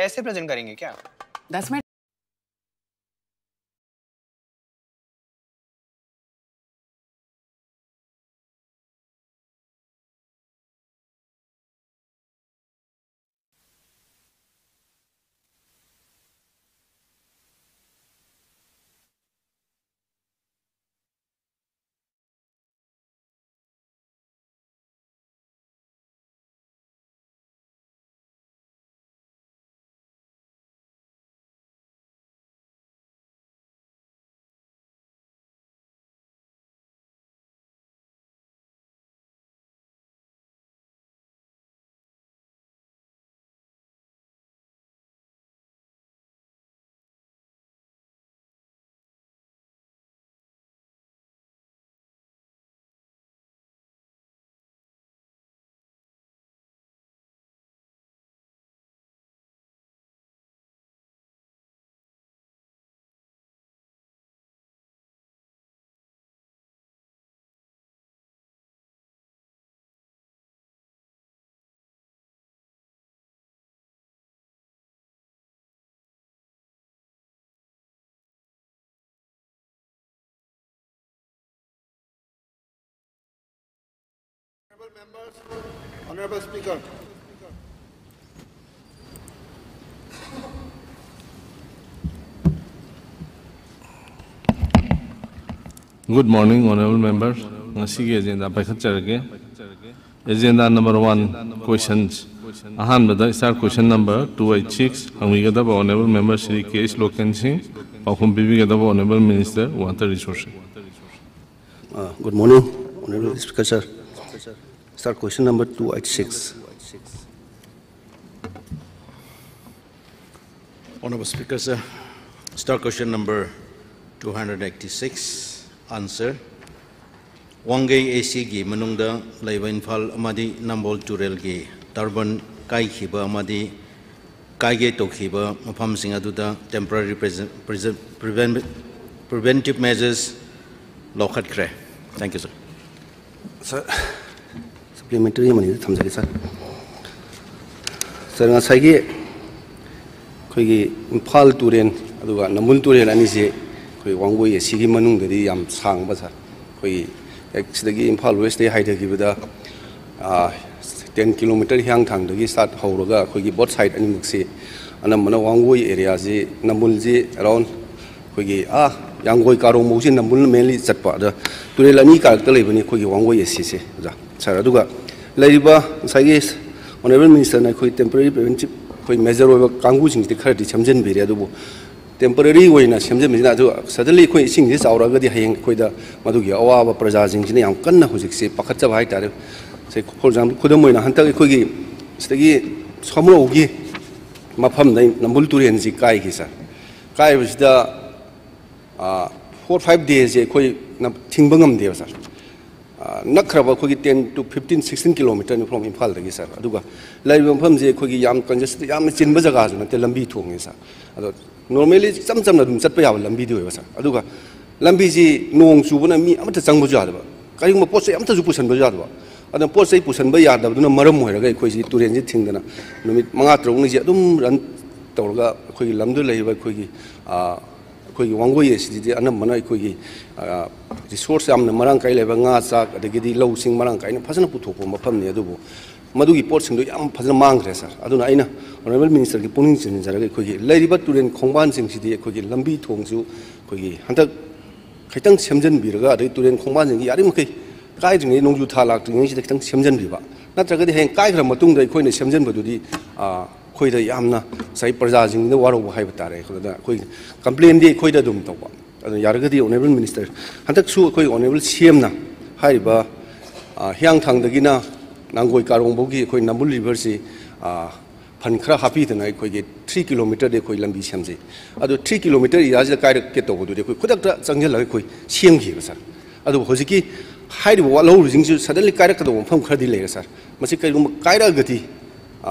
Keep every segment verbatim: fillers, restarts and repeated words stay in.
ऐसे प्रेजेंट करेंगे क्या? दस minute. Honorable Speaker. Good morning, honorable members. ꯉꯁꯤꯒꯤ ꯑꯦꯖꯦꯟꯗꯥ ꯄꯥꯏꯈꯠꯆꯔꯒꯦ꯫ Agenda number one, questions. ꯑꯍꯥꯟꯕꯗ star question number two eight six ꯍꯪꯕꯤꯒꯗꯕ honorable member Shri K S Loken Singh, ꯄꯥꯎꯈꯨꯝ ꯄꯤꯕꯤꯒꯗꯕ honorable minister water resources. Uh, Good morning, Honorable Speaker, sir. Sir, question number two eight six. Honorable Speaker, sir, star question number two hundred eighty-six, answer. ꯋꯥꯡꯒꯩ ꯑꯦ ꯁꯤꯒꯤ ꯃꯅꯨꯡꯗ ꯂꯩꯕ ꯏꯝꯐꯥꯜ ꯑꯃꯗꯤ ꯅꯝꯕꯣꯜ ꯇꯨꯔꯦꯜꯒꯤ ꯇꯔꯕꯥꯟ ꯀꯥꯏꯈꯤꯕ ꯑꯃꯗꯤ ꯀꯥꯏꯒꯦ ꯇꯧꯈꯤꯕ ꯃꯐꯝꯁꯤꯡ ꯑꯗꯨꯗ temporary preventive measures ꯂꯧꯈꯠꯈ꯭ꯔꯦ꯫ Thank you, sir. Sir, supplementary ꯑꯃꯅꯤꯗ ꯊꯝꯖꯒꯦ, sir. Sir, ꯉꯁꯥꯏꯒꯤ ꯑꯩꯈꯣꯏꯒꯤ ꯏꯝꯐꯥꯜ ꯇꯨꯔꯦꯜ ꯑꯗꯨꯒ ꯅꯝꯕꯨꯜ ꯇꯨꯔꯦꯜ ꯑꯅꯤꯁꯦ ꯑꯩꯈꯣꯏ ꯋꯥꯡꯒꯣꯏ ꯑꯦ ꯁꯤꯒꯤ ꯃꯅꯨꯡꯗꯗꯤ ꯌꯥꯝ ꯁꯥꯡꯕ ꯁꯥꯔ꯫ ꯑꯩꯈꯣꯏꯒꯤ ꯍꯦꯛ ꯁꯤꯗꯒꯤ ꯏꯝꯐꯥꯜ ꯋꯦꯁꯇꯒꯤ ꯍꯥꯏꯊꯈꯤꯕꯗ ten kilometer ꯍꯤꯌꯥꯡꯊꯥꯡꯗꯒꯤ start ꯍꯧꯔꯒ ꯑꯩꯈꯣꯏꯒꯤ both side ꯑꯅꯤꯃꯛꯁꯤ ꯑꯅꯝꯕꯅ ꯋꯥꯡꯒꯣꯏ areaꯁꯤ, ꯅꯝꯕꯨꯜꯁꯤ around ꯑꯩꯈꯣꯏꯒꯤ ꯑꯥ ꯌꯥꯡꯒꯣꯏ ꯀꯥꯔꯣꯡꯐꯧꯁꯤ ꯅꯝꯕꯨꯜꯅ mainly ꯆꯠꯄ꯫ ꯑꯗ ꯇꯨꯔꯦꯜ ꯑꯅꯤ ꯀꯥꯔꯛꯇ ꯂꯩꯕꯅꯤ ꯑꯩꯈꯣꯏꯒꯤ ꯋꯥꯡꯒꯣꯏ ꯑꯦ ꯁꯤꯁꯦ ꯑꯣꯖꯥ꯫ ꯁꯥꯔ, ꯑꯗꯨꯒ ꯂꯩꯔꯤꯕ ꯉꯁꯥꯏꯒꯤ honourable ministerꯅ ꯑꯩꯈꯣꯏ temporary preventive ꯑꯩꯈꯣꯏ measure ꯑꯣꯏꯕ ꯀꯥꯡꯕꯨꯁꯤꯡꯁꯤꯗꯤ ꯈꯔꯗꯤ ꯁꯦꯝꯖꯤꯟꯕꯤꯔꯦ, ꯑꯗꯨꯕꯨ temporary ꯑꯣꯏꯅ ꯁꯦꯝꯖꯤꯟꯕꯁꯤꯅ, ꯑꯗꯨ suddenly ꯑꯩꯈꯣꯏ ꯏꯁꯤꯡꯁꯤ ꯆꯥꯎꯔꯛꯑꯒꯗꯤ ꯍꯌꯦꯡ ꯑꯩꯈꯣꯏꯗ ꯃꯗꯨꯒꯤ ꯑꯋꯥꯕ ꯄ꯭ꯔꯖꯥꯁꯤꯡꯁꯤꯅ ꯌꯥꯝ ꯀꯟꯅ ꯍꯧꯖꯤꯛꯁꯦ ꯄꯥꯈꯠꯆꯕ ꯍꯥꯏꯇꯥꯔꯦ꯫ ꯉꯁꯥꯏ for example, ꯈꯨꯗꯝ ꯑꯣꯏꯅ ꯍꯟꯗꯛ ꯑꯩꯈꯣꯏꯒꯤ ꯁꯤꯗꯒꯤ ꯁꯥꯃꯨꯔꯧꯒꯤ ꯃꯐꯝꯗ ꯅꯝꯕꯨꯜ ꯇꯨꯔꯦꯜꯁꯤ ꯀꯥꯏꯈꯤ ꯁꯥꯔ꯫ ꯀꯥꯏꯕꯁꯤꯗ four five daysꯁꯦ ꯑꯩꯈꯣꯏ ꯅ-, ꯊꯤꯡꯕ ꯉꯝꯗꯦꯕ ꯁꯥꯔ꯫ ꯅꯛꯈ꯭ꯔꯕ ꯑꯩꯈꯣꯏꯒꯤ ten to fifteen, sixteen kilometerꯅꯤ from ꯏꯝꯐꯥꯜꯗꯒꯤ ꯁꯥꯔ꯫ ꯑꯗꯨꯒ ꯂꯩꯔꯤꯕ ꯃꯐꯝꯁꯦ ꯑꯩꯈꯣꯏꯒꯤ ꯌꯥꯝ congested, ꯌꯥꯝꯅ ꯆꯤꯟꯕ ꯖꯒꯥꯁꯨ ꯅꯠꯇꯦ, ꯂꯝꯕꯤ ꯊꯣꯡꯅꯤ ꯁꯥꯔ꯫ ꯑꯗꯣ normally ꯏꯆꯝ ꯆꯝꯅ ꯑꯗꯨꯝ ꯆꯠꯄ ꯌꯥꯕ ꯂꯝꯕꯤꯗꯤ ꯑꯣꯏꯕ ꯁꯥꯔ꯫ ꯑꯗꯨꯒ ꯂꯝꯕꯤꯁꯤ ꯅꯣꯡ ꯆꯨꯕꯅ ꯃꯤ ꯑꯃꯠꯇ ꯆꯪꯕꯁꯨ ꯌꯥꯗꯕ, ꯀꯔꯤꯒꯨꯝꯕ ꯄꯣꯠ ꯆꯩ ꯑꯃꯠꯇꯁꯨ ꯄꯨꯁꯟꯕꯁꯨ ꯌꯥꯗꯕ꯫ ꯑꯗꯨꯅ ꯄꯣꯠ ꯆꯩ ꯄꯨꯁꯟꯕ ꯌꯥꯗꯕꯗꯨꯅ ꯃꯔꯝ ꯑꯣꯏꯔꯒ ꯑꯩꯈꯣꯏꯁꯤ ꯇꯨꯔꯦꯟꯁꯤ ꯊꯤꯡꯗꯅ ꯅꯨꯃꯤꯠ ꯃꯉꯥ ꯇꯔꯨꯛꯅꯤꯁꯦ ꯑꯗꯨꯝ run ꯇꯧꯔꯒ ꯑꯩꯈꯣꯏꯒꯤ ꯂꯝꯗꯨꯗ ꯂꯩꯔꯤꯕ ꯑꯩꯈꯣꯏꯒꯤ, ꯑꯩꯈꯣꯏꯒꯤ ꯋꯥꯡꯒꯣꯏ ꯑꯁꯤꯗꯤ ꯑꯅꯝꯕꯅ ꯑꯩꯈꯣꯏꯒꯤ, resource ꯌꯥꯝꯅ ꯃꯔꯥꯡ ꯀꯥꯏ ꯂꯩꯕ, ꯉꯥ ꯆꯥꯛ ꯑꯗꯒꯤꯗꯤ ꯂꯧꯁꯤꯡ ꯃꯔꯥꯡ ꯀꯥꯏꯅ ꯐꯖꯅ ꯄꯨꯊꯣꯛꯄ ꯃꯐꯝꯅꯤ꯫ ꯑꯗꯨꯕꯨ ꯃꯗꯨꯒꯤ ꯄꯣꯠꯁꯤꯡꯗꯣ ꯌꯥꯝ ꯐꯖꯅ ꯃꯥꯡꯈ꯭ꯔꯦ ꯁꯥꯔ꯫ ꯑꯗꯨꯅ ꯑꯩꯅ honourable ministerꯒꯤ ꯄꯨꯛꯅꯤꯡ ꯆꯤꯡꯁꯤꯟꯖꯔꯒ ꯑꯩꯈꯣꯏꯒꯤ ꯂꯩꯔꯤꯕ ꯇꯨꯔꯦꯜ ꯈꯣꯡꯕꯥꯟꯁꯤꯡꯁꯤꯗꯤ ꯑꯩꯈꯣꯏꯒꯤ ꯂꯝꯕꯤ ꯊꯣꯡꯁꯨ ꯑꯩꯈꯣꯏꯒꯤ ꯍꯟꯗꯛ ꯈꯤꯇꯪ ꯁꯦꯝꯖꯤꯟꯕꯤꯔꯒ, ꯑꯗꯩ ꯇꯨꯔꯦꯜ ꯈꯣꯡꯕꯥꯟꯁꯤꯡꯒꯤ ꯌꯥꯔꯤꯃꯈꯩ ꯀꯥꯏꯗ꯭ꯔꯤꯉꯩ, ꯅꯣꯡꯖꯨ ꯊꯥ ꯂꯥꯛꯇ꯭ꯔꯤꯉꯩꯁꯤꯗ ꯈꯤꯇꯪ ꯁꯦꯝꯖꯤꯟꯕꯤꯕ, ꯅꯠꯇ꯭ꯔꯒꯗꯤ ꯍꯌꯦꯡ ꯀꯥꯏꯈ꯭ꯔ ꯃꯇꯨꯡꯗ ꯑꯩꯈꯣꯏꯅ ꯁꯦꯝꯖꯤꯟꯕꯗꯨꯗꯤ, ꯑꯩꯈꯣꯏꯗ ꯌꯥꯝꯅ ꯉꯁꯥꯏ ꯄ꯭ꯔꯖꯥꯁꯤꯡꯁꯤꯅ ꯋꯥꯔꯧꯕ ꯍꯥꯏꯕ ꯇꯥꯔꯦ꯫ ꯑꯗꯨꯅ ꯑꯩꯈꯣꯏ complainꯗꯤ ꯑꯩꯈꯣꯏꯗ ꯑꯗꯨꯝ ꯇꯧꯕ꯫ ꯑꯗꯨꯅ ꯌꯥꯔꯒꯗꯤ honourable minister, ꯍꯟꯗꯛꯁꯨ ꯑꯩꯈꯣꯏ honourable CMꯅ ꯍꯥꯏꯔꯤꯕ ꯍꯤꯌꯥꯡꯊꯥꯡꯗꯒꯤꯅ ꯅꯥꯡꯒꯣꯏ ꯀꯥꯔꯣꯡꯐꯥꯎꯒꯤ ꯑꯩꯈꯣꯏ ꯅꯝꯕꯨꯜ riverꯁꯤ fund ꯈꯔ ꯍꯥꯞꯄꯤꯗꯅ ꯑꯩꯈꯣꯏꯒꯤ three kilometerꯗꯤ ꯑꯩꯈꯣꯏ ꯂꯝꯕꯤ ꯁꯦꯝꯖꯩ꯫ ꯑꯗꯨ three kilometer areaꯁꯤꯗ ꯀꯥꯏꯔꯛꯀꯦ ꯇꯧꯕꯗꯨꯗꯤ ꯑꯩꯈꯣꯏ ꯈꯨꯗꯛꯇ ꯆꯪꯁꯤꯜꯂꯒ ꯑꯩꯈꯣꯏ ꯁꯦꯝꯈꯤꯕ ꯁꯥꯔ꯫ ꯑꯗꯨꯕꯨ ꯍꯧꯖꯤꯛꯀꯤ ꯍꯥꯏꯔꯤꯕ ꯋꯥꯠꯍꯧꯔꯤꯁꯤꯡꯁꯤꯁꯨ suddenly ꯀꯥꯏꯔꯛꯀꯗꯧꯕ ꯃꯐꯝ ꯈꯔꯗꯤ ꯂꯩꯔꯦ ꯁꯥꯔ꯫ ꯃꯁꯤ ꯀꯔꯤꯒꯨꯝꯕ ꯀꯥꯏꯔꯛꯑꯒꯗꯤ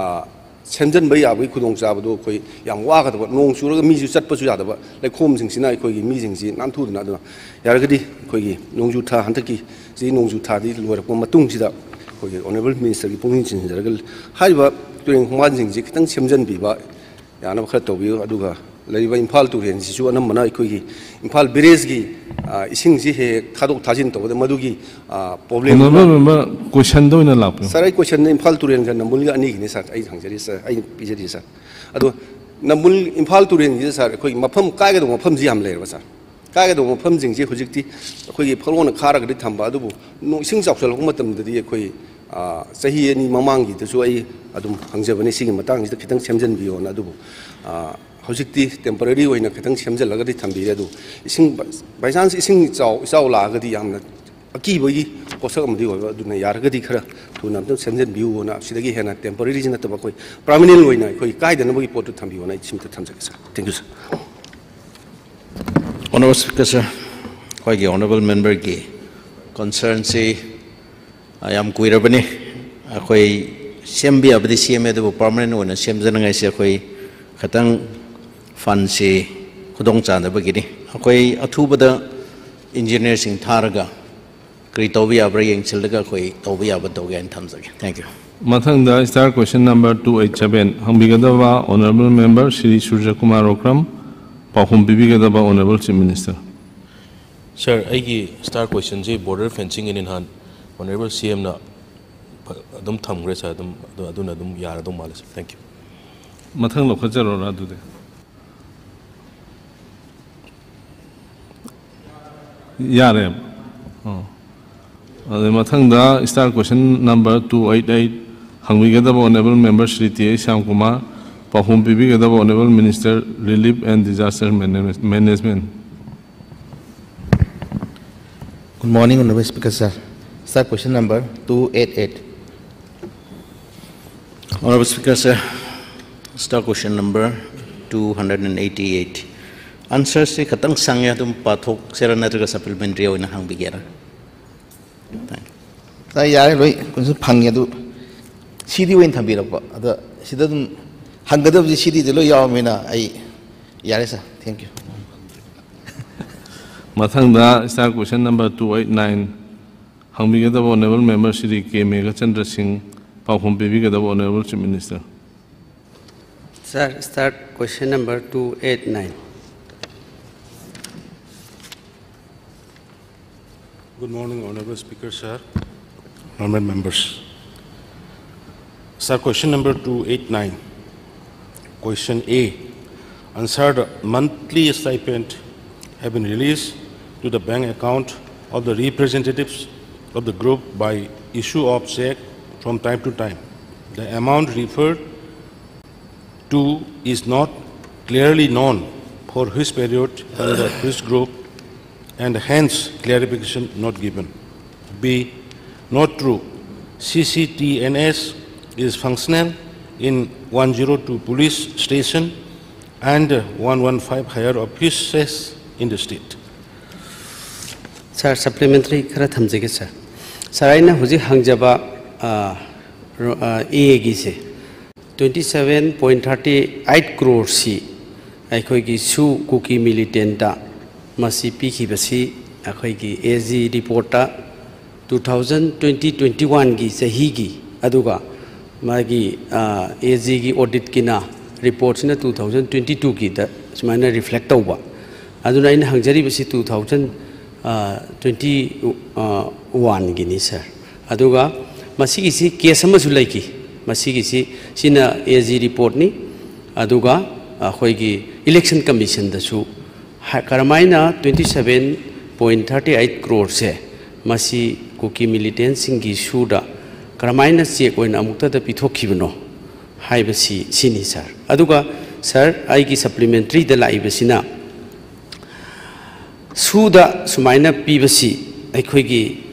ꯁꯦꯝꯖꯤꯟꯕ ꯌꯥꯕꯒꯤ ꯈꯨꯗꯣꯡꯆꯥꯕꯗꯣ ꯑꯩꯈꯣꯏ ꯌꯥꯝ ꯋꯥꯒꯗꯕ, ꯅꯣꯡ ꯆꯨꯔꯒ ꯃꯤꯁꯨ ꯆꯠꯄꯁꯨ ꯌꯥꯗꯕ, ꯂꯩꯈꯣꯝꯁꯤꯡꯁꯤꯅ ꯑꯩꯈꯣꯏꯒꯤ ꯃꯤꯁꯤꯡꯁꯤ ꯅꯥꯟꯊꯨꯗꯅ꯫ ꯑꯗꯨꯅ ꯌꯥꯔꯒꯗꯤ ꯑꯩꯈꯣꯏꯒꯤ ꯅꯣꯡꯖꯨ ꯊꯥ, ꯍꯟꯗꯛꯀꯤ ꯆꯍꯤ ꯅꯣꯡꯖꯨ ꯊꯥꯗꯤ ꯂꯣꯏꯔꯛꯄ ꯃꯇꯨꯡꯁꯤꯗ ꯑꯩꯈꯣꯏꯒꯤ honourable ministerꯒꯤ ꯄꯨꯛꯅꯤꯡ ꯆꯤꯡꯁꯤꯟꯖꯔꯒ ꯍꯥꯏꯔꯤꯕ ꯇꯨꯔꯦꯜ ꯈꯣꯡꯕꯥꯟꯁꯤꯡꯁꯤ ꯈꯤꯇꯪ ꯁꯦꯝꯖꯤꯟꯕꯤꯕ, ꯌꯥꯅꯕ ꯈꯔ ꯇꯧꯕꯤꯌꯨ꯫ ꯑꯗꯨꯒ ꯂꯩꯔꯤꯕ ꯏꯝꯐꯥꯜ ꯇꯨꯔꯦꯜꯁꯤꯁꯨ ꯑꯅꯝꯕꯅ ꯑꯩꯈꯣꯏꯒꯤ ꯏꯝꯐꯥꯜ ꯕꯦꯔꯦꯖꯀꯤ, ꯑ, ꯏꯁꯤꯡꯁꯤ ꯍꯦꯛ ꯍꯦꯛ ꯊꯥꯗꯣꯛ ꯊꯥꯖꯤꯟ ꯇꯧꯕꯗ ꯃꯗꯨꯒꯤ, ꯑ, problem ꯑꯃ Honourable member, question ꯗ ꯑꯣꯏꯅ ꯂꯥꯛꯄꯤꯌꯨ꯫ Sir, ꯑꯩ question ꯗ ꯏꯝꯐꯥꯜ ꯇꯨꯔꯦꯜꯒ ꯅꯝꯕꯨꯜꯒ ꯑꯅꯤꯒꯤꯅꯤ, sir, ꯑꯩ ꯍꯪꯖꯔꯤ, sir, ꯑꯩꯅ ꯄꯤꯖꯔꯤ, sir꯫ ꯑꯗꯣ ꯅꯝꯕꯨꯜ, ꯏꯝꯐꯥꯜ ꯇꯨꯔꯦꯜꯒꯤꯗ, sir, ꯑꯩꯈꯣꯏꯒꯤ ꯃꯐꯝ ꯀꯥꯏꯒꯗꯧꯕ ꯃꯐꯝꯁꯤ ꯌꯥꯝ ꯂꯩꯔꯕ, sir꯫ ꯀꯥꯏꯒꯗꯧꯕ ꯃꯐꯝꯁꯤꯡꯁꯦ ꯍꯧꯖꯤꯛꯇꯤ ꯑꯩꯈꯣꯏꯒꯤ ꯐꯛꯂꯣꯡꯅ ꯈꯥꯔꯒꯗꯤ ꯊꯝꯕ, ꯑꯗꯨꯕꯨ ꯅꯣꯡ ꯏꯁꯤꯡ ꯆꯥꯎꯁꯜꯂꯛꯄ ꯃꯇꯝꯗꯗꯤ ꯑꯩꯈꯣꯏ, ꯑ, ꯆꯍꯤ ꯑꯅꯤ ꯃꯃꯥꯡꯒꯤꯗꯁꯨ ꯑꯩ ꯑꯗꯨꯝ ꯍꯪꯖꯕꯅꯤ, ꯁꯤꯒꯤ ꯃꯇꯥꯡꯁꯤꯗ ꯈꯤꯇꯪ ꯁꯦꯝꯖꯤꯟꯕꯤꯌꯣꯅ꯫ ꯑꯗꯨꯕꯨ, ꯑ, ꯍꯧꯖꯤꯛꯇꯤ temporary ꯑꯣꯏꯅ ꯈꯤꯇꯪ ꯁꯦꯝꯖꯤꯜꯂꯒꯗꯤ ꯊꯝꯕꯤꯔꯦ꯫ ꯑꯗꯨ ꯏꯁꯤꯡ, by chance ꯏꯁꯤꯡ ꯏꯆꯥꯎ, ꯏꯆꯥꯎ ꯂꯥꯛꯑꯒꯗꯤ ꯌꯥꯝꯅ ꯑꯀꯤꯕꯒꯤ ꯄꯣꯠꯁꯛ ꯑꯃꯗꯤ ꯑꯣꯏꯕ, ꯑꯗꯨꯅ ꯌꯥꯔꯒꯗꯤ ꯈꯔ ꯊꯨꯅ ꯑꯝꯇꯪ ꯁꯦꯝꯖꯤꯟꯕꯤꯌꯨꯅ, ꯁꯤꯗꯒꯤ ꯍꯦꯟꯅ temporary ꯁꯤ ꯅꯠꯇꯕ ꯑꯩꯈꯣꯏ permanent ꯑꯣꯏꯅ ꯑꯩꯈꯣꯏ ꯀꯥꯏꯗꯅꯕꯒꯤ ꯄꯣꯠꯇꯨ ꯊꯝꯕꯤꯌꯣꯅ ꯑꯩ ꯁꯤꯃꯇ ꯊꯝꯖꯒꯦ, sir꯫ Thank you, sir꯫ Honourable Speaker, sir, ꯑꯩꯈꯣꯏꯒꯤ honourable member ꯒꯤ concern ꯁꯤ, ꯑ, ꯌꯥꯝ ꯀꯨꯏꯔꯕꯅꯤ꯫ ꯑꯩꯈꯣꯏ ꯁꯦꯝꯕ ꯌꯥꯕꯗꯤ ꯁꯦꯝꯃꯦ, ꯑꯗꯨꯕꯨ permanent ꯑꯣꯏꯅ ꯁꯦꯝꯖꯅꯉꯥꯏꯁꯦ ꯑꯩꯈꯣꯏ ꯈꯤꯇꯪ fund ꯁꯤ ꯈꯨꯗꯣꯡ ꯆꯥꯗꯕꯒꯤꯅꯤ꯫ ꯑꯩꯈꯣꯏ ꯑꯊꯨꯕꯗ engineer ꯁꯤꯡ ꯊꯥꯔꯒ ꯀꯔꯤ ꯇꯧꯕ ꯌꯥꯕ꯭ꯔꯥ ꯌꯦꯡꯁꯤꯜꯂꯒ ꯑꯩꯈꯣꯏ ꯇꯧꯕ ꯌꯥꯕ ꯇꯧꯒꯦ ꯍꯥꯏꯅ ꯊꯝꯖꯒꯦ꯫ Thank you꯫ ꯃꯊꯪꯗ star question number two eight seven ꯍꯪꯕꯤꯒꯗꯕ honourable member Shri Suraj Kumar Okram, ꯄꯥꯎꯈꯨꯝ ꯄꯤꯕꯤꯒꯗꯕ honourable Chief Minister꯫ Sir, ꯑꯩꯒꯤ star question ꯁꯤ border fencing ꯒꯤꯅꯤ, ꯅꯍꯥꯟ honourable C M ꯅ ꯐ-, ꯑꯗꯨꯝ ꯊꯝꯈ꯭ꯔꯦ, sir, ꯑꯗꯨꯝ, ꯑꯗꯨ, ꯑꯗꯨꯅ ꯑꯗꯨꯝ ꯌꯥꯔꯗꯧ ꯃꯥꯜꯂꯦ, sir꯫ Thank you꯫ ꯃꯊꯪ ꯂꯧꯈꯠꯆꯔꯣꯔꯥ ꯑꯗꯨꯗꯤ? ꯌꯥꯔꯦ꯫ ꯑꯣ꯫ ꯑꯗꯩ ꯃꯊꯪꯗ star question number two eight eight ꯍꯪꯕꯤꯒꯗꯕ honourable member Shri T H Shyamkumar, ꯄꯥꯎꯈꯨꯝ ꯄꯤꯕꯤꯒꯗꯕ honourable Minister Relief and Disaster Manage-, Management꯫ Good morning, Honourable Speaker, sir. Sir, question number two eight eight. Honourable Speaker, sir, star question number two hundred and eighty-eight꯫ Answer ꯁꯤ ꯈꯤꯇꯪ ꯁꯥꯡꯉꯦ, ꯑꯗꯨꯝ ꯄꯥꯊꯣꯛꯁꯤꯔꯥ ꯅꯠꯇ꯭ꯔꯒ supplementary ꯑꯣꯏꯅ ꯍꯪꯕꯤꯒꯦꯔꯥ? Thank you꯫ ꯁꯥꯔ, ꯌꯥꯔꯦ, ꯂꯣꯏ question ꯐꯪꯉꯦ, ꯑꯗꯨ ꯁꯤꯗꯤ ꯑꯣꯏꯅ ꯊꯝꯕꯤꯔꯛꯄ꯫ ꯑꯗ ꯁꯤꯗ ꯑꯗꯨꯝ ꯍꯪꯒꯗꯕꯁꯤ ꯁꯤꯗꯤꯗ ꯂꯣꯏ ꯌꯥꯎꯔꯕꯅꯤꯅ ꯑꯩ ꯌꯥꯔꯦ, sir꯫ Thank you꯫ ꯃꯊꯪꯗ star question number two eight nine ꯍꯪꯕꯤꯒꯗꯕ honourable member Shri ꯀꯦ ꯃꯦꯘꯆꯟꯗ꯭ꯔ ꯁꯤꯡ, ꯄꯥꯎꯈꯨꯝ ꯄꯤꯕꯤꯒꯗꯕ honourable Chief Minister꯫ Sir, start question number two eight nine. Good morning, Honorable Speaker, sir, honorable members. Sir, question number two eight nine. Question A. Answered, monthly stipend have been released to the bank account of the representatives of the group by issue of check from time to time. The amount referred to is not clearly known for which period and the which group, and hence clarification not given. B. Not true. C C T N S is functional in one zero two police station and one one five higher offices in the state. Sir, supplementary ꯈꯔ ꯊꯝꯖꯒꯦ, sir. Sir, ꯑꯩꯅ ꯍꯧꯖꯤꯛ ꯍꯪꯖꯕ ꯑꯦꯒꯤꯁꯦ twenty seven point thirty eight ꯀ꯭ꯔꯣꯔꯁꯤ ꯑꯩꯈꯣꯏꯒꯤ ꯁꯨ ꯀꯨꯀꯤ ꯃꯤꯂꯤꯇꯦꯟꯇ ꯃꯁꯤ ꯄꯤꯈꯤꯕꯁꯤ ꯑꯩꯈꯣꯏꯒꯤ ꯑꯦ ꯖꯤ ꯔꯤꯄꯣꯔꯠꯇ ꯇꯨ ꯊꯥꯎꯖꯟ ꯇ꯭ꯋꯦꯟꯇꯤ ꯇ꯭ꯋꯦꯟꯇꯤ ꯋꯥꯟꯒꯤ ꯆꯍꯤꯒꯤ, ꯑꯗꯨꯒ ꯃꯥꯒꯤ ꯑꯦ ꯖꯤꯒꯤ ꯑꯣꯗꯤꯠꯀꯤꯅ ꯔꯤꯄꯣꯔꯠꯁꯤꯅ ꯇꯨ ꯊꯥꯎꯖꯟ ꯇ꯭ꯋꯦꯟꯇꯤ ꯇꯨꯒꯤꯗ ꯁꯨꯃꯥꯏꯅ ꯔꯤꯐ꯭ꯂꯦꯛ ꯇꯧꯕ꯫ ꯑꯗꯨꯅ ꯑꯩꯅ ꯍꯪꯖꯔꯤꯕꯁꯤ ꯇꯨ ꯊꯥꯎꯖꯟ ꯇ꯭ꯋꯦꯟꯇꯤ ꯋꯥꯟꯒꯤꯅꯤ, sir꯫ ꯑꯗꯨꯒ ꯃꯁꯤꯒꯤꯁꯤ ꯀꯦꯁ ꯑꯃꯁꯨ ꯂꯩꯈꯤ꯫ ꯃꯁꯤꯒꯤꯁꯤ, ꯁꯤꯅ ꯑꯦ ꯖꯤ ꯔꯤꯄꯣꯔꯠꯅꯤ꯫ ꯑꯗꯨꯒ ꯑꯩꯈꯣꯏꯒꯤ ꯏꯂꯦꯛꯁꯟ ꯀꯃꯤꯁꯟꯗꯁꯨ ꯀꯔꯝꯍꯥꯏꯅ twenty seven point thirty eight ꯀ꯭ꯔꯣꯔꯁꯦ ꯃꯁꯤ ꯀꯨꯀꯤ ꯃꯤꯂꯤꯇꯦꯟꯁꯤꯡꯒꯤ ꯁꯨꯗ ꯀꯔꯝꯍꯥꯏꯅ ꯆꯦꯛ ꯑꯣꯏꯅ ꯑꯃꯨꯛꯇꯗ ꯄꯤꯊꯣꯛꯈꯤꯕꯅꯣ ꯍꯥꯏꯕꯁꯤ, ꯁꯤꯅꯤ, sir꯫ ꯑꯗꯨꯒ, sir, ꯑꯩꯒꯤ ꯁꯄ꯭ꯂꯤꯃꯦꯟꯇꯔꯤꯗ ꯂꯥꯛꯏꯕꯁꯤꯅ ꯁꯨꯗ ꯁꯨꯃꯥꯏꯅ ꯄꯤꯕꯁꯤ ꯑꯩꯈꯣꯏꯒꯤ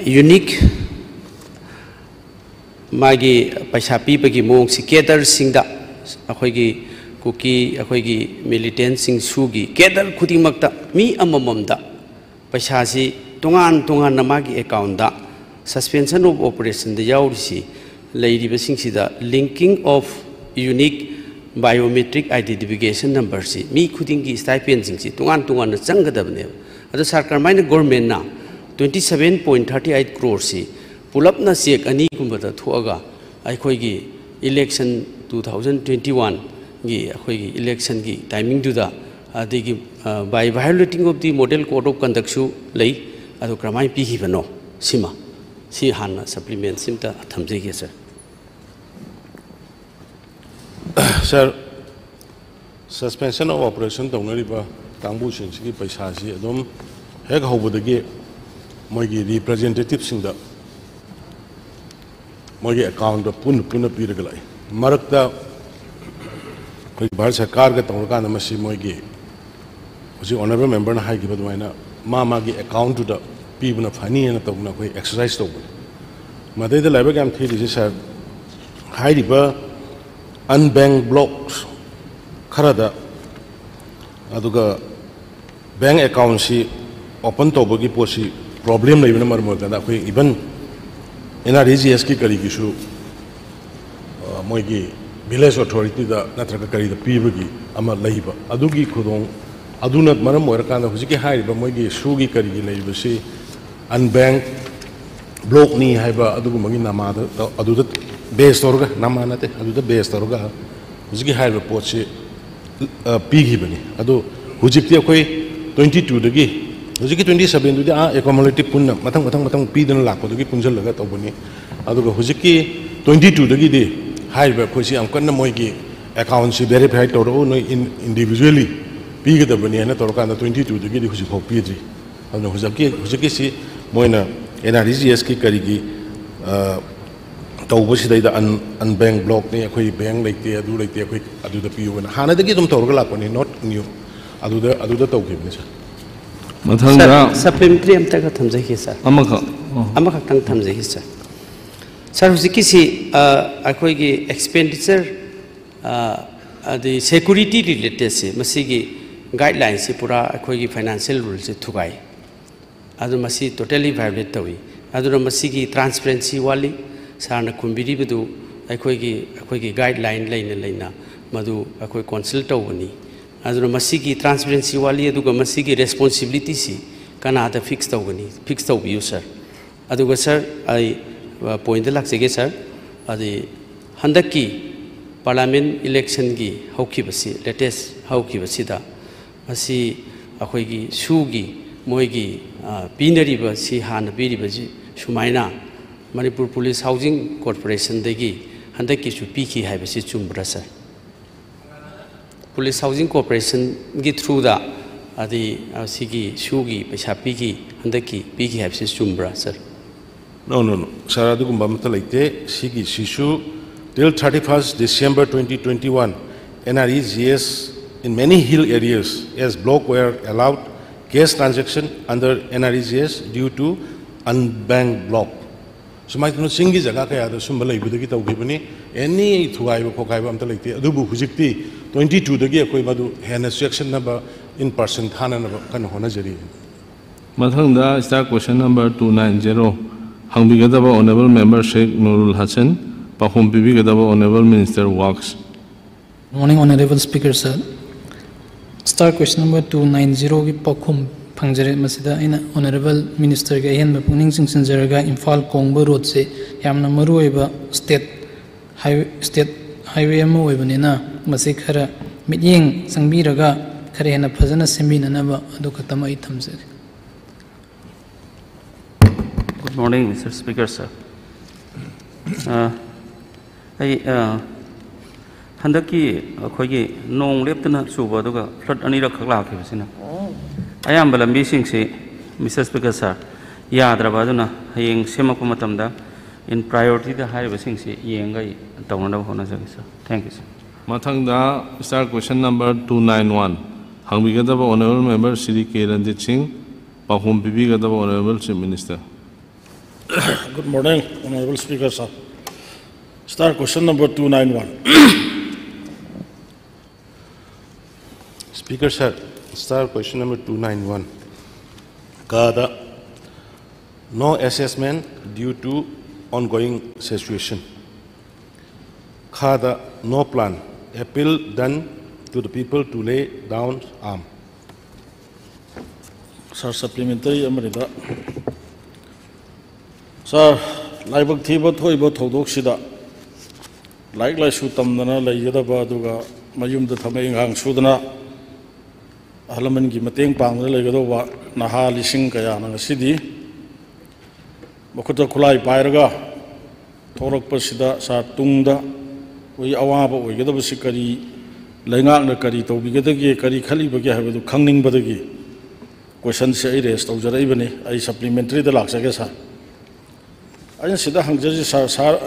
ꯌꯨꯅꯤꯛ ꯃꯥꯒꯤ ꯄꯩꯁꯥ ꯄꯤꯕꯒꯤ ꯃꯑꯣꯡꯁꯤ ꯀꯦꯗꯔꯁꯤꯡꯗ, ꯑꯩꯈꯣꯏꯒꯤ ꯀꯨꯀꯤ, ꯑꯩꯈꯣꯏꯒꯤ ꯃꯤꯂꯤꯇꯦꯟꯁꯤꯡ ꯁꯨꯒꯤ ꯀꯦꯗꯔ ꯈꯨꯗꯤꯡꯃꯛꯇ ꯃꯤ ꯑꯃꯃꯝꯗ ꯄꯩꯁꯥꯁꯤ ꯇꯣꯉꯥꯟ ꯇꯣꯉꯥꯟꯅ ꯃꯥꯒꯤ ꯑꯦꯀꯥꯎꯟꯗ suspension of operationꯗ ꯌꯥꯎꯔꯤꯁꯤ ꯂꯩꯔꯤꯕꯁꯤꯡꯁꯤꯗ linking of unique biometric identification numberꯁꯤ ꯃꯤ ꯈꯨꯗꯤꯡꯒꯤ ꯁ꯭ꯇꯥꯏꯄꯦꯟꯁꯤꯡꯁꯤ ꯇꯣꯉꯥꯟ ꯇꯣꯉꯥꯟꯅ ꯆꯪꯒꯗꯕꯅꯦꯕ꯫ ꯑꯗꯣ, sir, ꯀꯔꯝꯍꯥꯏꯅ ꯒꯣꯔꯃꯦꯟꯅ twenty seven point thirty eight ꯀ꯭ꯔꯣꯔꯁꯤ ꯄꯨꯂꯞꯅ ꯆꯦꯛ ꯑꯅꯤꯒꯨꯝꯕꯗ ꯊꯣꯛꯑꯒ ꯑꯩꯈꯣꯏꯒꯤ ꯏꯂꯦꯛꯁꯟ ꯇꯨ ꯊꯥꯎꯖꯟ ꯇ꯭ꯋꯦꯟꯇꯤ ꯋꯥꯟꯒꯤ ꯑꯩꯈꯣꯏꯒꯤ ꯏꯂꯦꯛꯁꯟꯒꯤ ꯇꯥꯏꯃꯤꯡꯗꯨꯗ, ꯑꯗꯒꯤ, ꯑ, by violating of the model code of conductꯁꯨ ꯂꯩ꯫ ꯑꯗꯨ ꯀꯔꯝꯍꯥꯏꯅ ꯄꯤꯈꯤꯕꯅꯣ? ꯁꯤꯃ, ꯁꯤ ꯍꯥꯟꯅ supplement ꯁꯤꯝꯇ ꯊꯝꯖꯒꯦ, ꯁꯥꯔ꯫ ꯁꯥꯔ, suspension of operation ꯇꯧꯅꯔꯤꯕ ꯀꯥꯡꯕꯨꯁꯤꯡꯁꯤꯒꯤ ꯄꯩꯁꯥꯁꯤ ꯑꯗꯨꯝ ꯍꯦꯛ ꯍꯧꯕꯗꯒꯤ ꯃꯣꯏꯒꯤ representativeꯁꯤꯡꯗ ꯃꯣꯏꯒꯤ accountꯇ ꯄꯨꯟꯅ ꯄꯨꯟꯅ ꯄꯤꯔꯒ ꯂꯥꯛꯏ꯫ ꯃꯔꯛꯇ ꯑꯩꯈꯣꯏ ꯚꯥꯔꯠ ꯁꯔꯀꯥꯔꯒ ꯇꯧꯔꯀꯥꯟꯗ ꯃꯁꯤ ꯃꯣꯏꯒꯤ ꯍꯧꯖꯤꯛ honourable memberꯅ ꯍꯥꯏꯈꯤꯕ ꯑꯗꯨꯃꯥꯏꯅ ꯃꯥ ꯃꯥꯒꯤ accountꯇꯨꯗ ꯄꯤꯕꯅ ꯐꯅꯤ ꯍꯥꯏꯅ ꯇꯧꯗꯅ ꯑꯩꯈꯣꯏ exercise ꯇꯧꯕꯅꯤ꯫ ꯃꯗꯩꯗ ꯂꯥꯏꯕꯛ ꯌꯥꯝ ꯊꯤꯔꯤꯁꯦ, ꯁꯥꯔ, ꯍꯥꯏꯔꯤꯕ unbanked blocks ꯈꯔꯗ, ꯑꯗꯨꯒ bank accountꯁꯤ open ꯇꯧꯕꯒꯤ ꯄꯣꯠꯁꯤ problem ꯂꯩꯕꯅ ꯃꯔꯝ ꯑꯣꯏꯔꯀꯥꯟꯗ ꯑꯩꯈꯣꯏ even NREGSꯀꯤ ꯀꯔꯤꯒꯤꯁꯨ, ꯑ, ꯃꯣꯏꯒꯤ village authorityꯗ ꯅꯠꯇ꯭ꯔꯒ ꯀꯔꯤꯗ ꯄꯤꯕꯒꯤ ꯑꯃ ꯂꯩꯕ, ꯑꯗꯨꯒꯤ ꯈꯨꯗꯣꯡ, ꯑꯗꯨꯅ ꯃꯔꯝ ꯑꯣꯏꯔꯀꯥꯟꯗ ꯍꯧꯖꯤꯛꯀꯤ ꯍꯥꯏꯔꯤꯕ ꯃꯣꯏꯒꯤ ꯁꯨꯒꯤ ꯀꯔꯤꯒꯤ ꯂꯩꯔꯤꯕꯁꯤ unbanked blockꯅꯤ ꯍꯥꯏꯕ ꯑꯗꯨꯒꯨꯝꯕꯒꯤ ꯅꯃꯥꯗ ꯇꯧ-, ꯑꯗꯨꯗ base ꯇꯧꯔꯒ, ꯅꯃꯥ ꯅꯠꯇꯦ, ꯑꯗꯨꯗ base ꯇꯧꯔꯒ ꯍꯧꯖꯤꯛꯀꯤ ꯍꯥꯏꯔꯤꯕ ꯄꯣꯠꯁꯤ, ꯑ, ꯄꯤꯈꯤꯕꯅꯤ꯫ ꯑꯗꯨ ꯍꯧꯖꯤꯛꯇꯤ ꯑꯩꯈꯣꯏ twenty twoꯗꯒꯤ, ꯍꯧꯖꯤꯛꯀꯤ twenty sevenꯗꯨꯗꯤ ꯑꯥ accumulative ꯄꯨꯟꯅ ꯃꯊꯪ, ꯃꯊꯪ, ꯃꯊꯪ ꯄꯤꯗꯅ ꯂꯥꯛꯄꯗꯨꯒꯤ ꯄꯨꯟꯁꯤꯜꯂꯒ ꯇꯧꯕꯅꯤ꯫ ꯑꯗꯨꯒ ꯍꯧꯖꯤꯛꯀꯤ twenty twoꯗꯒꯤꯗꯤ ꯍꯥꯏꯔꯤꯕ ꯑꯩꯈꯣꯏꯁꯤ ꯌꯥꯝ ꯀꯟꯅ ꯃꯣꯏꯒꯤ accountꯁꯤ verify ꯇꯧꯔꯛꯎ, ꯅꯣꯏ in-, individually ꯄꯤꯒꯗꯕꯅꯤ ꯍꯥꯏꯅ ꯇꯧꯔꯀꯥꯟꯗ twenty twoꯗꯒꯤꯗꯤ ꯍꯧꯖꯤꯛꯐꯥꯎ ꯄꯤꯗ꯭ꯔꯤ꯫ ꯑꯗꯨꯅ ꯍꯧꯖꯤꯛꯀꯤ, ꯍꯧꯖꯤꯛꯀꯤꯁꯤ ꯃꯣꯏꯅ NREGSꯀꯤ ꯀꯔꯤꯒꯤ, ꯑ, ꯇꯧꯕꯁꯤꯗꯩꯗ un-, unbanked blockꯅꯤ, ꯑꯩꯈꯣꯏ bank ꯂꯩꯇꯦ, ꯑꯗꯨ ꯂꯩꯇꯦ, ꯑꯩꯈꯣꯏ ꯑꯗꯨꯗ ꯄꯤꯌꯨꯅ ꯍꯥꯟꯅꯗꯒꯤ ꯑꯗꯨꯝ ꯇꯧꯔꯒ ꯂꯥꯛꯄꯅꯤ, not new꯫ ꯑꯗꯨꯗ, ꯑꯗꯨꯗ ꯇꯧꯈꯤꯕꯅꯤ, ꯁꯥꯔ꯫ ꯃꯊꯪꯗ ꯁꯥꯔ, supplementary ꯑꯝꯇꯒ ꯊꯝꯖꯒꯦ, ꯁꯥꯔ꯫ ꯑꯃꯈꯛ, ꯑꯣ꯫ ꯑꯃꯈꯛꯇꯪ ꯊꯝꯖꯒꯦ, ꯁꯥꯔ꯫ ꯁꯥꯔ, ꯍꯧꯖꯤꯛꯀꯤꯁꯤ, ꯑ, ꯑꯩꯈꯣꯏꯒꯤ expenditure, ꯑ, ꯑꯗꯩ security relatedꯁꯦ, ꯃꯁꯤꯒꯤ guidelineꯁꯦ ꯄꯨꯔꯥ ꯑꯩꯈꯣꯏꯒꯤ financial ruleꯁꯦ ꯊꯨꯒꯥꯏ꯫ ꯑꯗꯨ ꯃꯁꯤ totally violate ꯇꯧꯏ꯫ ꯑꯗꯨꯅ ꯃꯁꯤꯒꯤ transparency ꯋꯥꯠꯂꯤ꯫ ꯁꯥꯔꯅ ꯈꯨꯝꯕꯤꯔꯤꯕꯗꯨ ꯑꯩꯈꯣꯏꯒꯤ, ꯑꯩꯈꯣꯏꯒꯤ guideline ꯂꯩꯅ ꯂꯩꯅ ꯃꯗꯨ ꯑꯩꯈꯣꯏ consult ꯇꯧꯕꯅꯤ꯫ ꯑꯗꯨꯅ ꯃꯁꯤꯒꯤ transparency ꯋꯥꯠꯂꯤ, ꯑꯗꯨꯒ ꯃꯁꯤꯒꯤ responsibilityꯁꯤ ꯀꯅꯥꯗ fix ꯇꯧꯒꯅꯤ? Fix ꯇꯧꯕꯤꯌꯨ, ꯁꯥꯔ꯫ ꯑꯗꯨꯒ, ꯁꯥꯔ, ꯑꯩ, ꯑ, pointꯇ ꯂꯥꯛꯆꯒꯦ, ꯁꯥꯔ꯫ ꯑꯗꯨꯗꯤ ꯍꯟꯗꯛꯀꯤ ꯄꯥꯔꯂꯥꯃꯦꯟ ꯏꯂꯦꯛꯁꯟꯒꯤ ꯍꯧꯈꯤꯕꯁꯤ, ꯂꯦꯇꯦꯁ ꯍꯧꯈꯤꯕꯁꯤꯗ, ꯃꯁꯤ ꯑꯩꯈꯣꯏꯒꯤ ꯁꯨꯒꯤ ꯃꯣꯏꯒꯤ, ꯑ, ꯄꯤꯅꯔꯤꯕꯁꯤ, ꯍꯥꯟꯅ ꯄꯤꯔꯤꯕꯁꯤ ꯁꯨꯃꯥꯏꯅ ꯃꯅꯤꯄꯨꯔ ꯄꯨꯂꯤꯁ ꯍꯥꯎꯖꯤꯡ ꯀꯣꯔꯄꯣꯔꯦꯁꯟꯗꯒꯤ ꯍꯟꯗꯛꯀꯤꯁꯨ ꯄꯤꯈꯤ ꯍꯥꯏꯕꯁꯤ ꯆꯨꯝꯕ꯭ꯔꯥ, ꯁꯥꯔ? ꯄꯨꯂꯤꯁ ꯍꯥꯎꯖꯤꯡ ꯀꯣꯔꯄꯣꯔꯦꯁꯟꯒꯤ ꯊ꯭ꯔꯨꯗ, ꯑꯗꯤ, ꯑ, ꯁꯤꯒꯤ ꯁꯨꯒꯤ ꯄꯩꯁꯥ ꯄꯤꯈꯤ, ꯍꯟꯗꯛꯀꯤ ꯄꯤꯈꯤ ꯍꯥꯏꯕꯁꯤ ꯆꯨꯝꯕ꯭ꯔꯥ, ꯁꯥꯔ? No, no, no. Sir, ꯑꯗꯨꯒꯨꯝꯕ ꯑꯃꯠꯇ ꯂꯩꯇꯦ꯫ ꯁꯤꯒꯤ ꯁꯤꯁꯨ till thirty-first December twenty twenty-one, N R E G S in many hill areas as block were allowed cash transaction under N R E G S due to unbanked block. ꯁꯨꯃꯥꯏꯅ ꯇꯧꯅ ꯆꯤꯡꯒꯤ ꯖꯒꯥ ꯀꯌꯥꯗ ꯁꯨꯝꯕ ꯂꯩꯕꯗꯒꯤ ꯇꯧꯈꯤꯕꯅꯤ꯫ ꯑꯦꯅꯤ ꯊꯨꯒꯥꯏꯕ ꯈꯣꯠꯀꯥꯏꯕ ꯑꯝꯇ ꯂꯩꯇꯦ꯫ ꯑꯗꯨꯕꯨ ꯍꯧꯖꯤꯛꯇꯤ twenty-two ꯗꯒꯤ ꯑꯩꯈꯣꯏ ꯃꯗꯨ ꯍꯦꯟꯅ ꯆꯦꯛꯁꯤꯟꯅꯕ in person ꯊꯥꯅꯅꯕ ꯀꯟꯅ ꯍꯣꯠꯅꯖꯔꯤ꯫ ꯃꯊꯪꯗ star question number two nine zero ꯍꯪꯕꯤꯒꯗꯕ Honourable Member Sheikh Nurul Hasan, ꯄꯥꯎꯈꯨꯝ ꯄꯤꯕꯤꯒꯗꯕ Honourable Minister Works꯫ Good morning, Honourable Speaker, sir. Star question number two nine zero ꯒꯤ ꯄꯥꯎꯈꯨꯝ ꯐꯪꯖꯔꯦ꯫ ꯃꯁꯤꯗ ꯑꯩꯅ Honourable Minister ꯒꯤ ꯑꯍꯦꯟꯕ ꯄꯨꯛꯅꯤꯡ ꯆꯤꯡꯁꯤꯟꯖꯔꯒ, ꯏꯝꯐꯥꯜ ꯀꯣꯡꯕ ꯔꯣꯗꯁꯦ ꯌꯥꯝꯅ ꯃꯔꯨꯑꯣꯏꯕ state highway, state highway ꯑꯃ ꯑꯣꯏꯕꯅꯤꯅ, ꯃꯁꯤ ꯈꯔ ꯃꯤꯠꯌꯦꯡ ꯆꯪꯕꯤꯔꯒ ꯈꯔ ꯍꯦꯟꯅ ꯐꯖꯅ ꯁꯦꯝꯕꯤꯅꯅꯕ ꯑꯗꯨ ꯈꯛꯇꯃꯛ ꯑꯩ ꯊꯝꯖꯒꯦ꯫ Good morning, Mister Speaker, sir. ꯑ, ꯑꯩ, ꯑ, ꯍꯟꯗꯛꯀꯤ ꯑꯩꯈꯣꯏꯒꯤ ꯅꯣꯡ ꯂꯦꯞꯇꯅ ꯆꯨꯕ ꯑꯗꯨꯒ flood ꯑꯅꯤꯔꯛꯈꯛ ꯂꯥꯛꯈꯤꯕꯁꯤꯅ ꯑꯌꯥꯝꯕ ꯂꯝꯕꯤꯁꯤꯡꯁꯤ, Mister Speaker, sir, ꯌꯥꯗ꯭ꯔꯕ꯫ ꯑꯗꯨꯅ ꯍꯌꯦꯡ ꯁꯦꯝꯃꯛꯄ ꯃꯇꯝꯗ in priority ꯗ ꯍꯥꯏꯔꯤꯕꯁꯤꯡꯁꯤ ꯌꯦꯡꯉꯒ ꯑꯩ ꯇꯧꯅꯅꯕ ꯍꯣꯠꯅꯖꯒꯦ, sir. Thank you, sir. ꯃꯊꯪꯗ star question number two nine one ꯍꯪꯕꯤꯒꯗꯕ Honourable Member Shri K Ranjit Singh, ꯄꯥꯎꯈꯨꯝ ꯄꯤꯕꯤꯒꯗꯕ Honourable Chief Minister꯫ Good morning, Honourable Speaker, sir. Star question number two nine one. Speaker, sir, star question number two nine one. ꯀꯗ, no assessment due to ongoing situation. ꯈꯗ, no plan, appeal done to the people to lay down arm. Sir, supplementary ꯑꯃꯅꯤꯗ꯫ Sir, ꯂꯥꯏꯕꯛ ꯊꯤꯕ ꯊꯣꯛꯏꯕ ꯊꯧꯗꯣꯛꯁꯤꯗ ꯂꯥꯏꯔꯤꯛ ꯂꯥꯏꯁꯨ ꯇꯝꯗꯅ ꯂꯩꯒꯗꯕ, ꯑꯗꯨꯒ ꯃꯌꯨꯝꯗ ꯊꯕꯛ ꯏꯪꯈꯥꯡ ꯁꯨꯗꯅ ꯑꯍꯜ ꯂꯃꯟꯒꯤ ꯃꯇꯦꯡ ꯄꯥꯡꯗꯨꯅ ꯂꯩꯒꯗꯧꯕ ꯅꯍꯥ ꯂꯤꯁꯤꯡ ꯀꯌꯥꯅ ꯉꯁꯤꯗꯤ ꯃꯈꯨꯠꯇ ꯈꯨꯠꯂꯥꯏ ꯄꯥꯏꯔꯒ ꯊꯣꯛꯂꯛꯄꯁꯤꯗ, ꯁꯥꯔ, ꯇꯨꯡꯗ ꯑꯩꯈꯣꯏꯒꯤ ꯑꯋꯥꯕ ꯑꯣꯏꯒꯗꯕꯁꯤ ꯀꯔꯤ, ꯂꯩꯉꯥꯛꯅ ꯀꯔꯤ ꯇꯧꯕꯤꯒꯗꯒꯦ, ꯀꯔꯤ ꯈꯜꯂꯤꯕꯒꯦ ꯍꯥꯏꯕꯗꯨ ꯈꯪꯅꯤꯡꯕꯗꯒꯤ ꯀꯣꯏꯁꯟꯁꯦ ꯑꯩ ꯔꯦꯖ ꯇꯧꯖꯔꯛꯏꯕꯅꯤ꯫ ꯑꯩ ꯁꯄ꯭ꯂꯤꯃꯦꯟꯇꯔꯤꯗ ꯂꯥꯛꯆꯒꯦ, ꯁꯥꯔ꯫ ꯑꯩꯅ ꯁꯤꯗ ꯍꯪꯖꯔꯤꯁꯤ, ꯁꯥꯔ, ꯁꯥꯔ,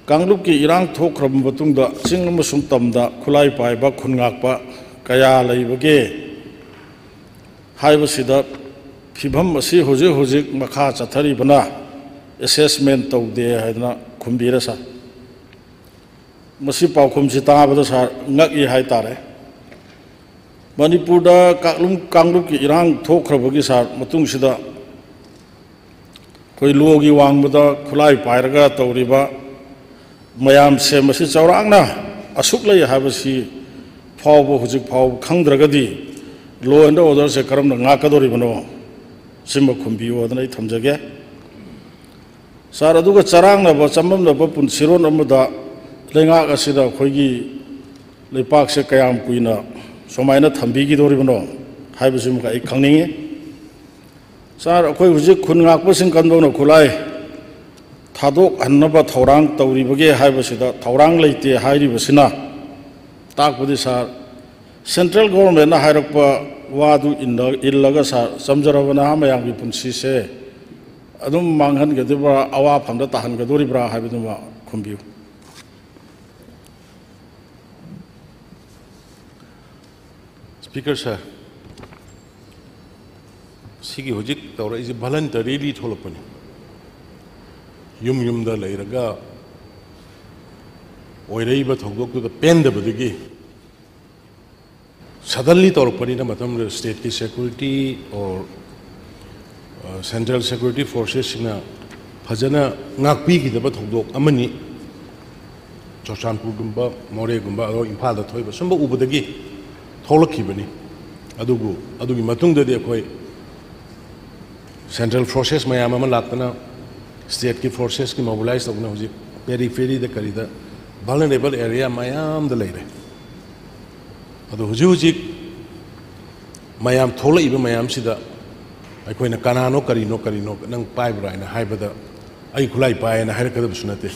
ꯀꯥꯡꯂꯨꯞꯀꯤ ꯏꯔꯥꯡ ꯊꯣꯛꯈ꯭ꯔꯕ ꯃꯇꯨꯡꯗ ꯆꯤꯡ ꯑꯃꯁꯨꯡ ꯇꯝꯗ ꯈꯨꯠꯂꯥꯏ ꯄꯥꯏꯕ, ꯈꯨꯟ ꯉꯥꯛꯄ ꯀꯌꯥ ꯂꯩꯕꯒꯦ ꯍꯥꯏꯕꯁꯤꯗ, ꯐꯤꯕꯝ ꯑꯁꯤ ꯍꯧꯖꯤꯛ ꯍꯧꯖꯤꯛ ꯃꯈꯥ ꯆꯠꯊꯔꯤꯕꯅ ꯑꯦꯁꯦꯁꯃꯦꯟ ꯇꯧꯗꯦ ꯍꯥꯏꯗꯅ ꯈꯨꯝꯕꯤꯔꯦ, ꯁꯥꯔ꯫ ꯃꯁꯤ ꯄꯥꯎꯈꯨꯝꯁꯤ ꯇꯥꯕꯗ, ꯁꯥꯔ, ꯉꯛꯏ ꯍꯥꯏꯇꯥꯔꯦ꯫ ꯃꯅꯤꯄꯨꯔꯗ ꯀꯥꯡꯂꯨꯞ, ꯀꯥꯡꯂꯨꯞꯀꯤ ꯏꯔꯥꯡ ꯊꯣꯛꯈ꯭ꯔꯕꯒꯤ, ꯁꯥꯔ, ꯃꯇꯨꯡꯁꯤꯗ ꯑꯩꯈꯣꯏ ꯂꯣꯒꯤ ꯋꯥꯡꯃꯗ ꯈꯨꯠꯂꯥꯏ ꯄꯥꯏꯔꯒ ꯇꯧꯔꯤꯕ ꯃꯌꯥꯝꯁꯦ, ꯃꯁꯤ ꯆꯥꯎꯔꯥꯛꯅ ꯑꯁꯨꯛ ꯂꯩ ꯍꯥꯏꯕꯁꯤ ꯐꯥꯎꯕ ꯍꯧꯖꯤꯛ ꯐꯥꯎꯕ ꯈꯪꯗ꯭ꯔꯒꯗꯤ law and orderꯁꯦ ꯀꯔꯝꯅ ꯉꯥꯛꯀꯗꯧꯔꯤꯕꯅꯣ? ꯁꯤꯃ ꯈꯨꯝꯕꯤꯌꯨ ꯍꯥꯏꯗꯅ ꯑꯩ ꯊꯝꯖꯒꯦ꯫ ꯁꯥꯔ, ꯑꯗꯨꯒ ꯆꯔꯥꯡꯅꯕ, ꯆꯃꯝꯅꯕ ꯄꯨꯟꯁꯤꯔꯣꯟ ꯑꯃꯗ ꯂꯩꯉꯥꯛ ꯑꯁꯤꯗ ꯑꯩꯈꯣꯏꯒꯤ ꯂꯩꯄꯥꯛꯁꯦ ꯀꯌꯥꯝ ꯀꯨꯏꯅ ꯁꯨꯃꯥꯏꯅ ꯊꯝꯕꯤꯈꯤꯗꯧꯔꯤꯕꯅꯣ ꯍꯥꯏꯕꯁꯤꯃꯈꯛ ꯑꯩ ꯈꯪꯅꯤꯡꯉꯤ꯫ ꯁꯥꯔ, ꯑꯩꯈꯣꯏ ꯍꯧꯖꯤꯛ ꯈꯨꯟ ꯉꯥꯛꯄꯁꯤꯡ ꯀꯝꯗꯧꯅ ꯈꯨꯠꯂꯥꯏ ꯊꯥꯗꯣꯛꯍꯟꯅꯕ ꯊꯧꯔꯥꯡ ꯇꯧꯔꯤꯕꯒꯦ ꯍꯥꯏꯕꯁꯤꯗ ꯊꯧꯔꯥꯡ ꯂꯩꯇꯦ ꯍꯥꯏꯔꯤꯕꯁꯤꯅ ꯇꯥꯛꯄꯗꯤ, ꯁꯥꯔ, central governmentꯅ ꯍꯥꯏꯔꯛꯄ ꯋꯥꯗꯨ ꯏꯟꯅ-, ꯏꯜꯂꯒ, ꯁꯥꯔ, ꯆꯝꯖꯔꯕ ꯅꯍꯥ ꯃꯌꯥꯝꯒꯤ ꯄꯨꯟꯁꯤꯁꯦ ꯑꯗꯨꯝ ꯃꯥꯡꯍꯟꯒꯗꯧꯔꯤꯕ꯭ꯔꯥ, ꯑꯋꯥꯐꯝꯗ ꯇꯥꯍꯟꯒꯗꯧꯔꯤꯕ꯭ꯔꯥ ꯍꯥꯏꯕꯗꯨꯃ ꯈꯨꯝꯕꯤꯌꯨ꯫ Speaker sir, ꯁꯤꯒꯤ ꯍꯧꯖꯤꯛ ꯇꯧꯔꯛꯏꯁꯦ voluntarily ꯊꯣꯛꯂꯛꯄꯅꯤ꯫ ꯌꯨꯝ ꯌꯨꯝꯗ ꯂꯩꯔꯒ ꯑꯣꯏꯔꯛꯏꯕ ꯊꯧꯗꯣꯛꯇꯨꯗ ꯄꯦꯟꯗꯕꯗꯒꯤ suddenly ꯇꯧꯔꯛꯄꯅꯤꯅ, ꯃꯇꯝꯗꯨꯗ stateꯀꯤ security or, ꯑ, central security forcesꯁꯤꯡꯅ ꯐꯖꯅ ꯉꯥꯛꯄꯤꯈꯤꯗꯕ ꯊꯧꯗꯣꯛ ꯑꯃꯅꯤ꯫ ꯆꯨꯔꯆꯥꯟꯄꯨꯔꯒꯨꯝꯕ, ꯃꯣꯔꯦꯒꯨꯝꯕ, ꯑꯗꯣ ꯏꯝꯐꯥꯜꯗ ꯊꯣꯛꯏꯕ ꯁꯨꯝꯕ ꯎꯕꯗꯒꯤ ꯊꯣꯛꯂꯛꯈꯤꯕꯅꯤ꯫ ꯑꯗꯨꯕꯨ ꯑꯗꯨꯒꯤ ꯃꯇꯨꯡꯗꯗꯤ ꯑꯩꯈꯣꯏ central forces ꯃꯌꯥꯝ ꯑꯃ ꯂꯥꯛꯇꯅ, stateꯀꯤ forcesꯀꯤ mobilize ꯇꯧꯗꯅ ꯍꯧꯖꯤꯛ ꯄꯦꯔꯤꯐꯦꯔꯤꯗ ꯀꯔꯤꯗ ꯚꯜꯅꯔꯦꯕꯜ ꯑꯦꯔꯤꯌꯥ ꯃꯌꯥꯝꯗ ꯂꯩꯔꯦ꯫ ꯑꯗꯣ ꯍꯧꯖꯤꯛ ꯍꯧꯖꯤꯛ ꯃꯌꯥꯝ ꯊꯣꯛꯂꯛꯏꯕ ꯃꯌꯥꯝꯁꯤꯗ ꯑꯩꯈꯣꯏꯅ ꯀꯅꯥꯅꯣ, ꯀꯔꯤꯅꯣ, ꯀꯔꯤꯅꯣ ꯅꯪ ꯄꯥꯏꯕ꯭ꯔꯥ ꯍꯥꯏꯅ ꯍꯥꯏꯕꯗ, "ꯑꯩ ꯈꯨꯠꯂꯥꯏ ꯄꯥꯏ" ꯍꯥꯏꯅ ꯍꯥꯏꯔꯛꯀꯗꯕꯁꯨ ꯅꯠꯇꯦ꯫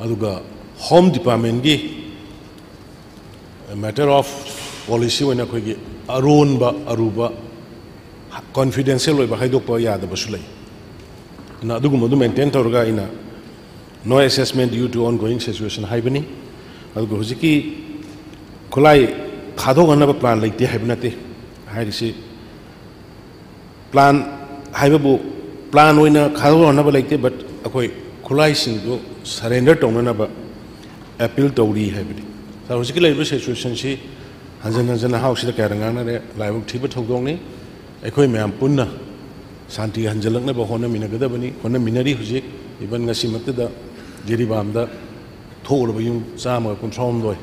ꯑꯗꯨꯒ ꯍꯣꯝ ꯗꯤꯄꯥꯔꯠꯃꯦꯟꯒꯤ matter of policy ꯑꯣꯏꯅ ꯑꯩꯈꯣꯏꯒꯤ ꯑꯔꯣꯟꯕ, ꯑꯔꯨꯕ, confidential ꯑꯣꯏꯕ ꯍꯥꯏꯗꯣꯛꯄ ꯌꯥꯗꯕꯁꯨ ꯂꯩ꯫ ꯑꯗꯨꯅ ꯑꯗꯨꯒꯨꯝꯕꯗꯨ ꯃꯦꯟꯇꯦꯟ ꯇꯧꯔꯒ ꯑꯩꯅ "No assessment due to ongoing situation" ꯍꯥꯏꯕꯅꯤ꯫ ꯑꯗꯨꯒ ꯍꯧꯖꯤꯛꯀꯤ ꯈꯨꯠꯂꯥꯏ ꯊꯥꯗꯣꯛꯅꯅꯕ ꯄ꯭ꯂꯥꯟ ꯂꯩꯇꯦ ꯍꯥꯏꯕ ꯅꯠꯇꯦ꯫ ꯍꯥꯏꯔꯤꯁꯤ ꯄ꯭ꯂꯥꯟ ꯍꯥꯏꯕꯕꯨ ꯄ꯭ꯂꯥꯟ ꯑꯣꯏꯅ ꯊꯥꯗꯣꯛꯅꯅꯕ ꯂꯩꯇꯦ, but ꯑꯩꯈꯣꯏ ꯈꯨꯠꯂꯥꯏꯁꯤꯡꯗꯨ ꯁꯔꯦꯟꯗꯔ ꯇꯧꯅꯅꯕ ꯑꯦꯄꯤꯜ ꯇꯧꯔꯤ ꯍꯥꯏꯕꯅꯤ꯫ ꯁꯥꯔ, ꯍꯧꯖꯤꯛꯀꯤ ꯂꯩꯔꯤꯕ ꯁꯤꯆꯨꯋꯦꯁꯟꯁꯤ ꯍꯟꯖꯟ ꯍꯟꯖꯟꯅ ꯍꯥꯎꯁꯤꯗ ꯀꯌꯥꯔꯛ ꯉꯥꯡꯅꯔꯦ, ꯂꯥꯏꯕꯛ ꯊꯤꯕ ꯊꯧꯗꯣꯛꯅꯤ꯫ ꯑꯩꯈꯣꯏ ꯃꯌꯥꯝ ꯄꯨꯟꯅ ꯁꯥꯟꯇꯤ ꯍꯟꯖꯜꯂꯛꯅꯕ ꯍꯣꯠꯅꯃꯤꯟꯅꯒꯗꯕꯅꯤ, ꯍꯣꯠꯅꯃꯤꯟꯅꯔꯤ ꯍꯧꯖꯤꯛ꯫ ꯏꯚꯟ ꯉꯁꯤꯃꯛꯇꯗ ꯖꯤꯔꯤꯕꯥꯝꯗ ꯊꯣꯛꯎꯔꯕ ꯌꯨꯝ ꯆꯥꯝꯃꯒ ꯀꯨꯟꯊ꯭ꯔꯥ ꯍꯨꯝꯗꯣꯏ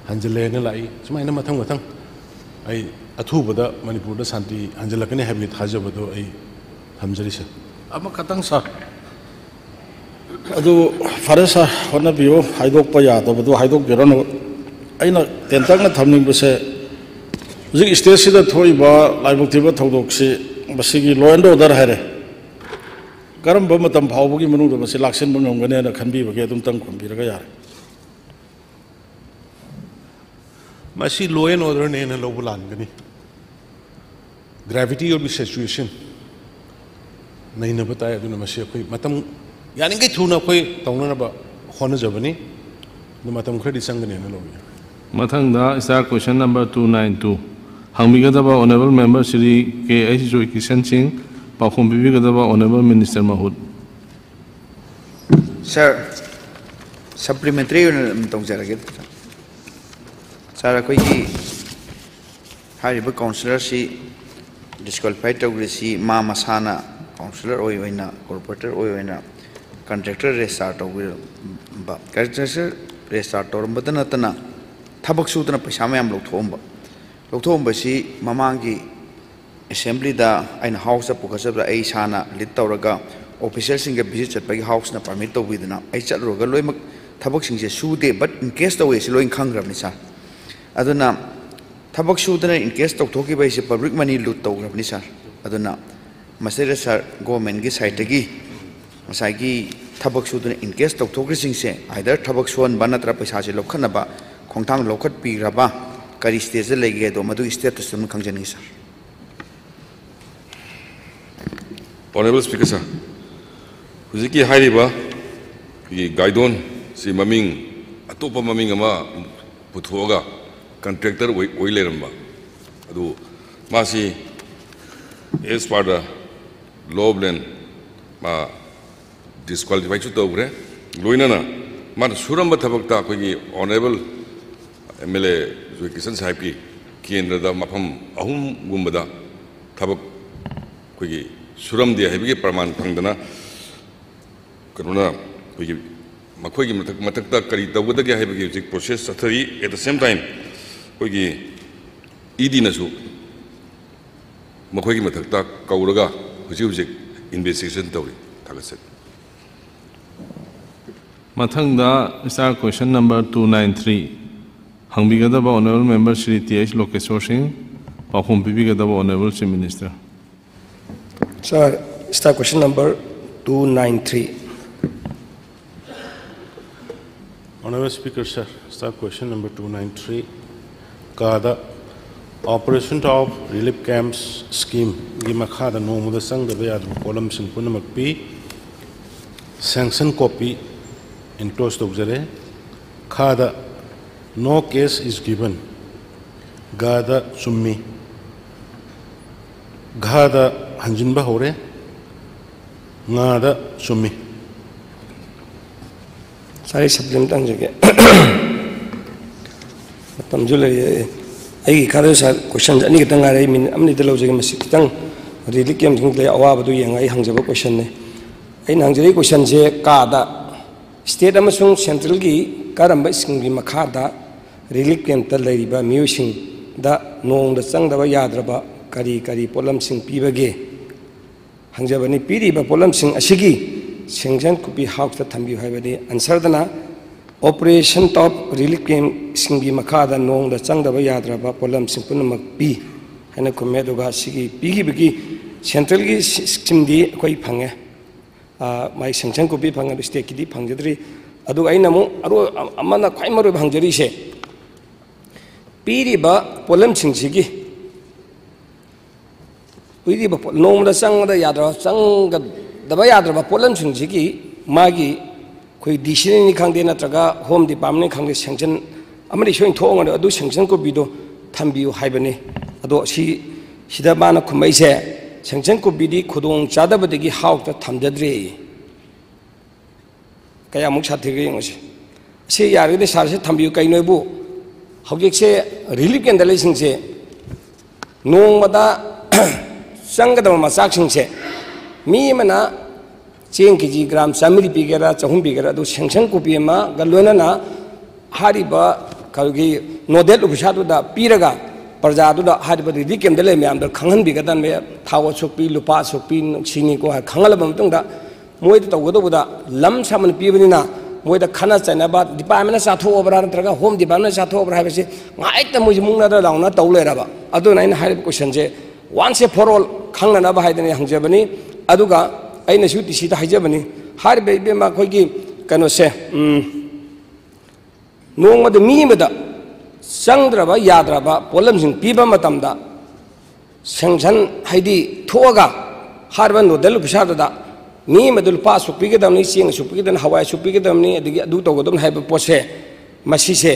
ꯍꯟꯖꯜꯂꯦꯅ ꯂꯥꯛꯏ꯫ ꯁꯨꯃꯥꯏꯅ ꯃꯊꯪ ꯃꯊꯪ ꯑꯩ ꯑꯊꯨꯕꯗ ꯃꯅꯤꯄꯨꯔꯗ ꯁꯥꯟꯇꯤ ꯍꯟꯖꯜꯂꯛꯀꯅꯤ ꯍꯥꯏꯕꯒꯤ ꯊꯥꯖꯕꯗꯣ ꯑꯩ ꯊꯝꯖꯔꯤ, ꯁꯥꯔ꯫ ꯑꯃꯈꯛꯇꯪ, ꯁꯥꯔ꯫ ꯑꯗꯨ ꯐꯔꯦ, ꯁꯥꯔ, ꯍꯣꯠꯅꯕꯤꯌꯨ꯫ ꯍꯥꯏꯗꯣꯛꯄ ꯌꯥꯗꯕꯗꯨ ꯍꯥꯏꯗꯣꯛꯄꯤꯔꯅꯨ꯫ ꯑꯩꯅ ꯇꯦꯟꯇꯛꯅ ꯊꯝꯅꯤꯡꯕꯁꯦ, ꯍꯧꯖꯤꯛ ꯁ꯭ꯇꯦꯠꯁꯤꯗ ꯊꯣꯛꯏꯕ ꯂꯥꯏꯕꯛ ꯊꯤꯕ ꯊꯧꯗꯣꯛꯁꯤ, ꯃꯁꯤꯒꯤ law and order ꯍꯥꯏꯔꯦ, ꯀꯔꯝꯕ ꯃꯇꯝ ꯐꯥꯎꯕꯒꯤ ꯃꯅꯨꯡꯗ ꯃꯁꯤ ꯂꯥꯛꯁꯤꯟꯕ ꯉꯝꯒꯅꯤ ꯍꯥꯏꯅ ꯈꯟꯕꯤꯕꯒꯦ? ꯑꯗꯨꯝꯇꯪ ꯈꯨꯝꯕꯤꯔꯒ ꯌꯥꯔꯦ꯫ ꯃꯁꯤ law and orderꯅꯦꯅ ꯂꯧꯕ ꯂꯥꯟꯒꯅꯤ꯫ Gravity of the situation ꯅꯩꯅꯕ ꯇꯥꯏ꯫ ꯑꯗꯨꯅ ꯃꯁꯤ ꯑꯩꯈꯣꯏ ꯃꯇꯝ ꯌꯥꯔꯤꯈꯩ ꯊꯨꯅ ꯑꯩꯈꯣꯏ ꯇꯧꯅꯅꯕ ꯍꯣꯠꯅꯖꯕꯅꯤ꯫ ꯑꯗꯨ ꯃꯇꯝ ꯈꯔꯗꯤ ꯆꯪꯒꯅꯦꯅ ꯂꯧꯏ꯫ ꯃꯊꯪꯗ star question number two nine two ꯍꯪꯕꯤꯒꯗꯕ Honourable Member Shri K H Joykishan Singh, ꯄꯥꯎꯈꯨꯝ ꯄꯤꯕꯤꯒꯗꯕ Honourable Minister ꯃꯍꯨꯠ꯫ ꯁꯥꯔ, ꯁꯄ꯭ꯂꯤꯃꯦꯟꯇꯔꯤ ꯑꯣꯏꯅ ꯑꯗꯨꯝ ꯇꯧꯖꯔꯒꯦ꯫ ꯁꯥꯔ, ꯑꯩꯈꯣꯏꯒꯤ ꯍꯥꯏꯔꯤꯕ ꯀꯥꯎꯟꯁꯤꯂꯔꯁꯤ ꯗꯤꯁꯀ꯭ꯋꯥꯂꯤꯐꯥꯏ ꯇꯧꯈ꯭ꯔꯤꯁꯤ ꯃꯥ ꯃꯁꯥꯅ ꯀꯥꯎꯟꯁꯤꯂꯔ ꯑꯣꯏ ꯑꯣꯏꯅ, ꯀꯣꯔꯄꯣꯔꯦꯇꯔ ꯑꯣꯏ ꯑꯣꯏꯅ ꯀꯟꯇ꯭ꯔꯦꯛꯇꯔ ꯔꯦꯖꯤꯁꯇꯥꯔ ꯇꯧꯕꯤꯔꯝꯕ, ꯀꯟꯇ꯭ꯔꯦꯛꯇꯔ ꯔꯦꯖꯤꯁꯇꯥꯔ ꯇꯧꯔꯝꯕꯗ ꯅꯠꯇꯅ ꯊꯕꯛ ꯁꯨꯗꯅ ꯄꯩꯁꯥ ꯃꯌꯥꯝ ꯂꯧꯊꯣꯛꯑꯝꯕ, ꯂꯧꯊꯣꯛꯑꯝꯕꯁꯤ ꯃꯃꯥꯡꯒꯤ ꯑꯦꯁꯦꯝꯕ꯭ꯂꯤꯗ ꯑꯩꯅ ꯍꯥꯎꯁꯇ ꯄꯨꯈꯠꯆꯕꯗ ꯑꯩ ꯏꯁꯥꯅ ꯂꯤꯗ ꯇꯧꯔꯒ ꯑꯣꯐꯤꯁꯤꯌꯦꯜꯁꯤꯡꯒ ꯚꯤꯖꯤꯠ ꯆꯠꯄꯒꯤ ꯍꯥꯎꯁꯅ ꯄꯥꯔꯃꯤꯠ ꯇꯧꯕꯤꯗꯅ ꯑꯩ ꯆꯠꯂꯨꯔꯒ ꯂꯣꯏꯅꯃꯛ ꯊꯕꯛꯁꯤꯡꯁꯦ ꯁꯨꯗꯦ, ꯕꯠ ꯏꯟꯀꯦꯁ ꯇꯧꯋꯦ, ꯁꯤ ꯂꯣꯏꯅ ꯈꯪꯈ꯭ꯔꯕꯅꯤ ꯁꯥꯔ꯫ ꯑꯗꯨꯅ ꯊꯕꯛ ꯁꯨꯗꯅ ꯏꯟꯀꯦꯁ ꯇꯧꯊꯣꯛꯈꯤꯕ ꯍꯥꯏꯁꯦ ꯄꯕ꯭ꯂꯤꯛ ꯃꯅꯤ ꯂꯨꯠ ꯇꯧꯈ꯭ꯔꯕꯅꯤ ꯁꯥꯔ꯫ ꯑꯗꯨꯅ ꯃꯁꯤꯗ ꯁꯥꯔ, ꯒꯣꯔꯃꯦꯟꯒꯤ ꯁꯥꯏꯠꯇꯒꯤ ꯉꯁꯥꯏꯒꯤ ꯊꯕꯛ ꯁꯨꯗꯅ ꯏꯟꯀꯦꯁ ꯇꯧꯊꯣꯛꯈ꯭ꯔꯤꯁꯤꯡꯁꯦ ꯑꯥꯏꯗꯔ ꯊꯕꯛ ꯁꯨꯍꯟꯕ ꯅꯠꯇ꯭ꯔꯒ ꯄꯩꯁꯥꯁꯦ ꯂꯧꯈꯠꯅꯕ ꯈꯣꯡꯊꯥꯡ ꯂꯧꯈꯠꯄꯤꯈ꯭ꯔꯕ, ꯀꯔꯤ ꯁ꯭ꯇꯦꯖꯇ ꯂꯩꯒꯦ ꯍꯥꯏꯗꯣ ꯃꯗꯨꯒꯤ ꯁ꯭ꯇꯦꯇꯁꯇꯨ ꯑꯗꯨꯝ ꯈꯪꯖꯅꯤꯡꯉꯤ ꯁꯥꯔ꯫ Honorable Speaker sir, ꯍꯧꯖꯤꯛꯀꯤ ꯍꯥꯏꯔꯤꯕ ꯑꯩꯈꯣꯏꯒꯤ ꯒꯥꯏꯗꯣꯟꯁꯤ ꯃꯃꯤꯡ, ꯑꯇꯣꯞꯄ ꯃꯃꯤꯡ ꯑꯃ ꯄꯨꯊꯣꯛꯑꯒ ꯀꯟꯇ꯭ꯔꯦꯛꯇꯔ ꯑꯣꯏ ꯑꯣꯏ ꯂꯩꯔꯝꯕ ꯑꯗꯨ, ꯃꯥꯁꯤ as per the law of land ꯃꯥ ꯗꯤꯁꯀ꯭ꯋꯥꯂꯤꯐꯥꯏꯁꯨ ꯇꯧꯈ꯭ꯔꯦ꯫ ꯂꯣꯏꯅꯅ ꯃꯥꯅ ꯁꯨꯔꯝꯕ ꯊꯕꯛꯇ ꯑꯩꯈꯣꯏꯒꯤ Honorable M L A ꯖꯣꯏꯀꯤꯁꯟ ꯁꯥꯍꯦꯕꯀꯤ ꯀꯦꯟꯗ꯭ꯔꯗ ꯃꯐꯝ ꯑꯍꯨꯝꯒꯨꯝꯕꯗ ꯊꯕꯛ ꯑꯩꯈꯣꯏꯒꯤ ꯁꯨꯔꯝꯗꯦ ꯍꯥꯏꯕꯒꯤ ꯄ꯭ꯔꯃꯥꯟ ꯐꯪꯗꯅ ꯀꯩꯅꯣꯅ ꯑꯩꯈꯣꯏꯒꯤ ꯃꯈꯣꯏꯒꯤ ꯃꯊꯛ ꯃꯊꯛꯇ ꯀꯔꯤ ꯇꯧꯒꯗꯒꯦ ꯍꯥꯏꯕꯒꯤ ꯍꯧꯖꯤꯛ ꯄ꯭ꯔꯣꯁꯦꯁ ꯆꯠꯊꯔꯤ꯫ At the same time ꯑꯩꯈꯣꯏꯒꯤ ꯏ ꯗꯤꯅꯁꯨ ꯃꯈꯣꯏꯒꯤ ꯃꯊꯛꯇ ꯀꯧꯔꯒ ꯍꯧꯖꯤꯛ ꯍꯧꯖꯤꯛ ꯏꯟꯚꯦꯁꯇꯤꯒꯦꯁꯟ ꯇꯧꯔꯤ꯫ ꯊꯥꯒꯠꯆꯔꯤ꯫ ꯃꯊꯪꯗ sir, question number two nine three ꯍꯪꯕꯤꯒꯗꯕ Honorable Member Shri T H Lokeshore Singh, ꯄꯥꯎꯈꯨꯝ ꯄꯤꯕꯤꯒꯗꯕ Honorable Chief Minister꯫ Sir, staff question number two nine three. Honorable Speaker sir, staff question number two nine three, ꯀꯥꯗ Operation of Relief Camps Scheme ꯒꯤ ꯃꯈꯥꯗ ꯅꯣꯡꯃꯗ ꯆꯪꯗꯕ ꯌꯥꯗꯕ ꯄꯣꯠꯂꯝꯁꯤꯡ ꯄꯨꯝꯅꯃꯛ ꯄꯤ꯫ Sanction copy enclose ꯇꯧꯖꯔꯦ꯫ ꯈꯥꯗ no cash is given, God ꯆꯨꯝꯃꯤ꯫ ꯘꯥꯗ ꯍꯟꯖꯤꯟꯕ ꯍꯧꯔꯦ꯫ ꯉꯥꯗ ꯆꯨꯝꯃꯤ꯫ Sir, ꯑꯩ supplement ꯍꯪꯖꯒꯦ꯫ ꯃꯇꯝꯁꯨ ꯂꯩꯔꯦ꯫ ꯑꯩꯒꯤ ꯈꯔꯗ ꯁꯥꯔ, question ꯑꯅꯤꯈꯛꯇꯪ ꯉꯥꯏꯔꯦ꯫ ꯑꯩ ꯃꯤꯅꯤꯠ ꯑꯃꯅꯤꯗ ꯂꯧꯖꯒꯦ꯫ ꯃꯁꯤ ꯈꯤꯇꯪ relief camp ꯁꯤꯡꯗ ꯑꯋꯥꯕꯗꯨ ꯌꯦꯡꯉꯒ ꯑꯩ ꯍꯪꯖꯕ question ꯅꯤ꯫ ꯑꯩꯅ ꯍꯪꯖꯔꯤꯕ question ꯁꯦ ꯀꯥꯗ state ꯑꯃꯁꯨꯡ central ꯒꯤ ꯀꯔꯝꯕ scheme ꯒꯤ ꯃꯈꯥꯗ relief camp ꯇ ꯂꯩꯔꯤꯕ ꯃꯤꯑꯣꯏꯁꯤꯡꯗ ꯅꯣꯡꯃꯗ ꯆꯪꯗꯕ ꯌꯥꯗ꯭ꯔꯕ ꯀꯔꯤ ꯀꯔꯤ ꯄꯣꯠꯂꯝꯁꯤꯡ ꯄꯤꯕꯒꯦ? ꯍꯪꯖꯕꯅꯤ꯫ ꯄꯤꯔꯤꯕ ꯄꯣꯠꯂꯝꯁꯤꯡ ꯑꯁꯤꯒꯤ sanction copy House ꯇ ꯊꯝꯕꯤꯌꯨ ꯍꯥꯏꯕꯅꯤ꯫ Answer ꯗꯅ, operation top relief camp ꯁꯤꯡꯒꯤ ꯃꯈꯥꯗ ꯅꯣꯡꯃꯗ ꯆꯪꯗꯕ ꯌꯥꯗ꯭ꯔꯕ ꯄꯣꯠꯂꯝꯁꯤꯡ ꯄꯨꯝꯅꯃꯛ ꯄꯤ ꯍꯥꯏꯅ ꯈꯨꯝꯃꯦ꯫ ꯑꯗꯨꯒ ꯁꯤꯒꯤ ꯄꯤꯈꯤꯕꯒꯤ central ꯒꯤ scheme ꯗꯤ ꯑꯩꯈꯣꯏ ꯐꯪꯉꯦ꯫ ꯑ, ꯃꯥꯒꯤ sanction copy ꯐꯪꯉꯦ, state ꯀꯤꯗꯤ ꯐꯪꯖꯗ꯭ꯔꯤ꯫ ꯑꯗꯨꯒ ꯑꯩꯅ ꯑꯃꯨꯛ ꯑꯔꯣꯏ-, ꯑꯃꯅ ꯈ꯭ꯋꯥꯏ ꯃꯔꯨꯑꯣꯏꯕ ꯍꯪꯖꯔꯤꯁꯦ, ꯄꯤꯔꯤꯕ ꯄꯣꯠꯂꯝꯁꯤꯡꯁꯤꯒꯤ, ꯄꯤꯔꯤꯕ ꯄꯣꯠ-, ꯅꯣꯡꯃꯗ ꯆꯪꯕꯗ ꯌꯥꯗ꯭ꯔꯕ, ꯆꯪꯒꯗꯕ ꯌꯥꯗ꯭ꯔꯕ ꯄꯣꯠꯂꯝꯁꯤꯡꯁꯤꯒꯤ ꯃꯥꯒꯤ ꯑꯩꯈꯣꯏ DC ꯅꯤ ꯈꯪꯗꯦ, ꯅꯠꯇ꯭ꯔꯒ Home Department ꯅꯤ ꯈꯪꯗꯦ, sanction ꯑꯃꯗꯤ ꯁꯣꯏꯅ ꯊꯣꯛꯑꯝꯒꯅꯤ, ꯑꯗꯨ sanction copy ꯗꯣ ꯊꯝꯕꯤꯌꯨ ꯍꯥꯏꯕꯅꯤ꯫ ꯑꯗꯣ ꯁꯤ, ꯁꯤꯗ ꯃꯥꯅ ꯈꯨꯝꯃꯛꯏꯁꯦ, sanction copy ꯗꯤ ꯈꯨꯗꯣꯡ ꯆꯥꯗꯕꯗꯒꯤ House ꯇ ꯊꯝꯖꯗ꯭ꯔꯦ꯫ ꯀꯌꯥꯃꯨꯛ ꯁꯥꯊꯤꯒꯦ ꯌꯦꯡꯉꯨꯁꯦ꯫ ꯑꯁꯤ ꯌꯥꯔꯒꯗꯤ sir ꯁꯦ ꯊꯝꯕꯤꯌꯨ꯫ ꯀꯩꯅꯣ ꯍꯥꯏꯕꯨ, ꯍꯧꯖꯤꯛꯁꯦ relief candle ꯂꯩꯁꯤꯡꯁꯦ ꯅꯣꯡꯃꯗ ꯆꯪꯒꯗꯕ ꯃꯆꯥꯛꯁꯤꯡꯁꯦ ꯃꯤ ꯑꯃꯅ ꯆꯦꯡ KG gram ꯆꯥꯃꯔꯤ ꯄꯤꯒꯦꯔꯥ, ꯆꯍꯨꯝ ꯄꯤꯒꯦꯔꯥ, ꯑꯗꯨ sanction copy ꯑꯃꯒ ꯂꯣꯏꯅꯅ ꯍꯥꯏꯔꯤꯕ ꯑꯩꯈꯣꯏꯒꯤ nodal officer ꯗꯨꯗ ꯄꯤꯔꯒ, ꯄ꯭ꯔꯖꯥꯗꯨꯗ, ꯍꯥꯏꯔꯤꯕ relief camp ꯗ ꯂꯩ ꯃꯌꯥꯝꯗ ꯈꯪꯍꯟꯕꯤꯒꯗꯕꯅꯦ꯫ ꯊꯥꯎ ꯑꯁꯨꯛ ꯄꯤ, ꯂꯨꯄꯥ ꯑꯁꯨꯛ ꯄꯤ, ꯁꯤꯅꯤꯀꯣ ꯍꯥꯏ ꯈꯪꯍꯜꯂꯕ ꯃꯇꯨꯡꯗ, ꯃꯣꯏꯗ ꯇꯧꯒꯗꯧꯕꯗ lump sum ꯑꯃ ꯄꯤꯕꯅꯤꯅ, ꯃꯣꯏꯗ ꯈꯠꯅ ꯆꯩꯅꯕ, department ꯅ ꯆꯥꯊꯣꯛꯑꯕ꯭ꯔꯥ ꯅꯠꯇ꯭ꯔꯒ Home Department ꯅ ꯆꯥꯊꯣꯛꯑꯕ꯭ꯔꯥ ꯍꯥꯏꯕꯁꯤ ꯉꯥꯏꯇ ꯃꯣꯏꯁꯤ ꯃꯨꯛꯅꯗ ꯂꯥꯎꯅ ꯇꯧ ꯂꯩꯔꯕ꯫ ꯑꯗꯨꯅ ꯑꯩꯅ ꯍꯥꯏꯔꯤꯕ question say once and for all ꯈꯪꯅꯅꯕ ꯍꯥꯏꯗꯅ ꯑꯩ ꯍꯪꯖꯕꯅꯤ꯫ ꯑꯗꯨꯒ ꯑꯩꯅꯁꯨ DC ꯗ ꯍꯥꯏꯖꯕꯅꯤ, ꯍꯥꯏꯔꯤꯕ ꯏꯕꯦꯝꯃ ꯑꯩꯈꯣꯏꯒꯤ ꯀꯩꯅꯣꯁꯦ, ꯎꯝ, ꯅꯣꯡꯃꯗ ꯃꯤ ꯑꯃꯗ ꯆꯪꯗ꯭ꯔꯕ ꯌꯥꯗ꯭ꯔꯕ ꯄꯣꯠꯂꯝꯁꯤꯡ ꯄꯤꯕ ꯃꯇꯝꯗ, sanction ꯍꯥꯏꯗꯤ ꯊꯣꯛꯑꯒ ꯍꯥꯏꯔꯤꯕ nodal officer ꯗꯨꯗ ꯃꯤ ꯑꯃꯗ ꯂꯨꯄꯥ ꯑꯁꯨꯛ ꯄꯤꯒꯗꯕꯅꯤ, ꯆꯦꯡ ꯑꯁꯨꯛ ꯄꯤꯒꯗꯕꯅꯤ, ꯍꯋꯥꯏ ꯑꯁꯨꯛ ꯄꯤꯒꯗꯕꯅꯤ, ꯑꯗꯒꯤ ꯑꯗꯨ ꯇꯧꯒꯗꯕꯅꯤ ꯍꯥꯏꯕ ꯄꯣꯠꯁꯦ, ꯃꯁꯤꯁꯦ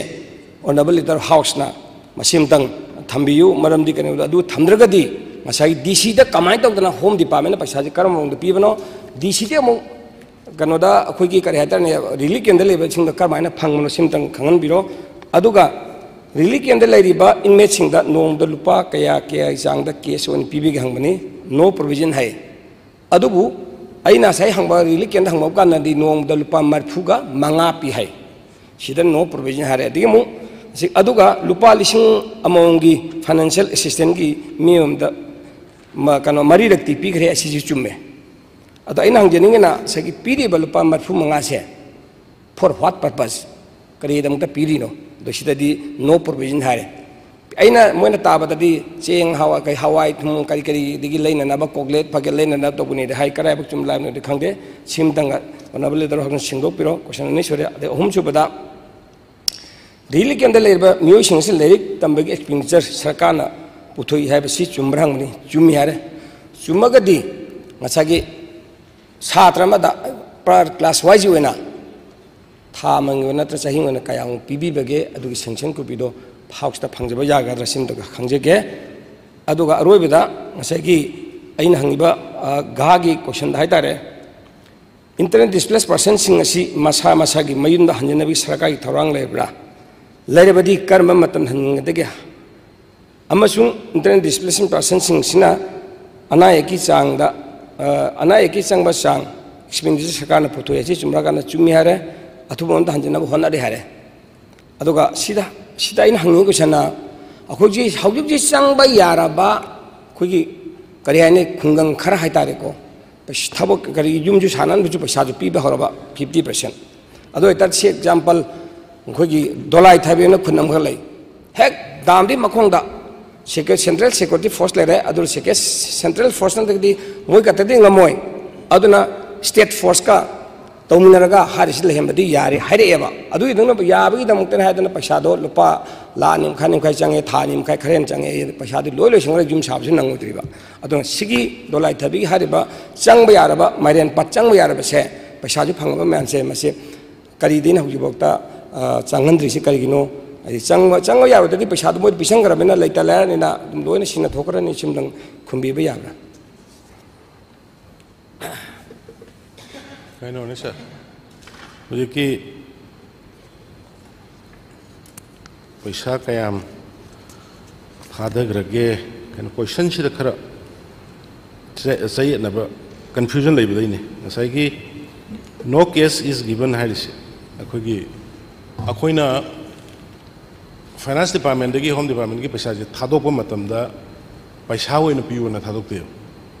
Honourable Leader, House ꯅ ꯃꯁꯤ ꯑꯃꯇꯪ ꯊꯝꯕꯤꯌꯨ꯫ ꯃꯔꯝꯗꯤ ꯀꯩꯅꯣꯗ ꯑꯗꯨ ꯊꯝꯗ꯭ꯔꯒꯗꯤ ꯉꯁꯥꯏꯒꯤ DC ꯗ ꯀꯃꯥꯏꯅ ꯇꯧꯗꯅ Home Department ꯅ ꯄꯩꯁꯥꯁꯦ ꯀꯔꯝꯕ ꯃꯑꯣꯡꯗ ꯄꯤꯕꯅꯣ, DC ꯗ ꯑꯃꯨꯛ ꯀꯩꯅꯣꯗ ꯑꯩꯈꯣꯏꯒꯤ ꯀꯔꯤ ꯍꯥꯏꯇꯥꯔꯦ, relief camp ꯗ ꯂꯩꯕꯁꯤꯡꯗ ꯀꯔꯝꯍꯥꯏꯅ ꯐꯪꯕꯅꯣ, ꯁꯤꯃꯇꯪ ꯈꯪꯍꯟꯕꯤꯔꯣ꯫ ꯑꯗꯨꯒ relief camp ꯗ ꯂꯩꯔꯤꯕ inmate ꯁꯤꯡꯗ ꯅꯣꯡꯃꯗ ꯂꯨꯄꯥ ꯀꯌꯥ ꯀꯌꯥꯒꯤ ꯆꯥꯡꯗ cash ꯑꯣꯏꯅ ꯄꯤꯕꯤꯒꯦ ꯍꯪꯕꯅꯤ꯫ No provision ꯍꯥꯏ꯫ ꯑꯗꯨꯕꯨ ꯑꯩꯅ ꯉꯁꯥꯏ ꯍꯪꯕ, relief camp ꯗ ꯍꯪꯕ ꯀꯥꯟꯗꯗꯤ ꯅꯣꯡꯃꯗ ꯂꯨꯄꯥ ꯃꯔꯤꯐꯨꯒ ꯃꯉꯥ ꯄꯤ ꯍꯥꯏ꯫ ꯁꯤꯗ no provision ꯍꯥꯏꯔꯦ꯫ ꯑꯗꯒꯤ ꯑꯃꯨꯛ ꯁꯤ-, ꯑꯗꯨꯒ ꯂꯨꯄꯥ ꯂꯤꯁꯤꯡ ꯑꯃꯃꯝꯒꯤ financial assistance ꯀꯤ ꯃꯤ ꯑꯃꯃꯝꯗ ꯀꯩꯅꯣ ꯃꯔꯤꯔꯛꯇꯤ ꯄꯤꯈ꯭ꯔꯦ, ꯑꯁꯤꯁꯨ ꯆꯨꯝꯃꯦ꯫ ꯑꯗꯣ ꯑꯩꯅ ꯍꯪꯖꯅꯤꯡꯉꯤꯅ ꯉꯁꯥꯏꯒꯤ ꯄꯤꯔꯤꯕ ꯂꯨꯄꯥ ꯃꯔꯤꯐꯨ ꯃꯉꯥꯁꯦ for what purpose? ꯀꯔꯤꯒꯤꯗꯃꯛꯇ ꯄꯤꯔꯤꯅꯣ? ꯑꯗꯣ ꯁꯤꯗꯗꯤ no provision ꯍꯥꯏꯔꯦ꯫ ꯑꯩꯅ ꯃꯣꯏꯅ ꯇꯥꯕꯗꯗꯤ ꯆꯦꯡ, ꯍꯋꯥꯏ, ꯀꯩ, ꯍꯋꯥꯏ, ꯊꯨꯝ, ꯀꯔꯤ ꯀꯔꯤꯗꯒꯤ ꯂꯩꯅꯅꯕ, ꯀꯣꯛꯂꯦꯠ ꯐꯒꯦꯠ ꯂꯩꯅꯅꯕ ꯇꯧꯕꯅꯤꯗꯤ ꯍꯥꯏ꯫ ꯀꯗꯥꯏꯐꯥꯎ ꯆꯨꯝ ꯂꯥꯟꯕꯅꯣꯗꯤ ꯈꯪꯗꯦ꯫ ꯁꯤꯃꯇꯪꯒ honourable leader ꯍꯣꯏꯅ ꯁꯦꯡꯗꯣꯛꯄꯤꯔꯣ꯫ Question ꯑꯅꯤ ꯁꯨꯔꯦ꯫ ꯑꯗꯩ ꯑꯍꯨꯝꯁꯨꯕꯗ, ꯔꯤꯂꯤꯐ ꯀꯦꯝꯞꯇ ꯂꯩꯔꯤꯕ ꯃꯤꯑꯣꯏꯁꯤꯡ ꯑꯁꯤ ꯂꯥꯏꯔꯤꯛ ꯇꯝꯕꯒꯤ expenditure ꯁꯔꯀꯥꯔꯅ ꯄꯨꯊꯣꯛꯏ ꯍꯥꯏꯕꯁꯤ ꯆꯨꯝꯕ꯭ꯔꯥ ꯍꯪꯕꯅꯤ꯫ ꯆꯨꯝꯃꯤ ꯍꯥꯏꯔꯦ꯫ ꯆꯨꯝꯃꯒꯗꯤ ꯉꯁꯥꯏꯒꯤ ꯁꯥꯇ꯭ꯔ ꯑꯃꯗ per class wise ꯑꯣꯏꯅ ꯊꯥ ꯑꯃꯒꯤ ꯑꯣꯏꯅ ꯅꯠꯇ꯭ꯔ ꯆꯍꯤ ꯑꯣꯏꯅ ꯀꯌꯥꯃꯨꯛ ꯄꯤꯕꯤꯕꯒꯦ, ꯑꯗꯨꯒꯤ sanction copyꯗꯣ ꯍꯥꯎꯁꯇ ꯐꯪꯖꯕ ꯌꯥꯒꯗ꯭ꯔꯥ, ꯁꯤꯃꯇꯒ ꯈꯪꯖꯒꯦ꯫ ꯑꯗꯨꯒ ꯑꯔꯣꯏꯕꯗ ꯉꯁꯥꯏꯒꯤ ꯑꯩꯅ ꯍꯪꯉꯤꯕ, ꯑ, ꯒꯍꯥꯒꯤ questionꯗ ꯍꯥꯏꯇꯥꯔꯦ, internally displaced personꯁꯤꯡ ꯑꯁꯤ ꯃꯁꯥ ꯃꯁꯥꯒꯤ ꯃꯌꯨꯝꯗ ꯍꯟꯖꯤꯟꯅꯕꯒꯤ ꯁꯔꯀꯥꯔꯒꯤ ꯊꯧꯔꯥꯡ ꯂꯩꯕ꯭ꯔꯥ? ꯂꯩꯔꯕꯗꯤ ꯀꯔꯝꯕ ꯃꯇꯝꯗ ꯍꯟꯖꯤꯟꯒꯗꯒꯦ? ꯑꯃꯁꯨꯡ internally displaced personꯁꯤꯡꯅ ꯑꯅꯥ ꯑꯌꯦꯛꯀꯤ ꯆꯥꯡꯗ, ꯑ, ꯑꯅꯥ ꯑꯌꯦꯛꯀꯤ ꯆꯪꯕ ꯆꯥꯡ expenditure ꯁꯔꯀꯥꯔꯅ ꯄꯨꯊꯣꯛꯑꯦ, ꯑꯁꯤ ꯆꯨꯝꯕ꯭ꯔꯥ ꯀꯥꯟꯗ ꯆꯨꯝꯃꯤ ꯍꯥꯏꯔꯦ, ꯑꯊꯨꯕ ꯃꯇꯝꯗ ꯍꯟꯖꯤꯟꯅꯕ ꯍꯣꯠꯅꯔꯤ ꯍꯥꯏꯔꯦ꯫ ꯑꯗꯨꯒ ꯁꯤꯗ, ꯁꯤꯗ ꯑꯩꯅ ꯍꯪꯅꯤꯡꯉꯤ questionꯅ, ꯑꯩꯈꯣꯏꯒꯤ ꯍꯧꯖꯤꯛ ꯍꯧꯖꯤꯛ ꯆꯪꯕ ꯌꯥꯔꯕ ꯑꯩꯈꯣꯏꯒꯤ, ꯀꯔꯤ ꯍꯥꯏꯅꯤ, ꯈꯨꯡꯒꯪ ꯈꯔ ꯍꯥꯏꯇꯥꯔꯦꯀꯣ, ꯄꯩꯁ-, ꯊꯕꯛ ꯀꯔꯤ ꯌꯨꯝꯁꯨ ꯁꯥꯟꯅꯅꯕꯁꯨ ꯄꯩꯁꯥꯁꯨ ꯄꯤꯕ ꯍꯧꯔꯕ fifty percent꯫ ꯑꯗꯨ ꯑꯣꯏꯇꯥꯔꯗꯤ ꯁꯤ example, ꯑꯩꯈꯣꯏꯒꯤ ꯗꯣꯂꯥꯏ ꯊꯥꯕꯤ ꯑꯅ ꯈꯨꯟ ꯑꯃꯈꯛ ꯂꯩ꯫ ꯍꯦꯛ ꯗꯥꯝꯗꯤ ꯃꯈꯣꯡꯗ ꯁꯦꯀ꯭ꯌꯨ-, central security force ꯂꯩꯔꯦ, ꯑꯗꯨ ꯁꯦꯀ꯭ꯌꯨ-, central force ꯅꯠꯇ꯭ꯔꯒꯗꯤ ꯃꯣꯏ ꯈꯛꯇꯗꯤ ꯉꯝꯃꯣꯏ꯫ ꯑꯗꯨꯅ state forceꯀ ꯇꯧꯃꯤꯟꯅꯔꯒ ꯍꯥꯏꯔꯤꯁꯤ ꯂꯩꯍꯟꯕꯗꯤ ꯌꯥꯔꯦ ꯍꯥꯏꯔꯛꯑꯦꯕ꯫ ꯑꯗꯨꯒꯤꯗꯃꯛ, ꯌꯥꯕꯒꯤꯗꯃꯛꯇꯅꯤ ꯍꯥꯏꯗꯅ ꯄꯩꯁꯥꯗꯣ ꯂꯨꯄꯥ ꯂꯥꯈ ꯑꯅꯤ ꯃꯈꯥꯏ, ꯑꯅꯤ ꯃꯈꯥꯏ ꯆꯪꯉꯦ, ꯊꯥ ꯑꯅꯤ ꯃꯈꯥꯏ ꯈꯔ ꯍꯦꯟꯅ ꯆꯪꯉꯦ, ꯄꯩꯁꯥꯗꯤ ꯂꯣꯏ ꯂꯣꯏꯁꯤꯟꯈ꯭ꯔꯦ, ꯌꯨꯝ ꯁꯥꯕꯁꯨ ꯅꯪꯉꯣꯏꯗ꯭ꯔꯤꯕ꯫ ꯑꯗꯨꯅ ꯁꯤꯒꯤ ꯗꯣꯂꯥꯏ ꯊꯥꯕꯤꯒꯤ ꯍꯥꯏꯔꯤꯕ ꯆꯪꯕ ꯌꯥꯔꯕ ꯃꯥꯏꯔꯦꯟ ꯄꯥꯠ ꯆꯪꯕ ꯌꯥꯔꯕꯁꯦ ꯄꯩꯁꯥꯁꯨ ꯐꯪꯉꯕ ꯃꯌꯥꯝꯁꯦ ꯃꯁꯤ ꯀꯔꯤꯗꯩꯅ ꯍꯧꯖꯤꯛꯐꯥꯎꯗ, ꯑ, ꯆꯪꯍꯟꯗ꯭ꯔꯤꯁꯤ ꯀꯔꯤꯒꯤꯅꯣ? ꯍꯥꯏꯗꯤ ꯆꯪꯕ, ꯆꯪꯕ ꯌꯥꯔꯣꯏꯗꯗꯤ ꯄꯩꯁꯥꯗꯣ ꯃꯣꯏꯗ ꯄꯤꯁꯟꯈ꯭ꯔꯕꯅꯤꯅ ꯂꯩꯇ ꯂꯥꯏꯔꯅꯤꯅ ꯑꯗꯨꯝ ꯂꯣꯏꯅ ꯁꯤꯅ ꯊꯣꯛꯈ꯭ꯔꯅꯤ꯫ ꯁꯤꯝꯗꯪ ꯈꯨꯝꯕꯤꯕ ꯌꯥꯕ꯭ꯔꯥ? ꯀꯩꯅꯣꯅꯦ ꯁꯥꯔ, ꯍꯧꯖꯤꯛꯀꯤ ꯄꯩꯁꯥ ꯀꯌꯥꯝ ꯊꯥꯗꯈ꯭ꯔꯒꯦ? ꯀꯩꯅꯣ, questionꯁꯤꯗ ꯈꯔ ꯆ-, ꯆꯌꯦꯠꯅꯕ, confusion ꯂꯩꯕꯗꯩꯅꯦ꯫ ꯉꯁꯥꯏꯒꯤ "No cash is given" ꯍꯥꯏꯔꯤꯁꯦ, ꯑꯩꯈꯣꯏꯒꯤ, ꯑꯩꯈꯣꯏꯅ finance departmentꯗꯒꯤ home departmentꯀꯤ ꯄꯩꯁꯥꯁꯦ ꯊꯥꯗꯣꯛꯄ ꯃꯇꯝꯗ ꯄꯩꯁꯥ ꯑꯣꯏꯅ ꯄꯤꯌꯨꯅ ꯊꯥꯗꯣꯛꯇꯦꯕ꯫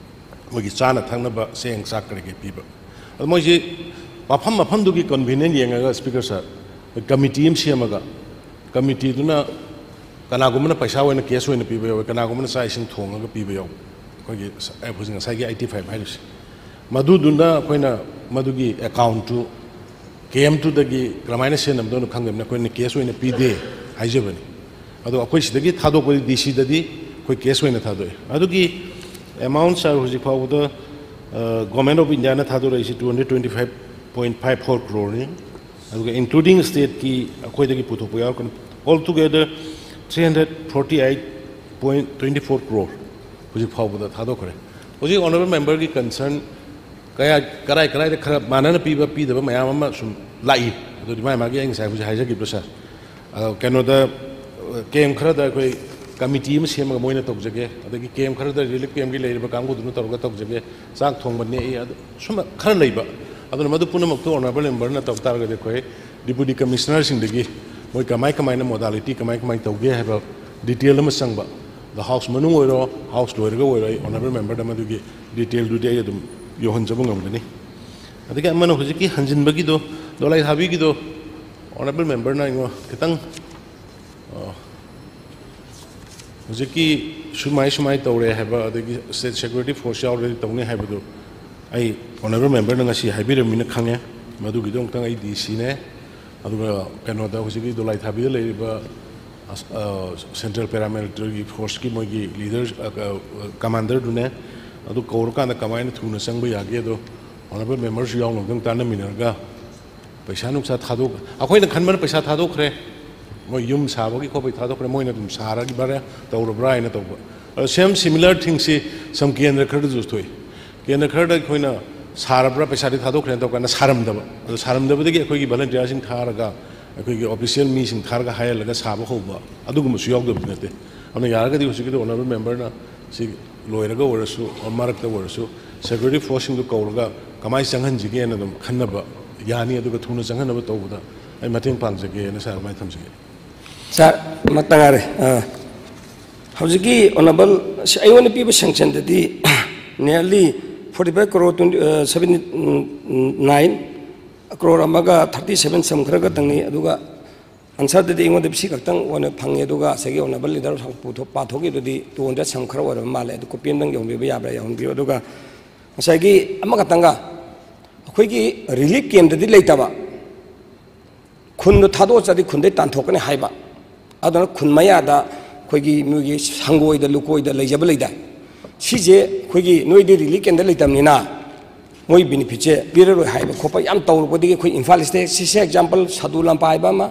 ꯃꯣꯏꯒꯤ ꯆꯥꯅ ꯊꯛꯅꯕ ꯆꯦꯡ ꯆꯥꯛ ꯀꯔꯤ ꯀꯔꯤ ꯄꯤꯕ꯫ ꯑꯗꯣ ꯃꯣꯏꯁꯤ ꯃꯐꯝ ꯃꯐꯝꯗꯨꯒꯤ convenient ꯌꯦꯡꯉꯒ, Speaker Sir, committee ꯑꯃ ꯁꯦꯝꯃꯒ, committeeꯗꯨꯅ ꯀꯅꯥꯒꯨꯝꯕꯅ ꯄꯩꯁꯥ ꯑꯣꯏꯅ cash ꯑꯣꯏꯅ ꯄꯤꯕ ꯌꯥꯎꯋꯤ, ꯀꯅꯥꯒꯨꯝꯕꯅ ꯆꯥꯛ ꯏꯁꯤꯡ ꯊꯣꯡꯉꯒ ꯄꯤꯕ ꯌꯥꯎꯋꯤ꯫ ꯑꯩꯈꯣꯏꯒꯤ ꯍꯧꯖꯤꯛ ꯉꯁꯥꯏꯒꯤ eighty five ꯍꯥꯏꯔꯤꯁꯦ, ꯃꯗꯨꯗꯨꯅ ꯑꯩꯈꯣꯏꯅ ꯃꯗꯨꯒꯤ accountꯇꯨ ꯀꯦ ꯑꯦꯝ ꯇꯨꯗꯒꯤ ꯀꯔꯝꯍꯥꯏꯅ ꯁꯦꯟꯅꯕꯗꯣꯅ ꯈꯪꯗꯕꯅꯤꯅ ꯑꯩꯈꯣꯏꯅ cash ꯑꯣꯏꯅ ꯄꯤꯗꯦ ꯍꯥꯏꯖꯕꯅꯤ꯫ ꯑꯗꯣ ꯑꯩꯈꯣꯏ ꯁꯤꯗꯒꯤ ꯊꯥꯗꯣꯛꯄꯗꯤ ꯗꯤ ꯁꯤꯗꯗꯤ ꯑꯩꯈꯣꯏ cash ꯑꯣꯏꯅ ꯊꯥꯗꯣꯛꯑꯦ꯫ ꯑꯗꯨꯒꯤ amount, Sir, ꯍꯧꯖꯤꯛ ꯐꯥꯎꯕꯗ, ꯑ, Government of Indiaꯅ ꯊꯥꯗꯣꯔꯛꯏꯁꯤ two hundred twenty five point five four crore ꯅꯤ꯫ ꯑꯗꯨꯒ including stateꯀꯤ ꯑꯩꯈꯣꯏꯗꯒꯤ ꯄꯨꯊꯣꯛꯄ ꯌꯥꯎꯔꯛꯀꯅꯤ, all together three hundred forty eight point twenty four crore ꯍꯧꯖꯤꯛ ꯐꯥꯎꯕꯗ ꯊꯥꯗꯣꯛꯈ꯭ꯔꯦ꯫ ꯍꯧꯖꯤꯛ honourable memberꯒꯤ concern ꯀꯌꯥ, ꯀꯔꯥꯏ ꯀꯔꯥꯏꯗ ꯈꯔ ꯃꯥꯟꯅꯅ ꯄꯤꯕ ꯄꯤꯗꯕ ꯃꯌꯥꯝ ꯑꯃ ꯁꯨꯝ ꯂꯥꯛꯏ꯫ ꯑꯗꯨꯗꯤ ꯃꯥꯒꯤ ꯃꯥꯒꯤ ꯑꯩ ꯉꯁꯥꯏ ꯍꯧꯖꯤꯛ ꯍꯥꯏꯖꯈꯤꯕꯗꯣ, Sir, ꯑ, ꯀꯩꯅꯣꯗ, ꯑ, ꯀꯦꯝ ꯈꯔꯗ ꯑꯩꯈꯣꯏ committee ꯑꯃ ꯁꯦꯝꯃꯒ ꯃꯣꯏꯅ ꯇꯧꯖꯒꯦ, ꯑꯗꯒꯤ ꯀꯦꯝ ꯈꯔꯗ relief campꯀꯤ ꯂꯩꯔꯤꯕ ꯀꯥꯡꯕꯨꯗꯨꯅ ꯇꯧꯔꯒ ꯇꯧꯖꯒꯦ, ꯆꯥꯛ ꯊꯣꯡꯕ ꯅꯦꯛꯏ, ꯑꯗꯨ ꯁꯨꯝꯕ ꯈꯔ ꯂꯩꯕ꯫ ꯑꯗꯨꯅ ꯃꯗꯨ ꯄꯨꯝꯅꯃꯛꯇꯨ honourable memberꯅ ꯇꯧ ꯇꯥꯔꯒꯗꯤ ꯑꯩꯈꯣꯏ Deputy Commissionerꯁꯤꯡꯗꯒꯤ ꯃꯣꯏ ꯀꯃꯥꯏ ꯀꯃꯥꯏꯅ modality ꯀꯃꯥꯏ ꯀꯃꯥꯏꯅ ꯇꯧꯒꯦ ꯍꯥꯏꯕ detail ꯑꯃ ꯆꯪꯕ꯫ ꯑꯗꯣ House ꯃꯅꯨꯡ ꯑꯣꯏꯔꯣ, House ꯂꯣꯏꯔꯒ ꯑꯣꯏꯔꯣ, ꯑꯩ honourable memberꯗ ꯃꯗꯨꯒꯤ detailꯗꯨꯗꯤ ꯑꯩ ꯑꯗꯨꯝ ꯌꯧꯍꯟꯖꯕ ꯉꯝꯒꯅꯤ꯫ ꯑꯗꯒꯤ ꯑꯃꯅ ꯍꯧꯖꯤꯛꯀꯤ ꯍꯟꯖꯤꯟꯕꯒꯤꯗꯣ, ꯗꯣꯂꯥꯏ ꯊꯥꯕꯤꯒꯤꯗꯣ, honourable memberꯅ ꯑꯩꯉꯣꯟꯗ ꯈꯤꯇꯪ, ꯑ, ꯍꯧꯖꯤꯛꯀꯤ ꯁꯨꯃꯥꯏ ꯁꯨꯃꯥꯏ ꯇꯧꯔꯦ ꯍꯥꯏꯕ, ꯑꯗꯒꯤ state security force ꯌꯥꯎꯔꯗꯤ ꯇꯧꯅꯤ ꯍꯥꯏꯕꯗꯨ ꯑꯩ honourable memberꯅ ꯉꯁꯤ ꯍꯥꯏꯕꯤꯔꯝꯃꯤꯅ ꯈꯪꯉꯦ꯫ ꯃꯗꯨꯒꯤꯗꯣ ꯑꯃꯨꯛꯇꯪ ꯑꯩ ꯗꯤ ꯁꯤꯅꯦ, ꯑꯗꯨꯒ ꯀꯩꯅꯣꯗ ꯍꯧꯖꯤꯛꯀꯤ ꯗꯣꯂꯥꯏ ꯊꯥꯕꯤꯗ ꯂꯩꯔꯤꯕ ꯑꯁ-, ꯑ, central paramilitary forceꯀꯤ ꯃꯣꯏꯒꯤ leader, ꯑ, ꯑ, commanderꯗꯨꯅꯦ, ꯑꯗꯨ ꯀꯧꯔꯀꯥꯟꯗ ꯀꯃꯥꯏꯅ ꯊꯨꯅ ꯆꯪꯕ ꯌꯥꯒꯦ ꯑꯗꯣ honourable memberꯁꯨ ꯌꯥꯎꯅ ꯑꯃꯨꯛꯇꯪ ꯇꯥꯟꯅꯃꯤꯟꯅꯔꯒ ꯄꯩꯁꯥ ꯅꯨꯡꯁꯥ ꯊꯥꯗꯣꯛ-, ꯑꯩꯈꯣꯏꯅ ꯈꯟꯕꯅ ꯄꯩꯁꯥ ꯊꯥꯗꯣꯛꯈ꯭ꯔꯦ, ꯃꯣꯏ ꯌꯨꯝ ꯁꯥꯕꯒꯤ ꯈꯣꯠꯄꯒꯤ ꯊꯥꯗꯣꯛꯈ꯭ꯔꯦ, ꯃꯣꯏꯅ ꯑꯗꯨꯝ ꯁꯥꯔꯒ ꯚꯔꯥ ꯇꯧꯔꯕ꯭ꯔꯥ ꯍꯥꯏꯅ ꯇꯧꯕ꯫ ꯑꯗꯣ same similar thingꯁꯤ some ꯀꯦꯟꯗ꯭ꯔ ꯈꯔꯗꯁꯨ ꯊꯣꯛꯏ꯫ ꯀꯦꯟꯗ꯭ꯔ ꯈꯔꯗ ꯑꯩꯈꯣꯏꯅ ꯁꯥꯔꯕ꯭ꯔꯥ, ꯄꯩꯁꯥꯗꯤ ꯊꯥꯗꯣꯛꯈ꯭ꯔꯦꯅ ꯇꯧꯀꯥꯟꯗ ꯁꯥꯔꯝꯗꯕ꯫ ꯑꯗꯣ ꯁꯥꯔꯝꯗꯕꯗꯒꯤ ꯑꯩꯈꯣꯏꯒꯤ volunteerꯁꯤꯡ ꯊꯥꯔꯒ, ꯑꯩꯈꯣꯏꯒꯤ official ꯃꯤꯁꯤꯡ ꯊꯥꯔꯒ ꯍꯥꯏꯍꯜꯂꯒ ꯁꯥꯕ ꯍꯧꯕ, ꯑꯗꯨꯒꯨꯝꯕꯁꯨ ꯌꯥꯎꯗꯕꯗꯤ ꯅꯠꯇꯦ꯫ ꯑꯗꯨꯅ ꯌꯥꯔꯒꯗꯤ ꯍꯧꯖꯤꯛꯀꯤꯗꯣ honourable memberꯅ ꯁꯤ ꯂꯣꯏꯔꯒ ꯑꯣꯏꯔꯁꯨ, ꯃꯔꯛꯇ ꯑꯣꯏꯔꯁꯨ, security forceꯁꯤꯡꯗꯨ ꯀꯧꯔꯒ ꯀꯃꯥꯏꯅ ꯆꯪꯍꯟꯁꯤꯒꯦꯅ ꯑꯗꯨꯝ ꯈꯟꯅꯕ ꯌꯥꯅꯤ, ꯑꯗꯨꯒ ꯊꯨꯅ ꯆꯪꯍꯟꯅꯕ ꯇꯧꯕꯗ ꯑꯩ ꯃꯇꯦꯡ ꯄꯥꯡꯖꯒꯦꯅ, Sir, ꯑꯗꯨꯃꯥꯏꯅ ꯊꯝꯖꯒꯦ꯫ Sir, ꯑꯃꯇ ꯉꯥꯏꯔꯦ꯫ ꯑ, ꯍꯧꯖꯤꯛꯀꯤ ꯑꯣꯅꯔꯦꯕꯜ ꯑꯩꯉꯣꯟꯗ ꯄꯤꯕ ꯁꯦꯡꯁꯟꯗꯗꯤ nearly forty five crore twenty seventy nine, crore ꯑꯃꯒ ꯊꯥꯔꯇꯤ ꯁꯚꯦꯟ ꯁꯝ ꯈꯔ ꯈꯛꯇꯪꯅꯤ꯫ ꯑꯗꯨꯒ ꯑꯟꯁꯔꯗꯗꯤ ꯑꯩꯉꯣꯟꯗ ꯁꯤ ꯈꯛꯇꯪ ꯑꯣꯏꯅ ꯐꯪꯉꯦ꯫ ꯑꯗꯨꯒ ꯉꯁꯥꯏꯒꯤ ꯑꯣꯅꯔꯦꯕꯜ ꯂꯤꯗꯔ ꯄꯥꯊꯣꯛꯈꯤꯕꯗꯨꯗꯤ ꯇꯨ ꯍꯟꯗ꯭ꯔꯦꯗ ꯁꯝ ꯈꯔ ꯑꯣꯏꯔꯕ ꯃꯥꯜꯂꯦ꯫ ꯑꯗꯨ ꯀꯣꯄꯤ ꯑꯝꯇꯪ ꯌꯧꯍꯟꯕꯤꯕ ꯌꯥꯕ꯭ꯔꯥ? ꯌꯧꯍꯟꯕꯤꯌꯨ꯫ ꯑꯗꯨꯒ ꯉꯁꯥꯏꯒꯤ ꯑꯃꯈꯛꯇꯪꯒ, ꯑꯩꯈꯣꯏꯒꯤ ꯔꯤꯂꯤꯐ ꯀꯦꯝꯗꯗꯤ ꯂꯩꯇꯕ, ꯈꯨꯟꯗꯣ ꯊꯥꯗꯣꯛꯑ ꯆꯠꯂꯗꯤ ꯈꯨꯟꯗꯩ ꯇꯥꯟꯊꯣꯛꯀꯅꯤ ꯍꯥꯏꯕ꯫ ꯑꯗꯨꯅ ꯈꯨꯟ ꯃꯌꯥꯗ ꯑꯩꯈꯣꯏꯒꯤ ꯃꯣꯏꯒꯤ ꯁꯪꯒꯣꯏꯗ ꯂꯨꯀꯣꯏꯗ ꯂꯩꯖꯕ ꯂꯩꯗꯥꯏ, ꯁꯤꯁꯦ ꯑꯩꯈꯣꯏꯒꯤ ꯅꯣꯏꯗꯤ ꯔꯤꯂꯤꯐ ꯀꯦꯝꯗ ꯂꯩꯇꯕꯅꯤꯅ ꯃꯣꯏ ꯕꯦꯅꯤꯐꯤꯠꯁꯦ ꯄꯤꯔꯔꯣꯏ ꯍꯥꯏꯕ ꯈꯣꯠꯄ ꯌꯥꯝ ꯇꯧꯔꯨꯕꯗꯒꯤ ꯑꯩꯈꯣꯏ ꯏꯝꯐꯥꯜ ꯏꯁꯇꯦꯠ, ꯁꯤꯁꯦ ꯑꯦꯛꯖꯥꯝꯄꯜ ꯁꯥꯗꯨ ꯂꯝꯄꯥ ꯍꯥꯏꯕ ꯑꯃ,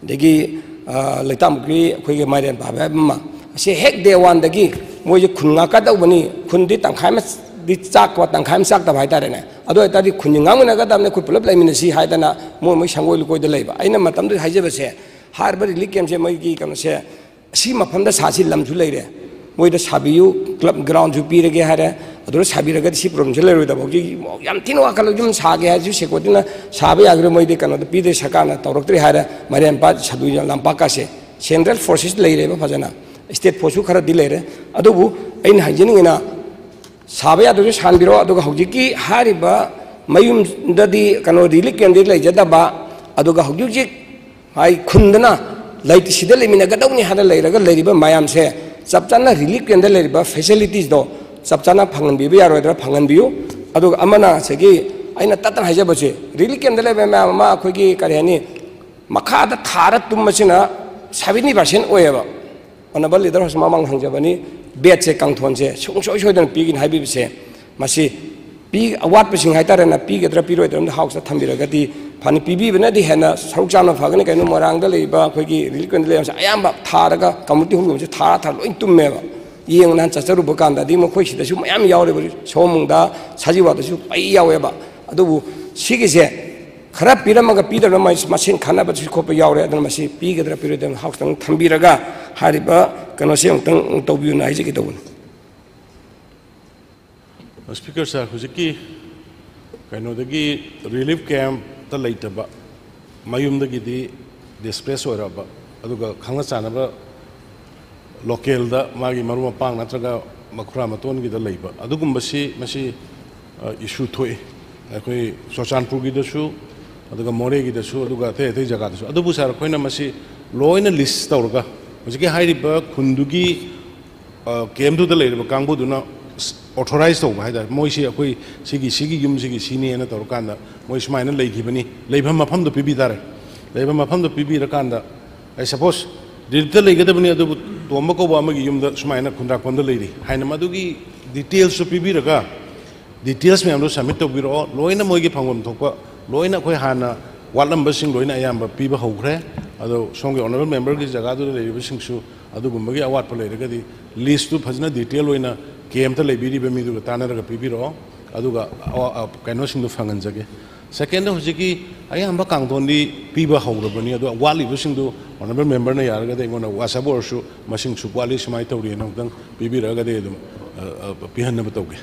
ꯑꯗꯒꯤ, ꯑ, ꯂꯩꯇꯥꯝꯕꯨꯛꯀꯤ ꯑꯩꯈꯣꯏꯒꯤ ꯃꯥꯏꯔꯦꯟ ꯄꯥꯕ ꯍꯥꯏꯕ ꯑꯃ, ꯑꯁꯤ ꯍꯦꯛ ꯗꯦ ꯋꯥꯟꯗꯒꯤ ꯃꯣꯏꯁꯦ ꯈꯨꯟ ꯉꯥꯛꯀꯗꯧꯕꯅꯤ, ꯈꯨꯟꯗꯤ ꯇꯪꯈꯥꯏ ꯑꯃꯗꯤ ꯆꯥꯛꯄ, ꯇꯪꯈꯥꯏ ꯑꯃ ꯆꯥꯛꯇꯕ ꯍꯥꯏꯇꯥꯔꯦꯅꯦ꯫ ꯑꯗꯨ ꯑꯣꯏꯇꯥꯔꯗꯤ ꯈꯨꯟꯁꯦ ꯉꯥꯡꯃꯤꯟꯅꯒꯗꯕꯅꯤ, ꯑꯩꯈꯣꯏ ꯄꯨꯂꯞ ꯂꯩꯃꯤꯟꯅꯁꯤ ꯍꯥꯏꯗꯅ ꯃꯣꯏ ꯃꯣꯏ ꯁꯪꯒꯣꯏ ꯂꯨꯀꯣꯏꯗ ꯂꯩꯕ꯫ ꯑꯩꯅ ꯃꯇꯝꯗꯨꯗ ꯍꯥꯏꯖꯕꯁꯦ, ꯍꯥꯏꯔꯤꯕ ꯔꯤꯂꯤꯐ ꯀꯦꯝꯁꯦ ꯃꯣꯏꯒꯤ ꯀꯩꯅꯣꯁꯦ, ꯑꯁꯤ ꯃꯐꯝꯗ ꯁꯥꯁꯤ, ꯂꯝꯁꯨ ꯂꯩꯔꯦ, ꯃꯣꯏꯗ ꯁꯥꯕꯤꯌꯨ, ꯀ꯭ꯂꯕ ꯒ꯭ꯔꯥꯎꯟꯁꯨ ꯄꯤꯔꯒꯦ ꯍꯥꯏꯔꯦ꯫ ꯑꯗꯨꯗ ꯁꯥꯕꯤꯔꯒꯗꯤ ꯁꯤ ꯄ꯭ꯔꯣꯕ꯭ꯂꯦꯝꯁꯦ ꯂꯩꯔꯣꯏꯗꯕ꯫ ꯍꯧꯖꯤꯛ ꯌꯥꯝ ꯊꯤꯅ ꯋꯥꯈꯜ ꯌꯨꯝ ꯁꯥꯒꯦ ꯍꯥꯏꯔꯁꯨ ꯁꯦꯀ꯭ꯌꯨꯔꯤꯇꯤꯅ ꯁꯥꯕ ꯌꯥꯒꯗ꯭ꯔꯥ? ꯃꯣꯏꯗꯤ ꯀꯩꯅꯣꯗ ꯄꯤꯗꯦ, ꯁꯔꯀꯥꯔꯅ ꯇꯧꯔꯛꯇ꯭ꯔꯦ ꯍꯥꯏꯔꯦ꯫ ꯃꯥꯏꯔꯦꯟꯄꯥꯠ ꯁꯥꯗꯨ ꯂꯝꯄꯥꯛꯀꯥꯁꯦ ꯁꯦꯟꯇ꯭ꯔꯦꯜ ꯐꯣꯔꯁꯦꯁ ꯂꯩꯔꯦꯕ ꯐꯖꯅ, ꯏꯁꯇꯦꯠ ꯐꯣꯔꯁꯁꯨ ꯈꯔꯗꯤ ꯂꯩꯔꯦ꯫ ꯑꯗꯨꯕꯨ ꯑꯩꯅ ꯍꯥꯏꯖꯅꯤꯡꯉꯤꯅ, ꯁꯥꯕ ꯌꯥꯗ꯭ꯔꯁꯨ ꯁꯥꯟꯕꯤꯔꯣ, ꯑꯗꯨꯒ ꯍꯧꯖꯤꯛꯀꯤ ꯍꯥꯏꯔꯤꯕ ꯃꯌꯨꯝꯗꯗꯤ ꯀꯩꯅꯣ ꯔꯤꯂꯤꯐ ꯀꯦꯝꯗꯤ ꯂꯩꯖꯗꯕ, ꯑꯗꯨꯒ ꯍꯧꯖꯤꯛ ꯍꯧꯖꯤꯛ ꯍꯥꯏ ꯈꯨꯟꯗꯅ ꯂꯩ-, ꯁꯤꯗ ꯂꯩꯃꯤꯟꯅꯒꯗꯧꯅꯤ ꯍꯥꯏꯅ ꯂꯩꯔꯒ ꯂꯩꯔꯤꯕ ꯃꯌꯥꯝꯁꯦ ꯆꯞ ꯆꯥꯅ ꯔꯤꯂꯤꯐ ꯀꯦꯝꯗ ꯂꯩꯔꯤꯕ ꯐꯦꯁꯤꯂꯤꯇꯤꯁꯇꯣ ꯆꯞ ꯆꯥꯅ ꯐꯪꯍꯟꯕꯤꯕ ꯌꯥꯔꯣꯏꯗ꯭ꯔꯥ? ꯐꯪꯍꯟꯕꯤꯌꯨ꯫ ꯑꯗꯨꯒ ꯑꯃꯅ ꯉꯁꯥꯏꯒꯤ ꯑꯩꯅ ꯇꯠꯇꯅ ꯍꯥꯏꯖꯕꯁꯦ, ꯔꯤꯂꯤꯐ ꯀꯦꯝꯗ ꯂꯩꯕ ꯃꯌꯥꯝ ꯑꯃ ꯑꯩꯈꯣꯏꯒꯤ ꯀꯔꯤ ꯍꯥꯏꯅꯤ, ꯃꯈꯥꯗ ꯊꯥꯔ ꯇꯨꯝꯕꯁꯤꯅ ꯁꯚꯦꯟꯇꯤ ꯄꯥꯔꯁꯦꯟ ꯑꯣꯏꯌꯦꯕ꯫ ꯑꯣꯅꯔꯦꯕꯜ ꯂꯤꯗꯔ ꯍꯣꯏꯁꯨ ꯃꯃꯥꯡ ꯍꯪꯖꯕꯅꯤ, ꯕꯦꯗꯁꯦ ꯀꯥꯡꯊꯣꯟꯁꯦ ꯁꯨꯡꯁꯣꯏ ꯁꯣꯏꯗꯅ ꯄꯤꯒꯅꯤ ꯍꯥꯏꯕꯤꯕꯁꯦ, ꯃꯁꯤ ꯄꯤ-, ꯑꯋꯥꯠꯄꯁꯤꯡ ꯍꯥꯏꯇꯥꯔꯦꯅꯦ, ꯄꯤꯒꯗ꯭ꯔꯥ ꯄꯤꯔꯣꯏꯗ꯭ꯔꯥ ꯑꯝꯇ ꯍꯥꯎꯁꯇ ꯊꯝꯕꯤꯔꯒꯗꯤ ꯐꯅꯤ꯫ ꯄꯤꯕꯤꯕꯅꯗꯤ ꯍꯦꯟꯅ ꯁꯔꯨꯛ ꯆꯥꯝꯅ ꯐꯒꯅꯤ꯫ ꯀꯩꯅꯣ, ꯃꯣꯏꯔꯥꯡꯗ ꯂꯩꯔꯤꯕ ꯑꯩꯈꯣꯏꯒꯤ ꯔꯤꯂꯤꯐ ꯀꯦꯝꯗ ꯂꯩꯕꯁꯦ ꯑꯌꯥꯝꯕ ꯊꯥꯔꯒ ꯀꯝꯃꯨꯅꯤꯇꯤ ꯍꯣꯜꯒꯨꯝꯕꯁꯦ ꯊꯥꯔ ꯊꯥꯔ ꯂꯣꯏ ꯇꯨꯝꯃꯦꯕ꯫ ꯌꯦꯡꯉꯨ, ꯅꯍꯥꯟ ꯆꯠꯆꯔꯨꯕ ꯀꯥꯟꯗꯗꯤ ꯃꯈꯣꯏ ꯁꯤꯗꯁꯨ ꯃꯌꯥꯝ ꯌꯥꯎꯔꯦꯕ, ꯁꯣꯃꯨꯡꯗ, ꯁꯖꯤꯋꯥꯗꯁꯨ ꯄꯩ ꯌꯥꯎꯋꯦꯕ꯫ ꯑꯗꯨꯕꯨ ꯁꯤꯒꯤꯁꯦ ꯈꯔ ꯄꯤꯔꯝꯃꯒ ꯄꯤꯗꯕꯅ ꯃꯁꯤ ꯃꯁꯦꯟ ꯈꯟꯅꯕꯁꯨ ꯈꯣꯠꯄ ꯌꯥꯎꯔꯦ꯫ ꯑꯗꯨꯅ ꯃꯁꯤ ꯄꯤꯒꯗ꯭ꯔꯥ ꯄꯤꯔꯣꯏꯗ꯭ꯔꯥ ꯍꯥꯎꯁꯇꯪ ꯊꯝꯕꯤꯔꯒ ꯍꯥꯏꯔꯤꯕ ꯀꯩꯅꯣꯁꯦ ꯑꯃꯨꯛꯇꯪ ꯇꯧꯕꯤꯌꯨꯅ ꯍꯥꯏꯖꯒꯦ ꯇꯧꯕꯅꯤ꯫ ꯁ꯭ꯄꯤꯀꯔ ꯁꯥꯔ, ꯍꯧꯖꯤꯛꯀꯤ ꯀꯩꯅꯣꯗꯒꯤ ꯔꯤꯂꯤꯐ ꯀꯦꯝꯞꯇ ꯂꯩꯇꯕ, ꯃꯌꯨꯝꯗꯒꯤꯗꯤ ꯗꯤꯁꯄ꯭ꯂꯦꯁ ꯑꯣꯏꯔꯕ, ꯑꯗꯨꯒ ꯈꯪꯅ ꯆꯥꯟꯅꯕ ꯂꯣꯀꯦꯜꯗ ꯃꯥꯒꯤ ꯃꯔꯨꯞ ꯃꯄꯥꯡ ꯅꯠꯇ꯭ꯔꯒ ꯃꯈꯨꯔꯥ ꯃꯇꯣꯟꯒꯤꯗ ꯂꯩꯕ ꯑꯗꯨꯒꯨꯝꯕꯁꯤ ꯃꯁꯤ ꯏꯁꯨ ꯊꯣꯛꯏ꯫ ꯑꯩꯈꯣꯏ ꯆꯨꯔꯆꯥꯟꯄꯨꯔꯒꯤꯗꯁꯨ, ꯑꯗꯨꯒ ꯃꯣꯔꯦꯒꯤꯗꯁꯨ, ꯑꯗꯨꯒ ꯑꯇꯩ ꯑꯇꯩ ꯖꯒꯥꯗꯁꯨ꯫ ꯑꯗꯨꯕꯨ ꯁꯥꯔ, ꯑꯩꯈꯣꯏꯅ ꯃꯁꯤ ꯂꯣꯏꯅ ꯂꯤꯁ ꯇꯧꯔꯒ ꯍꯧꯖꯤꯛꯀꯤ ꯍꯥꯏꯔꯤꯕ ꯈꯨꯟꯗꯨꯒꯤ ꯀꯦꯝꯗꯨꯗ ꯂꯩꯔꯤꯕ ꯀꯥꯡꯕꯨꯗꯨꯅ ꯑꯣꯊꯣꯔꯥꯏꯁ ꯇꯧꯕ ꯍꯥꯏꯇꯥꯔꯦ꯫ ꯃꯣꯏꯁꯤ ꯑꯩꯈꯣꯏ ꯁꯤꯒꯤ, ꯁꯤꯒꯤ ꯌꯨꯝꯁꯤꯒꯤ ꯁꯤꯅꯦꯅ ꯇꯧꯔꯀꯥꯟꯗ ꯃꯣꯏ ꯁꯨꯃꯥꯏꯅ ꯂꯩꯈꯤꯕꯅꯤ, ꯂꯩꯐꯝ ꯃꯐꯝꯗꯣ ꯄꯤꯕꯤ ꯇꯥꯔꯦ꯫ ꯂꯩꯐꯝ ꯃꯐꯝꯗꯣ ꯄꯤꯕꯤꯔꯀꯥꯟꯗ, ꯑꯩ ꯁꯄꯣꯁ ꯗꯤꯂꯤꯠꯇ ꯂꯩꯒꯗꯕꯅꯤ, ꯑꯗꯨꯕꯨ ꯇꯣꯝꯕ ꯀꯧꯕ ꯑꯃꯒꯤ ꯌꯨꯝꯗ ꯁꯨꯃꯥꯏꯅ ꯈꯨꯟꯗ꯭ꯔꯥꯛꯄꯝꯗ ꯂꯩꯔꯤ ꯍꯥꯏꯅ ꯃꯗꯨꯒꯤ ꯗꯤꯇꯦꯜꯁꯁꯨ ꯄꯤꯕꯤꯔꯒ, ꯗꯤꯇꯦꯜꯁ ꯃꯌꯥꯝꯗꯣ ꯁꯕꯃꯤꯠ ꯇꯧꯕꯤꯔꯛꯑꯣ꯫ ꯂꯣꯏꯅ ꯃꯣꯏꯒꯤ ꯐꯪꯐꯝ ꯊꯣꯛꯄ, ꯂꯣꯏꯅ ꯑꯩꯈꯣꯏ ꯍꯥꯟꯅ ꯋꯥꯠꯂꯝꯕꯁꯤꯡ ꯂꯣꯏꯅ ꯑꯌꯥꯝꯕ ꯄꯤꯕ ꯍꯧꯈ꯭ꯔꯦ꯫ ꯑꯗꯣ ꯁꯣꯝꯒꯤ ꯑꯣꯅꯔꯦꯕꯜ ꯃꯦꯝꯕꯔꯒꯤ ꯖꯒꯥꯗꯨꯗ ꯂꯩꯔꯤꯕꯁꯤꯡꯁꯨ ꯑꯗꯨꯒꯨꯝꯕꯒꯤ ꯑꯋꯥꯠꯄ ꯂꯩꯔꯒꯗꯤ ꯂꯤꯁꯇꯨ ꯐꯖꯅ ꯗꯤꯇꯦꯜ ꯑꯣꯏꯅ ꯀꯦꯝꯇ ꯂꯩꯕꯤꯔꯤꯕ ꯃꯤꯗꯨꯒ ꯇꯥꯟꯅꯔꯒ ꯄꯤꯕꯤꯔꯛꯑꯣ꯫ ꯑꯗꯨꯒ ꯑꯋꯥ-, ꯑ, ꯀꯩꯅꯣꯁꯤꯡꯗꯣ ꯐꯪꯍꯟꯖꯒꯦ꯫ ꯁꯦꯀꯦꯟꯗ, ꯍꯧꯖꯤꯛꯀꯤ ꯑꯌꯥꯝꯕ ꯀꯥꯡꯊꯣꯟꯗꯤ ꯄꯤꯕ ꯍꯧꯔꯕꯅꯤ, ꯑꯗꯣ ꯋꯥꯠꯂꯤꯕꯁꯤꯡꯗꯨ ꯑꯣꯅꯔꯦꯕꯜ ꯃꯦꯝꯕꯔꯅ ꯌꯥꯔꯒꯗꯤ ꯑꯩꯉꯣꯟꯗ WhatsApp ꯑꯣꯏꯔꯁꯨ ꯃꯁꯤꯡ ꯁꯨꯛ ꯋꯥꯠꯂꯤ, ꯁꯨꯃꯥꯏꯅ ꯇꯧꯔꯤꯅ ꯑꯃꯨꯛꯇꯪ ꯄꯤꯕꯤꯔꯛꯑꯒꯗꯤ ꯑꯗꯨꯝ, ꯑ, ꯑ, ꯄꯤꯍꯟꯅꯕ ꯇꯧꯒꯦ꯫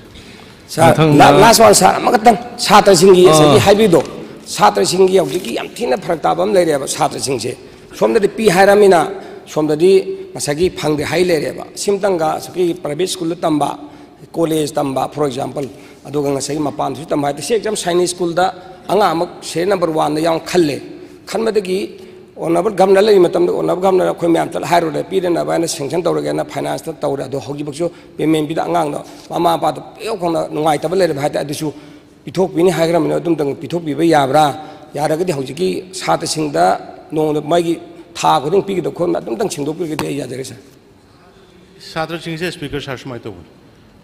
ꯁꯥꯔ, ꯃꯊꯪꯗ ꯂꯥ-, ꯂꯥꯁ ꯋꯥꯟ, ꯁꯥꯔ, ꯑꯃꯈꯛꯇꯪ, ꯁꯥꯇ꯭ꯔꯁꯤꯡꯒꯤ ꯑꯥ꯫ ꯉꯁꯥꯏꯒꯤ ꯍꯥꯏꯕꯤꯗꯣ, ꯁꯥꯇ꯭ꯔꯁꯤꯡꯒꯤ ꯍꯧꯖꯤꯛꯀꯤ ꯌꯥꯝ ꯊꯤꯅ ꯐꯔꯛ ꯇꯥꯕ ꯑꯃ ꯂꯩꯔꯦꯕ꯫ ꯁꯥꯇ꯭ꯔꯁꯤꯡꯁꯦ ꯁꯣꯝꯗꯗꯤ ꯄꯤ ꯍꯥꯏꯔꯃꯤꯅ ꯁꯣꯝꯗꯗꯤ ꯉꯁꯥꯏꯒꯤ ꯐꯪꯗꯦ ꯍꯥꯏ ꯂꯩꯔꯦꯕ꯫ ꯁꯤꯝꯇꯪꯒ ꯑꯁꯨꯛꯀꯤ ꯄ꯭ꯔꯥꯏꯚꯦꯠ ꯁ꯭ꯀꯨꯜꯗ ꯇꯝꯕ, ꯀꯣꯂꯦꯖ ꯇꯝꯕ, for example, ꯑꯗꯨꯒ ꯉꯁꯥꯏꯒꯤ ꯃꯄꯥꯟꯗꯁꯨ ꯇꯝꯕ ꯍꯥꯏ ꯇꯥꯔꯦ꯫ ꯁꯤ ꯑꯦꯛꯖꯥꯝ ꯁꯥꯏꯅꯤꯡ ꯁ꯭ꯀꯨꯜꯗ ꯑꯉꯥꯡ ꯑꯃ ꯁꯦꯔꯤꯌꯦꯜ ꯅꯝꯕꯔ ꯋꯥꯟꯗ ꯌꯥꯎꯅ ꯈꯜꯂꯦ꯫ ꯈꯟꯕꯗꯒꯤ ꯑꯣꯅꯔꯦꯕꯜ ꯒꯚꯔꯅꯔ ꯂꯩꯔꯤ ꯃꯇꯝꯗ ꯑꯣꯅꯔꯦꯕꯜ ꯒꯚꯔꯅꯔ ꯑꯩꯈꯣꯏ ꯃꯌꯥꯝ ꯆꯠꯂ ꯍꯥꯏꯔꯨꯔꯦ, ꯄꯤꯗꯅꯕ ꯍꯥꯏꯅ ꯁꯦꯡꯁꯟ ꯇꯧꯔꯒꯦꯅ ꯐꯥꯏꯅꯥꯟꯁꯇ ꯇꯧꯔꯦ꯫ ꯑꯗꯣ ꯍꯧꯖꯤꯛꯐꯥꯎꯁꯨ ꯄꯦꯃꯦꯟ ꯄꯤꯗ ꯑꯉꯥꯡꯗꯣ ꯃꯃꯥ ꯃꯄꯥꯗꯣ ꯄꯤꯌꯣꯛ ꯈꯪꯅ ꯅꯨꯡꯉꯥꯏꯇꯕ ꯂꯩꯔꯕ ꯍꯥꯏ ꯇꯥꯔꯦ꯫ ꯑꯗꯨꯁꯨ ꯄꯤꯊꯣꯛꯄꯤꯅꯤ ꯍꯥꯏꯈ꯭ꯔꯕꯅꯤꯅ ꯑꯗꯨꯝꯇꯪ ꯄꯤꯊꯣꯛꯄꯤꯕ ꯌꯥꯕ꯭ꯔꯥ? ꯌꯥꯔꯒꯗꯤ ꯍꯧꯖꯤꯛꯀꯤ ꯁꯥꯇ꯭ꯔꯁꯤꯡꯗ ꯅꯣꯡꯃꯗ ꯃꯥꯒꯤ ꯊꯥ ꯈꯨꯗꯤꯡ ꯄꯤꯒꯗꯕ ꯈꯣꯠꯅ ꯑꯗꯨꯝꯇꯪ ꯁꯦꯡꯗꯣꯛꯄꯤꯔꯒꯗꯤ ꯑꯩ ꯌꯥꯖꯔꯦ, ꯁꯥꯔ꯫ ꯁꯥꯇ꯭ꯔꯁꯤꯡꯁꯦ, ꯁ꯭ꯄꯤꯀꯔ ꯁꯥꯔ, ꯁꯨꯃꯥꯏꯅ ꯇꯧꯕꯅꯤ꯫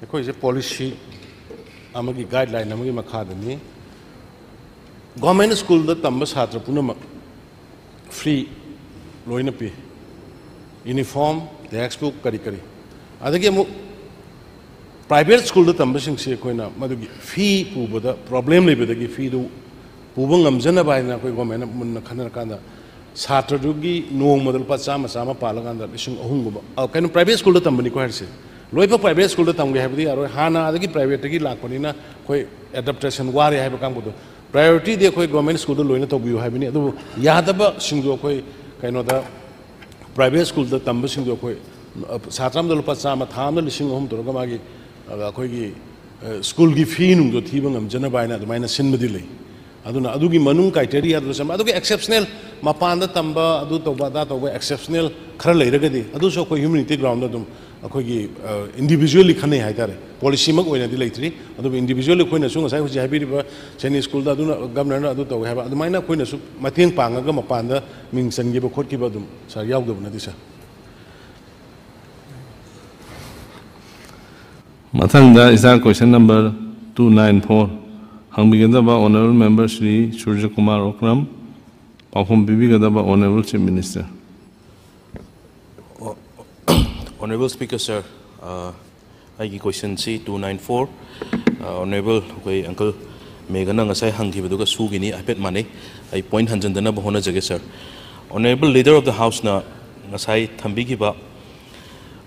ꯑꯩꯈꯣꯏꯁꯦ ꯄꯣꯂꯤꯁꯤ ꯑꯃꯒꯤ, ꯒꯥꯏꯗꯂꯥꯏꯟ ꯑꯃꯒꯤ ꯃꯈꯥꯗꯅꯤ꯫ ꯒꯣꯔꯃꯦꯟ ꯁ꯭ꯀꯨꯜꯗ ꯇꯝꯕ ꯁꯥꯇ꯭ꯔ ꯄꯨꯝꯅꯃꯛ ꯐ꯭ꯔꯤ ꯂꯣꯏꯅ ꯄꯤ, ꯌꯨꯅꯤꯐꯣꯔꯝ, ꯇꯦꯛꯁ ꯕꯨꯛ, ꯀꯔꯤ ꯀꯔꯤ꯫ ꯑꯗꯒꯤ ꯑꯃꯨꯛ ꯄ꯭ꯔꯥꯏꯚꯦꯠ ꯁ꯭ꯀꯨꯜꯗ ꯇꯝꯕꯁꯤꯡꯁꯤ ꯑꯩꯈꯣꯏꯅ ꯃꯗꯨꯒꯤ ꯐꯤ ꯄꯨꯕꯗ ꯄ꯭ꯔꯣꯕ꯭ꯂꯦꯝ ꯂꯩꯕꯗꯒꯤ ꯐꯤꯗꯨ ꯄꯨꯕ ꯉꯝꯖꯅꯕ ꯍꯥꯏꯗꯅ ꯑꯩꯈꯣꯏ ꯒꯣꯔꯃꯦꯟꯅ ꯃꯨꯟꯅ ꯈꯟꯅꯔꯀꯥꯟꯗ ꯁꯥꯇ꯭ꯔꯗꯨꯒꯤ ꯅꯣꯡꯃꯗ ꯂꯨꯄꯥ ꯆꯥꯝꯃ, ꯆꯥꯝꯃ ꯄꯥꯜꯂꯀꯥꯟꯗ ꯂꯤꯁꯤꯡ ꯑꯍꯨꯝꯒꯨꯝꯕ, ꯑ, ꯀꯩꯅꯣ, ꯄ꯭ꯔꯥꯏꯚꯦꯠ ꯁ꯭ꯀꯨꯜꯗ ꯇꯝꯕꯅꯤꯀꯣ ꯍꯥꯏꯔꯤꯁꯦ꯫ ꯂꯣꯏꯅꯃꯛ ꯄ꯭ꯔꯥꯏꯚꯦꯠ ꯁ꯭ꯀꯨꯜꯗ ꯇꯝꯒꯦ ꯍꯥꯏꯕꯗꯤ ꯌꯥꯔꯣꯏ꯫ ꯍꯥꯟꯅ ꯑꯗꯒꯤ ꯄ꯭ꯔꯥꯏꯚꯦꯠꯇꯒꯤ ꯂꯥꯛꯄꯅꯤꯅ ꯑꯩꯈꯣꯏ ꯑꯦꯗꯥꯞꯇꯦꯁꯟ ꯋꯥꯔꯦ ꯍꯥꯏꯕ ꯀꯥꯡꯕꯨꯗꯣ, ꯄ꯭ꯔꯥꯏꯌꯣꯔꯤꯇꯤꯗꯤ ꯑꯩꯈꯣꯏ ꯒꯣꯔꯃꯦꯟ ꯁ꯭ꯀꯨꯜꯗ ꯂꯣꯏꯅ ꯇꯧꯕꯤꯌꯨ ꯍꯥꯏꯕꯅꯤ꯫ ꯑꯗꯨꯕꯨ ꯌꯥꯗꯕꯁꯤꯡꯗꯣ ꯑꯩꯈꯣꯏ ꯀꯩꯅꯣꯗ, ꯄ꯭ꯔꯥꯏꯚꯦꯠ ꯁ꯭ꯀꯨꯜꯗ ꯇꯝꯕꯁꯤꯡꯗꯣ ꯑꯩꯈꯣꯏ ꯁꯥꯇ꯭ꯔ ꯑꯃꯗ ꯂꯨꯄꯥ ꯆꯥꯝꯃ, ꯊꯥ ꯑꯃꯗ ꯂꯤꯁꯤꯡ ꯑꯍꯨꯝ ꯇꯧꯔꯒ ꯃꯥꯒꯤ, ꯑ, ꯑꯩꯈꯣꯏꯒꯤ, ꯑ, ꯁ꯭ꯀꯨꯜꯒꯤ ꯐꯤ ꯅꯨꯡꯗꯣ ꯊꯤꯕ ꯉꯝꯖꯅꯕ ꯍꯥꯏꯅ ꯑꯗꯨꯃꯥꯏꯅ ꯁꯤꯟꯕꯗꯤ ꯂꯩ꯫ ꯑꯗꯨꯅ ꯑꯗꯨꯒꯤ ꯃꯅꯨꯡ criteria ꯗꯨꯗ ꯆꯟꯕ, ꯑꯗꯨꯒ exceptional, ꯃꯄꯥꯟꯗ ꯇꯝꯕ, ꯑꯗꯨ ꯇꯧꯕ, ꯑꯗꯥ ꯇꯧꯕ, exceptional ꯈꯔ ꯂꯩꯔꯒꯗꯤ, ꯑꯗꯨꯁꯨ ꯑꯩꯈꯣꯏ humanity ground ꯗ ꯑꯗꯨꯝ ꯑꯩꯈꯣꯏꯒꯤ, ꯑ, individually ꯈꯟꯅꯩ ꯍꯥꯏꯇꯥꯔꯦ꯫ Policy ꯃꯛ ꯑꯣꯏꯅꯗꯤ ꯂꯩꯇ꯭ꯔꯤ, ꯑꯗꯨꯕꯨ individually ꯑꯩꯈꯣꯏꯅꯁꯨ ꯉꯁꯥꯏ ꯍꯧꯖꯤꯛ ꯍꯥꯏꯕꯤꯔꯤꯕ ꯁꯦꯅꯤ ꯁ꯭ꯀꯨꯜꯗ ꯑꯗꯨꯅ, ꯒꯕꯔꯅꯔꯅ ꯑꯗꯨ ꯇꯧꯋꯦ ꯍꯥꯏꯕ, ꯑꯗꯨꯃꯥꯏꯅ ꯑꯩꯈꯣꯏꯅꯁꯨ ꯃꯇꯦꯡ ꯄꯥꯡꯉꯒ ꯃꯄꯥꯟꯗ ꯃꯤꯡ ꯆꯟꯈꯤꯕ ꯈꯣꯠꯈꯤꯕ ꯑꯗꯨꯝ, ꯁꯥꯔ, ꯌꯥꯎꯗꯕ ꯅꯠꯇꯦ, ꯁꯥꯔ꯫ ꯃꯊꯪꯗ ꯏꯆꯥ question number two nine four ꯍꯪꯕꯤꯒꯗꯕ Honourable Member Shri Suraj Kumar Okram, ꯄꯥꯎꯈꯨꯝ ꯄꯤꯕꯤꯒꯗꯕ Honourable Chief Minister꯫ Honourable Speaker, sir, ꯑ, ꯑꯩꯒꯤ question ꯁꯤ two nine four, ꯑ, Honourable ꯑꯩꯈꯣꯏ uncle ꯃꯦꯘꯅ ꯉꯁꯥꯏ ꯍꯪꯈꯤꯕꯗꯨꯒ ꯁꯨꯒꯤꯅꯤ, ꯍꯥꯏꯐꯦꯠ ꯃꯥꯟꯅꯩ꯫ ꯑꯩ point ꯍꯟꯖꯤꯟꯗꯅꯕ ꯍꯣꯠꯅꯖꯒꯦ, sir꯫ Honourable Leader of the House ꯅ ꯉꯁꯥꯏ ꯊꯝꯕꯤꯈꯤꯕ,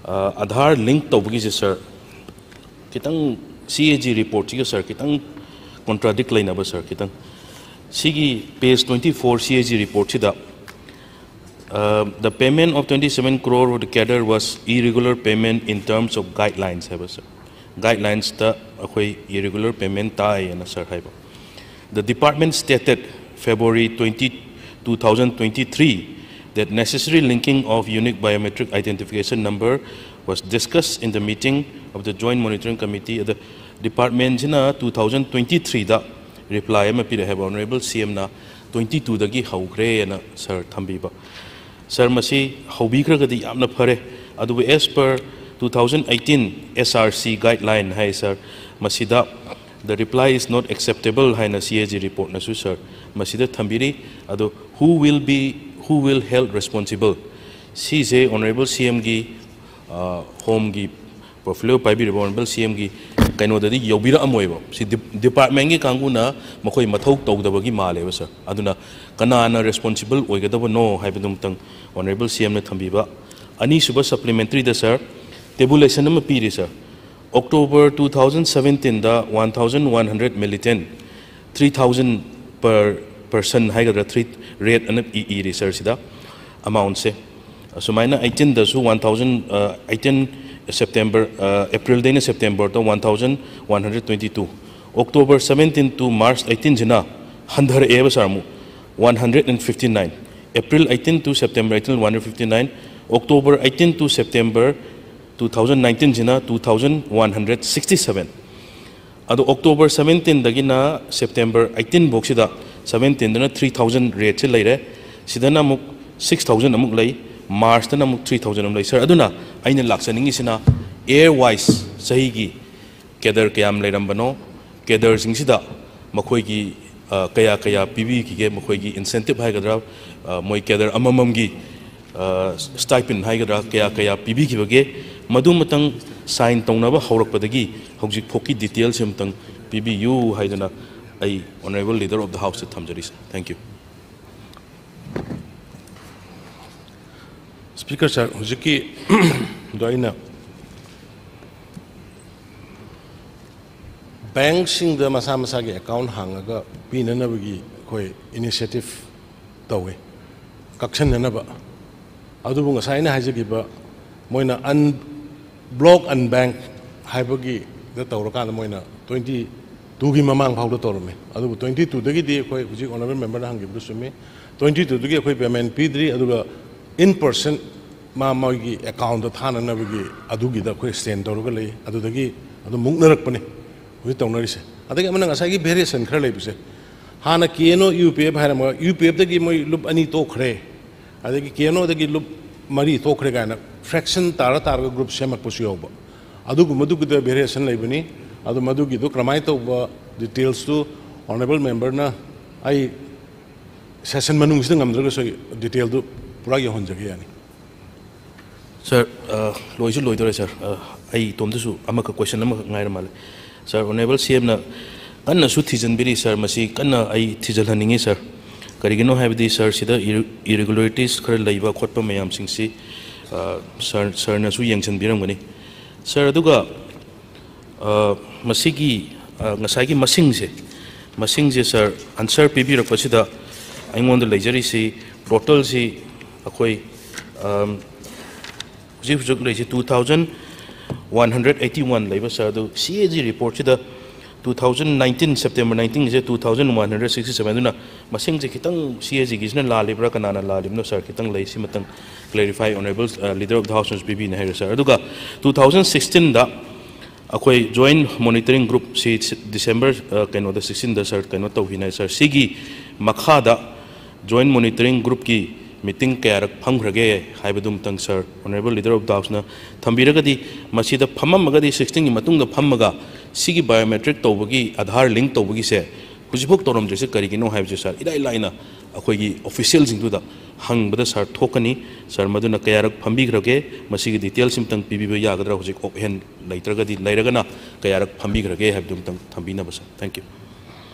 ꯑ, ꯑꯥꯙꯥꯔ link ꯇꯧꯕꯒꯤꯁꯦ, sir, ꯈꯤꯇꯪ C A G report ꯁꯤꯒ, sir, ꯈꯤꯇꯪ contradict ꯂꯩꯅꯕ, sir, ꯈꯤꯇꯪ꯫ ꯁꯤꯒꯤ page twenty four C A G report ꯁꯤꯗ, uh, "The payment of twenty seven crore to the cadre was irregular payment in terms of guidelines" ꯍꯥꯏꯕ, sir꯫ Guidelines ꯇ ꯑꯩꯈꯣꯏ irregular payment ꯇꯥꯏꯌꯦꯅ, sir, ꯍꯥꯏꯕ꯫ "The department stated February twenty, two thousand twenty-three that necessary linking of unique biometric identification number was discussed in the meeting of the Joint Monitoring Committee." ꯑꯗ department ꯁꯤꯅ two thousand twenty-three ꯗ reply ꯑꯃ ꯄꯤꯔꯛꯑꯦ ꯍꯥꯏꯕ, Honourable C M ꯅ twenty two ꯗꯒꯤ ꯍꯧꯈ꯭ꯔꯦꯅ, sir, ꯊꯝꯕꯤꯕ꯫ Sir, ꯃꯁꯤ ꯍꯧꯕꯤꯈ꯭ꯔꯒꯗꯤ ꯌꯥꯝꯅ ꯐꯔꯦ, ꯑꯗꯨꯕꯨ as per two thousand eighteen S R C guideline ꯍꯥꯏ, sir, ꯃꯁꯤꯗ "The reply is not acceptable" ꯍꯥꯏꯅ C A G report ꯅꯁꯨ, sir, ꯃꯁꯤꯗ ꯊꯝꯕꯤꯔꯤ꯫ ꯑꯗꯣ who will be, who will held responsible? ꯁꯤꯁꯦ Honourable C M ꯒꯤ, ꯑ, Home ꯒꯤ portfolio ꯄꯥꯏꯕꯤꯔꯤꯕ Honourable C M ꯒꯤ ꯀꯩꯅꯣꯗꯗꯤ ꯌꯧꯕꯤꯔꯛꯑꯝꯃꯣꯏꯕ꯫ ꯁꯤ ꯗꯤ-, department ꯀꯤ ꯀꯥꯡꯕꯨꯅ ꯃꯈꯣꯏ ꯃꯊꯧ ꯇꯧꯗꯕꯒꯤ ꯃꯥꯜꯂꯦꯕ, sir꯫ ꯑꯗꯨꯅ ꯀꯅꯥꯅ responsible ꯑꯣꯏꯒꯗꯕꯅꯣ ꯍꯥꯏꯕꯗꯨꯃꯇꯪ Honourable C M ꯅ ꯊꯝꯕꯤꯕ꯫ ꯑꯅꯤꯁꯨꯕ supplementary ꯗ, sir, tabulation ꯑꯃ ꯄꯤꯔꯤ, sir꯫ October two thousand seventeen ꯗ one thousand one hundred militant, three thousand per person ꯍꯥꯏꯒꯗ꯭ꯔꯥ, three rate ꯑꯅ ꯏ-, ꯏꯔꯤ, sir, ꯁꯤꯗ amount ꯁꯦ꯫ ꯑꯁꯨꯃꯥꯏꯅ ꯑꯩꯇꯤꯟꯗꯁꯨ ꯋꯥꯟ ꯊꯥꯎꯖꯟ, ꯑꯩꯇꯤꯟ ꯁꯦꯞꯇꯦꯝꯕꯔ, ꯑꯦꯄ꯭ꯔꯤꯜꯗꯩꯅ ꯁꯦꯞꯇꯦꯝꯕꯔꯗ one thousand one hundred twenty two, October seventeen to March ꯑꯩꯇꯤꯟꯁꯤꯅ ꯍꯟꯊꯔꯛꯑꯦꯕ ꯁꯥꯔ, ꯑꯃꯨꯛ one hundred and fifty nine, April eighteen to September eighteen one hundred fifty nine, October eighteen to September two thousand ꯅꯥꯏꯟꯇꯤꯟꯁꯤꯅ two thousand one hundred sixty seven. ꯑꯗꯣ October ꯁꯕꯦꯟꯇꯤꯟꯗꯒꯤꯅ September eighteen ꯐꯥꯎꯁꯤꯗ, ꯁꯕꯦꯟꯇꯤꯟꯗꯅ three thousand ꯔꯦꯠꯁꯦ ꯂꯩꯔꯦ, ꯁꯤꯗꯅ ꯑꯃꯨꯛ six thousand ꯑꯃꯨꯛ ꯂꯩ, ꯃꯥꯔꯆꯇꯅ ꯑꯃꯨꯛ ꯊ꯭ꯔꯤ ꯊꯥꯎꯖꯟ ꯑꯃꯨꯛ ꯂꯩ꯫ ꯁꯥꯔ, ꯑꯗꯨꯅ ꯑꯩꯅ ꯂꯥꯛꯆꯅꯤꯡꯉꯤꯁꯤꯅ ꯏꯌꯔ ꯋꯥꯏꯁ ꯆꯍꯤꯒꯤ ꯀꯦꯗꯔ ꯀꯌꯥꯝ ꯂꯩꯔꯝꯕꯅꯣ, ꯀꯦꯗꯔꯁꯤꯡꯁꯤꯗ ꯃꯈꯣꯏꯒꯤ, ꯑ, ꯀꯌꯥ ꯀꯌꯥ ꯄꯤꯕꯤꯈꯤꯒꯦ, ꯃꯈꯣꯏꯒꯤ ꯏꯟꯁꯦꯟꯇꯤꯞ ꯍꯥꯏꯒꯗ꯭ꯔꯥ, ꯑ, ꯃꯣꯏ ꯀꯦꯗꯔ ꯑꯃꯃꯝꯒꯤ, ꯑ, ꯁ꯭ꯇꯥꯏꯄꯦꯟ ꯍꯥꯏꯒꯗ꯭ꯔꯥ, ꯀꯌꯥ ꯀꯌꯥ ꯄꯤꯕꯤꯈꯤꯕꯒꯦ, ꯃꯗꯨꯃꯇꯪ ꯁꯥꯏꯟ ꯇꯧꯅꯕ ꯍꯧꯔꯛꯄꯗꯒꯤ ꯍꯧꯖꯤꯛ ꯐꯥꯎꯀꯤ ꯗꯤꯇꯦꯜꯁꯤ ꯑꯃꯇꯪ ꯄꯤꯕꯤꯌꯨ ꯍꯥꯏꯗꯅ ꯑꯩ Honourable Leader of the Houseꯇ ꯊꯝꯖꯔꯤ, ꯁꯥꯔ꯫ Thank you꯫ ꯁ꯭ꯄꯤꯀꯔ ꯁꯥꯔ, ꯍꯧꯖꯤꯛꯀꯤ ꯗꯣ ꯑꯩꯅ ꯕꯦꯡꯁꯤꯡꯗ ꯃꯁꯥ ꯃꯁꯥꯒꯤ ꯑꯦꯀꯥꯎꯟ ꯍꯥꯡꯉꯒ ꯄꯤꯅꯅꯕꯒꯤ ꯑꯩꯈꯣꯏ ꯏꯅꯤꯁꯤꯌꯦꯇꯤꯚ ꯇꯧꯋꯤ, ꯀꯛꯁꯟꯅꯅꯕ꯫ ꯑꯗꯨꯕꯨ ꯉꯁꯥꯏ ꯑꯩꯅ ꯍꯥꯏꯖꯈꯤꯕ ꯃꯣꯏꯅ ꯑꯟ block unbank ꯍꯥꯏꯕꯒꯤꯗ ꯇꯧꯔꯀꯥꯟꯗ ꯃꯣꯏꯅ ꯇ꯭ꯋꯦꯟꯇꯤ ꯇꯨꯒꯤ ꯃꯃꯥꯡ ꯐꯥꯎꯗ ꯇꯧꯔꯝꯃꯤ꯫ ꯑꯗꯨꯕꯨ ꯇ꯭ꯋꯦꯟꯇꯤ ꯇꯨꯗꯒꯤꯗꯤ ꯑꯩꯈꯣꯏ ꯍꯧꯖꯤꯛ Honourable Memberꯅ ꯍꯪꯈꯤꯕꯗꯨ ꯆꯨꯝꯃꯤ, ꯇ꯭ꯋꯦꯟꯇꯤ ꯇꯨꯗꯒꯤ ꯑꯩꯈꯣꯏ ꯄꯦꯃꯦꯟ ꯄꯤꯗ꯭ꯔꯤ꯫ ꯑꯗꯨꯒ in person ꯃꯥ ꯃꯣꯏꯒꯤ ꯑꯦꯀꯥꯎꯟꯗ ꯊꯥꯅꯅꯕꯒꯤ ꯑꯗꯨꯒꯤꯗ ꯑꯩꯈꯣꯏ ꯁ꯭ꯇꯦꯟ ꯇꯧꯔꯒ ꯂꯩ꯫ ꯑꯗꯨꯗꯒꯤ ꯑꯗꯨꯝ ꯃꯨꯛꯅꯔꯛꯄꯅꯤ ꯍꯧꯖꯤꯛ ꯇꯧꯅꯔꯤꯁꯦ꯫ ꯑꯗꯒꯤ ꯑꯃꯅ ꯉꯁꯥꯏꯒꯤ ꯚꯦꯔꯤꯌꯦꯁꯟ ꯈꯔ ꯂꯩꯕꯁꯦ, ꯍꯥꯟꯅ ꯀꯦ N O U P F ꯍꯥꯏꯔꯝꯃꯒ U ꯄꯤ ꯑꯦꯐꯇꯒꯤ ꯃꯣꯏ ꯂꯨꯞ ꯑꯅꯤ ꯇꯣꯛꯈ꯭ꯔꯦ, ꯑꯗꯒꯤ ꯀꯦ ꯑꯦꯟ ꯑꯣꯗꯒꯤ ꯂꯨꯞ ꯃꯔꯤ ꯇꯣꯛꯈ꯭ꯔꯦ ꯀꯥꯏꯅ ꯐ꯭ꯔꯦꯛꯁꯟ ꯇꯥꯔ ꯇꯥꯔꯒ ꯒ꯭ꯔꯨꯞ ꯁꯦꯝꯃꯛꯄꯁꯨ ꯌꯥꯎꯕ꯫ ꯑꯗꯨꯒꯨꯝꯕꯗꯨꯒꯤꯗ ꯚꯦꯔꯤꯌꯦꯁꯟ ꯂꯩꯕꯅꯤ꯫ ꯑꯗꯨ ꯃꯗꯨꯒꯤꯗꯨ ꯀꯔꯝꯍꯥꯏꯅ ꯇꯧꯕ ꯗꯤꯇꯦꯜꯁꯇꯨ Honourable Memberꯅ ꯑꯩ ꯁꯦꯁꯟ ꯃꯅꯨꯡꯁꯤꯗ ꯉꯝꯗ꯭ꯔꯒꯁꯨ ꯑꯩ ꯗꯤꯇꯦꯜꯗꯨ ꯄꯨꯔꯥ ꯌꯧꯍꯟꯖꯒꯦ, ꯌꯥꯅꯤ꯫ ꯁꯥꯔ, ꯑ, ꯂꯣꯏꯁꯨ ꯂꯣꯏꯗꯣꯔꯦ ꯁꯥꯔ꯫ ꯑ, ꯑꯩ ꯏꯇꯣꯝꯇꯁꯨ ꯑꯃꯈꯛ, ꯀꯣꯏꯁꯟ ꯑꯃꯈꯛ ꯉꯥꯏꯔ ꯃꯥꯜꯂꯦ꯫ ꯁꯥꯔ, Honourable ꯁꯤ ꯑꯦꯝꯅ ꯀꯟꯅꯁꯨ ꯊꯤꯖꯤꯟꯕꯤꯔꯤ ꯁꯥꯔ, ꯃꯁꯤ ꯀꯟꯅ ꯑꯩ ꯊꯤꯖꯤꯜꯍꯟꯅꯤꯡꯉꯤ ꯁꯥꯔ꯫ ꯀꯔꯤꯒꯤꯅꯣ ꯍꯥꯏꯕꯗꯤ ꯁꯥꯔ, ꯁꯤꯗ ꯏꯔ-, ꯏꯔꯤꯒꯨꯂꯔꯤꯇꯤꯁ ꯈꯔ ꯂꯩꯕ ꯈꯣꯠꯄ ꯃꯌꯥꯝꯁꯤꯡꯁꯤ, ꯑ, ꯁꯥꯔ, ꯁꯥꯔꯅꯁꯨ ꯌꯦꯡꯁꯤꯟꯕꯤꯔꯝꯒꯅꯤ꯫ ꯁꯥꯔ, ꯑꯗꯨꯒ, ꯑ, ꯃꯁꯤꯒꯤ, ꯑ, ꯉꯁꯥꯏꯒꯤ ꯃꯁꯤꯡꯁꯦ, ꯃꯁꯤꯡꯁꯦ ꯁꯥꯔ, ꯑꯟꯁꯔ ꯄꯤꯕꯤꯔꯛꯄꯁꯤꯗ ꯑꯩꯉꯣꯟꯗ ꯂꯩꯖꯔꯤꯁꯤ, ꯇꯣꯇꯦꯜꯁꯤ ꯑꯩꯈꯣꯏ, Um, ꯍꯧꯖꯤꯛ ꯍꯧꯖꯤꯛ ꯂꯩꯔꯤꯁꯤ two thousand one hundred eighty one ꯂꯩꯕ, ꯁꯥꯔ꯫ ꯑꯗꯨ ꯁꯤ ꯑꯦ ꯖꯤ ꯔꯤꯄꯣꯔꯠꯁꯤꯗ two thousand nineteen, September nineteenꯒꯤꯁꯦ two thousand one hundred sixty seven꯫ ꯑꯗꯨꯅ ꯃꯁꯤꯡꯁꯦ ꯈꯤꯇꯪ ꯁꯤ ꯑꯦ ꯖꯤꯒꯤꯁꯤꯅ ꯂꯥꯜꯂꯤꯕ꯭ꯔꯥ, ꯀꯅꯥꯅ ꯂꯥꯜꯂꯤꯕꯅꯣ, ꯁꯥꯔ, ꯈꯤꯇꯪ ꯂꯩ꯫ ꯁꯤꯃꯇꯪ clarify honourable leader of the house ꯅꯁꯨ ꯄꯤꯕꯤꯅ ꯍꯥꯏꯔꯦ, ꯁꯥꯔ꯫ ꯑꯗꯨꯒ two thousand sixteenꯗ ꯑꯩꯈꯣꯏ joint monitoring groupꯁꯤ December, ꯑ, ꯀꯩꯅꯣꯗ, sixteenꯗ, ꯁꯥꯔ, ꯀꯩꯅꯣ ꯇꯧꯈꯤꯅꯦ, ꯁꯥꯔ꯫ ꯁꯤꯒꯤ ꯃꯈꯥꯗ joint monitoring groupꯀꯤ meeting ꯀꯌꯥꯔꯛ ꯐꯝꯈ꯭ꯔꯒꯦ ꯍꯥꯏꯕꯗꯨꯃꯇꯪ, ꯁꯥꯔ, honourable leader of the houseꯅ ꯊꯝꯕꯤꯔꯒꯗꯤ, ꯃꯁꯤꯗ ꯐꯝꯃꯝꯃꯒꯗꯤ sixteenꯒꯤ ꯃꯇꯨꯡꯗ ꯐꯝꯃꯒ ꯁꯤꯒꯤ biometric ꯇꯧꯕꯒꯤ, Aadhaar link ꯇꯧꯕꯒꯤꯁꯦ ꯍꯧꯖꯤꯛꯐꯥꯎ ꯇꯧꯔꯝꯗ꯭ꯔꯤꯁꯦ ꯀꯔꯤꯒꯤꯅꯣ ꯍꯥꯏꯕꯁꯦ, ꯁꯥꯔ, ꯏꯔꯥꯏ ꯂꯥꯏꯅ ꯑꯩꯈꯣꯏꯒꯤ officialꯁꯤꯡꯗꯨꯗ ꯍꯪꯕꯗ, ꯁꯥꯔ, ꯊꯣꯛꯀꯅꯤ꯫ ꯁꯥꯔ, ꯃꯗꯨꯅ ꯀꯌꯥꯔꯛ ꯐꯝꯕꯤꯈ꯭ꯔꯒꯦ, ꯃꯁꯤꯒꯤ detailꯁꯤꯃꯇꯪ ꯄꯤꯕꯤꯕ ꯌꯥꯒꯗ꯭ꯔꯥ? ꯍꯧꯖꯤꯛ offhand ꯂꯩꯇ꯭ꯔꯒꯗꯤ, ꯂꯩꯔꯒꯅ ꯀꯌꯥꯔꯛ ꯐꯝꯕꯤꯈ꯭ꯔꯒꯦ ꯍꯥꯏꯕꯗꯨꯃꯇꯪ ꯊꯝꯕꯤꯅꯕ, ꯁꯥꯔ꯫ Thank you꯫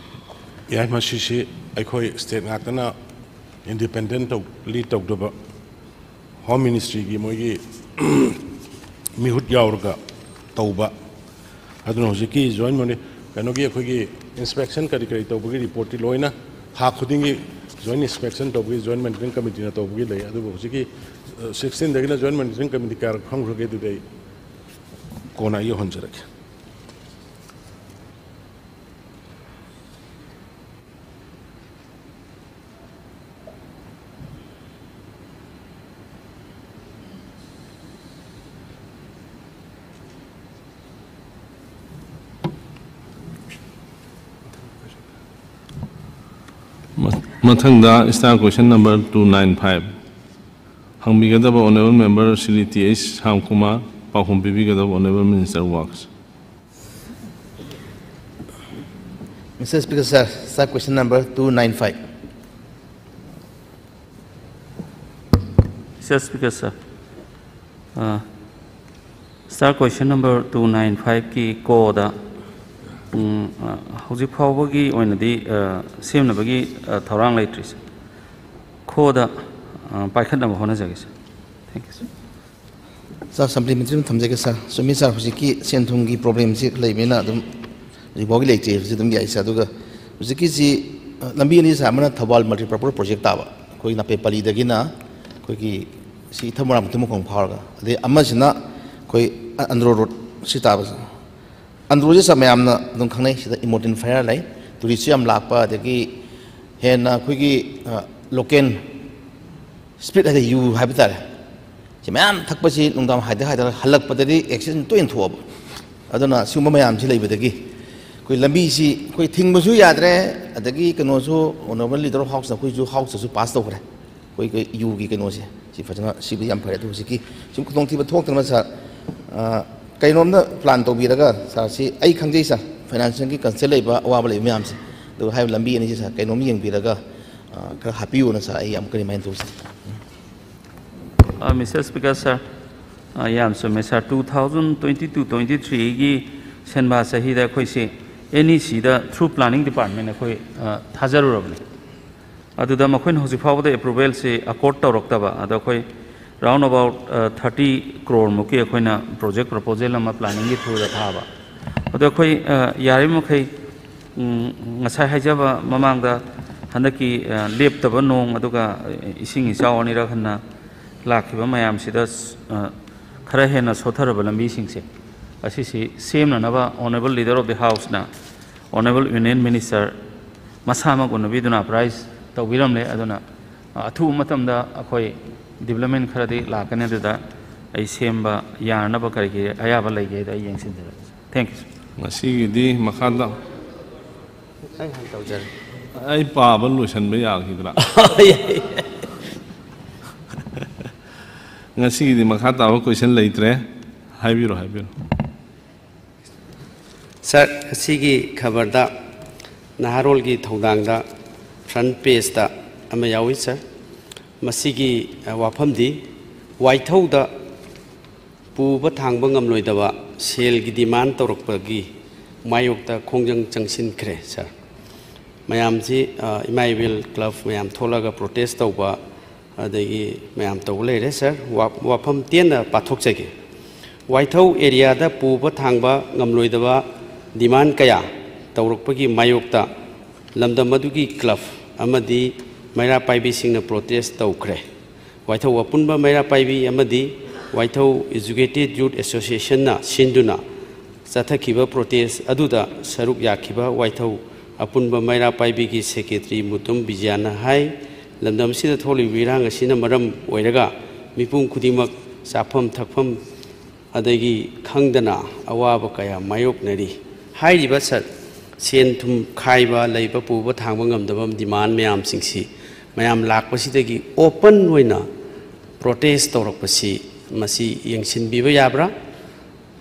ꯌꯥꯏ, ꯃꯁꯤꯁꯤ ꯑꯩꯈꯣꯏ state ꯉꯥꯛꯇꯅ independently ꯇꯧꯗꯕ, Home Ministryꯒꯤ ꯃꯣꯏꯒꯤ ꯃꯤꯍꯨꯠ ꯌꯥꯎꯔꯒ ꯇꯧꯕ꯫ ꯑꯗꯨꯅ ꯍꯧꯖꯤꯛꯀꯤ joint moni-, ꯀꯩꯅꯣꯒꯤ ꯑꯩꯈꯣꯏꯒꯤ inspection ꯀꯔꯤ ꯀꯔꯤ ꯇꯧꯕꯒꯤ reportꯇꯤ ꯂꯣꯏꯅ ꯊꯥ ꯈꯨꯗꯤꯡꯒꯤ joint inspection ꯇꯧꯕꯒꯤ joint monitoring committeeꯅ ꯇꯧꯕꯒꯤ ꯂꯩ꯫ ꯑꯗꯨꯕꯨ ꯍꯧꯖꯤꯛꯀꯤ, ꯑ, sixteenꯗꯒꯤꯅ joint monitoring committee ꯀꯌꯥꯔꯛ ꯐꯝꯈ꯭ꯔꯒꯦ, ꯑꯗꯨꯗꯤ ꯑꯩ ꯀꯣꯟꯅ ꯑꯩ ꯌꯧꯍꯟꯖꯔꯛꯀꯦ꯫ ꯃ-, ꯃꯊꯪꯗ staff question number two nine five ꯍꯪꯕꯤꯒꯗꯕ honourable member Shri T H Shyamkumar, ꯄꯥꯎꯈꯨꯝ ꯄꯤꯕꯤꯒꯗꯕ honourable Minister Works꯫ Mister Speaker, sir, sir, question number two nine five. Mister Speaker, sir, uh, sir, question number two nine five ꯀꯤ code, ꯎꯝ, ꯑ, ꯍꯧꯖꯤꯛ ꯐꯥꯎꯕꯒꯤ ꯑꯣꯏꯅꯗꯤ, ꯑ, ꯁꯦꯝꯅꯕꯒꯤ, ꯑ, ꯊꯧꯔꯥꯡ ꯂꯩꯇ꯭ꯔꯤ, sir꯫ ꯈꯣꯗ, ꯑ, ꯄꯥꯏꯈꯠꯅꯕ ꯍꯣꯠꯅꯖꯒꯦ, sir꯫ Thank you, sir꯫ Sir, supplementary ꯑꯃ ꯊꯝꯖꯒꯦ, sir꯫ ꯆꯨꯝꯃꯤ, sir, ꯍꯧꯖꯤꯛꯀꯤ ꯁꯦꯟ ꯊꯨꯝꯒꯤ problemꯁꯤ ꯂꯩꯕꯅꯤꯅ ꯑꯗꯨꯝ ꯍꯧꯖꯤꯛ ꯐꯥꯎꯒꯤ ꯂꯩꯇ꯭ꯔꯤ ꯍꯥꯏꯕꯁꯤ ꯑꯗꯨꯝ ꯌꯥꯏ, sir꯫ ꯑꯗꯨꯒ ꯍꯧꯖꯤꯛꯀꯤꯁꯤ, ꯑ, ꯂꯝꯕꯤ ꯑꯅꯤ, sir, ꯑꯃꯅ ꯊꯧꯕꯥꯜ multipurpose project ꯇꯥꯕ, ꯑꯩꯈꯣꯏ ꯅꯥꯄꯦꯠ ꯄꯜꯂꯤꯗꯒꯤꯅ ꯑꯩꯈꯣꯏꯒꯤ ꯁꯤ ꯏꯊꯝ ꯃꯔꯥꯡ ꯃꯇꯨꯝ ꯃꯈꯣꯡ ꯐꯥꯎꯔꯒ, ꯑꯗꯩ ꯑꯃꯁꯤꯅ ꯑꯩꯈꯣꯏ ꯑꯟꯗ꯭ꯔꯣ ꯔꯣꯗ ꯁꯤ ꯇꯥꯕꯁꯦ꯫ ꯑꯟꯗ꯭ꯔꯣꯁꯦ ꯁꯥꯔ ꯃꯌꯥꯝꯅ ꯑꯗꯨꯝ ꯈꯪꯅꯩ, ꯁꯤꯗ ꯏꯃꯣꯔꯇꯤꯟ ꯐꯌꯥꯔ ꯂꯩ, ꯇꯨꯔꯤꯁꯁꯨ ꯌꯥꯝ ꯂꯥꯛꯄ, ꯑꯗꯒꯤ ꯍꯦꯟꯅ ꯑꯩꯈꯣꯏꯒꯤ ꯂꯣꯀꯦꯜ ꯁ꯭ꯄꯤꯔꯤꯠ ꯍꯥꯏꯗꯤ ꯌꯨ ꯍꯥꯏꯕ ꯇꯥꯔꯦ, ꯁꯤ ꯃꯌꯥꯝ ꯊꯛꯄꯁꯤ ꯅꯨꯡꯗꯥꯡ ꯍꯥꯏꯗ ꯍꯥꯏꯗ ꯍꯜꯂꯛꯄꯗꯗꯤ ꯑꯦꯛꯁꯤꯗꯦꯟ ꯇꯣꯏꯅ ꯊꯣꯛꯑꯕ꯫ ꯑꯗꯨꯅ ꯁꯤꯒꯨꯝꯕ ꯃꯌꯥꯝꯁꯤ ꯂꯩꯕꯗꯒꯤ ꯑꯩꯈꯣꯏ ꯂꯝꯕꯤꯁꯤ ꯑꯩꯈꯣꯏ ꯊꯤꯡꯕꯁꯨ ꯌꯥꯗ꯭ꯔꯦ, ꯑꯗꯒꯤ ꯀꯩꯅꯣꯁꯨ ꯑꯣꯅꯔꯦꯕꯜ ꯂꯤꯗꯔ ꯑꯣꯐ ꯍꯥꯎꯁꯅ ꯑꯩꯈꯣꯏꯁꯨ ꯍꯥꯎꯁꯇꯁꯨ ꯄꯥꯁ ꯇꯧꯈ꯭ꯔꯦ꯫ ꯑꯩꯈꯣꯏ ꯌꯨꯒꯤ ꯀꯩꯅꯣꯁꯦ ꯁꯤ ꯐꯖꯅ ꯁꯤꯕꯨ ꯌꯥꯝ ꯐꯔꯦ꯫ ꯑꯗꯨ ꯍꯧꯖꯤꯛꯀꯤ ꯁꯨꯝ ꯈꯨꯗꯣꯡꯊꯤꯕ ꯊꯣꯛꯇꯅꯕ ꯁꯥꯔ, ꯑ, ꯀꯩꯅꯣꯝꯗ ꯄ꯭ꯂꯥꯟ ꯇꯧꯕꯤꯔꯒ ꯁꯥꯔ, ꯁꯤ ꯑꯩ ꯈꯪꯖꯩ ꯁꯥꯔ, ꯐꯥꯏꯅꯥꯟꯁꯤꯌꯦꯜꯒꯤ ꯀꯟꯁꯔꯟ ꯂꯩꯕ ꯑꯋꯥꯕ ꯂꯩꯕ ꯃꯌꯥꯝꯁꯦ, ꯑꯗꯨꯒ ꯍꯥꯏꯔꯤꯕ ꯂꯝꯕꯤ ꯑꯅꯤꯁꯦ ꯁꯥꯔ ꯀꯩꯅꯣꯝ ꯌꯦꯡꯕꯤꯔꯒ, ꯑ, ꯈꯔ ꯍꯥꯞꯄꯤꯌꯣꯅ ꯁꯥꯔ ꯑꯩ ꯌꯥꯝ ꯀꯔꯤ ꯃꯥꯏꯅ ꯇꯧꯖꯩ꯫ ꯃꯤꯁꯇꯔ ꯁ꯭ꯄꯤꯀꯔ ꯁꯥꯔ, ꯌꯥꯝ ꯆꯨꯝꯃꯦ sir. Two thousand twenty two twenty ꯊ꯭ꯔꯤꯒꯤ ꯁꯦꯟꯕꯥ ꯆꯍꯤꯗ ꯑꯩꯈꯣꯏꯁꯤ ꯑꯦꯟ ꯏ ꯁꯤꯗ ꯊ꯭ꯔꯨ ꯄ꯭ꯂꯥꯅꯤꯡ ꯗꯤꯄꯥꯔꯠꯃꯦꯟ ꯑꯩꯈꯣꯏ ꯊꯥꯖꯔꯨꯔꯕꯅꯤ꯫ ꯑꯗꯨꯗ ꯃꯈꯣꯏꯅ ꯍꯧꯖꯤꯛ ꯐꯥꯎꯕꯗ ꯑꯦꯄ꯭ꯔꯨꯚꯦꯜꯁꯤ ꯑꯦꯀꯣꯔꯗ ꯇꯧꯔꯛꯇꯕ꯫ ꯑꯗꯣ ꯑꯩꯈꯣꯏ ꯔꯥꯎꯟ ꯑꯕꯥꯎꯠ ꯊꯥꯔꯇꯤ ꯀ꯭ꯔꯣꯔꯃꯨꯛꯀꯤ ꯑꯩꯈꯣꯏꯅ ꯄ꯭ꯔꯣꯖꯦꯛ ꯄ꯭ꯔꯣꯄꯣꯖꯦꯜ ꯑꯃ ꯄ꯭ꯂꯥꯅꯤꯡꯒꯤ ꯊ꯭ꯔꯨꯗ ꯊꯥꯕ꯫ ꯑꯗꯣ ꯑꯩꯈꯣꯏ ꯌꯥꯔꯤꯕ ꯃꯈꯩ ꯉꯁꯥꯏ ꯍꯥꯏꯖꯕ ꯃꯃꯥꯡꯗ ꯍꯟꯗꯛꯀꯤ ꯂꯦꯞꯇꯕ ꯅꯣꯡ ꯑꯗꯨꯒ ꯏꯁꯤꯡ ꯏꯆꯥꯎ ꯑꯅꯤꯔꯛ ꯍꯟꯅ ꯂꯥꯛꯈꯤꯕ ꯃꯌꯥꯝꯁꯤꯗ ꯈꯔ ꯍꯦꯟꯅ ꯁꯣꯠꯊꯔꯕ ꯂꯝꯕꯤꯁꯤꯡꯁꯦ ꯑꯁꯤꯁꯤ ꯁꯦꯝꯅꯅꯕ Honourable Leader of the Houseꯅ Honourable Union Minister ꯃꯁꯥꯃꯛ ꯎꯅꯕꯤꯗꯨꯅ ꯑꯄ꯭ꯔꯥꯏꯖ ꯇꯧꯕꯤꯔꯝꯂꯦ꯫ ꯑꯗꯨꯅ ꯑꯊꯨꯕ ꯃꯇꯝꯗ ꯑꯩꯈꯣꯏ ꯗꯤꯕ꯭ꯂꯞꯃꯦꯟ ꯈꯔꯗꯤ ꯂꯥꯛꯀꯅꯤ꯫ ꯑꯗꯨꯗ ꯑꯩ ꯁꯦꯝꯕ ꯌꯥꯅꯅꯕ ꯀꯔꯤ ꯀꯔꯤ ꯑꯌꯥꯕ ꯂꯩꯒꯦꯗ ꯑꯩ ꯌꯦꯡꯁꯤꯟꯖꯔꯒꯦ꯫ Thank you, sir. ꯃꯁꯤꯒꯤꯗꯤ ꯃꯈꯥꯗ ꯑꯩ ꯍꯥꯟꯅ ꯇꯧꯖꯔꯦ꯫ ꯑꯩ ꯄꯥꯕ ꯂꯣꯏꯁꯤꯟꯕ ꯌꯥꯈꯤꯗ꯭ꯔꯥ? ꯉꯁꯤꯒꯤꯗꯤ ꯃꯈꯥ ꯇꯥꯕ ꯀꯣꯏꯁꯟ ꯂꯩꯇ꯭ꯔꯦ꯫ ꯍꯥꯏꯕꯤꯔꯣ, ꯍꯥꯏꯕꯤꯔꯣ꯫ ꯁꯥꯔ, ꯉꯁꯤꯒꯤ ꯈꯕꯔꯗ ꯅꯍꯥꯔꯣꯜꯒꯤ ꯊꯧꯗꯥꯡꯗ ꯐ꯭ꯔꯟ ꯄꯦꯖꯇ ꯑꯃ ꯌꯥꯎꯏ ꯁꯥꯔ꯫ ꯃꯁꯤꯒꯤ ꯋꯥꯐꯝꯗꯤ ꯋꯥꯏꯊꯧꯗ ꯄꯨꯕ ꯊꯥꯡꯕ ꯉꯝꯂꯣꯏꯗꯕ ꯁꯦꯜꯒꯤ ꯗꯤꯃꯥꯟ ꯇꯧꯔꯛꯄꯒꯤ ꯃꯥꯌꯣꯛꯇ ꯈꯣꯡꯖꯪ ꯆꯪꯁꯤꯟꯈ꯭ꯔꯦ ꯁꯥꯔ꯫ ꯃꯌꯥꯝꯁꯤ ꯏꯃꯥ ꯏꯕꯦꯜ ꯀ꯭ꯂꯕ ꯃꯌꯥꯝ ꯊꯣꯛꯂꯒ ꯄ꯭ꯔꯣꯇꯦꯁ ꯇꯧꯕ, ꯑꯗꯒꯤ ꯃꯌꯥꯝ ꯇꯧꯕ ꯂꯩꯔꯦ ꯁꯥꯔ꯫ ꯋꯥꯐꯝ ꯇꯦꯟꯅ ꯄꯥꯊꯣꯛꯆꯒꯦ꯫ ꯋꯥꯏꯊꯧ ꯑꯦꯔꯤꯌꯥꯗ ꯄꯨꯕ ꯊꯥꯡꯕ ꯉꯝꯂꯣꯏꯗꯕ ꯗꯤꯃꯥꯟ ꯀꯌꯥ ꯇꯧꯔꯛꯄꯒꯤ ꯃꯥꯌꯣꯛꯇ ꯂꯝꯗꯝ ꯑꯗꯨꯒꯤ ꯀ꯭ꯂꯕ ꯑꯃꯗꯤ ꯃꯩꯔꯥ ꯄꯥꯏꯕꯤꯁꯤꯡꯅ ꯄ꯭ꯔꯣꯇꯦꯁ ꯇꯧꯈ꯭ꯔꯦ꯫ ꯋꯥꯏꯊꯧ ꯑꯄꯨꯟꯕ ꯃꯩꯔꯥ ꯄꯥꯏꯕꯤ ꯑꯃꯗꯤ ꯋꯥꯏꯊꯧ Educated Youth Associationꯅ ꯁꯤꯟꯗꯨꯅ ꯆꯠꯊꯈꯤꯕ protest ꯑꯗꯨꯗ ꯁꯔꯨꯛ ꯌꯥꯈꯤꯕ ꯋꯥꯏꯊꯧ ꯑꯄꯨꯟꯕ ꯃꯩꯔꯥ ꯄꯥꯏꯕꯤꯒꯤ secretary ꯃꯨꯇꯨꯝ ꯕꯤꯖꯌꯅ ꯍꯥꯏ, ꯂꯝꯗꯝꯁꯤꯗ ꯊꯣꯛꯂꯤꯕ ꯏꯔꯥꯡ ꯑꯁꯤꯅ ꯃꯔꯝ ꯑꯣꯏꯔꯒ ꯃꯤꯄꯨꯝ ꯈꯨꯗꯤꯡꯃꯛ ꯆꯥꯐꯝ ꯊꯛꯐꯝ ꯑꯗꯒꯤ ꯈꯪꯗꯅ ꯑꯋꯥꯕ ꯀꯌꯥ ꯃꯥꯌꯣꯛꯅꯔꯤ꯫ ꯍꯥꯏꯔꯤꯕ ꯁ-, ꯁꯦꯟ ꯊꯨꯝ ꯈꯥꯏꯕ, ꯂꯩꯕ ꯄꯨꯕ ꯊꯥꯡꯕ ꯉꯝꯗꯕ demand ꯃꯌꯥꯝꯁꯤꯡꯁꯤ ꯃꯌꯥꯝ ꯂꯥꯛꯄꯁꯤꯗꯒꯤ open ꯑꯣꯏꯅ protest ꯇꯧꯔꯛꯄꯁꯤ ꯃꯁꯤ ꯌꯦꯡꯁꯤꯟꯕꯤꯕ ꯌꯥꯕ꯭ꯔꯥ?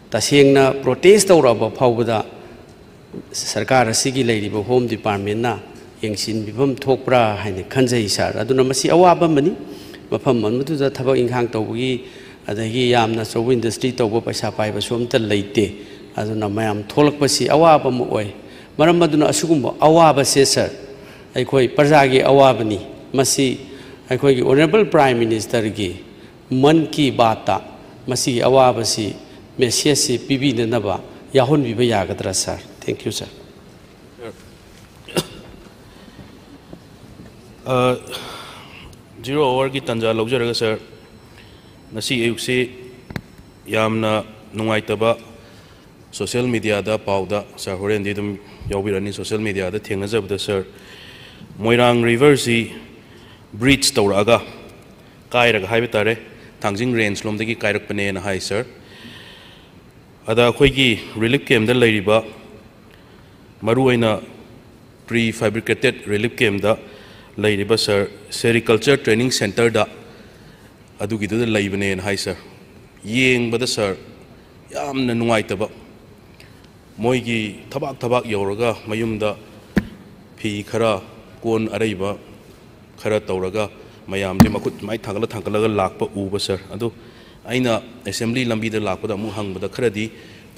ꯇꯁꯦꯡꯅ protest ꯇꯧꯔꯛꯑꯕ ꯐꯥꯎꯕꯗ ꯁꯔꯀꯥꯔ ꯑꯁꯤꯒꯤ ꯂꯩꯔꯤꯕ Home Departmentꯅ ꯌꯦꯡꯁꯤꯟꯕꯤꯐꯝ ꯊꯣꯛꯄ꯭ꯔꯥ ꯍꯥꯏꯅ ꯈꯟꯖꯩ ꯁꯥꯔ꯫ ꯑꯗꯨꯅ ꯃꯁꯤ ꯑꯋꯥꯕ ꯑꯃꯅꯤ꯫ ꯃꯐꯝ ꯑꯃꯗꯨꯗ ꯊꯕꯛ ꯏꯪꯈꯥꯡ ꯇꯧꯕꯒꯤ, ꯑꯗꯒꯤ ꯌꯥꯝꯅ ꯑꯆꯧꯕ industry ꯇꯧꯕ ꯄꯩꯁꯥ ꯄꯥꯏꯕꯁꯨ ꯑꯝꯇ ꯂꯩꯇꯦ꯫ ꯑꯗꯨꯅ ꯃꯌꯥꯝ ꯊꯣꯛꯂꯛꯄꯁꯤ ꯑꯋꯥꯕ ꯑꯃ ꯑꯣꯏ꯫ ꯃꯔꯝ ꯑꯗꯨꯅ ꯑꯁꯤꯒꯨꯝꯕ ꯑꯋꯥꯕꯁꯦ ꯁꯥꯔ, ꯑꯩꯈꯣꯏ ꯄ꯭ꯔꯖꯥꯒꯤ ꯑꯋꯥꯕꯅꯤ꯫ ꯃꯁꯤ ꯑꯩꯈꯣꯏꯒꯤ Honourable Prime Ministerꯒꯤ ꯃꯟ ꯀꯤ ꯕꯥꯠꯇ ꯃꯁꯤꯒꯤ ꯑꯋꯥꯕꯁꯤ, messageꯁꯤ ꯄꯤꯕꯤꯅꯅꯕ ꯌꯥꯎꯍꯟꯕꯤꯕ ꯌꯥꯒꯗ꯭ꯔꯥ ꯁꯥꯔ? Thank you ꯁꯥꯔ꯫ ꯑ, Zero Hourꯒꯤ ꯇꯥꯟꯖꯥ ꯂꯧꯖꯔꯒ ꯁꯥꯔ, ꯉꯁꯤ ꯑꯌꯨꯛꯁꯤ ꯌꯥꯝꯅ ꯅꯨꯡꯉꯥꯏꯇꯕ social mediaꯗ, ꯄꯥꯎꯗ, ꯁꯥꯔ ꯍꯣꯔꯦꯟꯗꯤ ꯑꯗꯨꯝ ꯌꯥꯎꯕꯤꯔꯅꯤ, social mediaꯗ ꯊꯦꯡꯅꯖꯕꯗ ꯁꯥꯔ, ꯃꯣꯏꯔꯥꯡ riverꯁꯤ breach ꯇꯧꯔꯛꯑꯒ ꯀꯥꯏꯔꯒ ꯍꯥꯏꯕ ꯇꯥꯔꯦ, ꯊꯥꯡꯖꯤꯡ range ꯂꯣꯝꯗꯒꯤ ꯀꯥꯏꯔꯛꯄꯅꯦꯅ ꯍꯥꯏ ꯁꯥꯔ꯫ ꯑꯗ ꯑꯩꯈꯣꯏꯒꯤ relief campꯗ ꯂꯩꯔꯤꯕ, ꯃꯔꯨꯑꯣꯏꯅ pre fabricated relief campꯗ ꯂꯩꯔꯤꯕ ꯁꯥꯔ, Sericulture Training Centreꯗ ꯑꯗꯨꯒꯤꯗꯨꯗ ꯂꯩꯕꯅꯦꯅ ꯍꯥꯏ ꯁꯥꯔ꯫ ꯌꯦꯡꯕꯗ ꯁꯥꯔ, ꯌꯥꯝꯅ ꯅꯨꯡꯉꯥꯏꯇꯕ, ꯃꯣꯏꯒꯤ ꯊꯕꯥꯛ ꯊꯕꯥꯛ ꯌꯧꯔꯒ ꯃꯌꯨꯝꯗ ꯐꯤ ꯈꯔ, ꯀꯣꯟ ꯑꯔꯩꯕ ꯈꯔ ꯇꯧꯔꯒ ꯃꯌꯥꯝꯁꯦ ꯃꯈꯨꯠ ꯁꯨꯃꯥꯏꯅ ꯊꯥꯡꯒꯠꯂ ꯊꯥꯡꯒꯠꯂꯒ ꯂꯥꯛꯄ ꯎꯕ ꯁꯥꯔ꯫ ꯑꯗꯨ ꯑꯩꯅ assembly ꯂꯝꯕꯤꯗ ꯂꯥꯛꯄꯗ ꯑꯃꯨꯛ ꯍꯪꯕꯗ ꯈꯔꯗꯤ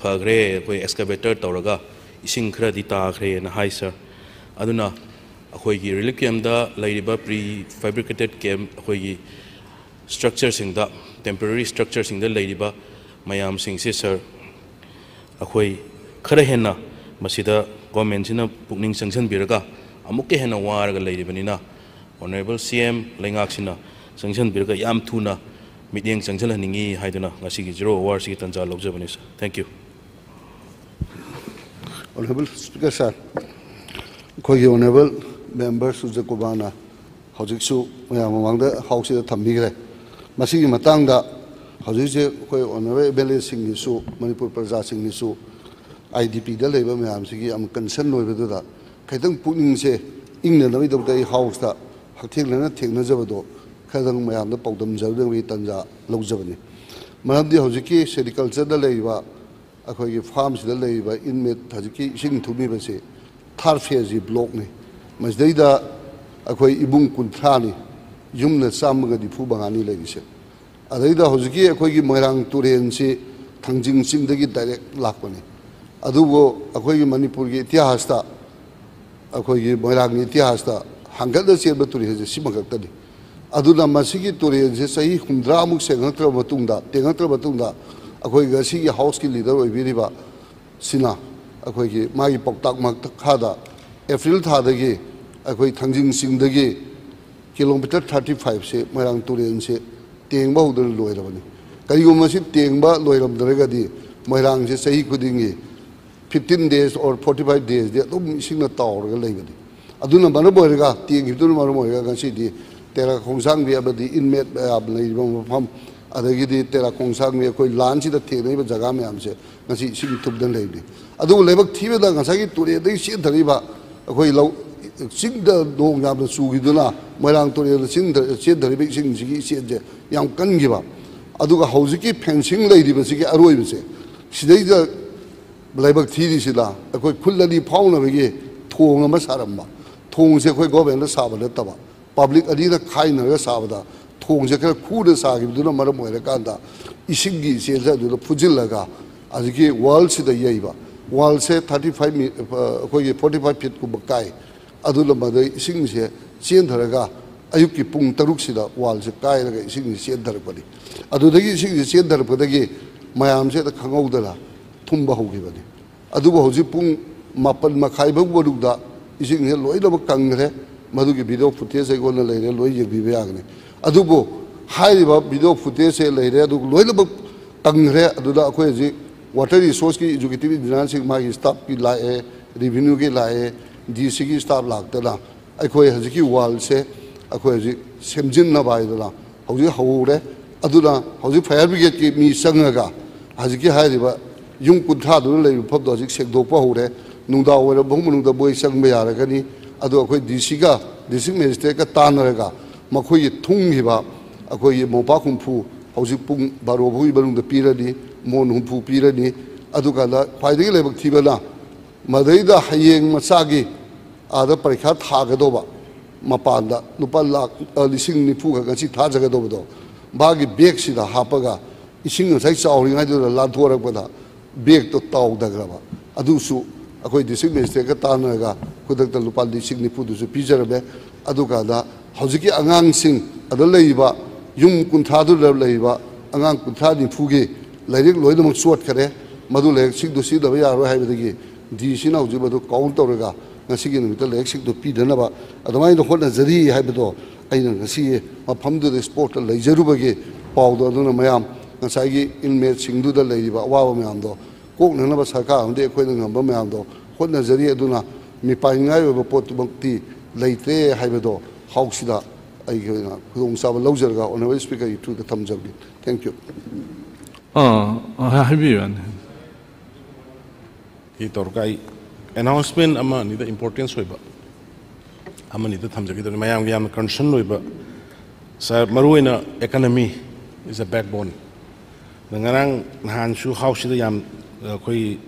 ꯐꯈ꯭ꯔꯦ, ꯑꯩꯈꯣꯏ excavator ꯇꯧꯔꯒ ꯏꯁꯤꯡ ꯈꯔꯗꯤ ꯇꯥꯈ꯭ꯔꯦꯅ ꯍꯥꯏ ꯁꯥꯔ꯫ ꯑꯗꯨꯅ ꯑꯩꯈꯣꯏꯒꯤ relief campꯗ ꯂꯩꯔꯤꯕ pre fabricated camp, ꯑꯩꯈꯣꯏꯒꯤ structureꯁꯤꯡꯗ, temporary structureꯁꯤꯡꯗ ꯂꯩꯔꯤꯕ ꯃꯌꯥꯝꯁꯤꯡꯁꯦ ꯁꯥꯔ, ꯑꯩꯈꯣꯏ ꯈꯔ ꯍꯦꯟꯅ ꯃꯁꯤꯗ governmentꯁꯤꯅ ꯄꯨꯛꯅꯤꯡ ꯆꯪꯁꯤꯟꯕꯤꯔꯒ ꯑꯃꯨꯛꯀ ꯍꯦꯟꯅ ꯋꯥꯔꯒ ꯂꯩꯔꯤꯕꯅꯤꯅ Honourable CM ꯂꯩꯉꯥꯛꯁꯤꯅ ꯆꯪꯁꯤꯟꯕꯤꯔꯒ ꯌꯥꯝ ꯊꯨꯅ ꯃꯤꯠꯌꯦꯡ ꯆꯪꯁꯤꯜꯍꯟꯅꯤꯡꯉꯤ ꯍꯥꯏꯗꯨꯅ ꯉꯁꯤꯒꯤ Zero Hour ꯁꯤꯒꯤ ꯇꯥꯟꯖꯥ ꯂꯧꯖꯕꯅꯤ, sir. Thank you. Honorable Speaker sir, ꯑꯩꯈꯣꯏꯒꯤ Honorable Member ꯁꯨꯖꯥ ꯀꯨꯃꯥꯔꯅ ꯍꯧꯖꯤꯛꯁꯨ ꯃꯌꯥꯝ ꯃꯃꯥꯡꯗ Houseꯁꯤꯗ ꯊꯝꯕꯤꯈ꯭ꯔꯦ꯫ ꯃꯁꯤꯒꯤ ꯃꯇꯥꯡꯗ ꯍꯧꯖꯤꯛ ꯍꯧꯖꯤꯛ ꯑꯩꯈꯣꯏ Honorable MLAꯁꯤꯡꯒꯤꯁꯨ, ꯃꯅꯤꯄꯨꯔ ꯄ꯭ꯔꯖꯥꯁꯤꯡꯒꯤꯁꯨ, IDPꯗ ꯂꯩꯕ ꯃꯌꯥꯝꯁꯤꯒꯤ ꯌꯥꯝ concern ꯑꯣꯏꯕꯗꯨꯗ, ꯈꯤꯇꯪ ꯄꯨꯛꯅꯤꯡꯁꯦ ꯏꯪꯅꯅꯕꯒꯤꯗꯃꯛꯇ ꯑꯩ Houseꯇ ꯍꯛꯊꯦꯡꯅꯅ ꯊꯦꯡꯅꯖꯕꯗꯣ ꯈꯔꯗꯪ ꯃꯌꯥꯝꯗ ꯄꯥꯎꯗꯝꯖꯅꯕꯒꯤ ꯇꯥꯟꯖꯥ ꯂꯧꯖꯕꯅꯤ꯫ ꯃꯔꯝꯗꯤ ꯍꯧꯖꯤꯛꯀꯤ sericultureꯗ ꯂꯩꯔꯤꯕ, ꯑꯩꯈꯣꯏꯒꯤ farmꯁꯤꯗ ꯂꯩꯔꯤꯕ inmate ꯍꯧꯖꯤꯛꯀꯤ ꯏꯁꯤꯡ ꯊꯨꯝꯃꯤꯕꯁꯤ third phaseꯀꯤ blockꯅꯤ꯫ ꯃꯁꯤꯗꯩꯗ ꯑꯩꯈꯣꯏ ꯏꯃꯨꯡ ꯀꯨꯟꯊ꯭ꯔꯥꯅꯤ, ꯌꯨꯝꯅ ꯆꯥꯝꯃꯒ ꯅꯤꯐꯨ ꯃꯉꯥꯅꯤ ꯂꯩꯔꯤꯁꯦ꯫ ꯑꯗꯩꯗ ꯍꯧꯖꯤꯛꯀꯤ ꯑꯩꯈꯣꯏꯒꯤ ꯃꯣꯏꯔꯥꯡ ꯇꯨꯔꯦꯜꯁꯤ ꯊꯥꯡꯖꯤꯡ ꯆꯤꯡꯗꯒꯤ direct ꯂꯥꯛꯄꯅꯤ꯫ ꯑꯗꯨꯕꯨ ꯑꯩꯈꯣꯏꯒꯤ ꯃꯅꯤꯄꯨꯔꯒꯤ ꯏꯇꯤꯍꯥꯁꯇ, ꯑꯩꯈꯣꯏꯒꯤ ꯃꯣꯏꯔꯥꯡꯒꯤ ꯏꯇꯤꯍꯥꯁꯇ ꯍꯥꯡꯒꯠꯅ ꯆꯦꯟꯕ ꯇꯨꯔꯦꯜꯁꯦ ꯁꯤꯃꯈꯛꯇꯅꯤ꯫ ꯑꯗꯨꯅ ꯃꯁꯤꯒꯤ ꯇꯨꯔꯦꯜꯁꯦ ꯆꯍꯤ ꯍꯨꯝꯗ꯭ꯔꯥꯃꯨꯛ ꯁꯦꯡꯉꯛꯇ꯭ꯔꯕ ꯃꯇꯨꯡꯗ, ꯇꯦꯡꯉꯛꯇ꯭ꯔꯕ ꯃꯇꯨꯡꯗ, ꯑꯩꯈꯣꯏ ꯉꯁꯤꯒꯤ Houseꯀꯤ leader ꯑꯣꯏꯕꯤꯔꯤꯕ ꯁꯤꯅ ꯑꯩꯈꯣꯏꯒꯤ ꯃꯥꯒꯤ ꯄꯥꯎꯇꯥꯛ ꯃꯈꯥꯗ April ꯊꯥꯗꯒꯤ ꯑꯩꯈꯣꯏ ꯊꯥꯡꯖꯤꯡ ꯆꯤꯡꯗꯒꯤ kilometre thirty fiveꯁꯦ ꯃꯣꯏꯔꯥꯡ ꯇꯨꯔꯦꯜꯁꯦ ꯇꯦꯡꯕ ꯍꯧꯗꯅ ꯂꯣꯏꯔꯕꯅꯤ꯫ ꯀꯔꯤꯒꯨꯝꯕ ꯃꯁꯤ ꯇꯦꯡꯕ ꯂꯣꯏꯔꯝꯗ꯭ꯔꯒꯗꯤ ꯃꯣꯏꯔꯥꯡꯁꯦ ꯆꯍꯤ ꯈꯨꯗꯤꯡꯒꯤ fifteen days or forty five daysꯗꯤ ꯑꯗꯨꯝ ꯏꯁꯤꯡꯅ ꯇꯥꯎꯔꯒ ꯂꯩꯕꯅꯤ꯫ ꯑꯗꯨꯅ ꯃꯔꯝ ꯑꯣꯏꯔꯒ, ꯇꯦꯡꯈꯤꯕꯗꯨꯅ ꯃꯔꯝ ꯑꯣꯏꯔꯒ ꯉꯁꯤꯗꯤ ꯇꯦꯔꯥ ꯈꯣꯡꯁꯥꯡꯕꯤ ꯑꯃꯗꯤ inmate ꯃꯌꯥꯝ ꯂꯩꯔꯤꯕ ꯃꯐꯝ, ꯑꯗꯒꯤꯗꯤ ꯇꯦꯔꯥ ꯈꯣꯡꯁꯥꯡꯕꯤ ꯑꯩꯈꯣꯏ ꯂꯥꯟꯁꯤꯗ ꯊꯦꯡꯅꯔꯤꯕ ꯖꯒꯥ ꯃꯌꯥꯝꯁꯦ ꯉꯁꯤ ꯏꯁꯤꯡ ꯊꯨꯝꯗꯅ ꯂꯩꯕꯅꯤ꯫ ꯑꯗꯨꯕꯨ ꯂꯥꯏꯕꯛ ꯊꯤꯕꯗ ꯉꯁꯥꯏꯒꯤ ꯇꯨꯔꯦꯜꯗꯒꯤ ꯆꯦꯟꯊꯔꯛꯏꯕ ꯑꯩꯈꯣꯏ ꯂꯧ, ꯆꯤꯡꯗ ꯅꯣꯡ ꯌꯥꯝꯅ ꯆꯨꯈꯤꯗꯨꯅ ꯃꯣꯏꯔꯥꯡ ꯇꯨꯔꯦꯜꯗ ꯆꯤꯡꯗ ꯆꯦꯟꯊꯔꯛꯏꯕ ꯏꯁꯤꯡꯁꯤꯒꯤ ꯏꯆꯦꯜꯁꯦ ꯌꯥꯝ ꯀꯟꯈꯤꯕ꯫ ꯑꯗꯨꯒ ꯍꯧꯖꯤꯛꯀꯤ fencing ꯂꯩꯔꯤꯕꯁꯤꯒꯤ ꯑꯔꯣꯏꯕꯁꯦ, ꯁꯤꯗꯩꯗ ꯂꯥꯏꯕꯛ ꯊꯤꯔꯤꯁꯤꯅ ꯑꯩꯈꯣꯏ ꯈꯨꯜ ꯑꯅꯤ ꯐꯥꯎꯅꯕꯒꯤ ꯊꯣꯡ ꯑꯃ ꯁꯥꯔꯝꯕ꯫ ꯊꯣꯡꯁꯦ ꯑꯩꯈꯣꯏ governmentꯅ ꯁꯥꯕ ꯅꯠꯇꯕ, public ꯑꯅꯤꯅ ꯈꯥꯏꯅꯔꯒ ꯁꯥꯕꯗ, ꯊꯣꯡꯁꯦ ꯈꯔ ꯈꯨꯅ ꯁꯥꯈꯤꯕꯗꯨꯅ ꯃꯔꯝ ꯑꯣꯏꯔꯀꯥꯟꯗ ꯏꯁꯤꯡꯒꯤ ꯏꯆꯦꯜꯁꯦ ꯑꯗꯨꯗ ꯐꯨꯖꯤꯜꯂꯒ ꯍꯧꯖꯤꯛꯀꯤ wallꯁꯤꯗ ꯌꯩꯕ꯫ Wallꯁꯦ thirty five ꯃꯤ-, ꯑ, ꯑꯩꯈꯣꯏꯒꯤ forty five feetꯀꯨꯝꯕ ꯀꯥꯏ꯫ ꯑꯗꯨꯅ ꯃꯗꯩ ꯏꯁꯤꯡꯁꯦ ꯆꯦꯟꯊꯔꯒ ꯑꯌꯨꯛꯀꯤ ꯄꯨꯡ ꯇꯔꯨꯛꯁꯤꯗ wallꯁꯦ ꯀꯥꯏꯔꯒ ꯏꯁꯤꯡꯁꯦ ꯆꯦꯟꯊꯔꯛꯄꯅꯤ꯫ ꯑꯗꯨꯗꯒꯤ ꯏꯁꯤꯡꯁꯦ ꯆꯦꯟꯊꯔꯛꯄꯗꯒꯤ ꯃꯌꯥꯝꯁꯦ ꯍꯦꯛꯇ ꯈꯪꯍꯧꯗꯅ ꯊꯨꯝꯕ ꯍꯧꯈꯤꯕꯅꯤ꯫ ꯑꯗꯨꯕꯨ ꯍꯧꯖꯤꯛ ꯄꯨꯡ ꯃꯥꯄꯟ ꯃꯈꯥꯏ ꯐꯥꯎ ꯃꯅꯨꯡꯗ ꯏꯁꯤꯡꯁꯦ ꯂꯣꯏꯅꯃꯛ ꯀꯪꯈ꯭ꯔꯦ꯫ ꯃꯗꯨꯒꯤ video footage ꯑꯩꯉꯣꯟꯗ ꯂꯩꯔꯦ, ꯂꯣꯏ ꯌꯦꯡꯕꯤꯕ ꯌꯥꯒꯅꯤ꯫ ꯑꯗꯨꯕꯨ ꯍꯥꯏꯔꯤꯕ video footage ꯁꯦ ꯂꯩꯔꯦ, ꯑꯗꯨ ꯂꯣꯏꯅꯃꯛ ꯀꯪꯈ꯭ꯔꯦ꯫ ꯑꯗꯨꯗ ꯑꯩꯈꯣꯏ ꯍꯧꯖꯤꯛ water resource ꯀꯤ executive engineer ꯁꯤꯡ ꯃꯥꯒꯤ staff ꯀꯤ ꯂꯥꯛꯑꯦ, revenue ꯒꯤ ꯂꯥꯛꯑꯦ, D C ꯒꯤ staff ꯂꯥꯛꯇꯅ ꯑꯩꯈꯣꯏ ꯍꯧꯖꯤꯛꯀꯤ wall ꯁꯦ ꯑꯩꯈꯣꯏ ꯍꯧꯖꯤꯛ ꯁꯦꯝꯖꯤꯟꯅꯕ ꯍꯥꯏꯗꯅ ꯍꯧꯖꯤꯛ ꯍꯧꯔꯦ꯫ ꯑꯗꯨꯅ ꯍꯧꯖꯤꯛ fire brigade ꯀꯤ ꯃꯤ ꯆꯪꯉꯒ ꯍꯧꯖꯤꯛꯀꯤ ꯍꯥꯏꯔꯤꯕ ꯌꯨꯝ ꯀꯨꯟꯊ꯭ꯔꯥꯗꯨꯅ ꯂꯩꯔꯤꯕ ꯃꯐꯝꯗꯣ ꯍꯧꯖꯤꯛ ꯁꯦꯡꯗꯣꯛꯄ ꯍꯧꯔꯦ꯫ ꯅꯨꯡꯗꯥꯡ ꯋꯥꯏꯔꯝ ꯐꯥꯎ ꯃꯅꯨꯡꯗ ꯃꯣꯏ ꯆꯪꯕ ꯌꯥꯔꯒꯅꯤ꯫ ꯑꯗꯣ ꯑꯩꯈꯣꯏ D C ꯒ district magistrate ꯀ ꯇꯥꯟꯅꯔꯒ ꯃꯈꯣꯏꯒꯤ ꯊꯨꯡꯈꯤꯕ ꯑꯩꯈꯣꯏꯒꯤ ꯃꯣꯝꯄꯥꯛ ꯍꯨꯝꯐꯨ ꯍꯧꯖꯤꯛ ꯄꯨꯡ ꯕꯥꯔꯣ ꯐꯥꯎꯒꯤ ꯃꯅꯨꯡꯗ ꯄꯤꯔꯅꯤ, ꯃꯣꯟ ꯍꯨꯝꯐꯨ ꯄꯤꯔꯅꯤ꯫ ꯑꯗꯨꯀꯥꯟꯗ ꯈ꯭ꯋꯥꯏꯗꯒꯤ ꯂꯥꯏꯕꯛ ꯊꯤꯕꯅ ꯃꯗꯩꯗ ꯍꯌꯦꯡ ꯃꯆꯥꯒꯤ ꯑꯥꯗ ꯄꯔꯤꯈꯥ ꯊꯥꯒꯗꯧꯕ ꯃꯄꯥꯟꯗ ꯂꯨꯄꯥ ꯂꯥꯛ, ꯑ, ꯂꯤꯁꯤꯡ ꯅꯤꯐꯨ ꯈꯛ ꯉꯁꯤ ꯊꯥꯖꯒꯗꯧꯕꯗꯣ ꯃꯥꯒꯤ bag ꯁꯤꯗ ꯍꯥꯞꯄꯒ ꯏꯁꯤꯡ ꯉꯁꯥꯏ ꯆꯥꯎꯔꯤꯉꯩꯗꯨꯗ ꯂꯥꯟꯊꯣꯔꯛꯄꯗ bag ꯇꯣ ꯇꯥꯎꯊꯈ꯭ꯔꯕ꯫ ꯑꯗꯨꯁꯨ ꯑꯩꯈꯣꯏ district magistrate ꯀ ꯇꯥꯟꯅꯔꯒ ꯈꯨꯗꯛꯇ ꯂꯨꯄꯥ ꯂꯤꯁꯤꯡ ꯅꯤꯐꯨꯗꯨꯁꯨ ꯄꯤꯖꯔꯝꯃꯦ꯫ ꯑꯗꯨꯀꯥꯟꯗ ꯍꯧꯖꯤꯛꯀꯤ ꯑꯉꯥꯡꯁꯤꯡ ꯑꯗ ꯂꯩꯔꯤꯕ ꯌꯨꯝ ꯀꯨꯟꯊ꯭ꯔꯥꯗꯨꯗ ꯂꯩꯔꯤꯕ ꯑꯉꯥꯡ ꯀꯨꯟꯊ꯭ꯔꯥ ꯅꯤꯐꯨꯒꯤ ꯂꯥꯏꯔꯤꯛ ꯂꯣꯏꯅꯃꯛ ꯆꯣꯠꯈꯔꯦ꯫ ꯃꯗꯨ ꯂꯥꯏꯔꯤꯛꯁꯤꯡꯗꯨ ꯁꯤꯖꯤꯟꯅꯕ ꯌꯥꯔꯣꯏ ꯍꯥꯏꯕꯗꯒꯤ D C ꯅ ꯍꯧꯖꯤꯛ ꯃꯗꯨ count ꯇꯧꯔꯒ ꯉꯁꯤꯒꯤ ꯅꯨꯃꯤꯠꯇ ꯂꯥꯏꯔꯤꯛꯁꯤꯡꯗꯨ ꯄꯤꯗꯅꯕ ꯑꯗꯨꯃꯥꯏꯅ ꯍꯣꯠꯅꯖꯔꯤ ꯍꯥꯏꯕꯗꯣ ꯑꯩꯅ ꯉꯁꯤ ꯃꯐꯝꯗꯨꯗ spot ꯇ ꯂꯩꯖꯔꯨꯕꯒꯤ ꯄꯥꯎꯗꯣ꯫ ꯑꯗꯨꯅ ꯃꯌꯥꯝ ꯉꯁꯥꯏꯒꯤ inmate ꯁꯤꯡꯗꯨꯗ ꯂꯩꯔꯤꯕ ꯑꯋꯥꯕ ꯃꯌꯥꯝꯗꯣ ꯀꯣꯛꯅꯅꯕ ꯁꯔꯀꯥꯔ ꯑꯃꯗꯤ ꯑꯩꯈꯣꯏꯅ ꯉꯝꯕ ꯃꯌꯥꯝꯗꯣ ꯍꯣꯠꯅꯖꯔꯤ꯫ ꯑꯗꯨꯅ ꯃꯤꯄꯥꯏꯅꯤꯡꯉꯥꯏ ꯑꯣꯏꯕ ꯄꯣꯠꯇꯨꯃꯛꯇꯤ ꯂꯩꯇ꯭ꯔꯦ ꯍꯥꯏꯕꯗꯣ ꯍꯥꯎꯁꯁꯤꯗ ꯑꯩꯒꯤ ꯑꯣꯏꯅ ꯈꯨꯗꯣꯡꯆꯥꯕ ꯂꯧꯖꯔꯒ Honourable Speaker ꯒꯤ through ꯗ ꯊꯝꯖꯕꯅꯤ꯫ Thank you꯫ ꯑꯥ, ꯑꯥ, ꯍꯥꯏꯕꯤꯌꯨ, ꯌꯥꯅꯤ꯫ ꯀꯤ ꯇꯧꯔꯒ ꯑꯩ announcement ꯑꯃ ꯑꯅꯤꯗ importance ꯑꯣꯏꯕ ꯑꯃ ꯑꯅꯤꯗ ꯊꯝꯖꯒꯦ ꯇꯧꯕꯅꯤ꯫ ꯃꯌꯥꯝꯒꯤ ꯌꯥꯝꯅ concern ꯑꯣꯏꯕ, ꯁꯥꯔ, ꯃꯔꯨꯑꯣꯏꯅ economy is a backbone꯫ ꯑꯗ ꯉꯔꯥꯡ ꯅꯍꯥꯟꯁꯨ ꯍꯥꯎꯁꯁꯤꯗ ꯌꯥꯝ, ꯑꯩꯈꯣꯏ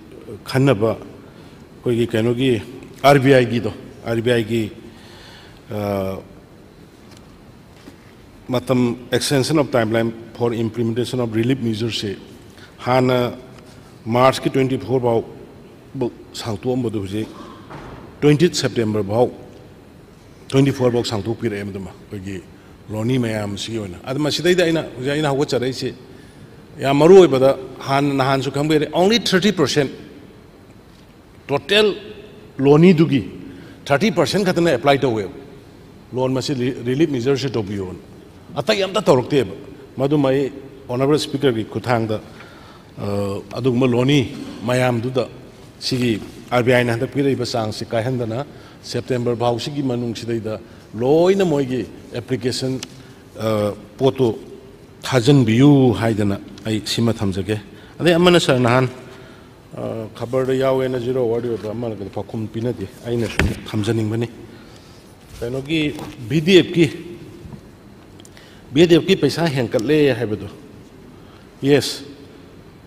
ꯈꯟꯅꯕ, ꯑꯩꯈꯣꯏꯒꯤ ꯀꯩꯅꯣꯒꯤ, R B I ꯒꯤꯗꯣ, R B I ꯒꯤ, ꯑ, ꯃꯇꯝ, extension of timeline for implementation of relief measures ꯁꯦ ꯍꯥꯟꯅ March ꯀꯤ twenty four ꯐꯥꯎ ꯁꯥꯡꯇꯣꯛꯑꯝꯕꯗꯨ ꯍꯧꯖꯤꯛ twenty September ꯐꯥꯎ, twenty four ꯐꯥꯎ ꯁꯥꯡꯇꯣꯛꯄꯤꯔꯛꯑꯦ꯫ ꯃꯗꯨꯃ ꯑꯩꯈꯣꯏꯒꯤ ꯂꯣꯅꯤ ꯃꯌꯥꯝꯁꯤꯒꯤ ꯑꯣꯏꯅ꯫ ꯑꯗꯨ ꯃꯁꯤꯗꯩꯗ ꯑꯩꯅ ꯍꯧꯖꯤꯛ ꯑꯩꯅ ꯍꯧꯒꯠꯆꯔꯛꯏꯁꯦ ꯌꯥꯝ ꯃꯔꯨ ꯑꯣꯏꯕꯗ, ꯍꯥꯟꯅ ꯅꯍꯥꯟꯁꯨ ꯈꯪꯕꯤꯔꯦ, only thirty percent total ꯂꯣꯅꯤꯗꯨꯒꯤ thirty percent ꯈꯛꯇꯅ apply ꯇꯧꯋꯦꯕ꯫ Loan ꯃꯁꯤ relief measure ꯁꯦ ꯇꯧꯕꯤꯌꯣꯅ꯫ ꯑꯇꯩ ꯑꯝꯇ ꯇꯧꯔꯛꯇꯦꯕ꯫ ꯃꯗꯨꯃ ꯑꯩ Honourable Speakerꯒꯤ ꯈꯨꯠꯊꯥꯡꯗ, ꯑ, ꯑꯗꯨꯒꯨꯝꯕ ꯂꯣꯅꯤ ꯃꯌꯥꯝꯗꯨꯗ ꯁꯤꯒꯤ RBIꯅ ꯍꯟꯗꯛ ꯄꯤꯔꯛꯏꯕ ꯆꯥꯡꯁꯤ ꯀꯥꯏꯍꯟꯗꯅ September ꯐꯥꯎꯁꯤꯒꯤ ꯃꯅꯨꯡꯁꯤꯗꯩꯗ ꯂꯣꯏꯅ ꯃꯣꯏꯒꯤ application, ꯑ, ꯄꯣꯠꯇꯨ ꯊꯥꯖꯤꯟꯕꯤꯌꯨ ꯍꯥꯏꯗꯅ ꯑꯩ ꯁꯤꯃ ꯊꯝꯖꯒꯦ꯫ ꯑꯗꯩ ꯑꯃꯅ ꯁꯥꯔ ꯅꯍꯥꯟ, ꯑ, ꯈꯕꯔꯗ ꯌꯥꯎꯋꯦꯅ zero award ꯑꯣꯏꯕ ꯑꯃꯅ ꯄꯥꯎꯈꯨꯝ ꯄꯤꯅꯗꯦ, ꯑꯩꯅ ꯁꯨꯝ ꯊꯝꯖꯅꯤꯡꯕꯅꯤ꯫ ꯀꯩꯅꯣꯒꯤ, VDFꯀꯤ, VDFꯀꯤ ꯄꯩꯁꯥ ꯍꯦꯟꯀꯠꯂꯦ ꯍꯥꯏꯕꯗꯣ, yes,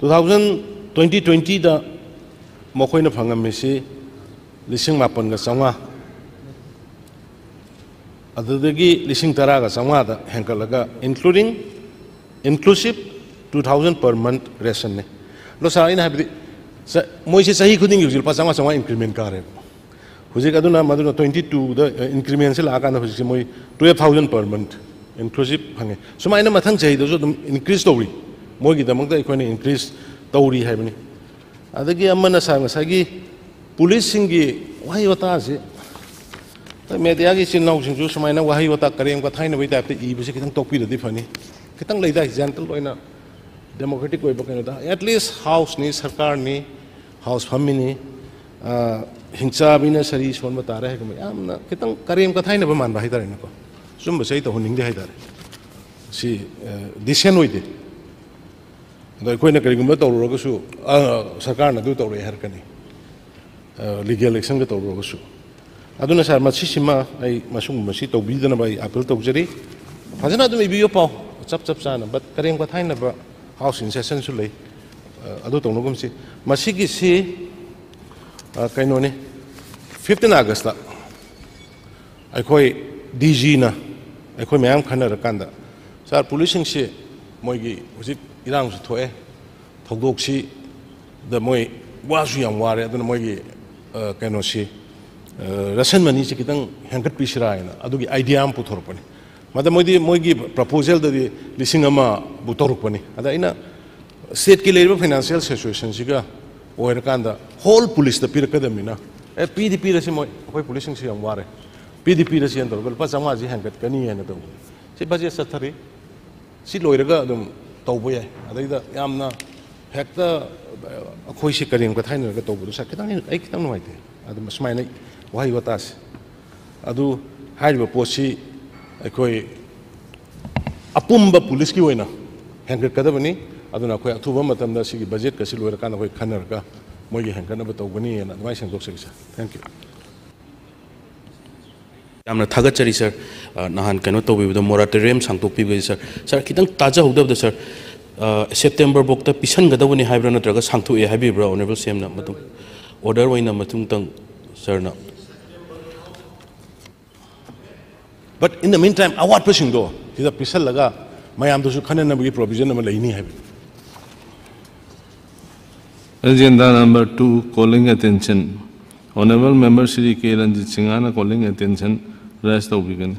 two thousand twenty twentyꯗ ꯃꯈꯣꯏꯅ ꯐꯪꯉꯝꯃꯤꯁꯤ ꯂꯤꯁꯤꯡ ꯃꯥꯄꯟꯒ ꯆꯥꯝꯃꯉꯥ, ꯑꯗꯨꯗꯒꯤ ꯂꯤꯁꯤꯡ ꯇꯔꯥꯒ ꯆꯥꯝꯃꯉꯥꯗ ꯍꯦꯟꯀꯠꯂꯒ, including, inclusive two thousand per month rationꯅꯤ꯫ ꯑꯗꯣ ꯁꯥꯔ, ꯑꯩꯅ ꯍꯥꯏꯕꯗꯤ, ꯆ-, ꯃꯣꯏꯁꯦ ꯆꯍꯤ ꯈꯨꯗꯤꯡꯒꯤ ꯍꯧꯖꯤꯛ ꯂꯨꯄꯥ ꯆꯥꯝꯃꯉꯥ ꯆꯥꯝꯃꯉꯥ increment ꯀꯥꯔꯦꯕ꯫ ꯍꯧꯖꯤꯛ ꯑꯗꯨꯅ, ꯃꯗꯨꯅ twenty twoꯗ, ꯑ, incrementꯁꯦ ꯂꯥꯛꯑꯀꯥꯟꯗ ꯍꯧꯖꯤꯛꯁꯦ ꯃꯣꯏ twelve thousand per month inclusive ꯐꯪꯉꯦ꯫ ꯁꯨꯃꯥꯏꯅ ꯃꯊꯪ ꯆꯍꯤꯗꯁꯨ ꯑꯗꯨꯝ increase ꯇꯧꯔꯤ, ꯃꯣꯏꯒꯤꯗꯃꯛꯇ ꯑꯩꯈꯣꯏꯅ increase ꯇꯧꯔꯤ ꯍꯥꯏꯕꯅꯤ꯫ ꯑꯗꯒꯤ ꯑꯃꯅ ꯁꯥꯔ, ꯉꯁꯥꯏꯒꯤ ꯄꯨꯂꯤꯁꯁꯤꯡꯒꯤ ꯋꯥꯍꯩ ꯋꯥꯇꯥꯁꯤ, ꯃꯦꯗꯤꯌꯥꯒꯤ ꯏꯆꯤꯟ ꯏꯅꯥꯎꯁꯤꯡꯁꯨ ꯁꯨꯃꯥꯏꯅ ꯋꯥꯍꯩ ꯋꯥꯇꯥ ꯀꯔꯦꯝ ꯀꯊꯥꯏꯅꯕꯒꯤ typeꯇ ꯏꯕꯁꯤ ꯈꯤꯇꯪ ꯇꯣꯛꯄꯤꯔꯗꯤ ꯐꯅꯤ꯫ ꯈꯤꯇꯪ ꯂꯩꯗꯥꯏ, gentle ꯑꯣꯏꯅ, democratic ꯑꯣꯏꯕ ꯀꯩꯅꯣꯗ, at least Houseꯅꯤ, ꯁꯔꯀꯥꯔꯅꯤ, House ꯐꯝꯃꯤꯅꯤ, ꯑ, ꯍꯤꯡꯆꯥꯕꯤꯅ ꯁꯔꯤ ꯁꯣꯟꯕ ꯇꯥꯔꯦ ꯍꯥꯏꯒꯨꯝꯕ, ꯌꯥꯝꯅ ꯈꯤꯇꯪ ꯀꯔꯦꯝ ꯀꯊꯥꯏꯅꯕ ꯃꯥꯟꯕ ꯍꯥꯏꯇꯥꯔꯦꯅꯦꯀꯣ꯫ ꯁꯨꯝꯕꯁꯦ ꯑꯩ ꯇꯧꯍꯟꯅꯤꯡꯗꯦ ꯍꯥꯏꯇꯥꯔꯦ꯫ ꯁꯤ, ꯑ, decent ꯑꯣꯏꯗꯦ꯫ ꯑꯗꯣ ꯑꯩꯈꯣꯏꯅ ꯀꯔꯤꯒꯨꯝꯕ ꯇꯧꯔꯨꯔꯒꯁꯨ, ꯑ, ꯁꯔꯀꯥꯔꯅ ꯑꯗꯨ ꯇꯧꯔꯛꯑꯦ ꯍꯥꯏꯔꯛꯀꯅꯤ, ꯑ, legal actionꯒ ꯇꯧꯔꯨꯔꯒꯁꯨ꯫ ꯑꯗꯨꯅ ꯁꯥꯔ, ꯃꯁꯤꯁꯤꯃ ꯑꯩ, ꯃꯁꯤꯒꯨꯝꯕꯁꯤ ꯇꯧꯕꯤꯗꯅꯕ ꯑꯩ appeal ꯇꯧꯖꯔꯤ꯫ ꯐꯖꯅ ꯑꯗꯨꯝ ꯏꯕꯤꯌꯨ ꯄꯥꯎ, ꯆꯞ ꯆꯞ ꯆꯥꯅ, but ꯀꯔꯦꯝ ꯀꯊꯥꯏꯅꯕ House in sessionꯁꯨ ꯂꯩ, ꯑ, ꯑꯗꯨ ꯇꯧꯅꯒꯨꯝꯁꯤ꯫ ꯃꯁꯤꯒꯤꯁꯤ, ꯑ, ꯀꯩꯅꯣꯅꯤ, fifteen Augustꯇ ꯑꯩꯈꯣꯏ DGꯅ ꯑꯩꯈꯣꯏ ꯃꯌꯥꯝ ꯈꯟꯅꯔꯀꯥꯟꯗ, ꯁꯥꯔ, ꯄꯨꯂꯤꯁꯁꯤꯡꯁꯤ ꯃꯣꯏꯒꯤ ꯍꯧꯖꯤꯛ ꯏꯔꯥꯡꯁꯨ ꯊꯣꯛꯑꯦ, ꯊꯧꯗꯣꯛꯁꯤꯗ ꯃꯣꯏ ꯋꯥꯁꯨ ꯌꯥꯝ ꯋꯥꯔꯦ, ꯑꯗꯨꯅ ꯃꯣꯏꯒꯤ, ꯑ, ꯀꯩꯅꯣꯁꯤ, ꯑ, ration moneyꯁꯤ ꯈꯤꯇꯪ ꯍꯦꯟꯒꯠꯄꯤꯁꯤꯔꯥ ꯍꯥꯏꯅ ꯑꯗꯨꯒꯤ idea ꯑꯃ ꯄꯨꯊꯣꯔꯛꯄꯅꯤ꯫ ꯃꯗ ꯃꯣꯏꯗꯤ, ꯃꯣꯏꯒꯤ proposalꯗꯗꯤ ꯂꯤꯁꯤꯡ ꯑꯃꯕꯨ ꯇꯧꯔꯛꯄꯅꯤ꯫ ꯑꯗ ꯑꯩꯅ stateꯀꯤ ꯂꯩꯔꯤꯕ financial situationꯁꯤꯒ ꯑꯣꯏꯔꯀꯥꯟꯗ whole policeꯇ ꯄꯤꯔꯛꯀꯗꯕꯅꯤꯅ, ꯑꯦ, ꯄꯤꯗꯤ ꯄꯤꯔꯁꯤ, ꯃꯣꯏ, ꯑꯩꯈꯣꯏ ꯄꯨꯂꯤꯁꯁꯤꯡꯁꯤ ꯌꯥꯝ ꯋꯥꯔꯦ, ꯄꯤꯗꯤ ꯄꯤꯔꯁꯤ ꯍꯥꯏꯅ ꯇꯧꯔꯒ ꯂꯨꯄꯥ ꯆꯥꯝꯃꯉꯥꯁꯤ ꯍꯦꯟꯒꯠꯀꯅꯤ ꯍꯥꯏꯅ ꯇꯧꯕꯅꯤ꯫ ꯁꯤ ꯕꯖꯦꯠ ꯆꯠꯊꯔꯤ꯫ ꯁꯤ ꯂꯣꯏꯔꯒ ꯑꯗꯨꯝ ꯇꯧꯕ ꯌꯥꯏ꯫ ꯑꯗꯩꯗ ꯌꯥꯝꯅ ꯍꯦꯛꯇ ꯑꯩꯈꯣꯏꯁꯤ ꯀꯔꯦꯝ ꯀꯊꯥꯏꯅꯔꯒ ꯇꯧꯕꯗꯨ ꯁꯥꯔ, ꯈꯤꯇꯪ ꯑꯩ ꯈꯤꯇꯪ ꯅꯨꯡꯉꯥꯏꯇꯦ꯫ ꯑꯗꯨꯝ ꯑꯁꯨꯃꯥꯏꯅ ꯋꯥꯍꯩ ꯋꯥꯇꯥꯁꯦ꯫ ꯑꯗꯨ ꯍꯥꯏꯔꯤꯕ ꯄꯣꯠꯁꯤ ꯑꯩꯈꯣꯏ ꯑꯄꯨꯝꯕ ꯄꯨꯂꯤꯁꯀꯤ ꯑꯣꯏꯅ ꯍꯦꯟꯒꯠꯀꯗꯕꯅꯤ꯫ ꯑꯗꯨꯅ ꯑꯩꯈꯣꯏ ꯑꯊꯨꯕ ꯃꯇꯝꯗ ꯁꯤꯒꯤ ꯕꯖꯦꯠꯀꯁꯤ ꯂꯣꯏꯔꯀꯥꯟꯗ ꯑꯩꯈꯣꯏ ꯈꯟꯅꯔꯒ ꯃꯣꯏꯒꯤ ꯍꯦꯟꯒꯠꯅꯕ ꯇꯧꯒꯅꯤꯅ ꯑꯗꯨꯃꯥꯏꯅ ꯁꯦꯝꯗꯣꯛꯆꯒꯦ ꯁꯥꯔ꯫ Thank you꯫ ꯌꯥꯝꯅ ꯊꯥꯒꯠꯆꯔꯤ ꯁꯥꯔ꯫ ꯑ, ꯅꯍꯥꯟ ꯀꯩꯅꯣ ꯇꯧꯕꯤꯕꯗꯣ, ꯃꯣꯔꯥꯇꯣꯔꯤꯌꯝ ꯁꯥꯡꯗꯣꯛꯄꯤꯕꯒꯤ ꯁꯥꯔ, ꯁꯥꯔ, ꯈꯤꯇꯪ ꯇꯥꯖꯍꯧꯗꯕꯗ ꯁꯥꯔ, ꯑ, ꯁꯦꯞꯇꯦꯝꯕꯔ ꯐꯥꯎꯇ ꯄꯤꯁꯟꯒꯗꯕꯅꯤ ꯍꯥꯏꯕ꯭ꯔꯥ, ꯅꯠꯇ꯭ꯔꯒ ꯁꯥꯡꯊꯣꯛꯑꯦ ꯍꯥꯏꯕꯤꯕ꯭ꯔꯥ? ꯑꯣꯅꯔꯦꯕꯜ ꯁꯤ ꯑꯦꯝꯅ ꯃꯇꯨꯡ ꯑꯣꯔꯗꯔ ꯑꯣꯏꯅ ꯃꯇꯨꯡꯇꯪ ꯁꯥꯔꯅ꯫ But in the meantime, ꯑꯋꯥꯠꯄꯁꯤꯡꯗꯣ ꯁꯤꯗ ꯄꯤꯁꯜꯂꯒ ꯃꯌꯥꯝꯗꯨꯁꯨ ꯈꯟꯅꯅꯕꯒꯤ provision ꯑꯃ ꯂꯩꯅꯤ ꯍꯥꯏꯕꯅꯤ꯫ Agenda number two, calling attention. Honorable Member Shri K Ranjit Singh ꯅ calling attention raise ꯇꯧꯕꯤꯒꯅꯤ꯫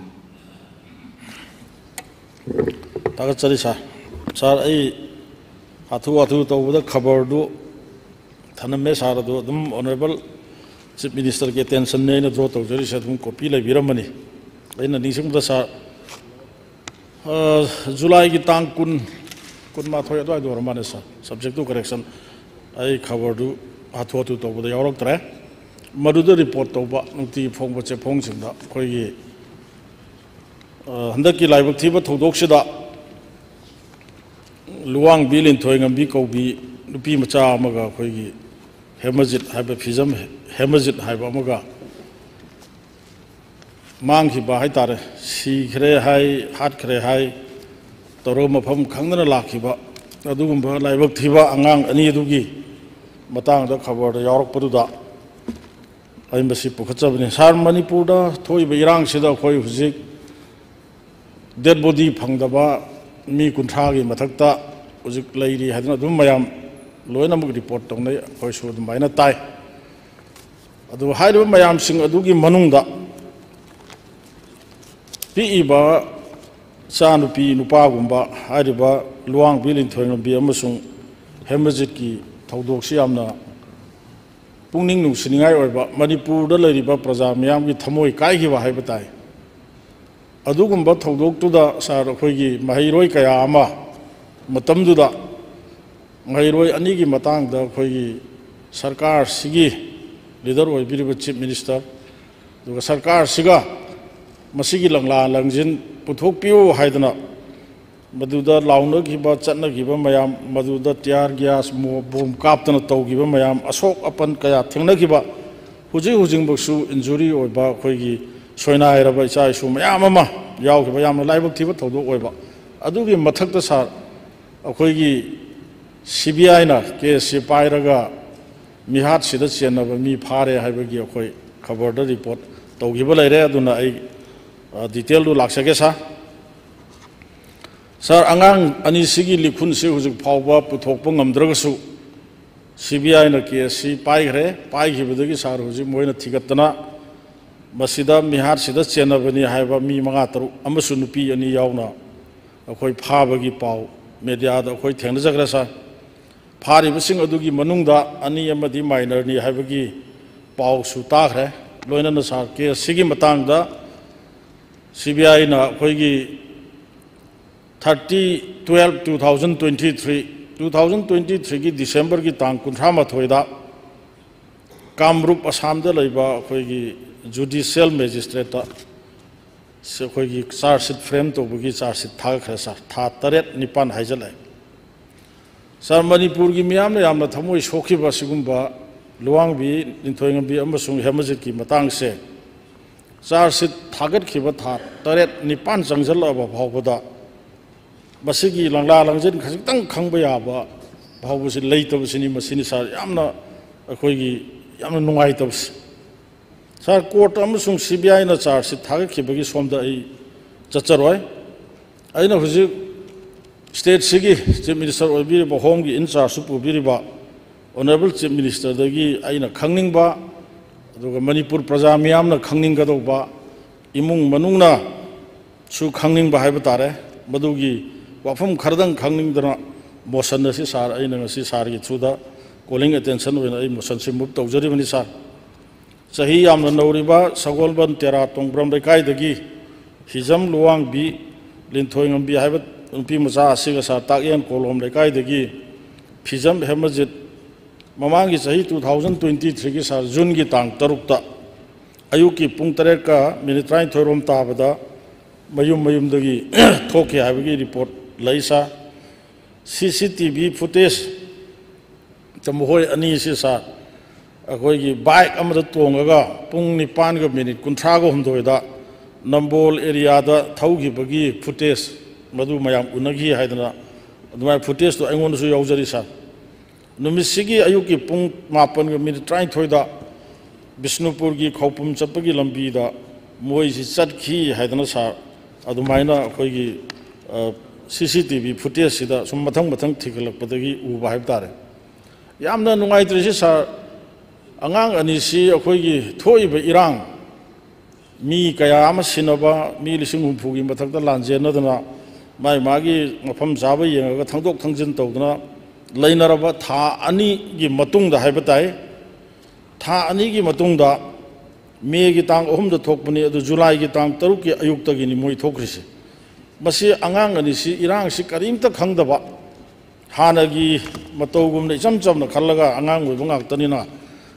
ꯊꯥꯒꯠꯆꯔꯤ ꯁꯥꯔ꯫ ꯁꯥꯔ, ꯑꯩ ꯍꯥꯊꯨ ꯍꯥꯊꯨ ꯇꯧꯕꯗ ꯈꯕꯔꯗꯨ ꯊꯅꯝꯃꯦ ꯁꯥꯔ, ꯑꯗꯨ ꯑꯗꯨꯝ Honorable Chief Minister ꯒꯤ attention ꯅꯦ ꯑꯩꯅ draw ꯇꯧꯖꯔꯤꯁꯦ, ꯑꯗꯨꯝ copy ꯂꯩꯕꯤꯔꯝꯃꯅꯤ꯫ ꯑꯩꯅ ꯅꯤꯡꯁꯤꯡꯕꯗ ꯁꯥꯔ, ꯑ, ꯖꯨꯂꯥꯏꯒꯤ ꯇꯥꯡ ꯀꯨꯟ, ꯀꯨꯟꯃꯥꯊꯣꯏ ꯑꯗꯨꯋꯥꯏꯗ ꯑꯣꯏꯔ ꯃꯥꯜꯂꯦ ꯁꯥꯔ, subject to correction꯫ ꯑꯩ ꯈꯕꯔꯗꯨ ꯍꯥꯊꯨ ꯍꯥꯊꯨ ꯇꯧꯕꯗ ꯌꯥꯎꯔꯛꯇ꯭ꯔꯦ꯫ ꯃꯗꯨꯗ report ꯇꯧꯕ ꯅꯨꯡꯇꯤꯒꯤ ꯐꯣꯡꯕ ꯆꯦꯐꯣꯡꯁꯤꯡꯗ ꯑꯩꯈꯣꯏꯒꯤ, ꯑ, ꯍꯟꯗꯛꯀꯤ ꯂꯥꯏꯕꯛ ꯊꯤꯕ ꯊꯧꯗꯣꯛꯁꯤꯗ ꯂꯨꯋꯥꯡꯕꯤ ꯂꯤꯟꯊꯣꯏ ꯉꯝꯕꯤ ꯀꯧꯕꯤ ꯅꯨꯄꯤ ꯃꯆꯥ ꯑꯃꯒ ꯑꯩꯈꯣꯏꯒꯤ ꯍꯦꯃꯖꯤꯠ ꯍꯥꯏꯕ ꯐꯤꯖꯝ, ꯍꯦꯃꯖꯤꯠ ꯍꯥꯏꯕ ꯑꯃꯒ ꯃꯥꯡꯈꯤꯕ ꯍꯥꯏꯇꯥꯔꯦ, ꯁꯤꯈ꯭ꯔꯦ ꯍꯥꯏ, ꯍꯥꯠꯈ꯭ꯔꯦ ꯍꯥꯏ, ꯇꯧꯔꯒ ꯃꯐꯝ ꯈꯪꯗꯅ ꯂꯥꯛꯈꯤꯕ ꯑꯗꯨꯒꯨꯝꯕ ꯂꯥꯏꯕꯛ ꯊꯤꯕ ꯑꯉꯥꯡ ꯑꯅꯤ ꯑꯗꯨꯒꯤ ꯃꯇꯥꯡꯗ ꯈꯕꯔꯗ ꯌꯥꯎꯔꯛꯄꯗꯨꯗ ꯑꯩ ꯃꯁꯤ ꯄꯨꯈꯠꯆꯕꯅꯤ꯫ ꯁꯥꯔ, ꯃꯅꯤꯄꯨꯔꯗ ꯊꯣꯛꯏꯕ ꯏꯔꯥꯡꯁꯤꯗ ꯑꯩꯈꯣꯏ ꯍꯧꯖꯤꯛ dead body ꯐꯪꯗꯕ ꯃꯤ ꯀꯨꯟꯊ꯭ꯔꯥꯒꯤ ꯃꯊꯛꯇ ꯍꯧꯖꯤꯛ ꯂꯩꯔꯤ ꯍꯥꯏꯗꯨꯅ ꯑꯗꯨꯝ ꯃꯌꯥꯝ ꯂꯣꯏꯅꯃꯛ report ꯇꯧꯅꯩ, ꯑꯩꯈꯣꯏꯁꯨ ꯑꯗꯨꯃꯥꯏꯅ ꯇꯥꯏ꯫ ꯑꯗꯨ ꯍꯥꯏꯔꯤꯕ ꯃꯌꯥꯝꯁꯤꯡ ꯑꯗꯨꯒꯤ ꯃꯅꯨꯡꯗ ꯄꯤꯛꯏꯕ ꯏꯆꯥꯅꯨꯄꯤ ꯅꯨꯄꯥꯒꯨꯝꯕ ꯍꯥꯏꯔꯤꯕ ꯂꯨꯋꯥꯡꯕꯤ ꯂꯤꯟꯊꯣꯏꯉꯝꯕꯤ ꯑꯃꯁꯨꯡ ꯍꯦꯃꯖꯤꯠꯀꯤ ꯊꯧꯗꯣꯛꯁꯤ ꯌꯥꯝꯅ ꯄꯨꯛꯅꯤꯡ ꯅꯨꯡꯁꯤꯅꯤꯡꯉꯥꯏ ꯑꯣꯏꯕ, ꯃꯅꯤꯄꯨꯔꯗ ꯂꯩꯔꯤꯕ ꯄ꯭ꯔꯖꯥ ꯃꯤꯌꯥꯝꯒꯤ ꯊꯃꯣꯏ ꯀꯥꯏꯈꯤꯕ ꯍꯥꯏꯕ ꯇꯥꯏ꯫ ꯑꯗꯨꯒꯨꯝꯕ ꯊꯧꯗꯣꯛꯇꯨꯗ ꯁꯥꯔ, ꯑꯩꯈꯣꯏꯒꯤ ꯃꯍꯩꯔꯣꯏ ꯀꯌꯥ ꯑꯃ ꯃꯇꯝꯗꯨꯗ ꯃꯍꯩꯔꯣꯏ ꯑꯅꯤꯒꯤ ꯃꯇꯥꯡꯗ ꯑꯩꯈꯣꯏꯒꯤ ꯁꯔꯀꯥꯔꯁꯤꯒꯤ ꯂꯤꯗꯔ ꯑꯣꯏꯕꯤꯔꯤꯕ ꯆꯤꯐ ꯃꯤꯅꯤꯁꯇꯔ, ꯑꯗꯨꯒ ꯁꯔꯀꯥꯔꯁꯤꯒ ꯃꯁꯤꯒꯤ ꯂꯪꯂꯥ ꯂꯪꯖꯤꯟ ꯄꯨꯊꯣꯛꯄꯤꯌꯨ ꯍꯥꯏꯗꯅ ꯃꯗꯨꯗ ꯂꯥꯎꯅꯈꯤꯕ, ꯆꯠꯅꯈꯤꯕ ꯃꯌꯥꯝ, ꯃꯗꯨꯗ ꯇꯤꯌꯥꯔ ꯒ꯭ꯌꯥꯁ, ꯃꯣ-, ꯕꯣꯝ ꯀꯥꯞꯇꯅ ꯇꯧꯈꯤꯕ ꯃꯌꯥꯝ, ꯑꯁꯣꯛ ꯑꯄꯟ ꯀꯌꯥ ꯊꯦꯡꯅꯈꯤꯕ, ꯍꯧꯖꯤꯛ ꯍꯧꯖꯤꯛꯃꯛꯁꯨ ꯏꯟꯖꯨꯔꯤ ꯑꯣꯏꯕ ꯑꯩꯈꯣꯏꯒꯤ ꯁꯣꯏꯅꯥꯏꯔꯕ ꯏꯆꯥ ꯏꯁꯨ ꯃꯌꯥꯝ ꯑꯃ ꯌꯥꯎꯈꯤꯕ ꯌꯥꯝꯅ ꯂꯥꯏꯕꯛ ꯊꯤꯕ ꯊꯧꯗꯣꯛ ꯑꯣꯏꯕ꯫ ꯑꯗꯨꯒꯤ ꯃꯊꯛꯇ ꯁꯥꯔ, ꯑꯩꯈꯣꯏꯒꯤ ꯁꯤ ꯕꯤ ꯑꯥꯏꯅ ꯀꯦꯁꯁꯤ ꯄꯥꯏꯔꯒ ꯃꯤꯍꯥꯠꯁꯤꯗ ꯆꯦꯟꯅꯕ ꯃꯤ ꯐꯥꯔꯦ ꯍꯥꯏꯕꯒꯤ ꯑꯩꯈꯣꯏ ꯈꯕꯔꯗ ꯔꯤꯄꯣꯔꯠ ꯇꯧꯈꯤꯕ ꯂꯩꯔꯦ꯫ ꯑꯗꯨꯅ ꯑꯩ, ꯑ, ꯗꯤꯇꯦꯜꯗꯨ ꯂꯥꯛꯆꯒꯦ ꯁꯥꯔ꯫ ꯁꯥꯔ, ꯑꯉꯥꯡ ꯑꯅꯤꯁꯤꯒꯤ ꯂꯤꯈꯨꯟꯁꯤ ꯍꯧꯖꯤꯛ ꯐꯥꯎꯕ ꯄꯨꯊꯣꯛꯄ ꯉꯝꯗ꯭ꯔꯒꯁꯨ ꯁꯤ ꯕꯤ ꯑꯥꯏꯅ ꯀꯦꯁꯁꯤ ꯄꯥꯏꯈ꯭ꯔꯦ꯫ ꯄꯥꯏꯈꯤꯕꯗꯒꯤ ꯁꯥꯔ, ꯍꯧꯖꯤꯛ ꯃꯣꯏꯅ ꯊꯤꯒꯠꯇꯅ ꯃꯁꯤꯗ ꯃꯤꯍꯥꯠꯁꯤꯗ ꯆꯦꯟꯅꯕꯅꯤ ꯍꯥꯏꯕ ꯃꯤ ꯃꯉꯥ ꯇꯔꯨꯛ ꯑꯃꯁꯨ ꯅꯨꯄꯤ ꯑꯅꯤ ꯌꯥꯎꯅ ꯑꯩꯈꯣꯏ ꯐꯥꯕꯒꯤ ꯄꯥꯎ ꯃꯦꯗꯤꯌꯥꯗ ꯑꯩꯈꯣꯏ ꯊꯦꯡꯅꯖꯈ꯭ꯔꯦ ꯁꯥꯔ꯫ ꯐꯥꯔꯤꯕꯁꯤꯡ ꯑꯗꯨꯒꯤ ꯃꯅꯨꯡꯗ ꯑꯅꯤ ꯑꯃꯗꯤ ꯃꯥꯏꯅꯔꯅꯤ ꯍꯥꯏꯕꯒꯤ ꯄꯥꯎꯁꯨ ꯇꯥꯈ꯭ꯔꯦ꯫ ꯂꯣꯏꯅꯅ ꯁꯥꯔ, ꯀꯦꯁꯁꯤꯒꯤ ꯃꯇꯥꯡꯗ ꯁꯤ ꯕꯤ ꯑꯥꯏꯅ ꯑꯩꯈꯣꯏꯒꯤ thirty twelve two thousand twenty three, two thousand twenty threeꯒꯤ ꯗꯤꯁꯦꯝꯕꯔꯒꯤ ꯇꯥꯡ ꯀꯨꯟꯊ꯭ꯔꯥ ꯃꯥꯊꯣꯏꯗ ꯀꯥꯝꯔꯨꯞ, ꯑꯁꯥꯝꯗ ꯂꯩꯕ ꯑꯩꯈꯣꯏꯒꯤ ꯖꯨꯗꯤꯁꯤꯌꯦꯜ ꯃꯦꯖꯤꯁꯇ꯭ꯔꯦꯠꯇ ꯁꯤ ꯑꯩꯈꯣꯏꯒꯤ ꯆꯥꯔꯖ ꯁꯤꯠ ꯐ꯭ꯔꯦꯝ ꯇꯧꯕꯒꯤ ꯆꯥꯔꯖ ꯁꯤꯠ ꯊꯥꯒꯠꯈ꯭ꯔꯦ ꯁꯥꯔ꯫ ꯊꯥ ꯇꯔꯦꯠ ꯅꯤꯄꯥꯟ ꯍꯥꯏꯖꯜꯂꯛꯑꯦ꯫ ꯁꯥꯔ, ꯃꯅꯤꯄꯨꯔꯒꯤ ꯃꯤꯌꯥꯝꯅ ꯌꯥꯝꯅ ꯊꯃꯣꯏ ꯁꯣꯛꯈꯤꯕ ꯑꯁꯤꯒꯨꯝꯕ ꯂꯨꯋꯥꯡꯕꯤ ꯅꯤꯡꯊꯣꯏꯉꯝꯕꯤ ꯑꯃꯁꯨꯡ ꯍꯦꯃꯖꯤꯠꯀꯤ ꯃꯇꯥꯡꯁꯦ ꯆꯥꯔꯖ ꯁꯤꯠ ꯊꯥꯒꯠꯈꯤꯕ ꯊꯥ ꯇꯔꯦꯠ ꯅꯤꯄꯥꯟ ꯆꯪꯁꯤꯜꯂꯛꯑꯕ ꯐꯥꯎꯕꯗ ꯃꯁꯤꯒꯤ ꯂꯪꯂꯥ ꯂꯪꯖꯤꯟ ꯈꯖꯤꯛꯇꯪ ꯈꯪꯕ ꯌꯥꯕ ꯐꯥꯎꯕꯁꯤ ꯂꯩꯇꯕꯁꯤꯅꯤ꯫ ꯃꯁꯤꯅꯤ ꯁꯥꯔ, ꯌꯥꯝꯅ ꯑꯩꯈꯣꯏꯒꯤ ꯌꯥꯝꯅ ꯅꯨꯡꯉꯥꯏꯇꯕꯁꯤ꯫ ꯁꯥꯔ, ꯀꯣꯔꯠ ꯑꯃꯁꯨꯡ ꯁꯤ ꯕꯤ ꯑꯥꯏꯅ ꯆꯥꯔꯖ ꯁꯤꯠ ꯊꯥꯒꯠꯈꯤꯕꯒꯤ ꯁꯣꯝꯗ ꯑꯩ ꯆꯠꯆꯔꯣꯏ꯫ ꯑꯩꯅ ꯍꯧꯖꯤꯛ ꯁ꯭ꯇꯦꯠꯁꯤꯒꯤ ꯆꯤꯐ ꯃꯤꯅꯤꯁꯇꯔ ꯑꯣꯏꯕꯤꯔꯤꯕ, ꯍꯣꯝꯒꯤ ꯏꯟ ꯆꯥꯔꯖꯁꯨ ꯄꯨꯕꯤꯔꯤꯕ ꯑꯣꯅꯔꯦꯕꯜ ꯆꯤꯐ ꯃꯤꯅꯤꯁꯇꯔꯗꯒꯤ ꯑꯩꯅ ꯈꯪꯅꯤꯡꯕ, ꯑꯗꯨꯒ ꯃꯅꯤꯄꯨꯔ ꯄ꯭ꯔꯖꯥ ꯃꯤꯌꯥꯝꯅ ꯈꯪꯅꯤꯡꯒꯗꯧꯕ, ꯏꯃꯨꯡ ꯃꯅꯨꯡꯅꯁꯨ ꯈꯪꯅꯤꯡꯕ ꯍꯥꯏꯕ ꯇꯥꯔꯦ, ꯃꯗꯨꯒꯤ ꯋꯥꯐꯝ ꯈꯔꯗꯪ ꯈꯪꯅꯤꯡꯗꯅ ꯃꯣꯁꯟ ꯑꯁꯤ ꯁꯥꯔ, ꯑꯩꯅ ꯉꯁꯤ ꯁꯥꯔꯒꯤ ꯊ꯭ꯔꯨꯗ ꯀꯣꯂꯤꯡ ꯑꯦꯇꯦꯟꯁꯟ ꯑꯣꯏꯅ ꯑꯩ ꯃꯣꯁꯟꯁꯤ ꯃꯨꯚ ꯇꯧꯖꯔꯤꯕꯅꯤ ꯁꯥꯔ꯫ ꯆꯍꯤ ꯌꯥꯝꯅ ꯅꯧꯔꯤꯕ ꯁꯒꯣꯜꯕꯟ ꯇꯦꯔꯥ ꯇꯣꯡꯕ꯭ꯔꯝ ꯂꯩꯀꯥꯏꯗꯒꯤ ꯐꯤꯖꯝ ꯂꯨꯋꯥꯡꯕꯤ, ꯂꯤꯟꯊꯣꯏꯉꯝꯕꯤ ꯍꯥꯏꯕ ꯅꯨꯄꯤ ꯃꯆꯥ ꯑꯁꯤꯒ ꯁꯥꯔ ꯇꯥꯛꯌꯦꯟ ꯀꯣꯂꯣꯝ ꯂꯩꯀꯥꯏꯗꯒꯤ ꯐꯤꯖꯝ ꯍꯦꯃꯖꯤꯠ, ꯃꯃꯥꯡꯒꯤ ꯆꯍꯤ two thousand twenty threeꯒꯤ ꯁꯥꯔ ꯖꯨꯟꯒꯤ ꯇꯥꯡ ꯇꯔꯨꯛꯇ ꯑꯌꯨꯛꯀꯤ ꯄꯨꯡ ꯇꯔꯦꯠꯀ ꯃꯤꯅꯤꯠ ꯇꯔꯥꯅꯤꯊꯣꯏꯔꯣꯝ ꯇꯥꯕꯗ ꯃꯌꯨꯝ ꯃꯌꯨꯝꯗꯒꯤ ꯊꯣꯛꯈꯤ ꯍꯥꯏꯕꯒꯤ ꯔꯤꯄꯣꯔꯠ ꯂꯩ ꯁꯥꯔ꯫ ꯁꯤ ꯁꯤ ꯇꯤ ꯚꯤ ꯐꯨꯇꯦꯖꯇ ꯃꯈꯣꯏ ꯑꯅꯤꯁꯤ ꯁꯥꯔ, ꯑꯩꯈꯣꯏꯒꯤ ꯕꯥꯏꯛ ꯑꯃꯗ ꯇꯣꯡꯉꯒ ꯄꯨꯡ ꯅꯤꯄꯥꯟꯒ ꯃꯤꯅꯤꯠ ꯀꯨꯟꯊ꯭ꯔꯥꯒ ꯍꯨꯝꯗꯣꯏꯗ ꯅꯝꯕꯣꯜ ꯑꯦꯔꯤꯌꯥꯗ ꯊꯧꯈꯤꯕꯒꯤ ꯐꯨꯇꯦꯖ ꯃꯗꯨ ꯃꯌꯥꯝ ꯎꯅꯈꯤ ꯍꯥꯏꯗꯅ ꯑꯗꯨꯃꯥꯏꯅ ꯐꯨꯇꯦꯖꯇꯨ ꯑꯩꯉꯣꯟꯗꯁꯨ ꯌꯥꯎꯖꯔꯤ ꯁꯥꯔ꯫ ꯅꯨꯃꯤꯠꯁꯤꯒꯤ ꯑꯌꯨꯛꯀꯤ ꯄꯨꯡ ꯃꯥꯄꯟꯒ ꯃꯤꯅꯤꯠ ꯇꯔꯥꯅꯤꯊꯣꯏꯗ ꯕꯤꯁꯅꯨꯄꯨꯔꯒꯤ ꯈꯧꯄꯨꯝ ꯆꯠꯄꯒꯤ ꯂꯝꯕꯤꯗ ꯃꯣꯏꯁꯤ ꯆꯠꯈꯤ ꯍꯥꯏꯗꯅ ꯁꯥꯔ, ꯑꯗꯨꯃꯥꯏꯅ ꯑꯩꯈꯣꯏꯒꯤ ꯁꯤ ꯁꯤ ꯇꯤ ꯚꯤ ꯐꯨꯇꯦꯖꯁꯤꯗ ꯁꯨꯝ ꯃꯊꯪ ꯃꯊꯪ ꯊꯤꯒꯠꯂꯛꯄꯗꯒꯤ ꯎꯕ ꯍꯥꯏꯕ ꯇꯥꯔꯦ꯫ ꯌꯥꯝꯅ ꯅꯨꯡꯉꯥꯏꯇ꯭ꯔꯤꯁꯤ ꯁꯥꯔ, ꯑꯉꯥꯡ ꯑꯅꯤꯁꯤ ꯑꯩꯈꯣꯏꯒꯤ ꯊꯣꯛꯏꯕ ꯏꯔꯥꯡ, ꯃꯤ ꯀꯌꯥ ꯑꯃ ꯁꯤꯟꯅꯕ, ꯃꯤ ꯂꯤꯁꯤꯡ ꯍꯨꯝꯐꯨꯒꯤ ꯃꯊꯛꯇ ꯂꯥꯟꯖꯦꯟꯅꯗꯅ ꯃꯥꯏ ꯃꯥꯒꯤ ꯃꯐꯝ ꯆꯥꯕ ꯌꯦꯡꯉꯒ ꯊꯪꯗꯣꯛ ꯊꯪꯖꯤꯟ ꯇꯧꯗꯅ ꯂꯩꯅꯔꯕ ꯊꯥ ꯑꯅꯤꯒꯤ ꯃꯇꯨꯡꯗ ꯍꯥꯏꯕ ꯇꯥꯏ, ꯊꯥ ꯑꯅꯤꯒꯤ ꯃꯇꯨꯡꯗ ꯃꯦꯒꯤ ꯇꯥꯡ ꯑꯍꯨꯝꯗ ꯊꯣꯛꯄꯅꯤ, ꯑꯗꯨ ꯖꯨꯂꯥꯏꯒꯤ ꯇꯥꯡ ꯇꯔꯨꯛꯀꯤ ꯑꯌꯨꯛꯇꯒꯤꯅꯤ ꯃꯣꯏ ꯊꯣꯛꯈ꯭ꯔꯤꯁꯦ꯫ ꯃꯁꯤ ꯑꯉꯥꯡ ꯑꯅꯤꯁꯤ ꯏꯔꯥꯡꯁꯤ ꯀꯔꯤꯝꯇ ꯈꯪꯗꯕ, ꯍꯥꯟꯅꯒꯤ ꯃꯇꯧꯒꯨꯝꯅ ꯏꯆꯝ ꯆꯝꯅ ꯈꯜꯂꯒ ꯑꯉꯥꯡ ꯑꯣꯏꯕ ꯉꯥꯛꯇꯅꯤꯅ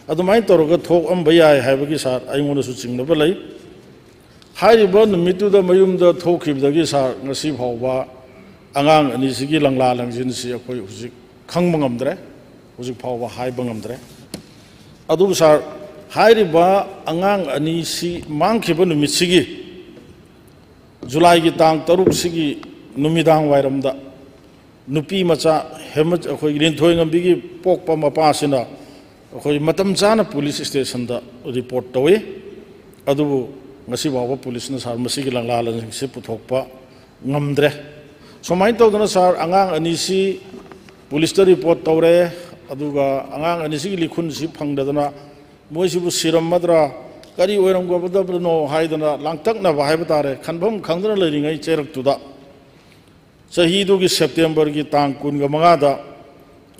ꯑꯗꯨꯃꯥꯏꯅ ꯇꯧꯔꯒ ꯊꯣꯛꯑꯝꯕ ꯌꯥꯏ ꯍꯥꯏꯕꯒꯤ ꯁꯥꯔ ꯑꯩꯉꯣꯟꯗꯁꯨ ꯆꯤꯡꯅꯕ ꯂꯩ꯫ ꯍꯥꯏꯔꯤꯕ ꯅꯨꯃꯤꯠꯇꯨꯗ ꯃꯌꯨꯝꯗ ꯊꯣꯛꯈꯤꯕꯗꯒꯤ ꯁꯥꯔ ꯉꯁꯤ ꯐꯥꯎꯕ ꯑꯉꯥꯡ ꯑꯅꯤꯁꯤꯒꯤ ꯂꯪꯂꯥ ꯂꯪꯖꯤꯟꯁꯤ ꯑꯩꯈꯣꯏ ꯍꯧꯖꯤꯛ ꯈꯪꯕ ꯉꯝꯗ꯭ꯔꯦ, ꯍꯧꯖꯤꯛ ꯐꯥꯎꯕ ꯍꯥꯏꯕ ꯉꯝꯗ꯭ꯔꯦ꯫ ꯑꯗꯨꯕꯨ ꯁꯥꯔ, ꯍꯥꯏꯔꯤꯕ ꯑꯉꯥꯡ ꯑꯅꯤꯁꯤ ꯃꯥꯡꯈꯤꯕ ꯅꯨꯃꯤꯠꯁꯤꯒꯤ, ꯖꯨꯂꯥꯏꯒꯤ ꯇꯥꯡ ꯇꯔꯨꯛꯁꯤꯒꯤ ꯅꯨꯃꯤꯗꯥꯡ ꯋꯥꯏꯔꯝꯗ ꯅꯨꯄꯤ ꯃꯆꯥ ꯍꯦꯃ-, ꯑꯩꯈꯣꯏꯒꯤ ꯂꯤꯟꯊꯣꯏꯉꯝꯕꯤꯒꯤ ꯄꯣꯛꯄ ꯃꯄꯥꯁꯤꯅ ꯑꯩꯈꯣꯏ ꯃꯇꯝ ꯆꯥꯅ ꯄꯨꯂꯤꯁ ꯁ꯭ꯇꯦꯁꯟꯗ ꯔꯤꯄꯣꯔꯠ ꯇꯧꯏ꯫ ꯑꯗꯨꯕꯨ ꯉꯁꯤ ꯐꯥꯎꯕ ꯄꯨꯂꯤꯁꯅ ꯁꯥꯔ ꯃꯁꯤꯒꯤ ꯂꯪꯂꯥ ꯂꯪꯁꯤꯡꯁꯤ ꯄꯨꯊꯣꯛꯄ ꯉꯝꯗ꯭ꯔꯦ꯫ ꯁꯨꯃꯥꯏꯅ ꯇꯧꯗꯅ ꯁꯥꯔ, ꯑꯉꯥꯡ ꯑꯅꯤꯁꯤ ꯄꯨꯂꯤꯁꯇ ꯔꯤꯄꯣꯔꯠ ꯇꯧꯔꯦ, ꯑꯗꯨꯒ ꯑꯉꯥꯡ ꯑꯅꯤꯁꯤꯒꯤ ꯂꯤꯈꯨꯟꯁꯤ ꯐꯪꯗꯗꯅ ꯃꯣꯏꯁꯤꯕꯨ ꯁꯤꯔꯝꯃꯗ꯭ꯔꯥ, ꯀꯔꯤ ꯑꯣꯏꯔꯝꯒꯗꯕꯅꯣ ꯍꯥꯏꯗꯅ ꯂꯥꯡꯇꯛꯅꯕ ꯍꯥꯏꯕ ꯇꯥꯔꯦ, ꯈꯟꯐꯝ ꯈꯪꯗꯅ ꯂꯩꯔꯤꯉꯩ ꯆꯩꯔꯛꯇꯨꯗ ꯆꯍꯤꯗꯨꯒꯤ ꯁꯦꯞꯇꯦꯝꯕꯔꯒꯤ ꯇꯥꯡ ꯀꯨꯟꯒ ꯃꯉꯥꯗ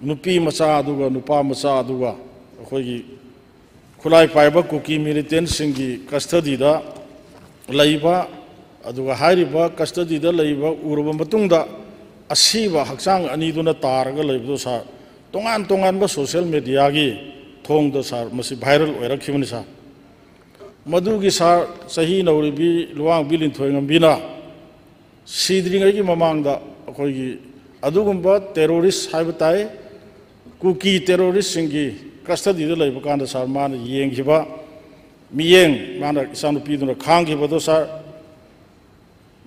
ꯅꯨꯄꯤ ꯃꯆꯥ ꯑꯗꯨꯒ ꯅꯨꯄꯥ ꯃꯆꯥ ꯑꯗꯨꯒ ꯑꯩꯈꯣꯏꯒꯤ ꯈꯨꯠꯂꯥꯏ ꯄꯥꯏꯕ ꯀꯨꯀꯤ ꯃꯤꯂꯤꯇꯦꯟꯁꯤꯡꯒꯤ ꯀꯁꯇꯗꯤꯗ ꯂꯩꯕ ꯑꯗꯨꯒ ꯍꯥꯏꯔꯤꯕ ꯀꯁꯇꯗꯤꯗ ꯂꯩꯕ ꯎꯔꯕ ꯃꯇꯨꯡꯗ ꯑꯁꯤꯕ ꯍꯛꯆꯥꯡ ꯑꯅꯤꯗꯨꯅ ꯇꯥꯔꯒ ꯂꯩꯕꯗꯨ ꯁꯥꯔ, ꯇꯣꯉꯥꯟ ꯇꯣꯉꯥꯟꯕ ꯁꯣꯁꯤꯌꯦꯜ ꯃꯦꯗꯤꯌꯥꯒꯤ ꯊꯣꯡꯗ ꯁꯥꯔ ꯃꯁꯤ ꯚꯥꯏꯔꯦꯜ ꯑꯣꯏꯔꯛꯈꯤꯕꯅꯤ ꯁꯥꯔ꯫ ꯃꯗꯨꯒꯤ ꯁꯥꯔ, ꯆꯍꯤ ꯅꯧꯔꯤꯕꯤ ꯂꯨꯋꯥꯡꯕꯤ ꯂꯤꯟꯊꯣꯏꯉꯝꯕꯤꯅ ꯁꯤꯗ꯭ꯔꯤꯉꯩꯒꯤ ꯃꯃꯥꯡꯗ ꯑꯩꯈꯣꯏꯒꯤ ꯑꯗꯨꯒꯨꯝꯕ ꯇꯦꯔꯣꯔꯤꯁ ꯍꯥꯏꯕ ꯇꯥꯏ, ꯀꯨꯀꯤ ꯇꯦꯔꯣꯔꯤꯁꯁꯤꯡꯒꯤ ꯀꯁꯇꯗꯤꯗ ꯂꯩꯕ ꯀꯥꯟꯗ ꯁꯥꯔ, ꯃꯥꯅ ꯌꯦꯡꯈꯤꯕ ꯃꯤꯠꯌꯦꯡ, ꯃꯥꯅ ꯏꯆꯥꯅꯨꯄꯤꯗꯨꯅ ꯈꯥꯡꯈꯤꯕꯗꯣ ꯁꯥꯔ,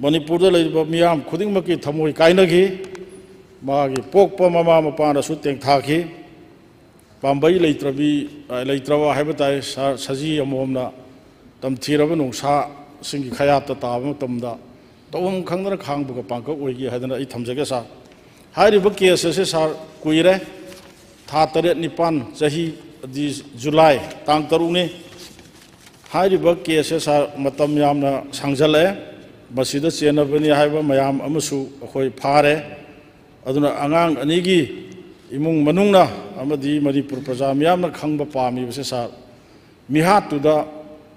ꯃꯅꯤꯄꯨꯔꯗ ꯂꯩꯔꯤꯕ ꯃꯤꯌꯥꯝ ꯈꯨꯗꯤꯡꯃꯛꯀꯤ ꯊꯃꯣꯏ ꯀꯥꯏꯅꯈꯤ꯫ ꯃꯥꯒꯤ ꯄꯣꯛꯄ ꯃꯃꯥ ꯃꯄꯥꯅꯁꯨ ꯇꯦꯡꯊꯥꯈꯤ꯫ ꯄꯥꯝꯕꯩ ꯂꯩꯇ꯭ꯔꯕꯤ, ꯂꯩꯇ꯭ꯔꯕ ꯍꯥꯏꯕ ꯇꯥꯏ, ꯁꯥꯔ, ꯁꯖꯤ ꯑꯃꯣꯝꯅ ꯇꯝꯊꯤꯔꯕ ꯅꯣꯡꯁꯥꯁꯤꯡꯒꯤ ꯈꯌꯥꯠꯇ ꯇꯥꯕ ꯃꯇꯝꯗ ꯇꯧꯐꯝ ꯈꯪꯗꯅ ꯈꯥꯡꯕꯒ ꯄꯥꯡꯀꯛ ꯑꯣꯏꯈꯤ ꯍꯥꯏꯗꯅ ꯑꯩ ꯊꯝꯖꯒꯦ ꯁꯥꯔ꯫ ꯍꯥꯏꯔꯤꯕ ꯀꯦꯁ ꯑꯁꯤ ꯁꯥꯔ, ꯀꯨꯏꯔꯦ, ꯊꯥ ꯇꯔꯦꯠ ꯅꯤꯄꯥꯟ, ꯆꯍꯤ ꯑꯗꯤ ꯖꯨꯂꯥꯏ ꯇꯥꯡ ꯇꯔꯨꯛꯅꯤ꯫ ꯍꯥꯏꯔꯤꯕ ꯀꯦꯁ ꯑꯁꯤ ꯁꯥꯔ, ꯃꯇꯝ ꯌꯥꯝꯅ ꯁꯥꯡꯖꯜꯂꯛꯑꯦ꯫ ꯃꯁꯤꯗ ꯆꯦꯟꯅꯕꯅꯤ ꯍꯥꯏꯕ ꯃꯌꯥꯝ ꯑꯃꯁꯨ ꯑꯩꯈꯣꯏ ꯐꯥꯔꯦ꯫ ꯑꯗꯨꯅ ꯑꯉꯥꯡ ꯑꯅꯤꯒꯤ ꯏꯃꯨꯡ ꯃꯅꯨꯡꯅ ꯑꯃꯗꯤ ꯃꯅꯤꯄꯨꯔ ꯄ꯭ꯔꯖꯥ ꯃꯤꯌꯥꯝꯅ ꯈꯪꯕ ꯄꯥꯝꯃꯤꯕꯁꯦ ꯁꯥꯔ, ꯃꯤꯍꯥꯠꯇꯨꯗ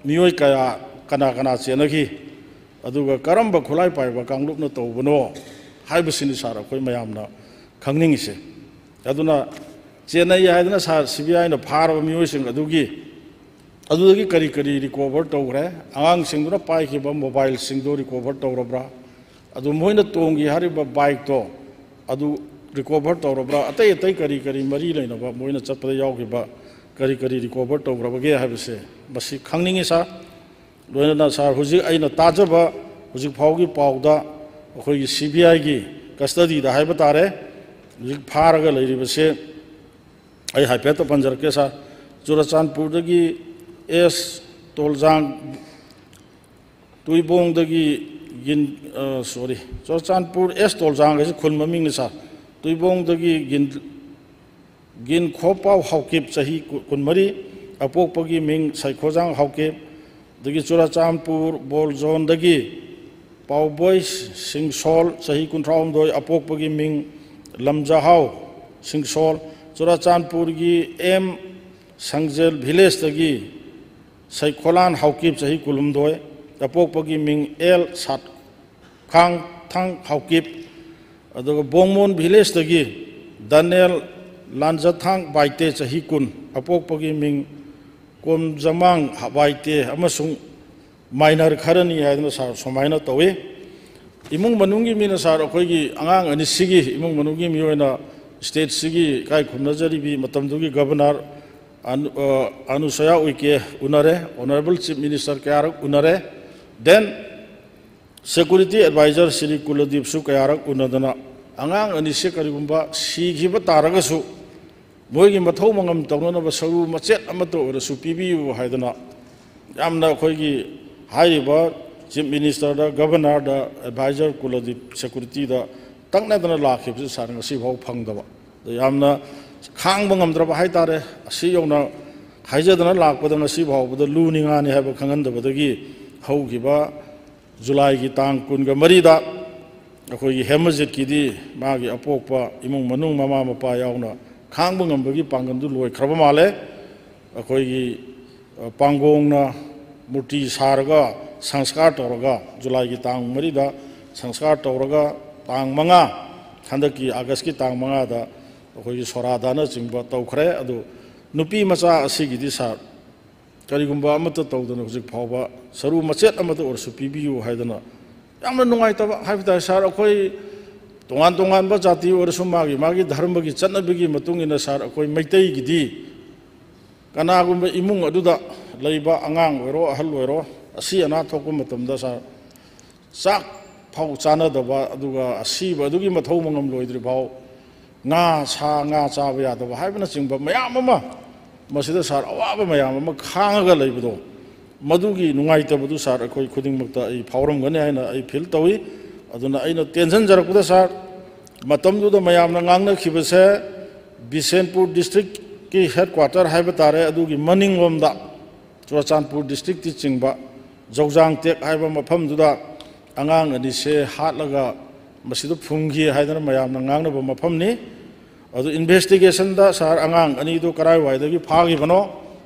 ꯃꯤꯑꯣꯏ ꯀꯌꯥ, ꯀꯅꯥ ꯀꯅꯥ ꯆꯦꯟꯅꯈꯤ, ꯑꯗꯨꯒ ꯀꯔꯝꯕ ꯈꯨꯠꯂꯥꯏ ꯄꯥꯏꯕ ꯀꯥꯡꯂꯨꯞꯅ ꯇꯧꯕꯅꯣ ꯍꯥꯏꯕꯁꯤꯅꯤ ꯁꯥꯔ ꯑꯩꯈꯣꯏ ꯃꯌꯥꯝꯅ ꯈꯪꯅꯤꯡꯉꯤꯁꯦ꯫ ꯑꯗꯨꯅ ꯆꯦꯟꯅꯩ ꯍꯥꯏꯗꯅ ꯁꯥꯔ, ꯁꯤ ꯕꯤ ꯑꯥꯏꯅ ꯐꯥꯔꯕ ꯃꯤꯑꯣꯏꯁꯤꯡ ꯑꯗꯨꯒꯤ, ꯑꯗꯨꯗꯒꯤ ꯀꯔꯤ ꯀꯔꯤ ꯔꯤꯀꯣꯚꯔ ꯇꯧꯈ꯭ꯔꯦ, ꯑꯉꯥꯡꯁꯤꯡꯗꯨꯅ ꯄꯥꯏꯈꯤꯕ ꯃꯣꯕꯥꯏꯜꯁꯤꯡꯗꯣ ꯔꯤꯀꯣꯚꯔ ꯇꯧꯔꯕ꯭ꯔꯥ, ꯑꯗꯨ ꯃꯣꯏꯅ ꯇꯣꯡꯈꯤ ꯍꯥꯏꯔꯤꯕ ꯕꯥꯏꯛꯇꯣ ꯑꯗꯨ ꯔꯤꯀꯣꯚꯔ ꯇꯧꯔꯕ꯭ꯔꯥ, ꯑꯇꯩ ꯑꯇꯩ ꯀꯔꯤ ꯀꯔꯤ ꯃꯔꯤ ꯂꯩꯅꯕ ꯃꯣꯏꯅ ꯆꯠꯄꯗ ꯌꯥꯎꯈꯤꯕ ꯀꯔꯤ ꯀꯔꯤ ꯔꯤꯀꯣꯚꯔ ꯇꯧꯈ꯭ꯔꯕꯒꯦ ꯍꯥꯏꯕꯁꯦ ꯃꯁꯤ ꯈꯪꯅꯤꯡꯉꯤ ꯁꯥꯔ꯫ ꯂꯣꯏꯅꯅ ꯁꯥꯔ, ꯍꯧꯖꯤꯛ ꯑꯩꯅ ꯇꯥꯖꯕ ꯍꯧꯖꯤꯛ ꯐꯥꯎꯒꯤ ꯄꯥꯎꯗ ꯑꯩꯈꯣꯏꯒꯤ ꯁꯤ ꯕꯤ ꯑꯥꯏꯒꯤ ꯀꯁꯇꯗꯤꯗ ꯍꯥꯏꯕ ꯇꯥꯔꯦ, ꯍꯧꯖꯤꯛ ꯐꯥꯔꯒ ꯂꯩꯔꯤꯕꯁꯦ ꯑꯩ ꯍꯥꯏꯐꯦꯠꯇ ꯄꯟꯖꯔꯛꯀꯦ ꯁꯥꯔ꯫ ꯆꯨꯔꯆꯥꯟꯄꯨꯔꯗꯒꯤ ꯑꯦꯁ ꯇꯣꯜꯖꯥꯡ, ꯇꯨꯏꯕꯣꯡꯗꯒꯤ ꯒꯤꯟ, ꯑ, ꯁꯣꯔꯤ, ꯆꯨꯔꯆꯥꯟꯄꯨꯔ ꯑꯦꯁ ꯇꯣꯜꯖꯥꯡ ꯍꯥꯏꯁꯦ ꯈꯨꯟ ꯃꯃꯤꯡꯅꯤ ꯁꯥꯔ꯫ ꯇꯨꯏꯕꯣꯡꯗꯒꯤ ꯒꯤꯟ, ꯒꯤꯟꯈꯣꯄꯥꯎ ꯍꯥꯎꯀꯤꯞ, ꯆꯍꯤ ꯀꯨ-, ꯀꯨꯟꯃꯔꯤ, ꯑꯄꯣꯛꯄꯒꯤ ꯃꯤꯡ ꯁꯩꯈꯣꯖꯥꯡ ꯍꯥꯎꯀꯤꯞ, ꯑꯗꯒꯤ ꯆꯨꯔꯆꯥꯟꯄꯨꯔ ꯕꯣꯜ ꯖꯣꯟꯗꯒꯤ ꯄꯥꯎꯕꯣꯏ ꯁꯤꯡꯁꯣꯜ, ꯆꯍꯤ ꯀꯨꯟꯊ꯭ꯔꯥꯍꯨꯝꯗꯣꯏ, ꯑꯄꯣꯛꯄꯒꯤ ꯃꯤꯡ ꯂꯝꯖꯥꯍꯥꯎ ꯁꯤꯡꯁꯣꯜ, ꯆꯨꯔꯆꯥꯟꯄꯨꯔꯒꯤ ꯑꯦꯝ ꯁꯪꯖꯦꯜ ꯚꯤꯂꯦꯖꯇꯒꯤ ꯁꯩꯈꯣꯂꯥꯟ ꯍꯥꯎꯀꯤꯞ, ꯆꯍꯤ ꯀꯨꯟꯍꯨꯝꯗꯣꯏ, ꯑꯄꯣꯛꯄꯒꯤ ꯃꯤꯡ ꯑꯦꯜ ꯁꯥꯠꯈꯥꯡꯊꯥꯡ ꯍꯥꯎꯀꯤꯞ, ꯑꯗꯨꯒ ꯕꯣꯡꯃꯣꯟ ꯚꯤꯂꯦꯖꯇꯒꯤ ꯗꯥꯅꯦꯜ ꯂꯥꯟꯖꯊꯥꯡ ꯕꯥꯏꯇꯦ, ꯆꯍꯤ ꯀꯨꯟ, ꯑꯄꯣꯛꯄꯒꯤ ꯃꯤꯡ ꯀꯣꯝꯖꯃꯥꯡ ꯕꯥꯏꯇꯦ ꯑꯃꯁꯨꯡ ꯃꯥꯏꯅꯔ ꯈꯔꯅꯤ ꯍꯥꯏꯗꯅ ꯁꯥꯔ ꯁꯨꯃꯥꯏꯅ ꯇꯧꯏ꯫ ꯏꯃꯨꯡ ꯃꯅꯨꯡꯒꯤ ꯃꯤꯅ ꯁꯥꯔ ꯑꯩꯈꯣꯏꯒꯤ ꯑꯉꯥꯡ ꯑꯅꯤꯁꯤꯒꯤ ꯏꯃꯨꯡ ꯃꯅꯨꯡꯒꯤ ꯃꯤꯑꯣꯏꯅ ꯁ꯭ꯇꯦꯠꯁꯤꯒꯤ ꯏꯀꯥꯏ ꯈꯨꯝꯅꯖꯔꯤꯕꯤ ꯃꯇꯝꯗꯨꯒꯤ ꯒꯕꯔꯅꯔ ꯑꯅꯨ-, ꯑ, ꯑꯅꯨꯁꯨꯌꯥ ꯎꯏꯀꯦ ꯎꯅꯔꯦ, ꯑꯣꯅꯔꯦꯕꯜ ꯆꯤꯐ ꯃꯤꯅꯤꯁꯇꯔ ꯀꯌꯥꯔꯛ ꯎꯅꯔꯦ, then ꯁꯦꯀ꯭ꯌꯨꯔꯤꯇꯤ ꯑꯦꯗꯚꯥꯏꯖꯔ ꯁ꯭ꯔꯤ ꯀꯨꯂꯗꯤꯞꯁꯨ ꯀꯌꯥꯔꯛ ꯎꯅꯗꯅ ꯑꯉꯥꯡ ꯑꯅꯤꯁꯦ ꯀꯔꯤꯒꯨꯝꯕ ꯁꯤꯈꯤꯕ ꯇꯥꯔꯒꯁꯨ ꯃꯣꯏꯒꯤ ꯃꯊꯧ ꯃꯉꯝ ꯇꯧꯅꯅꯕ ꯁꯔꯨ ꯃꯆꯦꯠ ꯑꯃꯠꯇ ꯑꯣꯏꯔꯁꯨ ꯄꯤꯕꯤꯌꯨ ꯍꯥꯏꯗꯅ ꯌꯥꯝꯅ ꯑꯩꯈꯣꯏꯒꯤ ꯍꯥꯏꯔꯤꯕ ꯆꯤꯐ ꯃꯤꯅꯤꯁꯇꯔꯗ, ꯒꯕꯔꯅꯔꯗ, ꯑꯦꯗꯚꯥꯏꯖꯔ ꯀꯨꯂꯗꯤꯞ ꯁꯦꯀ꯭ꯌꯨꯔꯤꯇꯤꯗ ꯇꯛꯅꯗꯅ ꯂꯥꯛꯈꯤꯕꯁꯤ ꯁꯥꯔ ꯉꯁꯤꯐꯥꯎ ꯐꯪꯗꯕ꯫ ꯑꯗ ꯌꯥꯝꯅ ꯈꯥꯡꯕ ꯉꯝꯗ꯭ꯔꯕ ꯍꯥꯏꯇꯥꯔꯦ꯫ ꯑꯁꯤ ꯌꯧꯅ ꯍꯥꯏꯖꯗꯅ ꯂꯥꯛꯄꯗ ꯉꯁꯤ ꯐꯥꯎꯕꯗ ꯂꯨꯅꯤ ꯉꯥꯅꯤ ꯍꯥꯏꯕ ꯈꯪꯍꯟꯗꯕꯗꯒꯤ ꯍꯧꯈꯤꯕ ꯖꯨꯂꯥꯏꯒꯤ ꯇꯥꯡ ꯀꯨꯟꯒ ꯃꯔꯤꯗ ꯑꯩꯈꯣꯏꯒꯤ ꯍꯦꯃꯖꯤꯠꯀꯤꯗꯤ ꯃꯥꯒꯤ ꯑꯄꯣꯛꯄ ꯏꯃꯨꯡ ꯃꯅꯨꯡ, ꯃꯃꯥ ꯃꯄꯥ ꯌꯥꯎꯅ ꯈꯥꯡꯕ ꯉꯝꯕꯒꯤ ꯄꯥꯡꯒꯜꯗꯨ ꯂꯣꯏꯈ꯭ꯔꯕ ꯃꯥꯜꯂꯦ꯫ ꯑꯩꯈꯣꯏꯒꯤ, ꯑ, ꯄꯥꯡꯒꯣꯡꯅ ꯃꯨꯔꯇꯤ ꯁꯥꯔꯒ ꯁꯪꯁꯀꯥꯔ ꯇꯧꯔꯒ, ꯖꯨꯂꯥꯏꯒꯤ ꯇꯥꯡ ꯃꯔꯤꯗ ꯁꯪꯁꯀꯥꯔ ꯇꯧꯔꯒ, ꯇꯥꯡ ꯃꯉꯥ ꯍꯟꯗꯛꯀꯤ ꯑꯥꯒꯁꯀꯤ ꯇꯥꯡ ꯃꯉꯥꯗ ꯑꯩꯈꯣꯏꯒꯤ ꯁꯣꯔꯥꯗꯥꯅꯆꯤꯡꯕ ꯇꯧꯈ꯭ꯔꯦ꯫ ꯑꯗꯨ ꯅꯨꯄꯤ ꯃꯆꯥ ꯑꯁꯤꯒꯤꯗꯤ ꯁꯥꯔ ꯀꯔꯤꯒꯨꯝꯕ ꯑꯃꯠꯇ ꯇꯧꯗꯅ ꯍꯧꯖꯤꯛ ꯐꯥꯎꯕ ꯁꯔꯨ ꯃꯆꯦꯠ ꯑꯃꯠꯇ ꯑꯣꯏꯔꯁꯨ ꯄꯤꯕꯤꯌꯨ ꯍꯥꯏꯗꯅ ꯌꯥꯝꯅ ꯅꯨꯡꯉꯥꯏꯇꯕ ꯍꯥꯏꯕ ꯇꯥꯔꯦ ꯁꯥꯔ꯫ ꯑꯩꯈꯣꯏ ꯇꯣꯉꯥꯟ ꯇꯣꯉꯥꯟꯕ ꯖꯥꯇꯤ ꯑꯣꯏꯔꯁꯨ ꯃꯥꯒꯤ ꯃꯥꯒꯤ ꯙꯔꯃꯒꯤ ꯆꯠꯅꯕꯤꯒꯤ ꯃꯇꯨꯡ ꯏꯟꯅ ꯁꯥꯔ, ꯑꯩꯈꯣꯏ ꯃꯩꯇꯩꯒꯤꯗꯤ ꯀꯅꯥꯒꯨꯝꯕ ꯏꯃꯨꯡ ꯑꯗꯨꯗ ꯂꯩꯕ ꯑꯉꯥꯡ ꯑꯣꯏꯔꯣ, ꯑꯍꯜ ꯑꯣꯏꯔꯣ, ꯑꯁꯤ ꯑꯅꯥ ꯊꯣꯛꯄ ꯃꯇꯝꯗ ꯁꯥꯔ, ꯆꯥꯛ ꯐꯥꯎ ꯆꯥꯅꯗꯕ, ꯑꯗꯨꯒ ꯑꯁꯤꯕ ꯑꯗꯨꯒꯤ ꯃꯊꯧ ꯃꯉꯝ ꯂꯣꯏꯗ꯭ꯔꯤ ꯐꯥꯎ ꯉꯥ, ꯁꯥ ꯉꯥ ꯆꯥꯕ ꯌꯥꯗꯕ ꯍꯥꯏꯕꯅꯆꯤꯡꯕ ꯃꯌꯥꯝ ꯑꯃ, ꯃꯁꯤꯗ ꯁꯥꯔ ꯑꯋꯥꯕ ꯃꯌꯥꯝ ꯑꯃ ꯈꯥꯡꯉꯒ ꯂꯩꯕꯗꯣ, ꯃꯗꯨꯒꯤ ꯅꯨꯡꯉꯥꯏꯇꯕꯗꯨ ꯁꯥꯔ ꯑꯩꯈꯣꯏ ꯈꯨꯗꯤꯡꯃꯛꯇ ꯑꯩ ꯐꯥꯎꯔꯝꯒꯅꯤ ꯍꯥꯏꯅ ꯑꯩ ꯐꯤꯜ ꯇꯧꯏ꯫ ꯑꯗꯨꯅ ꯑꯩꯅ ꯇꯦꯟꯁꯤꯟꯖꯔꯛꯄꯗ ꯁꯥꯔ, ꯃꯇꯝꯗꯨꯗ ꯃꯌꯥꯝꯅ ꯉꯥꯡꯅꯈꯤꯕꯁꯦ ꯕꯤꯁꯦꯟꯄꯨꯔ ꯗꯤꯁꯇ꯭ꯔꯤꯛꯀꯤ ꯍꯦꯗꯀ꯭ꯋꯥꯇꯔ ꯍꯥꯏꯕ ꯇꯥꯔꯦ, ꯑꯗꯨꯒꯤ ꯃꯅꯤꯡꯂꯣꯝꯗ ꯆꯨꯔꯆꯥꯟꯄꯨꯔ ꯗꯤꯁꯇ꯭ꯔꯤꯛꯇꯤ ꯆꯤꯡꯕ ꯖꯧꯖꯥꯡꯇꯦꯛ ꯍꯥꯏꯕ ꯃꯐꯝꯗꯨꯗ ꯑꯉꯥꯡ ꯑꯅꯤꯁꯦ ꯍꯥꯠꯂꯒ ꯃꯁꯤꯗ ꯐꯨꯝꯈꯤ ꯍꯥꯏꯗꯅ ꯃꯌꯥꯝꯅ ꯉꯥꯡꯅꯕ ꯃꯐꯝꯅꯤ꯫ ꯑꯗꯨ ꯏꯟꯚꯦꯁꯇꯤꯒꯦꯁꯟꯗ ꯁꯥꯔ ꯑꯉꯥꯡ ꯑꯅꯤꯗꯨ ꯀꯔꯥꯏꯋꯥꯏꯗꯒꯤ ꯐꯥꯈꯤꯕꯅꯣ,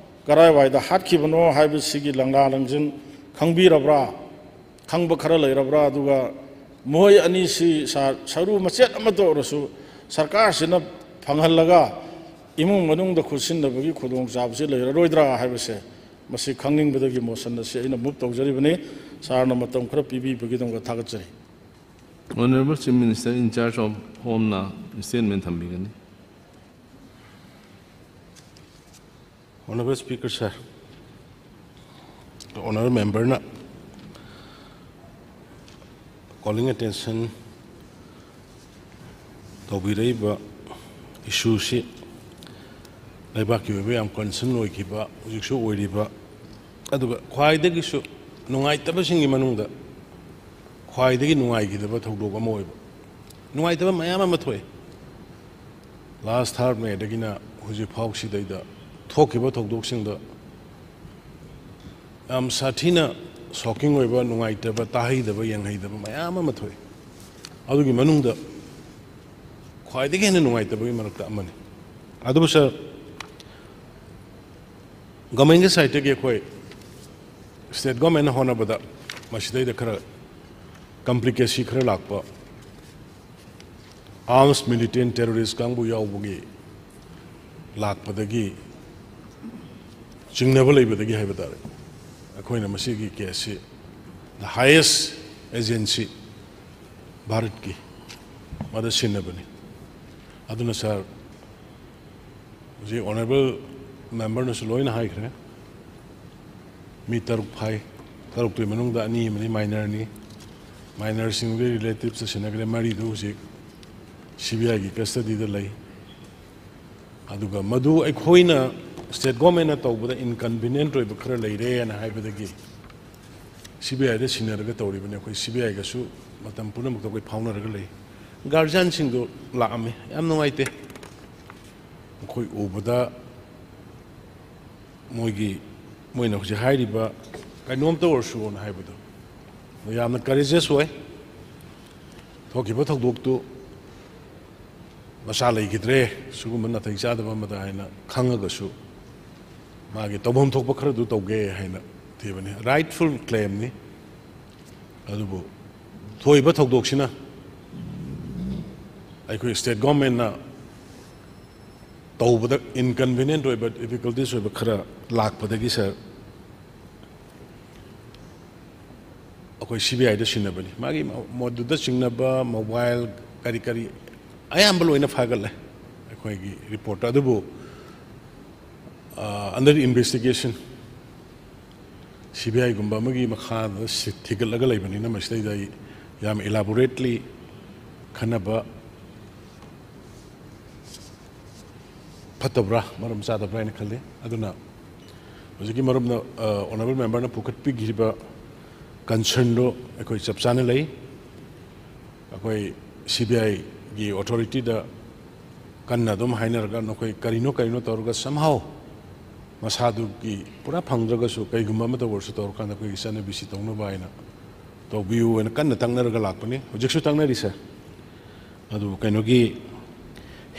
ꯀꯔꯥꯏꯋꯥꯏꯗ ꯍꯥꯠꯈꯤꯕꯅꯣ ꯍꯥꯏꯕꯁꯤꯒꯤ ꯂꯪꯂꯥ ꯂꯪꯖꯤꯟ ꯈꯪꯕꯤꯔꯕ꯭ꯔꯥ? ꯈꯪꯕ ꯈꯔ ꯂꯩꯔꯕ꯭ꯔꯥ? ꯑꯗꯨꯒ ꯃꯈꯣꯏ ꯑꯅꯤꯁꯤ ꯁꯥ-, ꯁꯔꯨ ꯃꯆꯦꯠ ꯑꯃꯠꯇ ꯑꯣꯏꯔꯁꯨ ꯁꯔꯀꯥꯔꯁꯤꯅ ꯐꯪꯍꯜꯂꯒ ꯏꯃꯨꯡ ꯃꯅꯨꯡꯗ ꯈꯨꯠꯁꯤꯟꯅꯕꯒꯤ ꯈꯨꯗꯣꯡꯆꯥꯕꯁꯤ ꯂꯩꯔꯔꯣꯏꯗ꯭ꯔꯥ ꯍꯥꯏꯕꯁꯦ, ꯃꯁꯤ ꯈꯪꯅꯤꯡꯕꯗꯒꯤ motion ꯑꯁꯤ ꯑꯩꯅ move ꯇꯧꯖꯔꯤꯕꯅꯤ꯫ ꯁꯥꯔꯅ ꯃꯇꯝ ꯈꯔ ꯄꯤꯕꯤꯕꯒꯤꯗꯃꯛ ꯊꯥꯒꯠꯆꯔꯤ꯫ Honourable Chief Minister in charge of Home ꯅ statement ꯊꯝꯕꯤꯒꯅꯤ꯫ Honourable Speaker sir, Honourable member ꯅ calling attention ꯇꯧꯕꯤꯔꯛꯏꯕ issue ꯁꯤ ꯂꯩꯕꯥꯛꯀꯤ ꯑꯣꯏꯕ ꯌꯥꯝ concern ꯑꯣꯏꯈꯤꯕ, ꯍꯧꯖꯤꯛꯁꯨ ꯑꯣꯏꯔꯤꯕ, ꯑꯗꯨꯒ ꯈ꯭ꯋꯥꯏꯗꯒꯤꯁꯨ ꯅꯨꯡꯉꯥꯏꯇꯕꯁꯤꯡꯒꯤ ꯃꯅꯨꯡꯗ ꯈ꯭ꯋꯥꯏꯗꯒꯤ ꯅꯨꯡꯉꯥꯏꯈꯤꯗꯕ ꯊꯧꯗꯣꯛ ꯑꯃ ꯑꯣꯏꯕ, ꯅꯨꯡꯉꯥꯏꯇꯕ ꯃꯌꯥꯝ ꯑꯃ ꯊꯣꯛꯑꯦ꯫ Last third May ꯗꯒꯤꯅ ꯍꯧꯖꯤꯛ ꯐꯥꯎꯁꯤꯗꯩꯗ ꯊꯣꯛꯈꯤꯕ ꯊꯧꯗꯣꯛꯁꯤꯡꯗ ꯌꯥꯝ ꯁꯥꯊꯤꯅ shocking ꯑꯣꯏꯕ, ꯅꯨꯡꯉꯥꯏꯇꯕ, ꯇꯥꯍꯩꯗꯕ, ꯌꯦꯡꯍꯩꯗꯕ ꯃꯌꯥꯝ ꯑꯃ ꯊꯣꯛꯑꯦ꯫ ꯑꯗꯨꯒꯤ ꯃꯅꯨꯡꯗ ꯈ꯭ꯋꯥꯏꯗꯒꯤ ꯍꯦꯟꯅ ꯅꯨꯡꯉꯥꯏꯇꯕꯒꯤ ꯃꯔꯛꯇ ꯑꯃꯅꯤ꯫ ꯑꯗꯨꯕꯨ sir, government ꯀꯤ side ꯇꯒꯤ ꯑꯩꯈꯣꯏ state government ꯅ ꯍꯣꯠꯅꯕꯗ ꯃꯁꯤꯗꯩꯗ ꯈꯔ complicacy ꯈꯔ ꯂꯥꯛꯄ, arms militant terrorist ꯀꯥꯡꯕꯨ ꯌꯥꯎꯕꯒꯤ ꯂꯥꯛꯄꯗꯒꯤ ꯆꯤꯡꯅꯕ ꯂꯩꯕꯗꯒꯤ ꯍꯥꯏꯕ ꯇꯥꯔꯦ, ꯑꯩꯈꯣꯏꯅ ꯃꯁꯤꯒꯤ case ꯁꯤ the highest agency ꯚꯥꯔꯠꯀꯤ ꯃꯗ ꯁꯤꯟꯅꯕꯅꯤ꯫ ꯑꯗꯨꯅ sir, ꯍꯧꯖꯤꯛ Honourable member ꯅꯁꯨ ꯂꯣꯏꯅ ꯍꯥꯏꯈ꯭ꯔꯦ꯫ ꯃꯤ ꯇꯔꯨꯛ ꯐꯥꯏ, ꯇꯔꯨꯛꯇꯨꯒꯤ ꯃꯅꯨꯡꯗ ꯑꯅꯤ ꯑꯃꯗꯤ minor ꯅꯤ꯫ Minor ꯁꯤꯡꯗꯨꯒꯤ relatives ꯇ ꯁꯤꯟꯅꯈ꯭ꯔꯦ, ꯃꯔꯤꯗꯨ ꯍꯧꯖꯤꯛ C B I ꯒꯤ custody ꯗ ꯂꯩ꯫ ꯑꯗꯨꯒ ꯃꯗꯨ ꯑꯩꯈꯣꯏꯅ state government ꯅ ꯇꯧꯕꯗ inconvenient ꯑꯣꯏꯕ ꯈꯔ ꯂꯩꯔꯦꯅ ꯍꯥꯏꯕꯗꯒꯤ C B I ꯗ ꯁꯤꯟꯅꯔꯒ ꯇꯧꯔꯤꯕꯅꯤ꯫ ꯑꯩꯈꯣꯏ C B I ꯒꯁꯨ ꯃꯇꯝ ꯄꯨꯝꯅꯃꯛꯇ ꯑꯩꯈꯣꯏ ꯐꯥꯎꯅꯔꯒ ꯂꯩ꯫ Guardian ꯁꯤꯡꯗꯣ ꯂꯥꯛꯑꯝꯃꯤ, ꯌꯥꯝ ꯅꯨꯡꯉꯥꯏꯇꯦ꯫ ꯑꯩꯈꯣꯏ ꯎꯕꯗ ꯃꯣꯏꯒꯤ, ꯃꯣꯏꯅ ꯍꯧꯖꯤꯛ ꯍꯥꯏꯔꯤꯕ ꯀꯩꯅꯣꯝꯇ ꯑꯣꯏꯔꯁꯨꯅ ꯍꯥꯏꯕꯗꯣ ꯌꯥꯝꯅ courageous ꯑꯣꯏ꯫ ꯊꯣꯛꯈꯤꯕ ꯊꯧꯗꯣꯛꯇꯨ ꯃꯆꯥ ꯂꯩꯈꯤꯗ꯭ꯔꯦ, ꯁꯤꯒꯨꯝꯕ ꯅꯥꯇꯩ ꯆꯥꯗꯕ ꯑꯃꯗ ꯍꯥꯏꯅ ꯈꯪꯉꯒꯁꯨ ꯃꯥꯒꯤ ꯇꯧꯐꯝ ꯊꯣꯛꯄ ꯈꯔꯗꯨ ꯇꯧꯒꯦ ꯍꯥꯏꯅ ꯊꯤꯕꯅꯤ, ꯔꯥꯏꯠꯐꯨꯜ ꯀ꯭ꯂꯦꯝꯅꯤ꯫ ꯑꯗꯨꯕꯨ ꯊꯣꯛꯏꯕ ꯊꯧꯗꯣꯛꯁꯤꯅ ꯑꯩꯈꯣꯏ ꯁ꯭ꯇꯦꯠ ꯒꯣꯔꯃꯦꯟꯅ ꯇꯧꯕꯗ ꯏꯟꯀꯟꯚꯤꯅꯤꯌꯦꯟꯠ ꯑꯣꯏꯕ, ꯗꯤꯐꯤꯀꯜꯇꯤꯁ ꯑꯣꯏꯕ ꯈꯔ ꯂꯥꯛꯄꯗꯒꯤ, ꯁꯥꯔ, ꯑꯩꯈꯣꯏ ꯁꯤ ꯕꯤ ꯑꯥꯏꯗ ꯁꯤꯟꯅꯕꯅꯤ꯫ ꯃꯥꯒꯤ ꯃ-, ꯃꯗꯨꯗ ꯆꯤꯡꯅꯕ ꯃꯣꯕꯥꯏꯜ ꯀꯔꯤ ꯀꯔꯤ ꯑꯌꯥꯝꯕ ꯂꯣꯏꯅ ꯐꯥꯒꯠꯂꯦ ꯑꯩꯈꯣꯏꯒꯤ ꯔꯤꯄꯣꯔꯠꯇ꯫ ꯑꯗꯨꯕꯨ, ꯑ, under investigation, ꯁꯤ ꯕꯤ ꯑꯥꯏꯒꯨꯝꯕ ꯑꯃꯒꯤ ꯃꯈꯥꯗ ꯁꯤ-, ꯊꯤꯒꯠꯂꯒ ꯂꯩꯕꯅꯤꯅ, ꯃꯁꯤꯗꯩꯗ ꯑꯩ ꯌꯥꯝ ꯏꯂꯥꯕꯣꯔꯦꯠꯂꯤ ꯈꯟꯅꯕ ꯐꯠꯇꯕ꯭ꯔꯥ, ꯃꯔꯝ ꯆꯥꯗꯕ꯭ꯔꯥ ꯍꯥꯏꯅ ꯈꯜꯂꯤ꯫ ꯑꯗꯨꯅ ꯍꯧꯖꯤꯛꯀꯤ ꯃꯔꯨꯞꯅ, ꯑ, ꯑꯣꯅꯔꯦꯕꯜ ꯃꯦꯝꯕꯔꯅ ꯄꯨꯈꯠꯄꯤꯈꯤꯕ ꯀꯟꯁꯔꯟꯗꯣ ꯑꯩꯈꯣꯏ ꯆꯞ ꯆꯥꯅ ꯂꯩ꯫ ꯑꯩꯈꯣꯏ ꯁꯤ ꯕꯤ ꯑꯥꯏꯒꯤ ꯑꯣꯊꯣꯔꯤꯇꯤꯗ ꯀꯟꯅ ꯑꯗꯨꯝ ꯍꯥꯏꯅꯔꯒ, ꯅꯈꯣꯏ ꯀꯔꯤꯅꯣ ꯀꯔꯤꯅꯣ ꯇꯧꯔꯒ somehow ꯃꯁꯥꯗꯨꯒꯤ ꯄꯨꯔꯥ ꯐꯪꯗ꯭ꯔꯒꯁꯨ ꯀꯩꯒꯨꯝꯕ ꯑꯃꯇ ꯑꯣꯏꯔꯁꯨ ꯇꯧꯔꯀꯥꯟꯗ ꯑꯩꯈꯣꯏꯒꯤ ꯆꯠꯅꯕꯤꯁꯤ ꯇꯧꯅꯕ ꯍꯥꯏꯅ ꯇꯧꯕꯤꯌꯨ ꯍꯥꯏꯅ ꯀꯟꯅ ꯇꯛꯅꯔꯒ ꯂꯥꯛꯄꯅꯤ꯫ ꯍꯧꯖꯤꯛꯁꯨ ꯇꯛꯅꯔꯤꯁꯦ꯫ ꯑꯗꯨ ꯀꯩꯅꯣꯒꯤ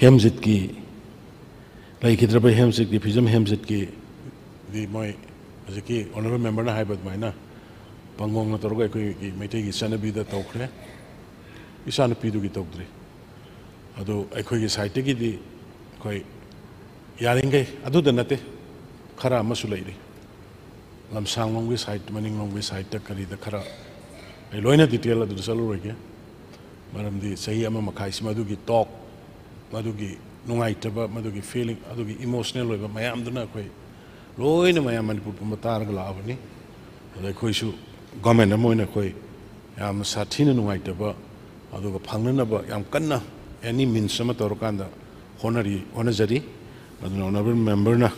ꯍꯦꯝꯖꯤꯠꯀꯤ ꯂꯩꯈꯤꯗ꯭ꯔꯕ ꯍꯦꯝꯖꯤꯠꯀꯤ, ꯐꯤꯖꯝ ꯍꯦꯝꯖꯤꯠꯀꯤꯗꯤ ꯃꯣꯏ ꯍꯧꯖꯤꯛꯀꯤ ꯑꯣꯅꯔꯦꯕꯜ ꯃꯦꯝꯕꯔꯅ ꯍꯥꯏꯕ ꯑꯗꯨꯃꯥꯏꯅ ꯄꯥꯡꯒꯣꯡꯅ ꯇꯧꯔꯒ ꯑꯩꯈꯣꯏꯒꯤ ꯃꯩꯇꯩꯒꯤ ꯆꯠꯅꯕꯤꯗ ꯇꯧꯈ꯭ꯔꯦ꯫ ꯏꯆꯥꯅꯨꯄꯤꯗꯨꯒꯤ ꯇꯧꯗ꯭ꯔꯤ꯫ ꯑꯗꯨ ꯑꯩꯈꯣꯏꯒꯤ ꯁꯥꯏꯠꯇꯒꯤꯗꯤ ꯑꯩꯈꯣꯏ ꯌꯥꯔꯤꯈꯩ, ꯑꯗꯨꯗ ꯅꯠꯇꯦ, ꯈꯔ ꯑꯃꯁꯨ ꯂꯩꯔꯤ꯫ ꯂꯝꯁꯥꯡꯂꯣꯝꯒꯤ ꯁꯥꯏꯠ, ꯃꯅꯤꯡꯂꯣꯝꯒꯤ ꯁꯥꯏꯠꯇ ꯀꯔꯤꯗ ꯈꯔ, ꯑꯩ ꯂꯣꯏꯅ ꯗꯤꯇꯦꯜ ꯑꯗꯨꯗ ꯆꯠꯂꯔꯣꯏꯒꯦ꯫ ꯃꯔꯝꯗꯤ ꯆꯍꯤ ꯑꯃ ꯃꯈꯥꯏꯁꯤ ꯃꯗꯨꯒꯤ ꯇꯣꯛ, ꯃꯗꯨꯒꯤ ꯅꯨꯡꯉꯥꯏꯇꯕ, ꯃꯗꯨꯒꯤ ꯐꯤꯂꯤꯡ, ꯑꯗꯨꯒꯤ ꯏꯃꯣꯁꯅꯦꯜ ꯑꯣꯏꯕ ꯃꯌꯥꯝꯗꯨꯅ ꯑꯩꯈꯣꯏ ꯂꯣꯏꯅ ꯃꯌꯥꯝ ꯃꯅꯤꯄꯨꯔ ꯄꯨꯝꯕ ꯇꯥꯔꯒ ꯂꯥꯛꯑꯕꯅꯤ꯫ ꯑꯗ ꯑꯩꯈꯣꯏꯁꯨ ꯒꯣꯔꯃꯦꯟ ꯑꯃ ꯑꯣꯏꯅ ꯑꯩꯈꯣꯏ ꯌꯥꯝꯅ ꯁꯥꯊꯤꯅ ꯅꯨꯡꯉꯥꯏꯇꯕ, ꯑꯗꯨꯒ ꯐꯪꯅꯅꯕ ꯌꯥꯝ ꯀꯟꯅ ꯑꯦꯅꯤ ꯃꯤꯟꯁ ꯑꯃ ꯇꯧꯔꯀꯥꯟꯗ ꯍꯣꯠꯅꯔꯤ, ꯍꯣꯠꯅꯖꯔꯤ꯫ ꯑꯗꯨꯅ ꯑꯣꯅꯔꯦꯕꯜ ꯃꯦꯝꯕꯔꯅ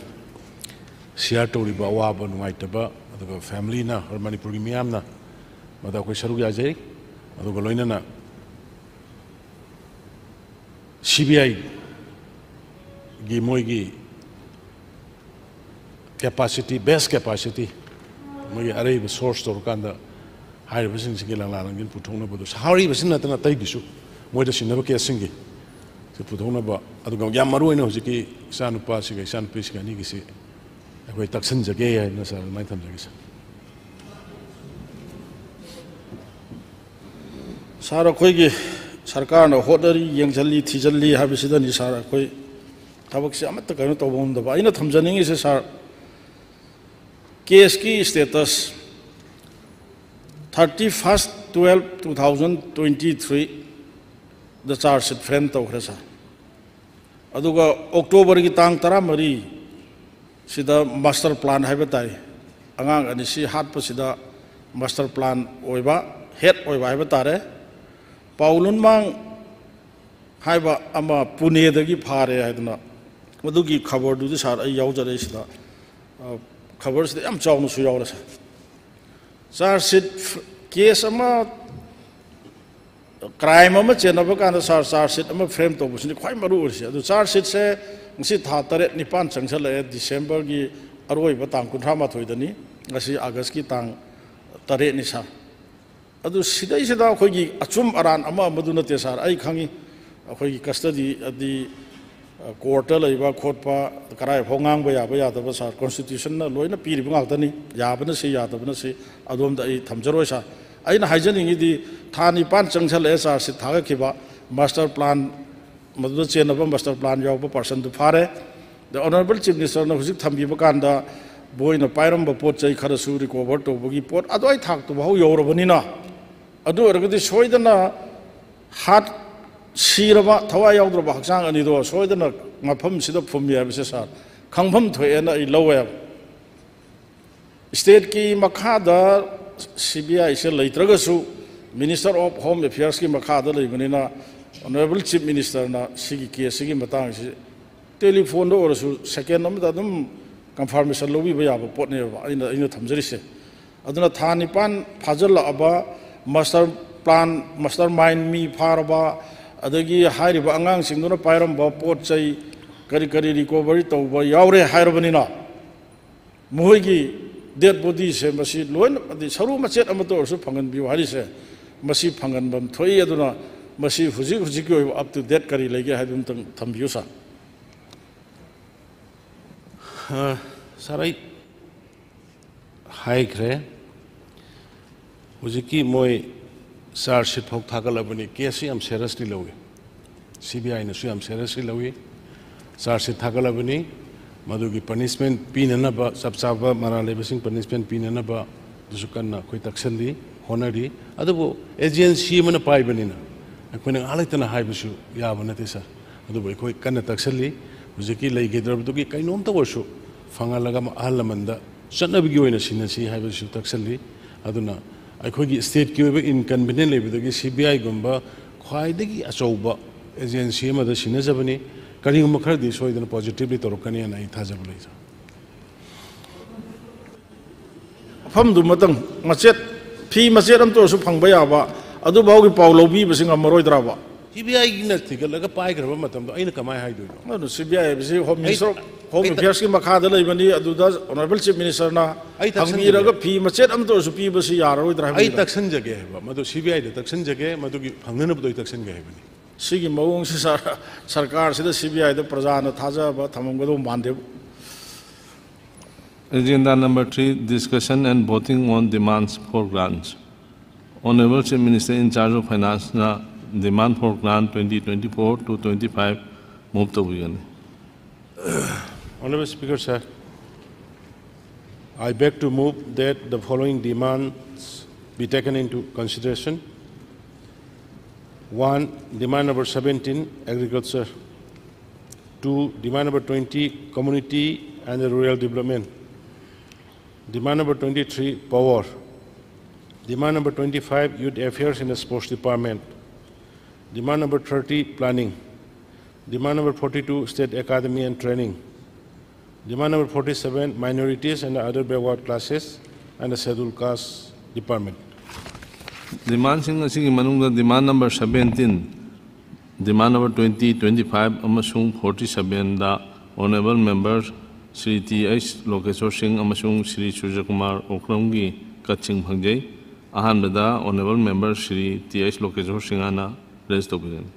ꯁꯤꯌꯥꯔ ꯇꯧꯔꯤꯕ ꯑꯋꯥꯕ, ꯅꯨꯡꯉꯥꯏꯇꯕ, ꯑꯗꯨꯒ ꯐꯦꯃꯤꯂꯤꯅ, ꯃꯅꯤꯄꯨꯔꯒꯤ ꯃꯤꯌꯥꯝꯅ ꯃꯗ ꯑꯩꯈꯣꯏ ꯁꯔꯨꯛ ꯌꯥꯖꯩ꯫ ꯑꯗꯨꯒ ꯂꯣꯏꯅꯅ ꯁꯤ ꯕꯤ ꯑꯥꯏꯒꯤ ꯃꯣꯏꯒꯤ ꯀꯦꯄꯥꯁꯤꯇꯤ, ꯕꯦꯁ ꯀꯦꯄꯥꯁꯤꯇꯤ, ꯃꯣꯏꯒꯤ ꯑꯔꯩꯕ ꯁꯣꯔꯁ ꯇꯧꯔꯀꯥꯟꯗ ꯍꯥꯏꯔꯤꯕꯁꯤꯡꯁꯤꯒꯤ ꯂꯪꯂꯥ ꯂꯪꯖꯤꯟ ꯄꯨꯊꯣꯛꯅꯕꯗꯨ, ꯍꯥꯏꯔꯤꯕꯁꯤ ꯅꯠꯇꯅ ꯑꯇꯩꯒꯤꯁꯨ ꯃꯣꯏꯗ ꯁꯤꯟꯅꯕ ꯀꯦꯁꯁꯤꯡꯒꯤ ꯁꯤ ꯄꯨꯊꯣꯛꯅꯕ, ꯑꯗꯨꯒ ꯌꯥꯝ ꯃꯔꯨ ꯑꯣꯏꯅ ꯍꯧꯖꯤꯛꯀꯤ ꯏꯆꯥꯅꯨꯄꯥꯁꯤꯒ ꯏꯆꯥꯅꯨꯄꯤꯁꯤꯒ ꯑꯅꯤꯒꯤꯁꯤ ꯑꯩꯈꯣꯏ ꯇꯛꯁꯤꯟꯖꯒꯦ ꯍꯥꯏꯗꯅ, ꯁꯥꯔ, ꯑꯗꯨꯃꯥꯏꯅ ꯊꯝꯖꯒꯦ, ꯁꯥꯔ꯫ ꯁꯥꯔ, ꯑꯩꯈꯣꯏꯒꯤ ꯁꯔꯀꯥꯔꯅ ꯍꯣꯠꯅꯔꯤ, ꯌꯦꯡꯁꯤꯜꯂꯤ, ꯊꯤꯖꯤꯜꯂꯤ ꯍꯥꯏꯕꯁꯤꯗꯅꯤ, ꯁꯥꯔ, ꯑꯩꯈꯣꯏ ꯊꯕꯛꯁꯦ ꯑꯃꯠꯇ ꯀꯩꯅꯣ ꯇꯧꯕ ꯉꯝꯗꯕ꯫ ꯑꯩꯅ ꯊꯝꯖꯅꯤꯡꯉꯤꯁꯦ, ꯁꯥꯔ, ꯀꯦꯁꯀꯤ status, thirty first twelve two thousand twenty three ꯗ charge sheet frame ꯇꯧꯈ꯭ꯔꯦ, ꯁꯥꯔ꯫ ꯑꯗꯨꯒ ꯑꯣꯛꯇꯣꯕꯔꯒꯤ ꯇꯥꯡ ꯇꯔꯥꯃꯔꯤ ꯁꯤꯗ master plan ꯍꯥꯏꯕ ꯇꯥꯏ, ꯑꯉꯥꯡ ꯑꯅꯤꯁꯤ ꯍꯥꯠꯄꯁꯤꯗ master plan ꯑꯣꯏꯕ, head ꯑꯣꯏꯕ ꯍꯥꯏꯕ ꯇꯥꯔꯦ, ꯄꯥꯎꯂꯨꯟꯃꯥꯡ ꯍꯥꯏꯕ ꯑꯃ ꯄꯨꯅꯦꯗꯒꯤ ꯐꯥꯔꯦ ꯍꯥꯏꯗꯅ, ꯃꯗꯨꯒꯤ ꯈꯕꯔꯗꯨꯗꯤ, ꯁꯥꯔ, ꯑꯩ ꯌꯥꯎꯖꯔꯛꯏꯁꯤꯗ, ꯑ, ꯈꯕꯔꯁꯤꯗ ꯌꯥꯝ ꯆꯥꯎꯅꯁꯨ ꯌꯥꯎꯔꯦ, ꯁꯥꯔ꯫ Charge sheet, case ꯑꯃ, crime ꯑꯃ ꯆꯦꯟꯅꯕ ꯀꯥꯟꯗ, ꯁꯥꯔ, charge sheet ꯑꯃ frame ꯇꯧꯕꯁꯤꯅꯤ ꯈ꯭ꯋꯥꯏ ꯃꯔꯨ ꯑꯣꯏꯔꯤꯁꯦ꯫ ꯑꯗꯨ charge sheetꯁꯦ ꯉꯁꯤ ꯊꯥ ꯇꯔꯦꯠ ꯅꯤꯄꯥꯟ ꯆꯪꯁꯜꯂꯛꯑꯦ, ꯗꯤꯁꯦꯝꯕꯔꯒꯤ ꯑꯔꯣꯏꯕ ꯇꯥꯡ ꯀꯨꯟꯊ꯭ꯔꯥ ꯃꯥꯊꯣꯏꯗꯅꯤ, ꯉꯁꯤ ꯑꯥꯒꯁꯀꯤ ꯇꯥꯡ ꯇꯔꯦꯠꯅꯤ, ꯁꯥꯔ꯫ ꯑꯗꯨ ꯁꯤꯗꯩꯁꯤꯗ ꯑꯩꯈꯣꯏꯒꯤ ꯑꯆꯨꯝ ꯑꯔꯥꯟ ꯑꯃ ꯑꯃꯗꯨ ꯅꯠꯇꯦ, ꯁꯥꯔ, ꯑꯩ ꯈꯪꯉꯤ꯫ ꯑꯩꯈꯣꯏꯒꯤ custody ꯑꯗꯤ, ꯑ, courtꯇ ꯂꯩꯕ ꯈꯣꯠꯄ, ꯀꯔꯥꯏ ꯐꯥꯎ ꯉꯥꯡꯕ ꯌꯥꯕ ꯌꯥꯗꯕ, ꯁꯥꯔ, constitutionꯅ ꯂꯣꯏꯅ ꯄꯤꯔꯤꯕ ꯉꯥꯛꯇꯅꯤ, ꯌꯥꯕꯅ ꯁꯤ, ꯌꯥꯗꯕꯅ ꯁꯤ, ꯑꯗꯣꯝꯗ ꯑꯩ ꯊꯝꯖꯔꯣꯏ, ꯁꯥꯔ꯫ ꯑꯩꯅ ꯍꯥꯏꯖꯅꯤꯡꯉꯤꯗꯤ, ꯊꯥ ꯅꯤꯄꯥꯟ ꯆꯪꯁꯜꯂꯛꯑꯦ charge sheet ꯊꯥꯒꯠꯈꯤꯕ, master plan, ꯃꯗꯨꯗ ꯆꯦꯟꯅꯕ master plan ꯌꯥꯎꯕ personꯗꯨ ꯐꯥꯔꯦ꯫ The Honorable Chief Ministerꯅ ꯍꯧꯖꯤꯛ ꯊꯝꯕꯤꯕ ꯀꯥꯟꯗ ꯃꯣꯏꯅ ꯄꯥꯏꯔꯝꯕ ꯄꯣꯠ ꯆꯩ ꯈꯔꯁꯨ recover ꯇꯧꯕꯒꯤ ꯄꯣꯠ ꯑꯗꯨꯋꯥꯏ ꯊꯥꯛꯇꯨ ꯐꯥꯎ ꯌꯧꯔꯕꯅꯤꯅ, ꯑꯗꯨ ꯑꯣꯏꯔꯒꯗꯤ ꯁꯣꯏꯗꯅ ꯍꯥꯠ-, ꯁꯤꯔꯕ, ꯊꯋꯥꯏ ꯌꯥꯎꯗ꯭ꯔꯕ ꯍꯛꯆꯥꯡ ꯑꯅꯤꯗꯣ ꯁꯣꯏꯗꯅ ꯃꯐꯝꯁꯤꯗ ꯐꯨꯝꯃꯤ ꯍꯥꯏꯕꯁꯦ, ꯁꯥꯔ, ꯈꯪꯐꯝ ꯊꯣꯛꯑꯦꯅ ꯑꯩ ꯂꯧꯋꯦꯕ꯫ Stateꯀꯤ ꯃꯈꯥꯗ CBIꯁꯦ ꯂꯩꯇ꯭ꯔꯒꯁꯨ, Minister of Home Affairsꯀꯤ ꯃꯈꯥꯗ ꯂꯩꯕꯅꯤꯅ, Honorable Chief Ministerꯅ ꯁꯤꯒꯤ caseꯁꯤꯒꯤ ꯃꯇꯥꯡꯁꯤ telephoneꯗ ꯑꯣꯏꯔꯁꯨ second ꯑꯃꯗ ꯑꯗꯨꯝ confirmation ꯂꯧꯕꯤꯕ ꯌꯥꯕ ꯄꯣꯠꯅꯦꯕ ꯑꯩꯅ, ꯑꯩꯅ ꯊꯝꯖꯔꯤꯁꯦ꯫ ꯑꯗꯨꯅ ꯊꯥ ꯅꯤꯄꯥꯟ ꯐꯥꯖꯤꯜꯂꯛꯑꯕ master plan, mastermind ꯃꯤ ꯐꯥꯔꯕ, ꯑꯗꯒꯤ ꯍꯥꯏꯔꯤꯕ ꯑꯉꯥꯡꯁꯤꯡꯗꯨꯅ ꯄꯥꯏꯔꯝꯕ ꯄꯣꯠ ꯆꯩ ꯀꯔꯤ ꯀꯔꯤ recovery ꯇꯧꯕ ꯌꯥꯎꯔꯦ ꯍꯥꯏꯔꯕꯅꯤꯅ, ꯃꯈꯣꯏꯒꯤ dead bodyꯁꯦ ꯃꯁꯤ ꯂꯣꯏꯅ, ꯑꯗꯩ ꯁꯔꯨ ꯃꯆꯦꯠ ꯑꯃꯠꯇ ꯑꯣꯏꯔꯁꯨ ꯐꯪꯍꯟꯕꯤꯌꯨ ꯍꯥꯏꯔꯤꯁꯦ, ꯃꯁꯤ ꯐꯪꯍꯟꯐꯝ ꯊꯣꯛꯏ꯫ ꯑꯗꯨꯅ ꯃꯁꯤ ꯍꯧꯖꯤꯛ ꯍꯧꯖꯤꯛꯀꯤ ꯑꯣꯏꯕ up to date ꯀꯔꯤ ꯂꯩꯒꯦ ꯍꯥꯏꯕꯗꯨ ꯑꯃꯇꯪ ꯊꯝꯕꯤꯌꯨ, ꯁꯥꯔ꯫ ꯑ, ꯁꯥꯔ, ꯑꯩ ꯍꯥꯏꯈ꯭ꯔꯦ꯫ ꯍꯧꯖꯤꯛꯀꯤ ꯃꯣꯏ ꯆꯥꯔꯖ ꯁꯤꯠ ꯐꯥꯎ ꯊꯥꯒꯠꯂꯕꯅꯤ꯫ ꯀꯦꯁꯁꯤ ꯌꯥꯝ ꯁꯦꯔꯁꯂꯤ ꯂꯧꯏ꯫ ꯁꯤ ꯕꯤ ꯑꯥꯏꯅꯁꯨ ꯌꯥꯝ ꯁꯦꯔꯁꯂꯤ ꯂꯧꯏ꯫ ꯆꯥꯔꯖ ꯁꯤꯠ ꯊꯥꯒꯠꯂꯕꯅꯤ꯫ ꯃꯗꯨꯒꯤ ꯄꯅꯤꯁꯃꯦꯟ ꯄꯤꯅꯅꯕ, ꯆꯞ ꯆꯥꯕ ꯃꯔꯥꯜ ꯂꯩꯕꯁꯤꯡ ꯄꯅꯤꯁꯃꯦꯟ ꯄꯤꯅꯅꯕ ꯑꯗꯨꯁꯨ ꯀꯟꯅ ꯑꯩꯈꯣꯏ ꯇꯛꯁꯜꯂꯤ, ꯍꯣꯠꯅꯔꯤ꯫ ꯑꯗꯨꯕꯨ ꯑꯦꯖꯦꯟꯁꯤ ꯑꯃꯅ ꯄꯥꯏꯕꯅꯤꯅ ꯑꯩꯈꯣꯏꯅ ꯉꯥꯏꯍꯥꯛ ꯂꯩꯇꯅ ꯍꯥꯏꯕꯁꯨ ꯌꯥꯕ ꯅꯠꯇꯦ, ꯁꯥꯔ꯫ ꯑꯗꯨꯕꯨ ꯑꯩꯈꯣꯏ ꯀꯟꯅ ꯇꯛꯁꯜꯂꯤ꯫ ꯍꯧꯖꯤꯛꯀꯤ ꯂꯩꯈꯤꯗ꯭ꯔꯕꯗꯨꯒꯤ ꯀꯩꯅꯣꯝꯇ ꯑꯣꯏꯔꯁꯨ ꯐꯪꯍꯜꯂꯒ ꯑꯍꯜ ꯂꯃꯟꯗ ꯆꯠꯅꯕꯤꯒꯤ ꯑꯣꯏꯅ ꯁꯤꯟꯅꯁꯤ ꯍꯥꯏꯕꯁꯤꯁꯨ ꯇꯛꯁꯜꯂꯤ꯫ ꯑꯗꯨꯅ ꯑꯩꯈꯣꯏꯒꯤ ꯁ꯭ꯇꯦꯠꯀꯤ ꯑꯣꯏꯕ ꯏꯟꯀꯟꯚꯤꯅꯤꯌꯟ ꯂꯩꯕꯗꯒꯤ ꯁꯤ ꯕꯤ ꯑꯥꯏꯒꯨꯝꯕ ꯈ꯭ꯋꯥꯏꯗꯒꯤ ꯑꯆꯧꯕ ꯑꯦꯖꯦꯟꯁꯤ ꯑꯃꯗ ꯁꯤꯟꯅꯖꯕꯅꯤ꯫ ꯀꯔꯤꯒꯨꯝꯕ ꯈꯔꯗꯤ ꯁꯣꯏꯗꯅ ꯄꯣꯖꯤꯇꯤꯚꯂꯤ ꯇꯧꯔꯛꯀꯅꯤ ꯍꯥꯏꯅ ꯑꯩ ꯊꯥꯖꯕ ꯂꯩꯖꯩ꯫ ꯃꯐꯝꯗꯨꯃꯇꯪ ꯃꯆꯦꯠ, ꯐꯤ ꯃꯆꯦꯠ ꯑꯃꯇ ꯑꯣꯏꯔꯁꯨ ꯐꯪꯕ ꯌꯥꯕ, ꯑꯗꯨꯐꯥꯎꯒꯤ ꯄꯥꯎ ꯂꯧꯕꯤꯕꯁꯤ ꯉꯝꯃꯔꯣꯏꯗ꯭ꯔꯕ? ꯁꯤ ꯕꯤ ꯑꯥꯏꯒꯤꯅ ꯊꯤꯒꯠꯂꯒ ꯄꯥꯏꯈ꯭ꯔꯕ ꯃꯇꯝꯗꯣ ꯑꯩꯅ ꯀꯃꯥꯏꯅ ꯍꯥꯏꯗꯣꯏꯅꯣ? ꯑꯗꯨ ꯁꯤ ꯕꯤ ꯑꯥꯏ ꯍꯥꯏꯕꯁꯤ ꯍꯣꯝ ꯑꯩ, ꯃꯤꯅꯤꯁꯇꯔ ꯑꯣꯐ ꯍꯣꯝ ꯑꯩ ꯇ-, ꯑꯦꯐꯤꯌꯔꯁꯀꯤ ꯃꯈꯥꯗ ꯂꯩꯕꯅꯤ꯫ ꯑꯗꯨꯗ ꯑꯣꯅꯔꯦꯕꯜ ꯆꯤꯐ ꯃꯤꯅꯤꯁꯇꯔꯅ ꯑꯩ ꯇꯛꯁꯟꯖꯒꯦ꯫ ꯍꯪꯕꯤꯔꯒ ꯐꯤ ꯃꯆꯦꯠ ꯑꯃꯇ ꯑꯣꯏꯔꯁꯨ ꯄꯤꯕꯁꯤ ꯌꯥꯔꯔꯣꯏꯗ꯭ꯔꯥ ꯑꯩ ꯍꯥꯏꯕꯅꯤꯗ꯫ ꯇꯛꯁꯟꯖꯒꯦ ꯍꯥꯏꯕ, ꯃꯗꯨ ꯁꯤ ꯕꯤ ꯑꯥꯏꯗ ꯇꯛꯁꯟꯖꯒꯦ, ꯃꯗꯨꯒꯤ ꯐꯪꯅꯅꯕꯗꯣ ꯑꯩ ꯇꯛꯁꯟꯒꯦ ꯍꯥꯏꯕꯅꯤ꯫ ꯁꯤꯒꯤ ꯃꯑꯣꯡꯁꯤ ꯁꯔ-, ꯁꯔꯀꯥꯔꯁꯤꯗ ꯁꯤ ꯕꯤ ꯑꯥꯏꯗ ꯄ꯭ꯔꯖꯥꯅ ꯊꯥꯖꯕ ꯊꯝꯃꯝꯒꯗꯧꯕ ꯃꯥꯟꯗꯦꯕ꯫ Agenda number three, discussion and voting on demands for grants. Honorable Chief Minister in charge of Finance na demand for grant twenty twenty-four to twenty-five move ꯇꯧꯕꯤꯒꯅꯤ꯫ Honorable Speaker, sir, I beg to move that the following demands be taken into consideration. One, demand number seventeen, agriculture. Two, demand number twenty, community and rural development. Demand number twenty-three, power. Demand number twenty-five, youth affairs and sports department. Demand number thirty, planning. Demand number forty-two, state academy and training. Demand number forty-seven, minorities and other backward classes and the scheduled caste department. Demandꯁꯤꯡ ꯑꯁꯤꯒꯤ ꯃꯅꯨꯡꯗ demand number seventeen, demand number twenty, twenty-five ꯑꯃꯁꯨꯡ forty-sevenꯗ Honorable Member Shri T H Lokeshore Singh ꯑꯃꯁꯨꯡ ꯁ꯭ꯔꯤ ꯁꯨꯔꯖꯀꯨꯃꯥꯔ ꯑꯣꯀ꯭ꯔꯝꯒꯤ cutꯁꯤꯡ ꯐꯪꯖꯩ꯫ ꯑꯍꯥꯟꯕꯗ Honorable Member Shri T H Lokeshore ꯁꯤꯡꯍꯅ raise ꯇꯧꯕꯤꯒꯅꯤ꯫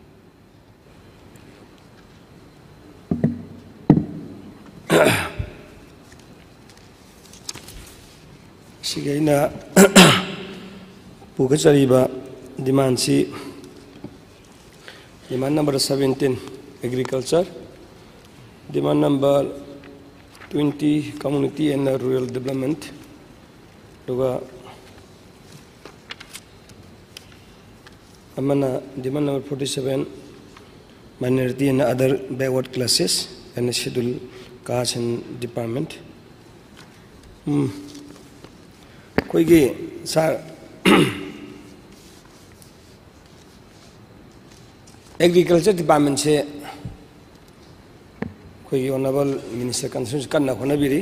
ꯁꯤꯒꯤ ꯑꯩꯅ ꯄꯨꯒꯠꯆꯔꯤꯕ Demandꯁꯤ, demand number seventeen, agriculture, demand number twenty, community and rural development, ꯑꯗꯨꯒ ꯑꯃꯅ demand number forty seven, minority and other backward classes and schedule caste and department. ꯎꯝ, ꯑꯩꯈꯣꯏꯒꯤ ꯁꯥꯔ, ꯑꯦꯒ꯭ꯔꯤꯀꯜꯆꯔ ꯗꯤꯄꯥꯔꯠꯃꯦꯟꯁꯦ ꯑꯩꯈꯣꯏꯒꯤ honourable minister ꯀꯟꯁꯔꯟꯁꯨ ꯀꯟꯅ ꯍꯣꯠꯅꯕꯤꯔꯤ꯫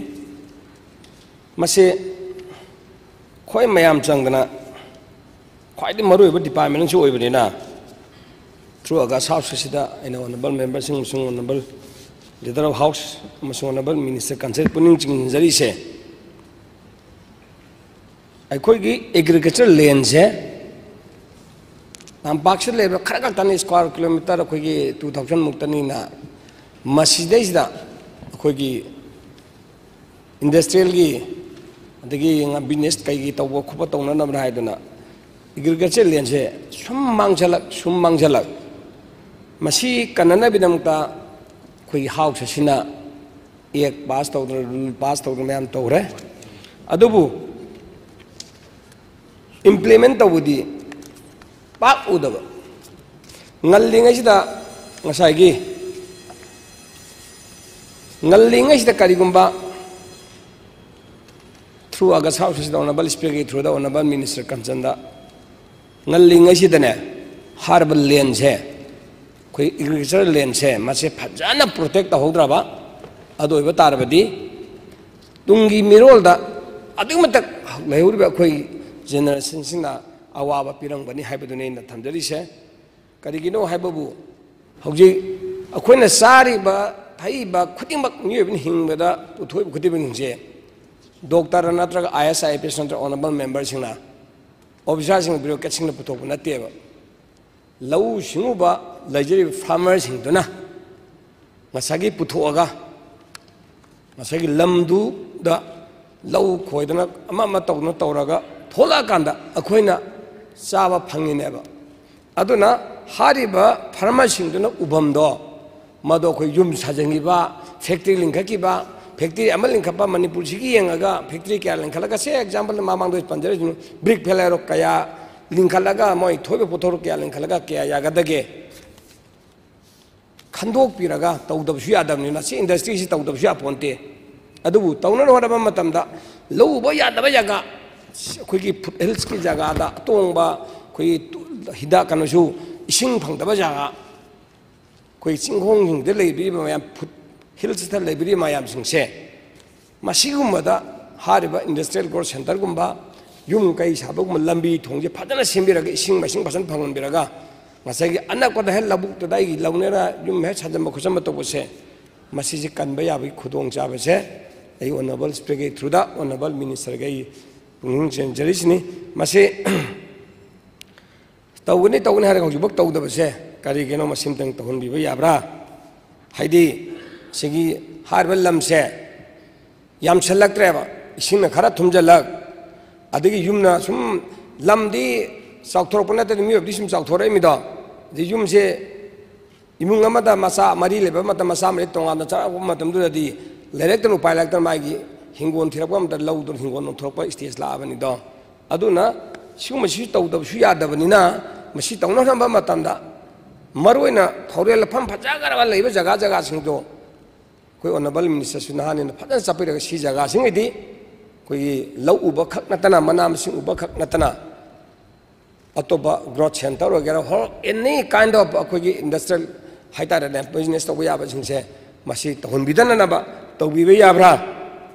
ꯃꯁꯤ ꯑꯩꯈꯣꯏ ꯃꯌꯥꯝ ꯆꯪꯗꯅ ꯈ꯭ꯋꯥꯏꯗꯒꯤ ꯃꯔꯨꯑꯣꯏꯕ ꯗꯤꯄꯥꯔꯠꯃꯦꯟ ꯑꯃꯁꯨ ꯑꯣꯏꯕꯅꯤꯅ, through August House ꯑꯁꯤꯗ ꯑꯩꯅ ꯑꯣꯅꯔꯦꯕꯜ ꯃꯦꯝꯕꯔꯁꯤꯡ ꯑꯃꯁꯨꯡ ꯑꯣꯅꯔꯦꯕꯜ ꯂꯤꯗꯔ ꯑꯣꯐ ꯍꯥꯎꯁ ꯑꯃꯁꯨꯡ ꯑꯣꯅꯔꯦꯕꯜ ꯃꯤꯅꯤꯁꯇꯔ ꯀꯟꯁꯔꯟ ꯄꯨꯛꯅꯤꯡ ꯆꯤꯡꯁꯤꯟꯖꯔꯤꯁꯦ, ꯑꯩꯈꯣꯏꯒꯤ ꯑꯦꯒ꯭ꯔꯤꯀꯜꯆꯔ ꯂꯦꯟꯁꯦ ꯇꯝꯄꯥꯛꯁꯤꯗ ꯂꯩꯕ ꯈꯔ ꯈꯛꯇꯅꯤ, ꯁ꯭ꯀ꯭ꯋꯥꯔ ꯀꯤꯂꯣꯃꯤꯇꯔ ꯑꯩꯈꯣꯏꯒꯤ two thousand ꯃꯨꯛꯇꯅꯤꯅ, ꯃꯁꯤꯗꯩꯁꯤꯗ ꯑꯩꯈꯣꯏꯒꯤ ꯏꯟꯗꯁꯇ꯭ꯔꯤꯌꯦꯜꯒꯤ, ꯑꯗꯒꯤ ꯉꯥ ꯕꯤꯖꯤꯅꯦꯁ ꯀꯩꯒꯤ ꯇꯧꯕ ꯈꯣꯠꯄ ꯇꯧꯅꯅꯕꯅꯦ ꯍꯥꯏꯗꯨꯅ ꯑꯦꯒ꯭ꯔꯤꯀꯜꯆꯔ ꯂꯦꯟꯁꯦ ꯁꯨꯝ ꯃꯥꯡꯁꯤꯜꯂꯛ, ꯁꯨꯝ ꯃꯥꯡꯁꯤꯜꯂꯛ꯫ ꯃꯁꯤ ꯀꯟꯅꯅꯕꯒꯤꯗꯃꯛꯇ ꯑꯩꯈꯣꯏꯒꯤ ꯍꯥꯎꯁ ꯑꯁꯤꯅ ꯑꯦꯛ ꯄꯥꯁ ꯇꯧꯗꯅ, ꯔꯨꯜ ꯄꯥꯁ ꯇꯧꯗꯅ ꯃꯌꯥꯝ ꯇꯧꯈ꯭ꯔꯦ꯫ ꯑꯗꯨꯕꯨ ꯏꯝꯄ꯭ꯂꯤꯃꯦꯟ ꯇꯧꯕꯗꯤ ꯄꯥꯛ ꯎꯗꯕ꯫ ꯉꯜꯂꯤꯉꯩꯁꯤꯗ ꯉꯁꯥꯏꯒꯤ, ꯉꯜꯂꯤꯉꯩꯁꯤꯗ ꯀꯔꯤꯒꯨꯝꯕ through August House ꯑꯁꯤꯗ ꯑꯣꯅꯔꯦꯕꯜ ꯁ꯭ꯄꯤꯀꯔꯒꯤ ꯊ꯭ꯔꯨꯗ ꯑꯣꯅꯔꯦꯕꯜ ꯃꯤꯅꯤꯁꯇꯔ ꯀꯟꯁꯔꯟꯗ ꯉꯜꯂꯤꯉꯩꯁꯤꯗꯅꯦ, ꯍꯥꯏꯔꯤꯕ ꯂꯦꯟꯁꯦ, ꯑꯩꯈꯣꯏ ꯑꯦꯒ꯭ꯔꯤꯀꯜꯆꯔ ꯂꯦꯟꯁꯦ, ꯃꯁꯦ ꯐꯖꯅ ꯄ꯭ꯔꯣꯇꯦꯛ ꯇꯧꯍꯧꯗ꯭ꯔꯕ, ꯑꯗꯨ ꯑꯣꯏꯕ ꯇꯥꯔꯕꯗꯤ ꯇꯨꯡꯒꯤ ꯃꯤꯔꯣꯜꯗ ꯑꯗꯨꯛꯀꯤ ꯃꯇꯤꯛ ꯂꯩꯍꯧꯔꯤꯕ ꯑꯩꯈꯣꯏ ꯖꯦꯅꯦꯔꯦꯁꯟꯁꯤꯡꯅ ꯑꯋꯥꯕ ꯄꯤꯔꯝꯒꯅꯤ ꯍꯥꯏꯕꯗꯨꯅꯤ ꯑꯩꯅ ꯊꯝꯖꯔꯤꯁꯦ꯫ ꯀꯔꯤꯒꯤꯅꯣ ꯍꯥꯏꯕꯕꯨ, ꯍꯧꯖꯤꯛ ꯑꯩꯈꯣꯏꯅ ꯆꯥꯔꯤꯕ ꯊꯛꯏꯕ ꯈꯨꯗꯤꯡꯃꯛ, ꯃꯤꯑꯣꯏꯕꯅ ꯍꯤꯡꯕꯗ ꯄꯨꯊꯣꯛꯏꯕ ꯈꯨꯗꯤꯡꯃꯛꯁꯦ ꯗꯣꯛꯇꯔ ꯅꯠꯇ꯭ꯔꯒ IAS, IPS ꯅꯠꯇ꯭ꯔꯒ ꯑꯣꯅꯔꯦꯕꯜ ꯃꯦꯝꯕꯔꯁꯤꯡꯅ, ꯑꯣꯐꯤꯁꯥꯔꯁꯤꯡ, ꯕ꯭ꯌꯨꯔꯣꯀ꯭ꯔꯦꯠꯁꯤꯡꯅ ꯄꯨꯊꯣꯛꯄ ꯅꯠꯇꯦꯕ꯫ ꯂꯧꯎ ꯁꯤꯡꯎꯕ ꯂꯩꯖꯔꯤꯕ ꯐꯥꯔꯃꯔꯁꯤꯡꯗꯨꯅ ꯉꯁꯥꯏꯒꯤ ꯄꯨꯊꯣꯛꯑꯒ, ꯉꯁꯥꯏꯒꯤ ꯂꯝꯗꯨꯗ ꯂꯧ ꯈꯣꯏꯗꯅ ꯑꯃ ꯑꯃ ꯇꯧꯗꯅ ꯇꯧꯔꯒ ꯊꯣꯛꯂꯛꯑꯀꯥꯟꯗ ꯑꯩꯈꯣꯏꯅ ꯆꯥꯕ ꯐꯪꯉꯤꯅꯦꯕ꯫ ꯑꯗꯨꯅ ꯍꯥꯏꯔꯤꯕ ꯐꯥꯔꯃꯔꯁꯤꯡꯗꯨꯅ ꯎꯐꯝꯗꯣ, ꯃꯗꯣ ꯑꯩꯈꯣꯏ ꯌꯨꯝ ꯁꯥꯖꯟꯈꯤꯕ, ꯐꯦꯛꯇ꯭ꯔꯤ ꯂꯤꯡꯈꯠꯈꯤꯕ, ꯐꯦꯛꯇ꯭ꯔꯤ ꯑꯃ ꯂꯤꯡꯈꯠꯄ, ꯃꯅꯤꯄꯨꯔꯁꯤꯒꯤ ꯌꯦꯡꯉꯒ ꯐꯦꯛꯇ꯭ꯔꯤ ꯀꯌꯥ ꯂꯤꯡꯈꯠꯂꯒ, ꯁꯦ ꯑꯦꯛꯖꯥꯝꯄꯜ ꯃꯃꯥꯡꯗ ꯄꯟꯖꯔꯤꯁꯤꯅ ꯕ꯭ꯔꯤꯛ ꯐꯦꯂꯥꯏꯔꯣ ꯀꯌꯥ ꯂꯤꯡꯈꯠꯂꯒ ꯃꯣꯏ ꯊꯣꯛꯏꯕ ꯄꯣꯠꯊꯣꯛ ꯀꯌꯥ ꯂꯤꯡꯈꯠꯂꯒ ꯀꯌꯥ ꯌꯥꯒꯗꯒꯦ ꯈꯟꯗꯣꯛꯄꯤꯔꯒ ꯇꯧꯗꯕꯁꯨ ꯌꯥꯗꯕꯅꯤꯅ, ꯁꯤ ꯏꯟꯗꯁꯇ꯭ꯔꯤꯁꯤ ꯇꯧꯗꯕꯁꯨ ꯌꯥꯄꯣꯟꯇꯦ꯫ ꯑꯗꯨꯕꯨ ꯇꯧꯅꯕ ꯍꯣꯠꯅꯕ ꯃꯇꯝꯗ ꯂꯧ ꯎꯕ ꯌꯥꯗꯕ ꯖꯒꯥ, ꯑꯩꯈꯣꯏꯒꯤ ꯐꯨꯠ ꯍꯤꯜꯁꯀꯤ ꯖꯒꯥꯗ ꯑꯇꯣꯡꯕ ꯑꯩꯈꯣꯏꯒꯤ ꯇꯨ-, ꯍꯤꯗꯥꯛ ꯀꯩꯅꯣꯁꯨ, ꯏꯁꯤꯡ ꯐꯪꯗꯕ ꯖꯒꯥ, ꯑꯩꯈꯣꯏ ꯆꯤꯡꯈꯣꯡꯁꯤꯡꯗ ꯂꯩꯕꯤꯔꯤꯕ ꯃꯌꯥꯝ, ꯐꯨꯠ ꯍꯤꯜꯁꯇ ꯂꯩꯕꯤꯔꯤꯕ ꯃꯌꯥꯝꯁꯤꯡꯁꯦ, ꯃꯁꯤꯒꯨꯝꯕꯗ ꯍꯥꯏꯔꯤꯕ ꯏꯟꯗꯁꯇ꯭ꯔꯤꯌꯦꯜ ꯒ꯭ꯔꯣꯠ ꯁꯦꯟꯇꯔꯒꯨꯝꯕ, ꯌꯨꯝ ꯀꯩ ꯁꯥꯕꯒꯨꯝꯕ, ꯂꯝꯕꯤ ꯊꯣꯡꯁꯦ ꯐꯖꯅ ꯁꯦꯝꯕꯤꯔꯒ, ꯏꯁꯤꯡ ꯃꯥꯏꯁꯤꯡ ꯐꯖꯅ ꯐꯪꯍꯟꯕꯤꯔꯒ, ꯉꯁꯥꯏꯒꯤ ꯑꯅꯛꯄꯗ ꯍꯦꯛ ꯂꯧꯕꯨꯛꯇꯨꯗ ꯑꯩꯒꯤ ꯂꯧꯅꯦꯅ ꯌꯨꯝ ꯍꯦꯛ ꯁꯥꯖꯟꯕ ꯈꯣꯠꯆꯟꯕ ꯇꯧꯕꯁꯦ, ꯃꯁꯤꯁꯦ ꯀꯟꯕ ꯌꯥꯕꯒꯤ ꯈꯨꯗꯣꯡꯆꯥꯕꯁꯦ ꯑꯩ ꯑꯣꯅꯔꯦꯕꯜ ꯁ꯭ꯄꯤꯀꯔꯒꯤ ꯊ꯭ꯔꯨꯗ, ꯑꯣꯅꯔꯦꯕꯜ ꯃꯤꯅꯤꯁꯇꯔꯒ ꯑꯩ ꯄꯨꯛꯅꯤꯡ ꯆꯦꯟꯖꯔꯤꯁꯤꯅꯤ꯫ ꯃꯁꯤ ꯇꯧꯒꯅꯤ, ꯇꯧꯒꯅꯤ ꯍꯥꯏꯔꯒ ꯍꯧꯖꯤꯛꯐꯥꯎ ꯇꯧꯗꯕꯁꯦ ꯀꯔꯤꯒꯤꯅꯣ? ꯃꯁꯤꯝꯇꯪ ꯇꯧꯍꯟꯕꯤꯕ ꯌꯥꯕ꯭ꯔꯥ? ꯍꯥꯏꯗꯤ ꯁꯤꯒꯤ ꯍꯥꯏꯔꯤꯕ ꯂꯝꯁꯦ ꯌꯥꯝꯁꯜꯂꯛꯇ꯭ꯔꯦꯕ, ꯏꯁꯤꯡꯅ ꯈꯔ ꯊꯨꯝꯖꯜꯂꯛ, ꯑꯗꯒꯤ ꯌꯨꯝꯅ ꯁꯨꯝ, ꯂꯝꯗꯤ ꯆꯥꯎꯊꯣꯔꯛꯄ ꯅꯠꯇꯅ ꯃꯤꯑꯣꯏꯕꯗꯤ ꯁꯨꯝ ꯆꯥꯎꯊꯣꯔꯛꯏꯃꯤꯗꯣ꯫ ꯑꯗꯩ ꯌꯨꯝꯁꯦ ꯏꯃꯨꯡ ꯑꯃꯗ ꯃꯆꯥ ꯃꯔꯤ ꯂꯩꯕ ꯃꯇꯝ, ꯃꯆꯥ ꯃꯔꯤ ꯇꯣꯉꯥꯟꯅ ꯆꯥꯔꯛꯄ ꯃꯇꯝꯗꯨꯗꯗꯤ ꯂꯩꯔꯛꯇꯅ ꯎꯄꯥꯏ ꯂꯩꯔꯛꯇꯅ ꯃꯥꯒꯤ ꯍꯤꯡꯒꯣꯜ ꯊꯤꯔꯛꯄ ꯃꯇꯝꯗ ꯂꯧꯗꯨꯅ ꯍꯤꯡꯒꯣꯜ ꯅꯣꯟꯊꯣꯔꯛꯄ ꯁ꯭ꯇꯦꯖ ꯂꯥꯛꯑꯕꯅꯤꯗꯣ꯫ ꯑꯗꯨꯅ ꯁꯤꯒꯨꯝꯕꯁꯤꯁꯨ ꯇꯧꯗꯕꯁꯨ ꯌꯥꯗꯕꯅꯤꯅ, ꯃꯁꯤ ꯇꯧꯅꯅꯕ ꯃꯇꯝꯗ ꯃꯔꯨꯑꯣꯏꯅ ꯊꯧꯔꯦꯜ ꯂꯧꯐꯝ ꯐꯖꯈ꯭ꯔꯕ ꯂꯩꯕ ꯖꯒꯥ ꯖꯒꯥꯁꯤꯡꯗꯣ ꯑꯩꯈꯣꯏ ꯑꯣꯅꯔꯦꯕꯜ ꯃꯤꯅꯤꯁꯇꯔꯁꯨ ꯅꯍꯥꯟꯅꯦꯅ ꯐꯖꯅ ꯆꯠꯄꯤꯔꯒ ꯁꯤ ꯖꯒꯥꯁꯤꯡꯒꯤꯗꯤ ꯑꯩꯈꯣꯏꯒꯤ ꯂꯧ ꯎꯕ ꯈꯛ ꯅꯠꯇꯅ, ꯃꯅꯥ ꯃꯁꯤꯡ ꯎꯕ ꯈꯛ ꯅꯠꯇꯅ, ꯑꯇꯣꯞꯄ ꯒ꯭ꯔꯣꯠ ꯁꯦꯟꯇꯔ ꯑꯣꯏꯒꯦꯔꯥ, ꯍꯣ, ꯑꯦꯅꯤ ꯀꯥꯏꯟ ꯑꯣꯐ ꯑꯩꯈꯣꯏꯒꯤ ꯏꯟꯗꯁꯇ꯭ꯔꯤꯌꯦꯜ ꯍꯥꯏꯇꯥꯔꯦꯅꯦ, ꯕꯤꯖꯤꯅꯦꯁ ꯇꯧꯕ ꯌꯥꯕꯁꯤꯡꯁꯦ ꯃꯁꯤ ꯇꯧꯍꯟꯕꯤꯗꯅꯅꯕ ꯇꯧꯕꯤꯕ ꯌꯥꯕ꯭ꯔꯥ?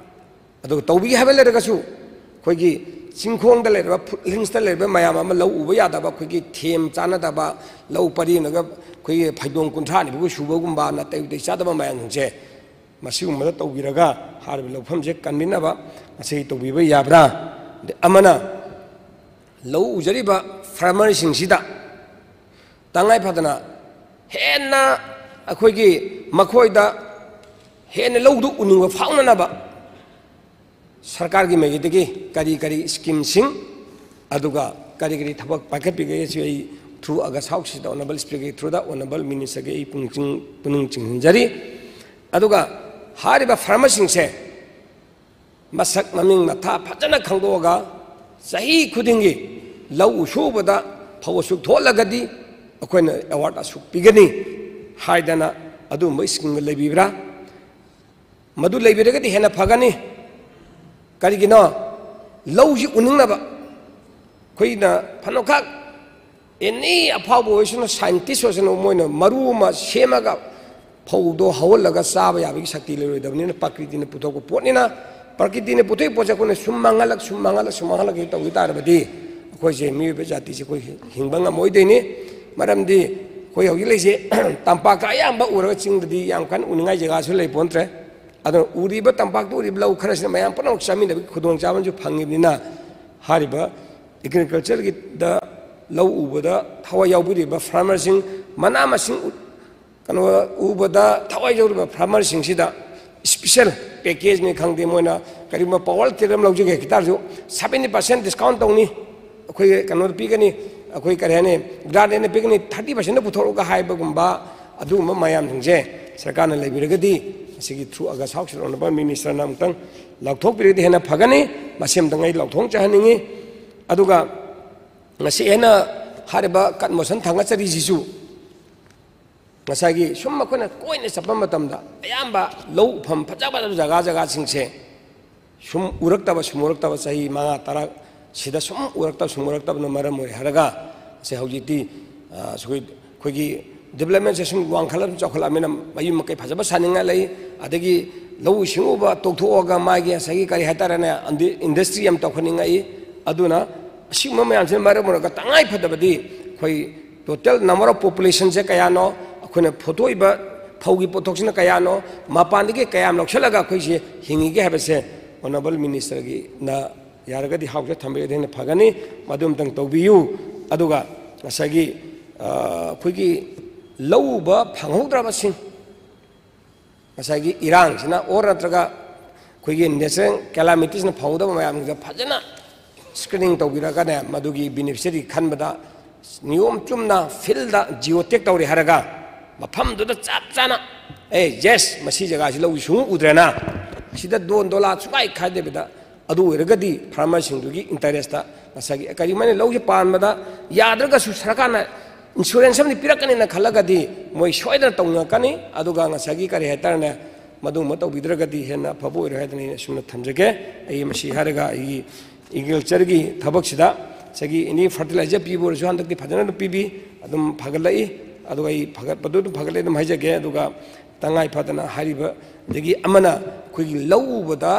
ꯑꯗꯨꯒ ꯇꯧꯕꯤꯒꯦ ꯍꯥꯏꯕ ꯂꯩꯔꯒꯁꯨ, ꯑꯩꯈꯣꯏꯒꯤ ꯆꯤꯡꯈꯣꯡꯗ ꯂꯩꯔꯤꯕ, ꯐꯨꯠ ꯍꯤꯜꯁꯇ ꯂꯩꯔꯤꯕ ꯃꯌꯥꯝ ꯑꯃ ꯂꯧ ꯎꯕ ꯌꯥꯗꯕ, ꯑꯩꯈꯣꯏꯒꯤ ꯊꯦꯝ ꯆꯥꯅꯗꯕ, ꯂꯧ ꯄꯔꯤ ꯑꯃꯒ ꯑꯩꯈꯣꯏꯒꯤ ꯐꯩꯗꯣꯝ ꯀꯨꯟꯊ꯭ꯔꯥ ꯅꯤꯐꯨ ꯁꯨꯕꯒꯨꯝꯕ, ꯅꯥꯇꯩ ꯎꯇꯩ ꯆꯥꯗꯕ ꯃꯌꯥꯝꯁꯤꯡꯁꯦ ꯃꯁꯤꯒꯨꯝꯕꯗ ꯇꯧꯕꯤꯔꯒ ꯍꯥꯏꯔꯤꯕ ꯂꯧꯐꯝꯁꯦ ꯀꯟꯕꯤꯅꯕ ꯃꯁꯤ ꯇꯧꯕꯤꯕ ꯌꯥꯕ꯭ꯔꯥ? ꯑꯗꯩ ꯑꯃꯅ ꯂꯧ ꯎꯖꯔꯤꯕ ꯐꯥꯔꯃꯔꯁꯤꯡꯁꯤꯗ ꯇꯉꯥꯏ ꯐꯗꯅ ꯍꯦꯟꯅ ꯑꯩꯈꯣꯏꯒꯤ ꯃꯈꯣꯏꯗ ꯍꯦꯟꯅ ꯂꯧꯗꯨ ꯎꯅꯤꯡꯕ ꯐꯥꯎꯅꯅꯕ ꯁꯔꯀꯥꯔꯒꯤ ꯃꯥꯏꯀꯩꯗꯒꯤ ꯀꯔꯤ ꯀꯔꯤ ꯁ꯭ꯀꯤꯝꯁꯤꯡ, ꯑꯗꯨꯒ ꯀꯔꯤ ꯀꯔꯤ ꯊꯕꯛ ꯄꯥꯏꯈꯠꯄꯤꯒꯦ ꯁꯤ ꯑꯩ through August House ꯁꯤꯗ Honourable Speaker ꯒꯤ through ꯗ Honourable Minister ꯒꯤ ꯑꯩ ꯄꯨꯛꯅꯤꯡ ꯆꯤꯡ-, ꯄꯨꯛꯅꯤꯡ ꯆꯤꯡꯁꯤꯟꯖꯔꯤ꯫ ꯑꯗꯨꯒ ꯍꯥꯏꯔꯤꯕ farmer ꯁꯤꯡꯁꯦ ꯃꯁꯛ ꯃꯃꯤꯡ ꯃꯊꯥ ꯐꯖꯅ ꯈꯪꯗꯣꯛꯑꯒ ꯆꯍꯤ ꯈꯨꯗꯤꯡꯒꯤ ꯂꯧ ꯁꯨꯕꯗ ꯐꯧ ꯑꯁꯨꯛ ꯊꯣꯛꯂꯒꯗꯤ ꯑꯩꯈꯣꯏꯅ award ꯑꯁꯨꯛ ꯄꯤꯒꯅꯤ ꯍꯥꯏꯗꯅ ꯑꯗꯨꯒꯨꯝꯕ scheme ꯒ ꯂꯩꯕꯤꯕ꯭ꯔꯥ? ꯃꯗꯨ ꯂꯩꯕꯤꯔꯒꯗꯤ ꯍꯦꯟꯅ ꯐꯒꯅꯤ꯫ ꯀꯔꯤꯒꯤꯅꯣ? ꯂꯧꯁꯤ ꯎꯅꯤꯡꯅꯕ꯫ ꯑꯩꯈꯣꯏꯅ ꯐꯅꯈꯛ any ꯑꯐꯥꯎꯕ ꯑꯣꯏꯁꯅꯨ, scientist ꯑꯣꯏꯁꯅꯨ, ꯃꯣꯏꯅ ꯃꯔꯨ ꯑꯃ ꯁꯦꯝꯃꯒ ꯐꯧꯗꯣ ꯍꯧꯍꯜꯂꯒ ꯆꯥꯕ ꯌꯥꯕꯒꯤ ꯁꯛꯇꯤ ꯂꯩꯔꯣꯏꯗꯕꯅꯤꯅ, ꯄ꯭ꯔꯀ꯭ꯔꯤꯇꯤꯅ ꯄꯨꯊꯣꯛꯄ ꯄꯣꯠꯅꯤꯅ, ꯄ꯭ꯔꯀ꯭ꯔꯤꯇꯤꯅ ꯄꯨꯊꯣꯛꯏ ꯄꯣꯠꯁꯦ ꯑꯩꯈꯣꯏꯅ ꯁꯨꯝ ꯃꯥꯡꯍꯜꯂꯛ, ꯁꯨꯝ ꯃꯥꯡꯍꯜꯂꯛ, ꯁꯨꯝ ꯃꯥꯡꯍꯜꯂꯛꯀꯦ ꯇꯧꯈꯤ ꯇꯥꯔꯕꯗꯤ ꯑꯩꯈꯣꯏꯁꯦ, ꯃꯤꯑꯣꯏꯕ ꯖꯥꯇꯤꯁꯦ ꯑꯩꯈꯣꯏ ꯍꯤꯡꯕ ꯉꯝꯃꯣꯏꯗꯣꯏꯅꯤ꯫ ꯃꯔꯝꯗꯤ ꯑꯩꯈꯣꯏ ꯍꯧꯖꯤꯛ ꯂꯩꯁꯦ ꯇꯝꯄꯥꯛꯇ ꯑꯌꯥꯝꯕ ꯎꯔꯒ ꯆꯤꯡꯗꯗꯤ ꯌꯥꯝ ꯀꯟꯅ ꯎꯅꯤꯡꯉꯥꯏ ꯖꯒꯥꯁꯨ ꯂꯩ ꯄꯣꯟꯇ꯭ꯔꯦ꯫ ꯑꯗꯨꯅ ꯎꯔꯤꯕ, ꯇꯝꯄꯥꯛꯇ ꯎꯔꯤꯕ ꯂꯧ ꯈꯔꯁꯤꯅ ꯃꯌꯥꯝ ꯄꯨꯝꯅꯃꯛ ꯆꯥꯃꯤꯟꯅꯕꯒꯤ ꯈꯨꯗꯣꯡꯆꯥꯕ ꯑꯃꯁꯨ ꯐꯪꯉꯤꯕꯅꯤꯅ, ꯍꯥꯏꯔꯤꯕ agriculture ꯒꯤꯗ ꯂꯧ ꯎꯕꯗ ꯊꯋꯥꯏ ꯌꯥꯎꯕꯤꯔꯤꯕ farmer ꯁꯤꯡ, ꯃꯅꯥ ꯃꯁꯤꯡ ꯎ-, ꯀꯩꯅꯣ ꯎꯕꯗ ꯊꯋꯥꯏ ꯌꯥꯎꯔꯤꯕ farmer ꯁꯤꯡꯁꯤꯗ special package ꯅꯤ ꯈꯪꯗꯦ, ꯃꯣꯏꯅ ꯀꯔꯤꯒꯨꯝꯕ power tiller ꯑꯃ ꯂꯧꯖꯒꯦ ꯍꯥꯏ ꯇꯥꯔꯁꯨ seventy percent discount ꯇꯧꯅꯤ, ꯑꯩꯈꯣꯏ ꯀꯩꯅꯣꯗ ꯄꯤꯒꯅꯤ, ꯑꯩꯈꯣꯏ ꯀꯔꯤ ꯍꯥꯏꯅꯤ, grant ꯅ ꯄꯤꯒꯅꯤ, thirty percent ꯄꯨꯊꯣꯔꯛꯑꯒ ꯍꯥꯏꯕꯒꯨꯝꯕ ꯑꯗꯨꯒꯨꯝꯕ ꯃꯌꯥꯝꯁꯤꯡꯁꯦ ꯁꯔꯀꯥꯔꯅ ꯂꯩꯕꯤꯔꯒꯗꯤ, ꯑꯁꯤꯒꯤ through August House ꯁꯤꯗ Honourable Minister ꯅ ꯑꯃꯨꯛꯇꯪ ꯂꯥꯎꯊꯣꯛꯄꯤꯔꯒꯗꯤ ꯍꯦꯟꯅ ꯐꯒꯅꯤ꯫ ꯃꯁꯤ ꯑꯃꯇꯪ ꯑꯩ ꯂꯥꯎꯊꯣꯛꯆꯍꯟꯅꯤꯡꯉꯤ꯫ ꯑꯗꯨꯒ ꯉꯁꯤ ꯑꯩꯅ ꯍꯥꯏꯔꯤꯕ ꯀꯟꯃꯣꯁꯟ ꯊꯥꯡꯒꯠꯆꯔꯤꯁꯤꯁꯨ ꯉꯁꯥꯏꯒꯤ ꯁꯨꯝ ꯑꯩꯈꯣꯏꯅ ꯀꯣꯏꯅ ꯆꯠꯄ ꯃꯇꯝꯗ ꯑꯌꯥꯝꯕ ꯂꯧ ꯎꯐꯝ ꯐꯖ ꯐꯖꯕ ꯖꯒꯥ ꯖꯒꯥꯁꯤꯡꯁꯦ ꯁꯨꯝ ꯎꯔꯛꯇꯕ, ꯁꯨꯝ ꯎꯔꯛꯇꯕ, ꯆꯍꯤ ꯃꯉꯥ, ꯇꯔꯥ ꯁꯤꯗ ꯁꯨꯝ ꯎꯔꯛꯇꯕ, ꯁꯨꯝ ꯎꯔꯛꯇꯕꯅ ꯃꯔꯝ ꯑꯣꯏꯔꯦ ꯍꯥꯏꯔꯒ, ꯁꯦ ꯍꯧꯖꯤꯛꯇꯤ, ꯑ, ꯑꯩꯈꯣꯏ, ꯑꯩꯈꯣꯏꯒꯤ development ꯁꯦ ꯁꯨꯝ ꯋꯥꯡꯈꯠꯂ ꯁꯨꯝ ꯆꯥꯎꯈꯠꯂꯛꯑꯕꯅꯤꯅ ꯃꯌꯨꯝ ꯃꯀꯩ ꯐꯖꯕ ꯁꯥꯅꯤꯡꯉꯥꯏ ꯂꯩ, ꯑꯗꯒꯤ ꯂꯧꯎ ꯁꯤꯡꯎꯕ ꯇꯣꯛꯊꯣꯛꯑꯒ ꯃꯥꯒꯤ ꯉꯁꯥꯏꯒꯤ ꯀꯔꯤ ꯍꯥꯏꯇꯥꯔꯦꯅꯦ, ꯑꯟꯗꯤ-, industry ꯑꯃ ꯇꯧꯈꯠꯅꯤꯡꯉꯛꯏ꯫ ꯑꯗꯨꯅ ꯑꯁꯤꯒꯨꯝꯕ ꯃꯌꯥꯝꯁꯤꯅ ꯃꯔꯝ ꯑꯣꯏꯔꯒ ꯇꯉꯥꯏ ꯐꯗꯕꯗꯤ ꯑꯩꯈꯣꯏ total number of population ꯁꯦ ꯀꯌꯥꯅꯣ, ꯑꯩꯈꯣꯏꯅ ꯐꯨꯠꯇꯣꯛꯏꯕ ꯐꯧꯒꯤ ꯄꯣꯠꯊꯣꯛꯁꯤꯅ ꯀꯌꯥꯅꯣ, ꯃꯄꯥꯟꯗꯒꯤ ꯀꯌꯥꯝ ꯂꯧꯁꯤꯜꯂꯒ ꯑꯩꯈꯣꯏꯁꯦ ꯍꯤꯡꯉꯤꯒꯦ ꯍꯥꯏꯕꯁꯦ Honourable Minister ꯒꯤꯅ ꯌꯥꯔꯒꯗꯤ House ꯇ ꯊꯝꯕꯤꯔꯗꯤ ꯍꯦꯟꯅ ꯐꯒꯅꯤ꯫ ꯃꯗꯨ ꯑꯝꯇꯪ ꯇꯧꯕꯤꯌꯨ꯫ ꯑꯗꯨꯒ ꯉꯁꯥꯏꯒꯤ, ꯑ, ꯑꯩꯈꯣꯏꯒꯤ ꯂꯧ ꯎꯕ ꯐꯪꯍꯧꯗ꯭ꯔꯕꯁꯤꯡ, ꯉꯁꯥꯏꯒꯤ ꯏꯔꯥꯡꯁꯤꯅ or ꯅꯠꯇ꯭ꯔꯒ ꯑꯩꯈꯣꯏꯒꯤ natural calamity ꯁꯤꯅ ꯐꯪꯍꯧꯗꯕ ꯃꯌꯥꯝꯁꯤꯡꯗ ꯐꯖꯅ ꯁ꯭ꯀ꯭ꯔꯤꯅꯤꯡ ꯇꯧꯕꯤꯔꯒꯅꯦ, ꯃꯗꯨꯒꯤ ꯕꯦꯅꯤꯐꯤꯁꯔꯤ ꯈꯟꯕꯗ ꯅꯤꯌꯣꯝ ꯆꯨꯝꯅ ꯐꯤꯜꯗ ꯖꯤꯑꯣ ꯇꯦꯛ ꯇꯧꯔꯦ ꯍꯥꯏꯔꯒ, ꯃꯐꯝꯗꯨꯗ ꯆꯞ ꯆꯥꯅ, "ꯑꯦ, ꯌꯦꯁ, ꯃꯁꯤ ꯖꯒꯥꯁꯤ ꯂꯧ ꯁꯨꯡꯎ ꯎꯗ꯭ꯔꯦꯅ, ꯁꯤꯗ ꯗꯣꯟ ꯗꯣꯂꯥ ꯁꯨꯡꯈꯥꯏ ꯈꯥꯏꯗꯕꯤꯗ", ꯑꯗꯨ ꯑꯣꯏꯔꯒꯗꯤ ꯐꯥꯔꯃꯔꯁꯤꯡꯗꯨꯒꯤ ꯏꯟꯇꯔꯦꯁꯇ ꯉꯁꯥꯏꯒꯤ ꯀꯔꯤꯒꯨꯝꯕ ꯂꯧꯁꯤ ꯄꯥꯟꯕꯗ ꯌꯥꯗ꯭ꯔꯒꯁꯨ ꯁꯔꯀꯥꯔꯅ ꯏꯟꯁꯨꯔꯦꯟꯁ ꯑꯃꯗꯤ ꯄꯤꯔꯛꯀꯅꯤꯅ ꯈꯜꯂꯒꯗꯤ ꯃꯣꯏ ꯁꯣꯏꯗꯅ ꯇꯧꯅꯤꯡꯉꯛꯀꯅꯤ꯫ ꯑꯗꯨꯒ ꯉꯁꯥꯏꯒꯤ ꯀꯔꯤ ꯍꯥꯏꯇꯥꯔꯦꯅꯦ, ꯃꯗꯨꯒꯨꯝꯕ ꯇꯧꯕꯤꯗ꯭ꯔꯒꯗꯤ ꯍꯦꯟꯅ ꯑꯐꯕ ꯑꯣꯏꯔꯣꯏ ꯍꯥꯏꯗꯅ ꯑꯩꯅ ꯑꯁꯨꯝꯅ ꯊꯝꯖꯒꯦ꯫ ꯑꯩ ꯃꯁꯤ ꯍꯥꯏꯔꯒ ꯑꯩꯒꯤ ꯑꯦꯒ꯭ꯔꯤꯀꯜꯆꯔꯒꯤ ꯊꯕꯛꯁꯤꯗ ꯉꯁꯥꯏꯒꯤ ꯑꯦꯅꯤ ꯐꯔꯇꯤꯂꯥꯏꯖꯔ ꯄꯤꯕ ꯑꯣꯏꯔꯁꯨ ꯍꯟꯗꯛꯇꯤ ꯐꯖꯅ ꯑꯗꯨꯝ ꯄꯤꯕꯤ, ꯑꯗꯨꯝ ꯐꯒꯠꯂꯛꯏ꯫ ꯑꯗꯨꯒ ꯑꯩ ꯐꯒꯠꯄꯗꯨ ꯑꯗꯨꯝ ꯐꯒꯠꯂꯦ ꯑꯗꯨꯝ ꯍꯥꯏꯖꯒꯦ꯫ ꯑꯗꯨꯒ ꯇꯉꯥꯏ ꯐꯗꯅ ꯍꯥꯏꯔꯤꯕꯗꯒꯤ ꯑꯃꯅ ꯑꯩꯈꯣꯏꯒꯤ ꯂꯧ ꯎꯕꯗ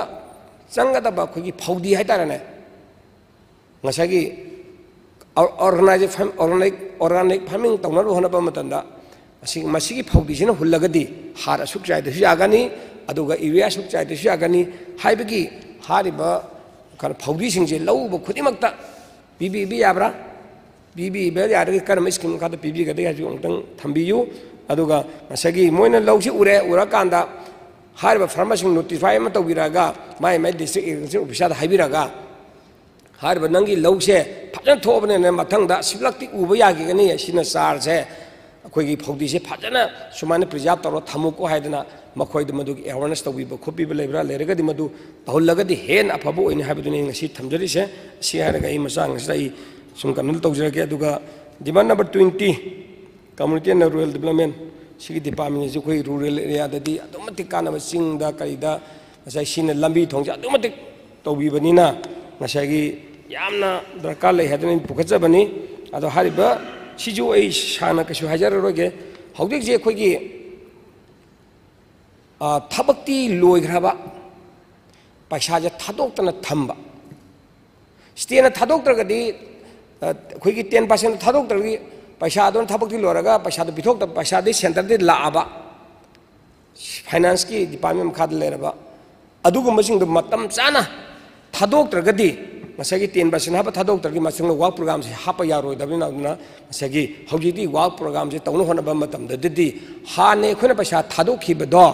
ꯆꯪꯒꯗꯕ ꯑꯩꯈꯣꯏꯒꯤ ꯐꯧꯗꯤ ꯍꯥꯏꯇꯥꯔꯦꯅꯦ, ꯉꯁꯥꯏꯒꯤ ꯑꯣꯔ-, organise-, farm-, organic, organic farming ꯇꯧꯅꯕ ꯍꯣꯠꯅꯕ ꯃꯇꯝꯗ ꯃꯁꯤ, ꯃꯁꯤꯒꯤ ꯐꯧꯗꯤꯁꯤꯅ ꯍꯨꯜꯂꯒꯗꯤ ꯍꯥꯔ ꯑꯁꯨꯛ ꯆꯥꯏꯗ꯭ꯔꯁꯨ ꯌꯥꯒꯅꯤ, ꯑꯗꯨꯒ ꯌꯨꯔꯤꯌꯥ ꯑꯁꯨꯛ ꯆꯥꯏꯗ꯭ꯔꯁꯨ ꯌꯥꯒꯅꯤ ꯍꯥꯏꯕꯒꯤ ꯍꯥꯏꯔꯤꯕ ꯀꯩꯅꯣ ꯐꯧꯗꯤꯁꯤꯡꯁꯦ ꯂꯧ ꯎꯕ ꯈꯨꯗꯤꯡꯃꯛꯇ ꯄꯤꯕꯤꯕ ꯌꯥꯕ꯭ꯔꯥ? ꯄꯤꯕꯤꯕ ꯌꯥꯔꯒꯗꯤ ꯀꯔꯝꯕ ꯁ꯭ꯀꯤꯝ ꯃꯈꯥꯗ ꯄꯤꯕꯤꯒꯗꯒꯦ ꯍꯥꯏꯕꯁꯤ ꯑꯃꯨꯛꯇꯪ ꯊꯝꯕꯤꯌꯨ꯫ ꯑꯗꯨꯒ ꯉꯁꯥꯏꯒꯤ ꯃꯣꯏꯅ ꯂꯧꯁꯤ ꯎꯔꯦ, ꯎꯔꯀꯥꯟꯗ ꯍꯥꯏꯔꯤꯕ ꯐꯥꯔꯃꯔꯁꯤꯡ ꯅꯣꯇꯤꯐꯥꯏ ꯑꯃ ꯇꯧꯕꯤꯔꯛꯑꯒ ꯃꯥꯏ ꯃꯥꯏ ꯗꯤꯁꯇ꯭ꯔꯤꯛ ꯑꯦꯒ꯭ꯔꯤꯀꯜꯆꯔ ꯑꯣꯐꯤꯁꯥꯔꯗ ꯍꯥꯏꯕꯤꯔꯒ, ꯍꯥꯏꯔꯤꯕ ꯅꯪꯒꯤ ꯂꯧꯁꯦ ꯐꯖꯅ ꯊꯣꯛꯑꯕꯅꯤꯅ ꯃꯊꯪꯗ ꯑꯁꯤꯃꯛꯇꯤ ꯎꯕ ꯌꯥꯈꯤꯒꯅꯤ, ꯁꯤꯅ ꯆꯥꯔꯁꯦ, ꯑꯩꯈꯣꯏꯒꯤ ꯐꯧꯗꯤꯁꯦ ꯐꯖꯅ ꯁꯨꯃꯥꯏꯅ ꯄ꯭ꯔꯤꯖꯥꯕ ꯇꯧꯔ ꯊꯝꯃꯨꯀꯣ ꯍꯥꯏꯗꯅ ꯃꯈꯣꯏꯗ ꯃꯗꯨꯒꯤ ꯑꯦꯋꯥꯔꯅꯦꯁ ꯇꯧꯕꯤꯕ ꯈꯣꯠꯄꯤꯕ ꯂꯩꯕ꯭ꯔꯥ? ꯂꯩꯔꯒꯗꯤ ꯃꯗꯨ ꯇꯧꯍꯜꯂꯒꯗꯤ ꯍꯦꯟꯅ ꯑꯐꯕ ꯑꯣꯏꯅꯤ ꯍꯥꯏꯕꯗꯨꯅꯤ ꯑꯩ ꯉꯁꯤ ꯊꯝꯖꯔꯤꯁꯦ꯫ ꯑꯁꯤ ꯍꯥꯏꯔꯒ ꯑꯩ ꯃꯆꯥ ꯑꯁꯤꯗ ꯑꯩ ꯁꯨꯝ ꯀꯩꯅꯣ ꯇꯧꯖꯔꯒꯦ꯫ ꯑꯗꯨꯒ demand number twenty, community and rural development, ꯁꯤꯒꯤ ꯗꯤꯄꯥꯔꯠꯃꯦꯟꯁꯤ ꯑꯩꯈꯣꯏ ꯔꯨꯔꯦꯜ ꯑꯦꯔꯤꯌꯥꯗꯗꯤ ꯑꯗꯨꯛꯀꯤ ꯃꯇꯤꯛ ꯀꯥꯟꯅꯕ, ꯆꯤꯡꯗ ꯀꯔꯤꯗ ꯉꯁꯥꯏ ꯁꯤꯅ ꯂꯝꯕꯤ ꯊꯣꯡꯁꯦ ꯑꯗꯨꯛꯀꯤ ꯃꯇꯤꯛ ꯇꯧꯕꯤꯕꯅꯤꯅ ꯉꯁꯥꯏꯒꯤ ꯌꯥꯝꯅ ꯗꯔꯀꯥꯔ ꯂꯩ ꯍꯥꯏꯗꯅ ꯑꯩꯅ ꯄꯨꯈꯠꯆꯕꯅꯤ꯫ ꯑꯗꯣ ꯍꯥꯏꯔꯤꯕ ꯁꯤꯁꯨ ꯑꯩ ꯁꯥꯡꯅ ꯀꯩꯁꯨ ꯍꯥꯏꯖꯔꯔꯣꯏꯒꯦ꯫ ꯍꯧꯖꯤꯛꯁꯦ ꯑꯩꯈꯣꯏꯒꯤ, ꯑ, ꯊꯕꯛꯇꯤ ꯂꯣꯏꯈ꯭ꯔꯕ, ꯄꯩꯁꯥꯁꯦ ꯊꯥꯗꯣꯛꯇꯅ ꯊꯝꯕ, ꯁ꯭ꯇꯦꯠꯅ ꯊꯥꯗꯣꯛꯇ꯭ꯔꯒꯗꯤ, ꯑ, ꯑꯩꯈꯣꯏꯒꯤ ten percent ꯊꯥꯗꯣꯛꯇ꯭ꯔꯒꯗꯤ ꯄꯩꯁꯥꯗꯨꯅ ꯊꯕꯛꯇꯤ ꯂꯣꯏꯔꯒ ꯄꯩꯁꯥꯗꯨ ꯄꯤꯊꯣꯛꯇꯕ, ꯄꯩꯁꯥꯗꯤ ꯁꯦꯟꯇꯔꯗꯒꯤ ꯂꯥꯛꯑꯕ, ꯐꯥꯏꯅꯥꯟꯁꯀꯤ ꯗꯤꯄꯥꯔꯠꯃꯦꯟ ꯃꯈꯥꯗ ꯂꯩꯔꯕ ꯑꯗꯨꯒꯨꯝꯕꯁꯤꯡꯗꯨ ꯃꯇꯝ ꯆꯥꯅ ꯊꯥꯗꯣꯛꯇ꯭ꯔꯒꯗꯤ, ꯉꯁꯥꯏꯒꯤ ten percent ꯍꯥꯞꯄ ꯊꯥꯗꯣꯛꯇ꯭ꯔꯒꯗꯤ ꯃꯁꯤꯡꯅ ꯋꯥꯔꯛ ꯄ꯭ꯔꯣꯒ꯭ꯔꯥꯝꯁꯦ ꯍꯥꯞꯄ ꯌꯥꯔꯣꯏꯗꯕꯅꯤꯅ, ꯑꯗꯨꯅ ꯉꯁꯥꯏꯒꯤ ꯍꯧꯖꯤꯛꯇꯤ ꯋꯥꯔꯛ ꯄ꯭ꯔꯣꯒ꯭ꯔꯥꯝꯁꯦ ꯇꯧꯅ ꯍꯣꯠꯅꯕ ꯃꯇꯝꯗꯗꯤ ꯍꯥꯟꯅ ꯑꯩꯈꯣꯏꯅ ꯄꯩꯁꯥ ꯊꯥꯗꯣꯛꯈꯤꯕꯗꯣ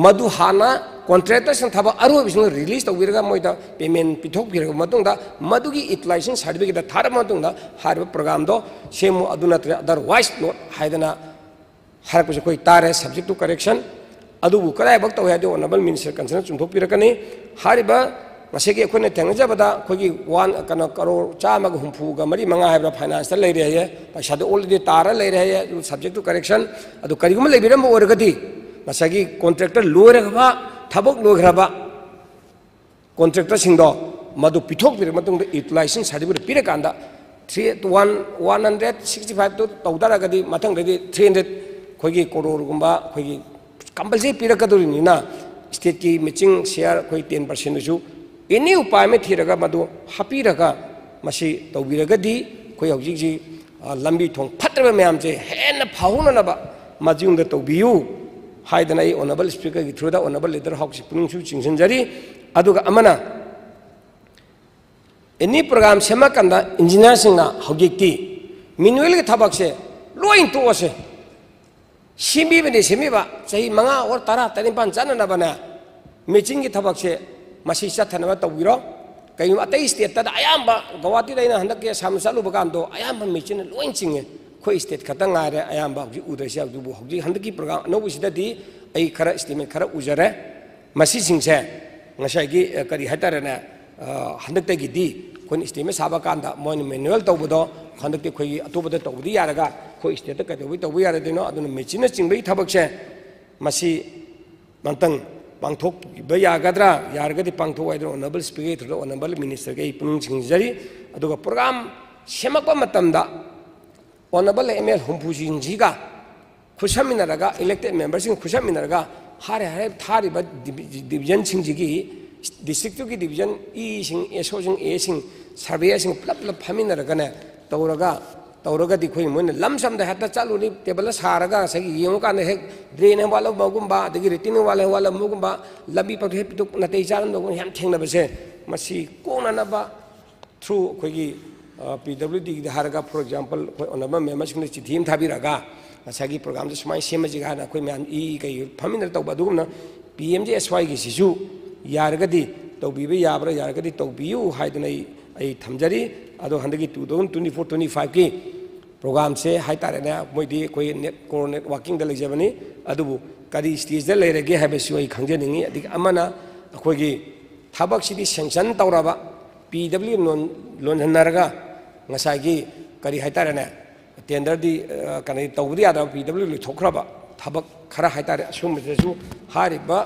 ꯃꯗꯨ ꯍꯥꯟꯅ ꯀꯣꯟꯇ꯭ꯔꯦꯛꯇꯔꯁꯤꯡ ꯊꯕꯛ ꯑꯔꯣꯏꯕꯁꯤꯡ ꯔꯤꯂꯤꯁ ꯇꯧꯕꯤꯔꯒ ꯃꯣꯏꯗ ꯄꯦꯃꯦꯟ ꯄꯤꯊꯣꯛꯄꯤꯔꯕ ꯃꯇꯨꯡꯗ ꯃꯗꯨꯒꯤ ꯌꯨꯇꯤꯂꯥꯏꯖꯦꯁꯟ ꯁꯥꯔꯇꯤꯐꯤꯀꯦꯠ ꯊꯥꯔꯕ ꯃꯇꯨꯡꯗ ꯍꯥꯏꯔꯤꯕ ꯄ꯭ꯔꯣꯒ꯭ꯔꯥꯝꯗꯣ ꯁꯦꯝꯃꯨ, ꯑꯗꯨ ꯅꯠꯇ꯭ꯔꯦ otherwise not ꯍꯥꯏꯗꯅ ꯍꯥꯏꯔꯛꯄꯁꯦ ꯑꯩꯈꯣꯏ ꯇꯥꯔꯦ, subject to correction꯫ ꯑꯗꯨꯕꯨ ꯀꯗꯥꯏꯐꯥꯎ ꯇꯧꯏ ꯍꯥꯏꯗꯤ ꯑꯣꯅꯔꯦꯕꯜ ꯃꯤꯅꯤꯁꯇꯔ ꯀꯟꯁꯔꯟ ꯆꯨꯝꯊꯣꯛꯄꯤꯔꯛꯀꯅꯤ꯫ ꯍꯥꯏꯔꯤꯕ ꯉꯁꯥꯏꯒꯤ ꯑꯩꯈꯣꯏꯅ ꯊꯦꯡꯅꯖꯕꯗ ꯑꯩꯈꯣꯏꯒꯤ ꯋꯥꯟ ꯀꯩꯅꯣ ꯀꯔꯣꯔ ꯆꯥꯝꯃꯒ ꯍꯨꯝꯐꯨꯒ ꯃꯔꯤ ꯃꯉꯥ ꯍꯥꯏꯕ꯭ꯔꯥ ꯐꯥꯏꯅꯥꯟꯁꯇ ꯂꯩꯔꯦ ꯍꯥꯏꯌꯦ, ꯄꯩꯁꯥꯗꯣ ꯑꯣꯜꯔꯦꯗꯤ ꯇꯥꯔ ꯂꯩꯔꯦ ꯍꯥꯏꯌꯦ, ꯑꯗꯨ subject to correction꯫ ꯑꯗꯨ ꯀꯔꯤꯒꯨꯝꯕ ꯂꯩꯕꯤꯔꯝꯕ ꯑꯣꯏꯔꯒꯗꯤ ꯉꯁꯥꯏꯒꯤ ꯀꯣꯟꯇ꯭ꯔꯦꯛꯇꯔ ꯂꯣꯏꯔꯒ ꯊꯕꯛ ꯂꯣꯏꯈ꯭ꯔꯕ ꯀꯣꯟꯇ꯭ꯔꯦꯛꯇꯔꯁꯤꯡꯗꯣ ꯃꯗꯨ ꯄꯤꯊꯣꯛꯄꯤꯔꯕ ꯃꯇꯨꯡꯗ ꯌꯨꯇꯤꯂꯥꯏꯖꯦꯁꯟ ꯁꯥꯔꯇꯤꯐꯤꯀꯦꯠ ꯄꯤꯔꯀꯥꯟꯗ three one one hundred sixty ꯐꯥꯏꯚꯇꯨ ꯇꯧ ꯇꯥꯔꯒꯗꯤ ꯃꯊꯪꯗꯗꯤ ꯊ꯭ꯔꯤ ꯍꯟꯗ꯭ꯔꯦꯠ ꯑꯩꯈꯣꯏꯒꯤ ꯀꯣꯔꯣꯔꯒꯨꯝꯕ ꯑꯩꯈꯣꯏꯒꯤ ꯀꯝꯄꯜꯁꯔꯤ ꯄꯤꯔꯛꯀꯗꯧꯔꯤꯕꯅꯤꯅ ꯁ꯭ꯇꯦꯠꯀꯤ ꯃꯦꯆꯤꯡ ꯁꯤꯌꯥꯔ ꯑꯩꯈꯣꯏ ꯇꯦꯟ ꯄꯥꯔꯁꯦꯟꯗꯨꯁꯨ ꯑꯦꯅꯤ ꯎꯄꯥꯏ ꯑꯃ ꯊꯤꯔꯒ ꯃꯗꯨ ꯍꯥꯞꯄꯤꯔꯒ ꯃꯁꯤ ꯇꯧꯕꯤꯔꯒꯗꯤ ꯑꯩꯈꯣꯏ ꯍꯧꯖꯤꯛ ꯍꯧꯖꯤꯛ, ꯑ, ꯂꯝꯕꯤ ꯊꯣꯡ ꯐꯠꯇ꯭ꯔꯕ ꯃꯌꯥꯝꯁꯦ ꯍꯦꯟꯅ ꯐꯍꯧꯅꯅꯕ ꯃꯁꯤꯒꯨꯝꯗ ꯇꯧꯕꯤꯌꯨ ꯍꯥꯏꯗꯅ ꯑꯩ ꯑꯣꯅꯔꯦꯕꯜ ꯁ꯭ꯄꯤꯀꯔꯒꯤ ꯊ꯭ꯔꯨꯗ ꯑꯣꯅꯔꯦꯕꯜ ꯂꯤꯗꯔ ꯍꯥꯎꯁꯀꯤ ꯄꯨꯛꯅꯤꯡꯁꯨ ꯆꯤꯡꯁꯤꯟꯖꯔꯤ꯫ ꯑꯗꯨꯒ ꯑꯃꯅ ꯑꯦꯅꯤ ꯄ꯭ꯔꯣꯒ꯭ꯔꯥꯝ ꯁꯦꯝꯃꯀꯥꯟꯗ ꯏꯟꯖꯤꯅꯤꯌꯥꯔꯁꯤꯡꯅ ꯍꯧꯖꯤꯛꯇꯤ ꯃꯦꯅꯨꯋꯦꯜꯒꯤ ꯊꯕꯛꯁꯦ ꯂꯣꯏ ꯇꯣꯛꯑꯁꯦ꯫ ꯁꯦꯝꯕꯤꯕꯅꯤ ꯁꯦꯝꯕꯤꯕ, ꯆꯍꯤ ꯃꯉꯥ ꯑꯣꯔ ꯇꯔꯥ, ꯇꯔꯥꯅꯤꯄꯥꯟ ꯆꯠꯅꯅꯕꯅꯦ ꯃꯦꯆꯤꯟꯒꯤ ꯊꯕꯛꯁꯦ ꯃꯁꯤ ꯆꯠꯊꯅꯕ ꯇꯧꯕꯤꯔꯣ꯫ ꯀꯩꯒꯨꯝꯕ ꯑꯇꯩ ꯁ꯭ꯇꯦꯠꯇꯗ ꯑꯌꯥꯝꯕ, ꯒꯧꯍꯥꯇꯤꯗ ꯑꯩꯅ ꯍꯟꯗꯛꯀꯤ ꯑꯁꯥꯝꯗ ꯆꯠꯂꯨꯕ ꯀꯥꯟꯗꯣ ꯑꯌꯥꯝꯕ ꯃꯦꯆꯤꯟꯅ ꯂꯣꯏ ꯆꯤꯡꯉꯦ꯫ ꯑꯩꯈꯣꯏ ꯁ꯭ꯇꯦꯠ ꯈꯛꯇ ꯉꯥꯏꯔꯦ ꯑꯌꯥꯝꯕ ꯍꯧꯖꯤꯛ ꯎꯗ꯭ꯔꯤꯁꯦ꯫ ꯑꯗꯨꯕꯨ ꯍꯧꯖꯤꯛ ꯍꯟꯗꯛꯀꯤ ꯄ꯭ꯔꯣꯒ꯭ꯔꯥꯝ ꯑꯅꯧꯕꯁꯤꯗꯗꯤ ꯑꯩ ꯈꯔ ꯏꯁꯇꯤꯃꯦꯠ ꯈꯔ ꯎꯖꯔꯦ꯫ ꯃꯁꯤꯁꯤꯡꯁꯦ ꯉꯁꯥꯏꯒꯤ, ꯑ, ꯀꯔꯤ ꯍꯥꯏꯇꯥꯔꯦꯅꯦ, ꯑ, ꯍꯟꯗꯛꯇꯒꯤꯗꯤ ꯑꯩꯈꯣꯏꯅ ꯏꯁꯇꯤꯃꯦꯠ ꯁꯥꯕ ꯀꯥꯟꯗ ꯃꯣꯏꯅ ꯃꯦꯅꯨꯋꯦꯜ ꯇꯧꯕꯗꯣ ꯍꯟꯗꯛꯇꯤ ꯑꯩꯈꯣꯏꯒꯤ ꯑꯇꯣꯞꯄꯗ ꯇꯧꯕꯗꯤ ꯌꯥꯔꯒ ꯑꯩꯈꯣꯏ ꯁ꯭ꯇꯦꯠꯇ ꯀꯩꯗꯧꯕꯩ ꯇꯧꯕ ꯌꯥꯔꯣꯏꯗꯣꯏꯅꯣ? ꯑꯗꯨꯅ ꯃꯦꯆꯤꯟꯅꯆꯤꯡꯕꯒꯤ ꯊꯕꯛꯁꯦ ꯃꯁꯤ ꯑꯝꯇꯪ ꯄꯥꯡꯊꯣꯛꯄ ꯌꯥꯒꯗ꯭ꯔꯥ? ꯌꯥꯔꯒꯗꯤ ꯄꯥꯡꯊꯣꯛꯎ ꯍꯥꯏꯗꯅ ꯑꯣꯅꯔꯦꯕꯜ ꯁ꯭ꯄꯤꯀꯔꯒꯤ ꯊ꯭ꯔꯨꯗ ꯑꯣꯅꯔꯦꯕꯜ ꯃꯤꯅꯤꯁꯇꯔꯒꯤ ꯑꯩ ꯄꯨꯛꯅꯤꯡ ꯆꯤꯡꯁꯤꯟꯖꯔꯤ꯫ ꯑꯗꯨꯒ ꯄ꯭ꯔꯣꯒ꯭ꯔꯥꯝ ꯁꯦꯝꯃꯛꯄ ꯃꯇꯝꯗ ꯑꯣꯅꯔꯦꯕꯜ ꯑꯦꯝ ꯑꯦꯜ ꯍꯨꯝꯐꯨꯁꯤꯡꯁꯤꯒ ꯈꯨꯠꯁꯝꯃꯤꯟꯅꯔꯒ, ꯏꯂꯦꯛꯇꯦꯗ ꯃꯦꯝꯕꯔꯁꯤꯡ ꯈꯨꯠꯁꯝꯃꯤꯟꯅꯔꯒ ꯍꯥꯏꯔ ꯍꯥꯏꯔ ꯊꯥꯔꯤꯕ ꯗꯤꯕꯤ-, ꯗꯤꯕꯤꯖꯟꯁꯤꯡꯁꯤꯒꯤ, ꯗꯤꯁꯇ꯭ꯔꯤꯛꯇꯨꯒꯤ ꯗꯤꯕꯤꯖꯟ ꯏꯁꯤꯡ, ꯑꯦꯁ ꯑꯣꯁꯤꯡ, ꯑꯦꯁꯤꯡ, ꯁꯔꯚꯦꯌꯔꯁꯤꯡ ꯄꯨꯂꯞ ꯄꯨꯂꯞ ꯐꯝꯃꯤꯟꯅꯔꯒꯅꯦ ꯇꯧꯔꯒ, ꯇꯧꯔꯒꯗꯤ ꯑꯩꯈꯣꯏ ꯃꯣꯏꯅ ꯂꯝ ꯁꯝꯗ ꯍꯦꯛꯇ ꯆꯠꯂꯨꯅꯤ, ꯇꯦꯕꯜꯗ ꯁꯥꯔꯒ ꯉꯁꯥꯏꯒꯤ ꯌꯦꯡꯉꯨꯀꯥꯟꯗ ꯍꯦꯛ ꯗ꯭ꯔꯦꯟ ꯍꯦꯛ ꯋꯥꯠꯂꯝꯕꯒꯨꯝꯕ, ꯑꯗꯒꯤ ꯔꯤꯇꯤꯟ ꯋꯥꯠꯂ-, ꯋꯥꯠꯂꯝꯕꯒꯨꯝꯕ, ꯂꯝꯕꯤ ꯄꯛꯇ ꯍꯦꯛ ꯄꯤꯊꯣꯛ ꯅꯥꯇꯩ ꯆꯥꯔꯝꯗꯕꯒꯨꯝꯕ ꯌꯥꯝ ꯊꯦꯡꯅꯕꯁꯦ, ꯃꯁꯤ ꯀꯣꯛꯅꯅꯕ through ꯑꯩꯈꯣꯏꯒꯤ, ꯑ, ꯄꯤ ꯗꯕ꯭ꯂꯤꯎ ꯗꯤꯒꯤꯗ ꯍꯥꯏꯔꯒ, for example, ꯑꯩꯈꯣꯏ ꯑꯣꯅꯔꯦꯕꯜ ꯃꯦꯝꯕꯔꯁꯤꯡꯗ ꯆꯤꯊꯤ ꯑꯃ ꯊꯥꯕꯤꯔꯛꯑꯒ ꯉꯁꯥꯏꯒꯤ ꯄ꯭ꯔꯣꯒ꯭ꯔꯥꯝꯁꯦ ꯁꯨꯃꯥꯏꯅ ꯁꯦꯝꯃꯁꯤꯒ ꯍꯥꯏꯅ ꯑꯩꯈꯣꯏ ꯃꯌꯥꯝ ꯏ ꯀꯩ ꯐꯝꯃꯤꯟꯅꯔ ꯇꯧꯕ꯫ ꯑꯗꯨꯒꯨꯝꯅ ꯄꯤ ꯑꯦꯝ ꯖꯤ ꯑꯦꯁ ꯋꯥꯏꯒꯤꯁꯤꯁꯨ ꯌꯥꯔꯒꯗꯤ ꯇꯧꯕꯤꯕ ꯌꯥꯕ꯭ꯔꯥ, ꯌꯥꯔꯒꯗꯤ ꯇꯧꯕꯤꯌꯨ ꯍꯥꯏꯗꯅ ꯑꯩ ꯑꯩ ꯊꯝꯖꯔꯤ꯫ ꯑꯗꯣ ꯍꯟꯗꯛꯀꯤ two thousand twenty four twenty five ꯀꯤ ꯄ꯭ꯔꯣꯒ꯭ꯔꯥꯝꯁꯦ ꯍꯥꯏꯇꯥꯔꯦꯅꯦ, ꯃꯣꯏꯗꯤ ꯑꯩꯈꯣꯏ ꯅꯦꯠ ꯀꯣꯔ ꯅꯦꯠꯋꯥꯔꯀꯤꯡꯗ ꯂꯩꯖꯕꯅꯤ꯫ ꯑꯗꯨꯕꯨ ꯀꯔꯤ ꯁ꯭ꯇꯦꯖꯇ ꯂꯩꯔꯒꯦ ꯍꯥꯏꯕꯁꯨ ꯑꯩ ꯈꯪꯖꯅꯤꯡꯉꯤ꯫ ꯑꯗꯒꯤ ꯑꯃꯅ ꯑꯩꯈꯣꯏꯒꯤ ꯊꯕꯛꯁꯤꯗꯤ ꯁꯦꯡꯁꯟ ꯇꯧꯔꯕ, ꯄꯤ ꯗꯕ꯭ꯂꯤꯎ ꯂꯣꯟ ꯂꯣꯟꯁꯤꯟꯅꯔꯒ ꯉꯁꯥꯏꯒꯤ ꯀꯔꯤ ꯍꯥꯏꯇꯥꯔꯦꯅꯦ, ꯇꯦꯟꯗꯔꯗꯤ ꯀꯩꯅꯣ ꯇꯧꯕꯗꯤ ꯌꯥꯗꯕ, ꯄꯤ ꯗꯕ꯭ꯂꯤꯎ ꯂꯣꯏꯊꯣꯛꯈ꯭ꯔꯕ ꯊꯕꯛ ꯈꯔ ꯍꯥꯏꯇꯥꯔꯦ꯫ ꯑꯁꯤꯒꯨꯝꯕꯁꯤꯗꯁꯨ ꯍꯥꯏꯔꯤꯕ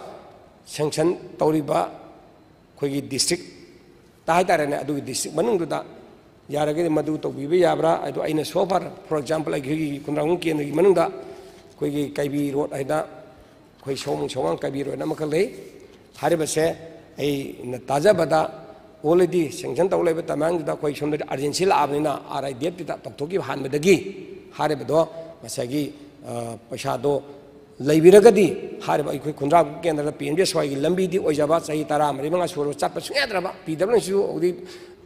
ꯁꯦꯡꯁꯟ ꯇꯧꯔꯤꯕ ꯑꯩꯈꯣꯏꯒꯤ ꯗꯤꯁꯇ꯭ꯔꯤꯛꯇ ꯍꯥꯏꯇꯥꯔꯦꯅꯦ, ꯑꯗꯨꯒꯤ ꯗꯤꯁꯇ꯭ꯔꯤꯛ ꯃꯅꯨꯡꯗꯨꯗ ꯌꯥꯔꯒꯗꯤ ꯃꯗꯨ ꯇꯧꯕꯤꯕ ꯌꯥꯕ꯭ꯔꯥ? ꯑꯗꯨ ꯑꯩꯅ so far, for example, ꯑꯩꯈꯣꯏꯒꯤ ꯈꯨꯟꯗ꯭ꯔꯥꯛꯄꯝ ꯀꯦꯟꯗ꯭ꯔꯒꯤ ꯃꯅꯨꯡꯗ ꯑꯩꯈꯣꯏꯒꯤ ꯀꯩꯕꯤ ꯔꯣꯗ ꯍꯥꯏꯅ, ꯑꯩꯈꯣꯏ ꯁꯑꯣꯝꯕꯨꯡ ꯁꯋꯥꯡ ꯀꯩꯕꯤ ꯔꯣꯗ ꯑꯃꯈꯛ ꯂꯩ꯫ ꯍꯥꯏꯔꯤꯕꯁꯦ ꯑꯩꯅ ꯇꯥꯖꯕꯗ already ꯁꯦꯡꯁꯟ ꯇꯧ ꯂꯩꯕ ꯇꯥꯏꯃꯤꯡꯗꯨꯗ ꯑꯩꯈꯣꯏ ꯁꯣꯝꯗꯗꯤ ꯑꯔꯖꯦꯟꯁꯤ ꯂꯥꯛꯑꯕꯅꯤꯅ, ꯑꯥꯔ ꯑꯥꯏ ꯗꯤ ꯑꯦꯐꯇꯨꯗ ꯇꯧꯊꯣꯛꯈꯤꯕ ꯍꯥꯟꯕꯗꯒꯤ ꯍꯥꯏꯔꯤꯕꯗꯣ ꯉꯁꯥꯏꯒꯤ ꯄꯩꯁꯥꯗꯣ ꯂꯩꯕꯤꯔꯒꯗꯤ ꯍꯥꯏꯔꯤꯕ ꯑꯩꯈꯣꯏ ꯈꯨꯟꯗ꯭ꯔꯥꯛꯄꯝ ꯀꯦꯟꯗ꯭ꯔꯗ ꯄꯤ ꯑꯦꯝ ꯖꯤ ꯑꯦꯁ ꯋꯥꯏꯒꯤ ꯂꯝꯕꯤꯗꯤ ꯑꯣꯏꯖꯕ, ꯆꯍꯤ ꯇꯔꯥ ꯃꯔꯤ ꯃꯉꯥ ꯁꯨꯔꯕ ꯆꯠꯄ ꯁꯨꯡꯌꯥ ꯌꯥꯗ꯭ꯔꯕ, ꯄꯤ ꯗꯕ꯭ꯂꯤꯎ ꯁꯤꯁꯨ ꯍꯧꯖꯤꯛ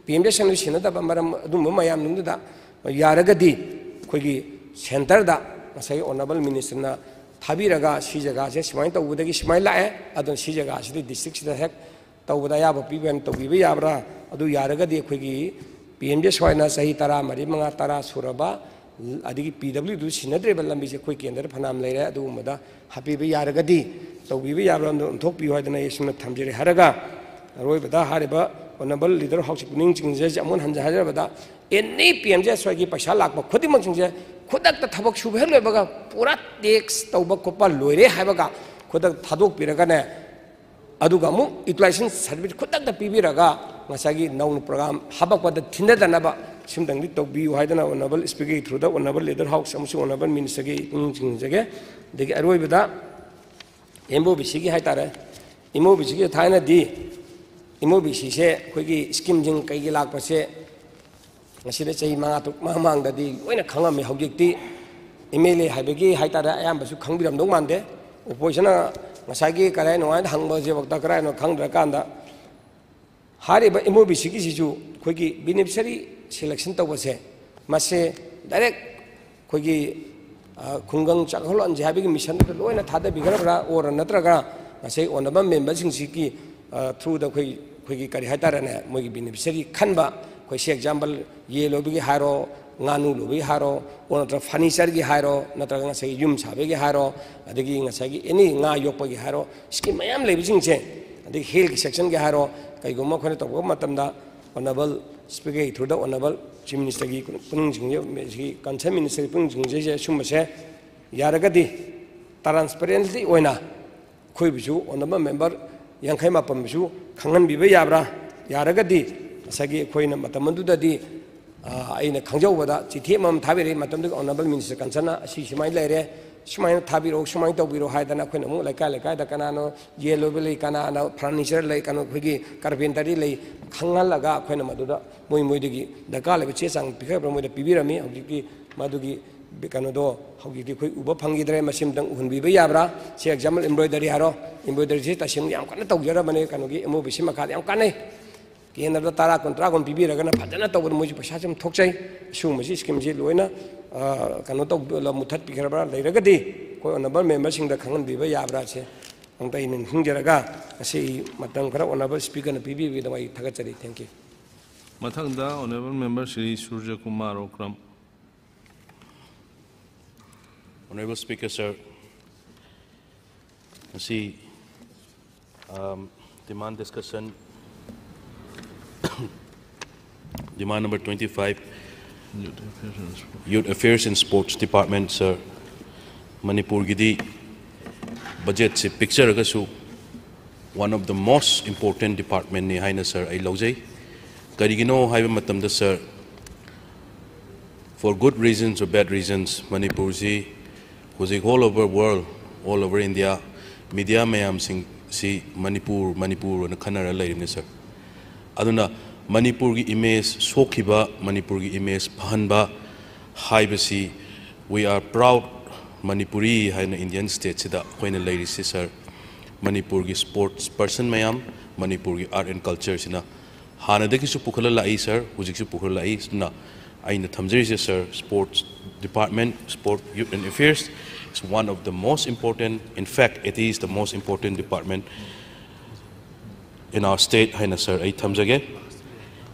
ꯄꯤ ꯑꯦꯝ ꯖꯤ ꯑꯦꯁ ꯋꯥꯏꯅ ꯁꯤꯟꯅꯗꯕ ꯃꯔꯝ ꯑꯗꯨꯝꯕ ꯃꯌꯥꯝꯗꯨꯗ ꯌꯥꯔꯒꯗꯤ ꯑꯩꯈꯣꯏꯒꯤ ꯁꯦꯟꯇꯔꯗ ꯉꯁꯥꯏꯒꯤ ꯑꯣꯅꯔꯦꯕꯜ ꯃꯤꯅꯤꯁꯇꯔꯅ ꯊꯥꯕꯤꯔꯒ ꯁꯤ ꯖꯒꯥꯁꯦ ꯁꯨꯃꯥꯏꯅ ꯇꯧꯕꯗꯒꯤ ꯁꯨꯃꯥꯏꯅ ꯂꯥꯛꯑꯦ, ꯑꯗꯨꯅ ꯁꯤ ꯖꯒꯥꯁꯤꯗꯤ ꯗꯤꯁꯇ꯭ꯔꯤꯛꯁꯤꯗ ꯍꯦꯛ ꯇꯧꯕꯗ ꯑꯌꯥꯕ ꯄꯤꯕ ꯍꯥꯏꯅ ꯇꯧꯕꯤꯕ ꯌꯥꯕ꯭ꯔꯥ? ꯑꯗꯨ ꯌꯥꯔꯒꯗꯤ ꯑꯩꯈꯣꯏꯒꯤ ꯄꯤ ꯑꯦꯝ ꯖꯤ ꯑꯦꯁ ꯋꯥꯏꯅ ꯆꯍꯤ ꯇꯔꯥ ꯃꯔꯤ ꯃꯉꯥ ꯇꯔꯥ ꯁꯨꯔꯕ, ꯑꯗꯒꯤ ꯄꯤ ꯗꯕ꯭ꯂꯤꯎꯗꯨ ꯁꯤꯟꯅꯗ꯭ꯔꯤꯕ ꯂꯝꯕꯤꯁꯦ ꯑꯩꯈꯣꯏ ꯀꯦꯟꯗ꯭ꯔꯗ ꯐꯅꯌꯥꯝ ꯂꯩꯔꯦ, ꯑꯗꯨꯒꯨꯝꯕꯗ ꯍꯥꯞꯄꯤꯕ ꯌꯥꯔꯒꯗꯤ ꯇꯧꯕꯤꯕ ꯌꯥꯕ꯭ꯔꯥ ꯑꯗꯨ ꯑꯣꯟꯊꯣꯛꯄꯤꯌꯨ ꯍꯥꯏꯗꯅ ꯑꯩ ꯑꯁꯨꯝꯅ ꯊꯝꯖꯔꯤ꯫ ꯍꯥꯏꯔꯒ ꯑꯔꯣꯏꯕꯗ ꯍꯥꯏꯔꯤꯕ ꯑꯣꯅꯔꯦꯕꯜ ꯂꯤꯗꯔ ꯍꯥꯎꯁꯀꯤ ꯄꯨꯛꯅꯤꯡ ꯆꯤꯡꯁꯤꯟꯖꯔꯤꯁꯦ ꯑꯃꯨꯛ ꯍꯟꯅ ꯍꯥꯏꯖꯔꯕꯗ, ꯑꯦꯅꯤ ꯄꯤ ꯑꯦꯝ ꯖꯤ ꯑꯦꯁ ꯋꯥꯏꯒꯤ ꯄꯩꯁꯥ ꯂꯥꯛꯄ ꯈꯨꯗꯤꯡꯃꯛꯁꯤꯡꯁꯦ ꯈꯨꯗꯛꯇ ꯊꯕꯛ ꯁꯨꯕ ꯍꯦꯛ ꯂꯣꯏꯕꯒ ꯄꯨꯔꯥ ꯇꯦꯛꯁ ꯇꯧꯕ ꯈꯣꯠꯄ ꯂꯣꯏꯔꯦ ꯍꯥꯏꯕꯒ ꯈꯨꯗꯛꯇ ꯊꯥꯗꯣꯛꯄꯤꯔꯒꯅꯦ, ꯑꯗꯨꯒ ꯑꯃꯨꯛ ꯌꯨꯇꯤꯂꯥꯏꯖꯦꯁꯟ ꯁꯥꯔꯇꯤꯐꯤꯀꯦꯠ ꯈꯨꯗꯛꯇ ꯄꯤꯕꯤꯔꯒ ꯉꯁꯥꯏꯒꯤ ꯅꯧꯅ ꯄ꯭ꯔꯣꯒ꯭ꯔꯥꯝ ꯍꯥꯄꯛꯄꯗ ꯊꯤꯟꯊꯗꯅꯕ ꯁꯤꯝꯇꯪꯗꯤ ꯇꯧꯕꯤꯌꯨ ꯍꯥꯏꯗꯅ ꯑꯣꯅꯔꯦꯕꯜ ꯁ꯭ꯄꯤꯀꯔꯒꯤ ꯊ꯭ꯔꯨꯗ ꯑꯣꯅꯔꯦꯕꯜ ꯂꯤꯗꯔ ꯍꯥꯎꯁ ꯑꯃꯁꯨꯡ ꯑꯣꯅꯔꯦꯕꯜ ꯃꯤꯅꯤꯁꯇꯔꯒꯤ ꯄꯨꯛꯅꯤꯡ ꯆꯤꯡꯁꯤꯟꯖꯒꯦ꯫ ꯑꯗꯒꯤ ꯑꯔꯣꯏꯕꯗ ꯑꯦꯝ ꯑꯣ ꯕꯤ ꯁꯤꯒꯤ ꯍꯥꯏꯇꯥꯔꯦ, ꯑꯦꯝ ꯑꯣ ꯕꯤ ꯁꯤꯒꯤ ꯊꯥꯏꯅꯗꯤ ꯑꯦꯝ ꯑꯣ ꯕꯤ ꯁꯤꯁꯦ ꯑꯩꯈꯣꯏꯒꯤ ꯁ꯭ꯀꯤꯝꯁꯤꯡ ꯀꯩꯒꯤ ꯂꯥꯛꯄꯁꯦ ꯉꯁꯤꯗ ꯆꯍꯤ ꯃꯉꯥ ꯇꯔꯨꯛ ꯃꯃꯥꯡꯗꯗꯤ ꯂꯣꯏꯅ ꯈꯪꯉꯝꯃꯤ꯫ ꯍꯧꯖꯤꯛꯇꯤ ꯑꯦꯝ ꯑꯦꯜ ꯑꯦ ꯍꯥꯏꯕꯒꯤ ꯍꯥꯏꯇꯥꯔꯦ ꯑꯌꯥꯝꯕꯁꯨ ꯈꯪꯕꯤꯔꯝꯗꯧ ꯃꯥꯟꯗꯦ꯫ ꯑꯣꯄꯣꯖꯤꯁꯟꯅ ꯉꯁꯥꯏꯒꯤ ꯀꯔꯥꯏꯅꯣ ꯍꯥꯏꯅ ꯍꯪꯕꯁꯤꯐꯥꯎꯗ ꯀꯔꯥꯏꯅꯣ ꯈꯪꯗ꯭ꯔꯀꯥꯟꯗ ꯍꯥꯏꯔꯤꯕ ꯑꯦꯝ ꯑꯣ ꯕꯤ ꯁꯤꯒꯤꯁꯤꯁꯨ ꯑꯩꯈꯣꯏꯒꯤ ꯕꯦꯅꯤꯐꯤꯁꯔꯤ ꯁꯦꯂꯦꯛꯁꯟ ꯇꯧꯕꯁꯦ ꯃꯁꯦ ꯗꯥꯏꯔꯦꯛ ꯑꯩꯈꯣꯏꯒꯤ ꯈꯨꯡꯒꯪ ꯆꯥꯎꯈꯠꯍꯟꯁꯦ ꯍꯥꯏꯕꯒꯤ ꯃꯤꯁꯟꯗꯨꯗ ꯂꯣꯏꯅ ꯊꯥꯗꯕꯤꯈ꯭ꯔꯕ꯭ꯔꯥ, ꯑꯣꯔ ꯅꯠꯇ꯭ꯔꯒ ꯉꯁꯥꯏ ꯑꯣꯅꯔꯦꯕꯜ ꯃꯦꯝꯕꯔꯁꯤꯡꯁꯤꯒꯤ ꯊ꯭ꯔꯨꯗ ꯑꯩꯈꯣꯏ ꯑꯩꯈꯣꯏꯒꯤ ꯀꯔꯤ ꯍꯥꯏꯇꯥꯔꯦꯅꯦ, ꯃꯣꯏꯒꯤ ꯕꯦꯅꯤꯐꯤꯁꯔꯤ ꯈꯟꯕ, ꯑꯩꯈꯣꯏ ꯁꯦ ꯑꯦꯛꯖꯥꯝꯄꯜ, ꯌꯦꯟ ꯂꯣꯏꯕꯒꯤ ꯍꯥꯏꯔꯣ, ꯉꯥꯅꯨ ꯂꯣꯏꯕꯒꯤ ꯍꯥꯏꯔꯣ, ꯑꯣꯔ ꯅꯠꯇ꯭ꯔꯒ ꯐꯔꯅꯤꯆꯔꯒꯤ ꯍꯥꯏꯔꯣ, ꯅꯠꯇ꯭ꯔꯒ ꯉꯁꯥꯏꯒꯤ ꯌꯨꯝ ꯁꯥꯕꯒꯤ ꯍꯥꯏꯔꯣ, ꯑꯗꯒꯤ ꯉꯁꯥꯏꯒꯤ ꯑꯦꯅꯤ ꯉꯥ ꯌꯣꯛꯄꯒꯤ ꯍꯥꯏꯔꯣ, ꯁ꯭ꯀꯤꯝ ꯃꯌꯥꯝ ꯂꯩꯕꯁꯤꯡꯁꯦ, ꯑꯗꯒꯤ ꯍꯦꯜꯊꯀꯤ ꯁꯦꯛꯁꯟꯒꯤ ꯍꯥꯏꯔꯣ, ꯀꯩꯒꯨꯝꯕ ꯑꯩꯈꯣꯏꯅ ꯇꯧꯕ ꯃꯇꯝꯗ ꯑꯣꯅꯔꯦꯕꯜ ꯁ꯭ꯄꯤꯀꯔꯒꯤ ꯊ꯭ꯔꯨꯗ ꯑꯣꯅꯔꯦꯕꯜ ꯆꯤꯐ ꯃꯤꯅꯤꯁꯇꯔꯒꯤ ꯄꯨꯛꯅꯤꯡ ꯆꯤꯡꯖ-, ꯀꯟꯁꯔꯟ ꯃꯤꯅꯤꯁꯇꯔꯒꯤ ꯄꯨꯛꯅꯤꯡ ꯆꯤꯡꯖꯩꯁꯦ, ꯁꯨꯝꯕꯁꯦ ꯌꯥꯔꯒꯗꯤ ꯇ꯭ꯔꯥꯟꯁꯄꯦꯔꯦꯟꯂꯤ ꯑꯣꯏꯅ ꯑꯩꯈꯣꯏꯕꯨꯁꯨ ꯑꯣꯅꯔꯦꯕꯜ ꯃꯦꯝꯕꯔ ꯌꯥꯡꯈꯩ ꯃꯥꯄꯟꯕꯨꯁꯨ ꯈꯪꯍꯟꯕꯤꯕ ꯌꯥꯕ꯭ꯔꯥ? ꯌꯥꯔꯒꯗꯤ ꯉꯁꯥꯏꯒꯤ ꯑꯩꯈꯣꯏꯅ ꯃꯇꯝ ꯑꯗꯨꯗꯗꯤ, ꯑ, ꯑꯩꯅ ꯈꯪꯖꯧꯕꯗ ꯆꯤꯊꯤ ꯑꯃꯃꯝ ꯊꯥꯕꯤꯔꯛꯏ꯫ ꯃꯇꯝꯗꯨꯒꯤ ꯑꯣꯅꯔꯦꯕꯜ ꯃꯤꯅꯤꯁꯇꯔ ꯀꯟꯁꯔꯟꯅ ꯑꯁꯤ ꯁꯨꯃꯥꯏꯅ ꯂꯩꯔꯦ, ꯁꯨꯃꯥꯏꯅ ꯊꯥꯕꯤꯔꯛꯎ, ꯁꯨꯃꯥꯏꯅ ꯇꯧꯕꯤꯔꯣ ꯍꯥꯏꯗꯅ ꯑꯩꯈꯣꯏꯅ ꯑꯃꯨꯛ ꯂꯩꯀꯥꯏ ꯂꯩꯀꯥꯏꯗ ꯀꯅꯥꯅꯣ ꯌꯦꯟ ꯂꯣꯏꯕ ꯂꯩ, ꯀꯅꯥꯅ ꯐꯔꯅꯤꯆꯔ ꯂꯩ, ꯀꯩꯅꯣ ꯑꯩꯈꯣꯏꯒꯤ ꯀꯥꯔꯄꯦꯟꯇꯔꯤ ꯂꯩ, ꯈꯪꯍꯜꯂꯒ ꯑꯩꯈꯣꯏꯅ ꯃꯗꯨꯗ ꯃꯣꯏ ꯃꯣꯏꯗꯒꯤ ꯗꯔꯀꯥꯔ ꯂꯩꯕ ꯆꯦ ꯆꯥꯡ ꯄꯤꯈꯠꯄ ꯃꯣꯏꯗ ꯄꯤꯕꯤꯔꯝꯃꯤ꯫ ꯍꯧꯖꯤꯛꯇꯤ ꯃꯗꯨꯒꯤ ꯀꯩꯅꯣꯗꯣ ꯍꯧꯖꯤꯛꯇꯤ ꯑꯩꯈꯣꯏ ꯎꯕ ꯐꯪꯈꯤꯗ꯭ꯔꯦ꯫ ꯃꯁꯤꯃꯇꯪ ꯎꯍꯟꯕꯤꯕ ꯌꯥꯕ꯭ꯔꯥ? ꯁꯤ ꯑꯦꯛꯖꯥꯝꯄꯜ ꯑꯦꯝꯕ꯭ꯔꯣꯏꯗꯔꯤ ꯍꯥꯏꯔꯣ, ꯑꯦꯝꯕ꯭ꯔꯣꯏꯗꯔꯤꯁꯤ ꯇꯁꯦꯡꯅ ꯌꯥꯝ ꯀꯟꯅ ꯇꯧꯖꯔꯕꯅꯦ, ꯀꯩꯅꯣꯒꯤ ꯑꯦꯝ ꯑꯣ ꯕꯤ ꯁꯤ ꯃꯈꯥꯗ ꯌꯥꯝ ꯀꯥꯟꯅꯩ꯫ ꯀꯦꯟꯗ꯭ꯔꯗ ꯇꯔꯥ, ꯀꯨꯟ, ꯇꯔꯥ, ꯀꯨꯟ ꯄꯤꯕꯤꯔꯒꯅ ꯐꯖꯅ ꯇꯧꯕꯗ ꯃꯣꯏꯁꯨ ꯄꯩꯁꯥꯁꯨ ꯑꯗꯨꯝ ꯊꯣꯛꯆꯩ꯫ ꯁꯤꯒꯨꯝꯕꯁꯤ ꯁ꯭ꯀꯤꯝꯁꯤ ꯂꯣꯏꯅ, ꯑ, ꯀꯩꯅꯣ ꯇꯧꯕ, ꯃꯨꯊꯠꯄꯤꯈ꯭ꯔꯕ꯭ꯔꯥ? ꯂꯩꯔꯒꯗꯤ ꯑꯩꯈꯣꯏ ꯑꯣꯅꯔꯦꯕꯜ ꯃꯦꯝꯕꯔꯁꯤꯡꯗ ꯈꯪꯍꯟꯕꯤꯕ ꯌꯥꯕ꯭ꯔꯥ? ꯁꯦ ꯑꯝꯇ ꯑꯩ ꯅꯤꯡꯁꯤꯡꯖꯔꯒ ꯉꯁꯤ ꯃꯇꯝ ꯈꯔ ꯑꯣꯅꯔꯦꯕꯜ ꯁ꯭ꯄꯤꯀꯔꯅ ꯄꯤꯕꯤꯕꯒꯤꯗꯃꯛ ꯑꯩ ꯊꯥꯒꯠꯆꯔꯤ꯫ Thank you꯫ ꯃꯊꯪꯗ honourable member Shri Suraj Kumar Okram. Honorable Speaker, sir, ꯉꯁꯤ, um, demand discussion, demand number twenty-five, Youth Affairs and Sports Department, sir, ꯃꯅꯤꯄꯨꯔꯒꯤꯗꯤ ꯕꯖꯦꯠꯁꯦ ꯄꯤꯛꯆꯔꯒꯁꯨ one of the most important departmentꯅꯤ ꯍꯥꯏꯅ, sir, ꯑꯩ ꯂꯧꯖꯩ꯫ ꯀꯔꯤꯒꯤꯅꯣ ꯍꯥꯏꯕ ꯃꯇꯝꯗ, sir, for good reasons or bad reasons, ꯃꯅꯤꯄꯨꯔꯁꯤ ꯍꯧꯖꯤꯛ all over world, all over India, media ꯃꯌꯥꯝꯁꯤꯡꯁꯤ ꯃꯅꯤꯄꯨꯔ, ꯃꯅꯤꯄꯨꯔ ꯑꯣꯏꯅ ꯈꯟꯅꯔ ꯂꯩꯔꯤꯕꯅꯤ, sir꯫ ꯑꯗꯨꯅ ꯃꯅꯤꯄꯨꯔꯒꯤ image ꯁꯣꯛꯈꯤꯕ, ꯃꯅꯤꯄꯨꯔꯒꯤ image ꯐꯍꯟꯕ ꯍꯥꯏꯕꯁꯤ, we are proud ꯃꯅꯤꯄꯨꯔꯤ ꯍꯥꯏꯅ Indian stateꯁꯤꯗ ꯑꯩꯈꯣꯏꯅ ꯂꯩꯔꯤꯁꯤ, sir꯫ ꯃꯅꯤꯄꯨꯔꯒꯤ sports person ꯃꯌꯥꯝ, ꯃꯅꯤꯄꯨꯔꯒꯤ art and cultureꯁꯤꯅ ꯍꯥꯟꯅꯗꯒꯤꯁꯨ ꯄꯨꯈꯠꯂ ꯂꯥꯛꯏ, sir, ꯍꯧꯖꯤꯛꯁꯨ ꯄꯨꯈꯠꯂ ꯂꯥꯛꯏ꯫ ꯑꯗꯨꯅ ꯑꯩꯅ ꯊꯝꯖꯔꯤꯁꯦ, sir, sports department, sport, youth and affairs is one of the most important, in fact, it is the most important department in our state ꯍꯥꯏꯅ, sir, ꯑꯩ ꯊꯝꯖꯒꯦ꯫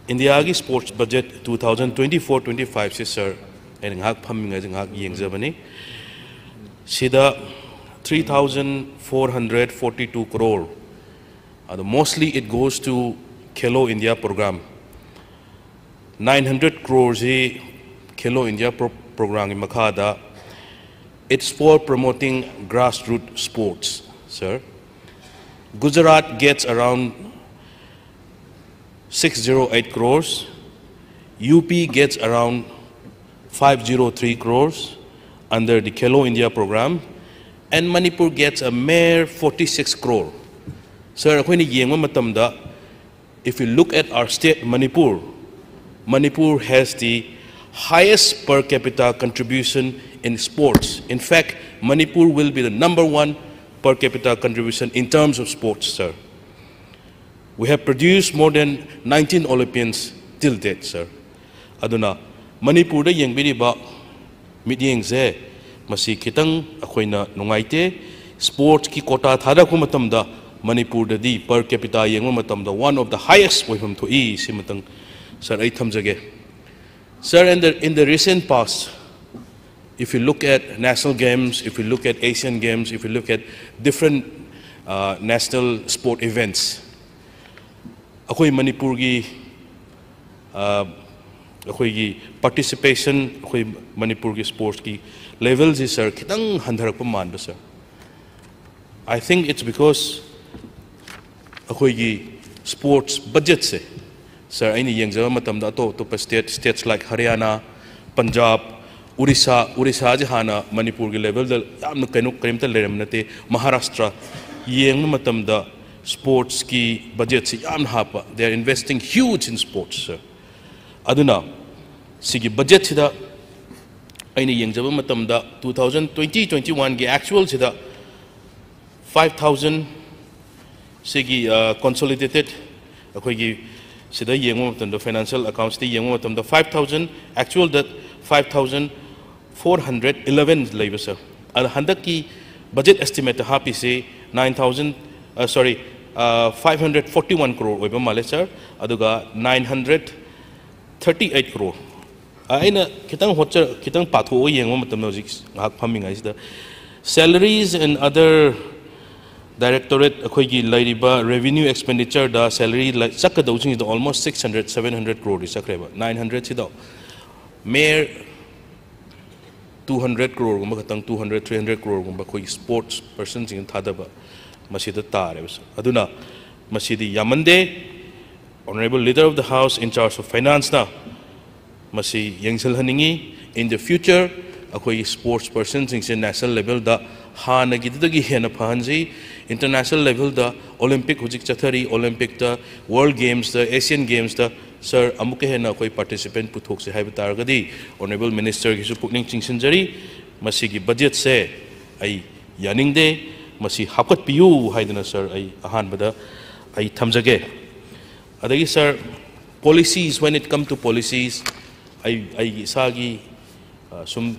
ꯏꯟꯗꯤꯌꯥꯒꯤ sports budget two thousand twenty-four twenty-five ꯁꯦ, sir, ꯑꯩꯅ ꯉꯥꯏꯍꯥꯛ ꯐꯝꯃꯤꯉꯩꯗ ꯉꯥꯏꯍꯥꯛ ꯌꯦꯡꯖꯕꯅꯤ꯫ ꯁꯤꯗ three thousand four hundred forty-two crore, ꯑꯗꯣ mostly it goes to Khelo India program. Nine hundred crore ꯁꯤ Khelo India pro- program ꯒꯤ ꯃꯈꯥꯗ, it's for promoting grassroots sports, sir. Gujarat gets around six zero eight crores, U P gets around five zero three crores under the Khelo India program, and Manipur gets a mere forty-six crore. Sir, ꯑꯩꯈꯣꯏꯅ ꯌꯦꯡꯕ ꯃꯇꯝꯗ, if you look at our state, Manipur, Manipur has the highest per capita contribution in sports. In fact, Manipur will be the number one per capita contribution in terms of sports, sir. We have produced more than nineteen Olympians till date, sir. ꯑꯗꯨꯅ ꯃꯅꯤꯄꯨꯔꯗ ꯌꯦꯡꯕꯤꯔꯤꯕ ꯃꯤꯠꯌꯦꯡꯁꯦ, ꯃꯁꯤ ꯈꯤꯇꯪ ꯑꯩꯈꯣꯏꯅ ꯅꯨꯡꯉꯥꯏꯇꯦ꯫ Sports ꯀꯤ quota ꯊꯥꯔꯛꯄ ꯃꯇꯝꯗ ꯃꯅꯤꯄꯨꯔꯗꯗꯤ per capita ꯌꯦꯡꯕ ꯃꯇꯝꯗ one of the highest ꯑꯣꯏꯐꯝ ꯊꯣꯛꯏ꯫ ꯁꯤꯃꯇꯪ, sir, ꯑꯩ ꯊꯝꯖꯒꯦ꯫ Sir, in the, in the recent past, if you look at national games, if you look at Asian Games, if you look at different uh, national sport events, ꯑꯩꯈꯣꯏ ꯃꯅꯤꯄꯨꯔꯒꯤ ꯑ, ꯑꯩꯈꯣꯏꯒꯤ participation, ꯑꯩꯈꯣꯏ ꯃꯅꯤꯄꯨꯔꯒꯤ sports ꯀꯤ level ꯁꯤ, sir, ꯈꯤꯇꯪ ꯍꯟꯊꯔꯛꯄ ꯃꯥꯟꯕ, sir. I think it's because ꯑꯩꯈꯣꯏꯒꯤ sports budget ꯁꯦ, sir, ꯑꯩꯅ ꯌꯦꯡꯖꯕ ꯃꯇꯝꯗ ꯑꯇꯣꯞ ꯑꯇꯣꯞꯄ state, states like Haryana, Punjab, Orissa, Orissa ꯁꯦ ꯍꯥꯟꯅ ꯃꯅꯤꯄꯨꯔꯒꯤ level ꯗ ꯌꯥꯝꯅ ꯀꯩꯅꯣ ꯀꯔꯤꯝꯇ ꯂꯩꯔꯝꯕ ꯅꯠꯇꯦ꯫ Maharashtra ꯌꯦꯡꯕ ꯃꯇꯝꯗ sports ꯀꯤ budget ꯁꯤ ꯌꯥꯝꯅ ꯍꯥꯞꯄ, they are investing huge in sports, sir. ꯑꯗꯨꯅ ꯁꯤꯒꯤ budget ꯁꯤꯗ ꯑꯩꯅ ꯌꯦꯡꯖꯕ ꯃꯇꯝꯗ two thousand twenty twenty-one ꯒꯤ actual ꯁꯤꯗ five thousand ꯁꯤꯒꯤ, ꯑ, consolidated ꯑꯩꯈꯣꯏꯒꯤ ꯁꯤꯗ ꯌꯦꯡꯕ ꯃꯇꯝꯗ, ꯐꯥꯏꯅꯥꯟꯁꯤꯌꯦꯜ ꯑꯦꯀꯥꯎꯟꯁꯤꯗ ꯌꯦꯡꯕ ꯃꯇꯝꯗ, five thousand, actual ꯗ five thousand four hundred eleven ꯂꯩꯕ, ꯁꯥꯔ꯫ ꯑꯗ ꯍꯟꯗꯛꯀꯤ budget ꯑꯦꯁꯇꯤꯃꯦꯠꯇ ꯍꯥꯞꯄꯤꯁꯤ nine thousand, sorry, five hundred forty one crore ꯑꯣꯏꯕ ꯃꯥꯜꯂꯦ, ꯁꯥꯔ꯫ ꯑꯗꯨꯒ nine hundred thirty eight crore꯫ ꯑꯩꯅ ꯈꯤꯇꯪ ꯍꯣꯠꯆ-, ꯈꯤꯇꯪ ꯄꯥꯊꯣꯛꯑꯒ ꯌꯦꯡꯕ ꯃꯇꯝꯗ, ꯍꯧꯖꯤꯛ ꯉꯥꯏꯍꯥꯛ ꯐꯝꯃꯤꯉꯩꯁꯤꯗ, salaries and other directorate, ꯑꯩꯈꯣꯏꯒꯤ ꯂꯩꯔꯤꯕ revenue expenditure ꯗ salary ꯂ-, ꯆꯠꯀꯗꯧꯕꯁꯤꯡꯁꯤꯗ almost six hundred, seven hundred crore ꯗꯤ ꯆꯠꯈ꯭ꯔꯦꯕ꯫ Nine hundred ꯁꯤꯗ mere two hundred crore ꯒꯨꯝꯕ ꯈꯛꯇꯪ, two hundred, three hundred crore ꯒꯨꯝꯕ ꯑꯩꯈꯣꯏꯒꯤ sports person ꯁꯤꯡꯅ ꯊꯥꯗꯕ, ꯃꯁꯤꯗ ꯇꯥꯔꯦꯕ꯫ ꯑꯗꯨꯅ ꯃꯁꯤꯗꯤ ꯌꯥꯝꯃꯟꯗꯦ꯫ Honourable Leader of the House in charge of finance ꯅ ꯃꯁꯤ ꯌꯦꯡꯁꯤꯜꯍꯟꯅꯤꯡꯉꯤ꯫ In the future, ꯑꯩꯈꯣꯏꯒꯤ sports person ꯁꯤꯡꯁꯦ national level ꯗ ꯍꯥꯟꯅꯒꯤꯗꯨꯗꯒꯤ ꯍꯦꯟꯅ ꯐꯍꯟꯁꯤ꯫ International level ꯗ Olympic ꯍꯧꯖꯤꯛ ꯆꯠꯊꯔꯤ, Olympic ꯇ, World Games ꯇ, Asian Games ꯇ, ꯁꯥꯔ, ꯑꯃꯨꯛꯀ ꯍꯦꯟꯅ ꯑꯩꯈꯣꯏ participant ꯄꯨꯊꯣꯛꯁꯤ ꯍꯥꯏꯕ ꯇꯥꯔꯒꯗꯤ, Honourable Minister ꯒꯤꯁꯨ ꯄꯨꯛꯅꯤꯡ ꯆꯤꯡꯁꯤꯟꯖꯔꯤ, ꯃꯁꯤꯒꯤ ꯕꯖꯦꯠꯁꯦ ꯑꯩ ꯌꯥꯅꯤꯡꯗꯦ, ꯃꯁꯤ ꯍꯥꯞꯀꯠꯄꯤꯌꯨ ꯍꯥꯏꯗꯅ, ꯁꯥꯔ, ꯑꯩ ꯑꯍꯥꯟꯕꯗ ꯑꯩ ꯊꯝꯖꯒꯦ꯫ ꯑꯗꯒꯤ, ꯁꯥꯔ, policies, when it come to policies, ꯑꯩ, ꯑꯩꯒꯤ ꯏꯁꯥꯒꯤ, ꯑ, ꯁꯨꯝ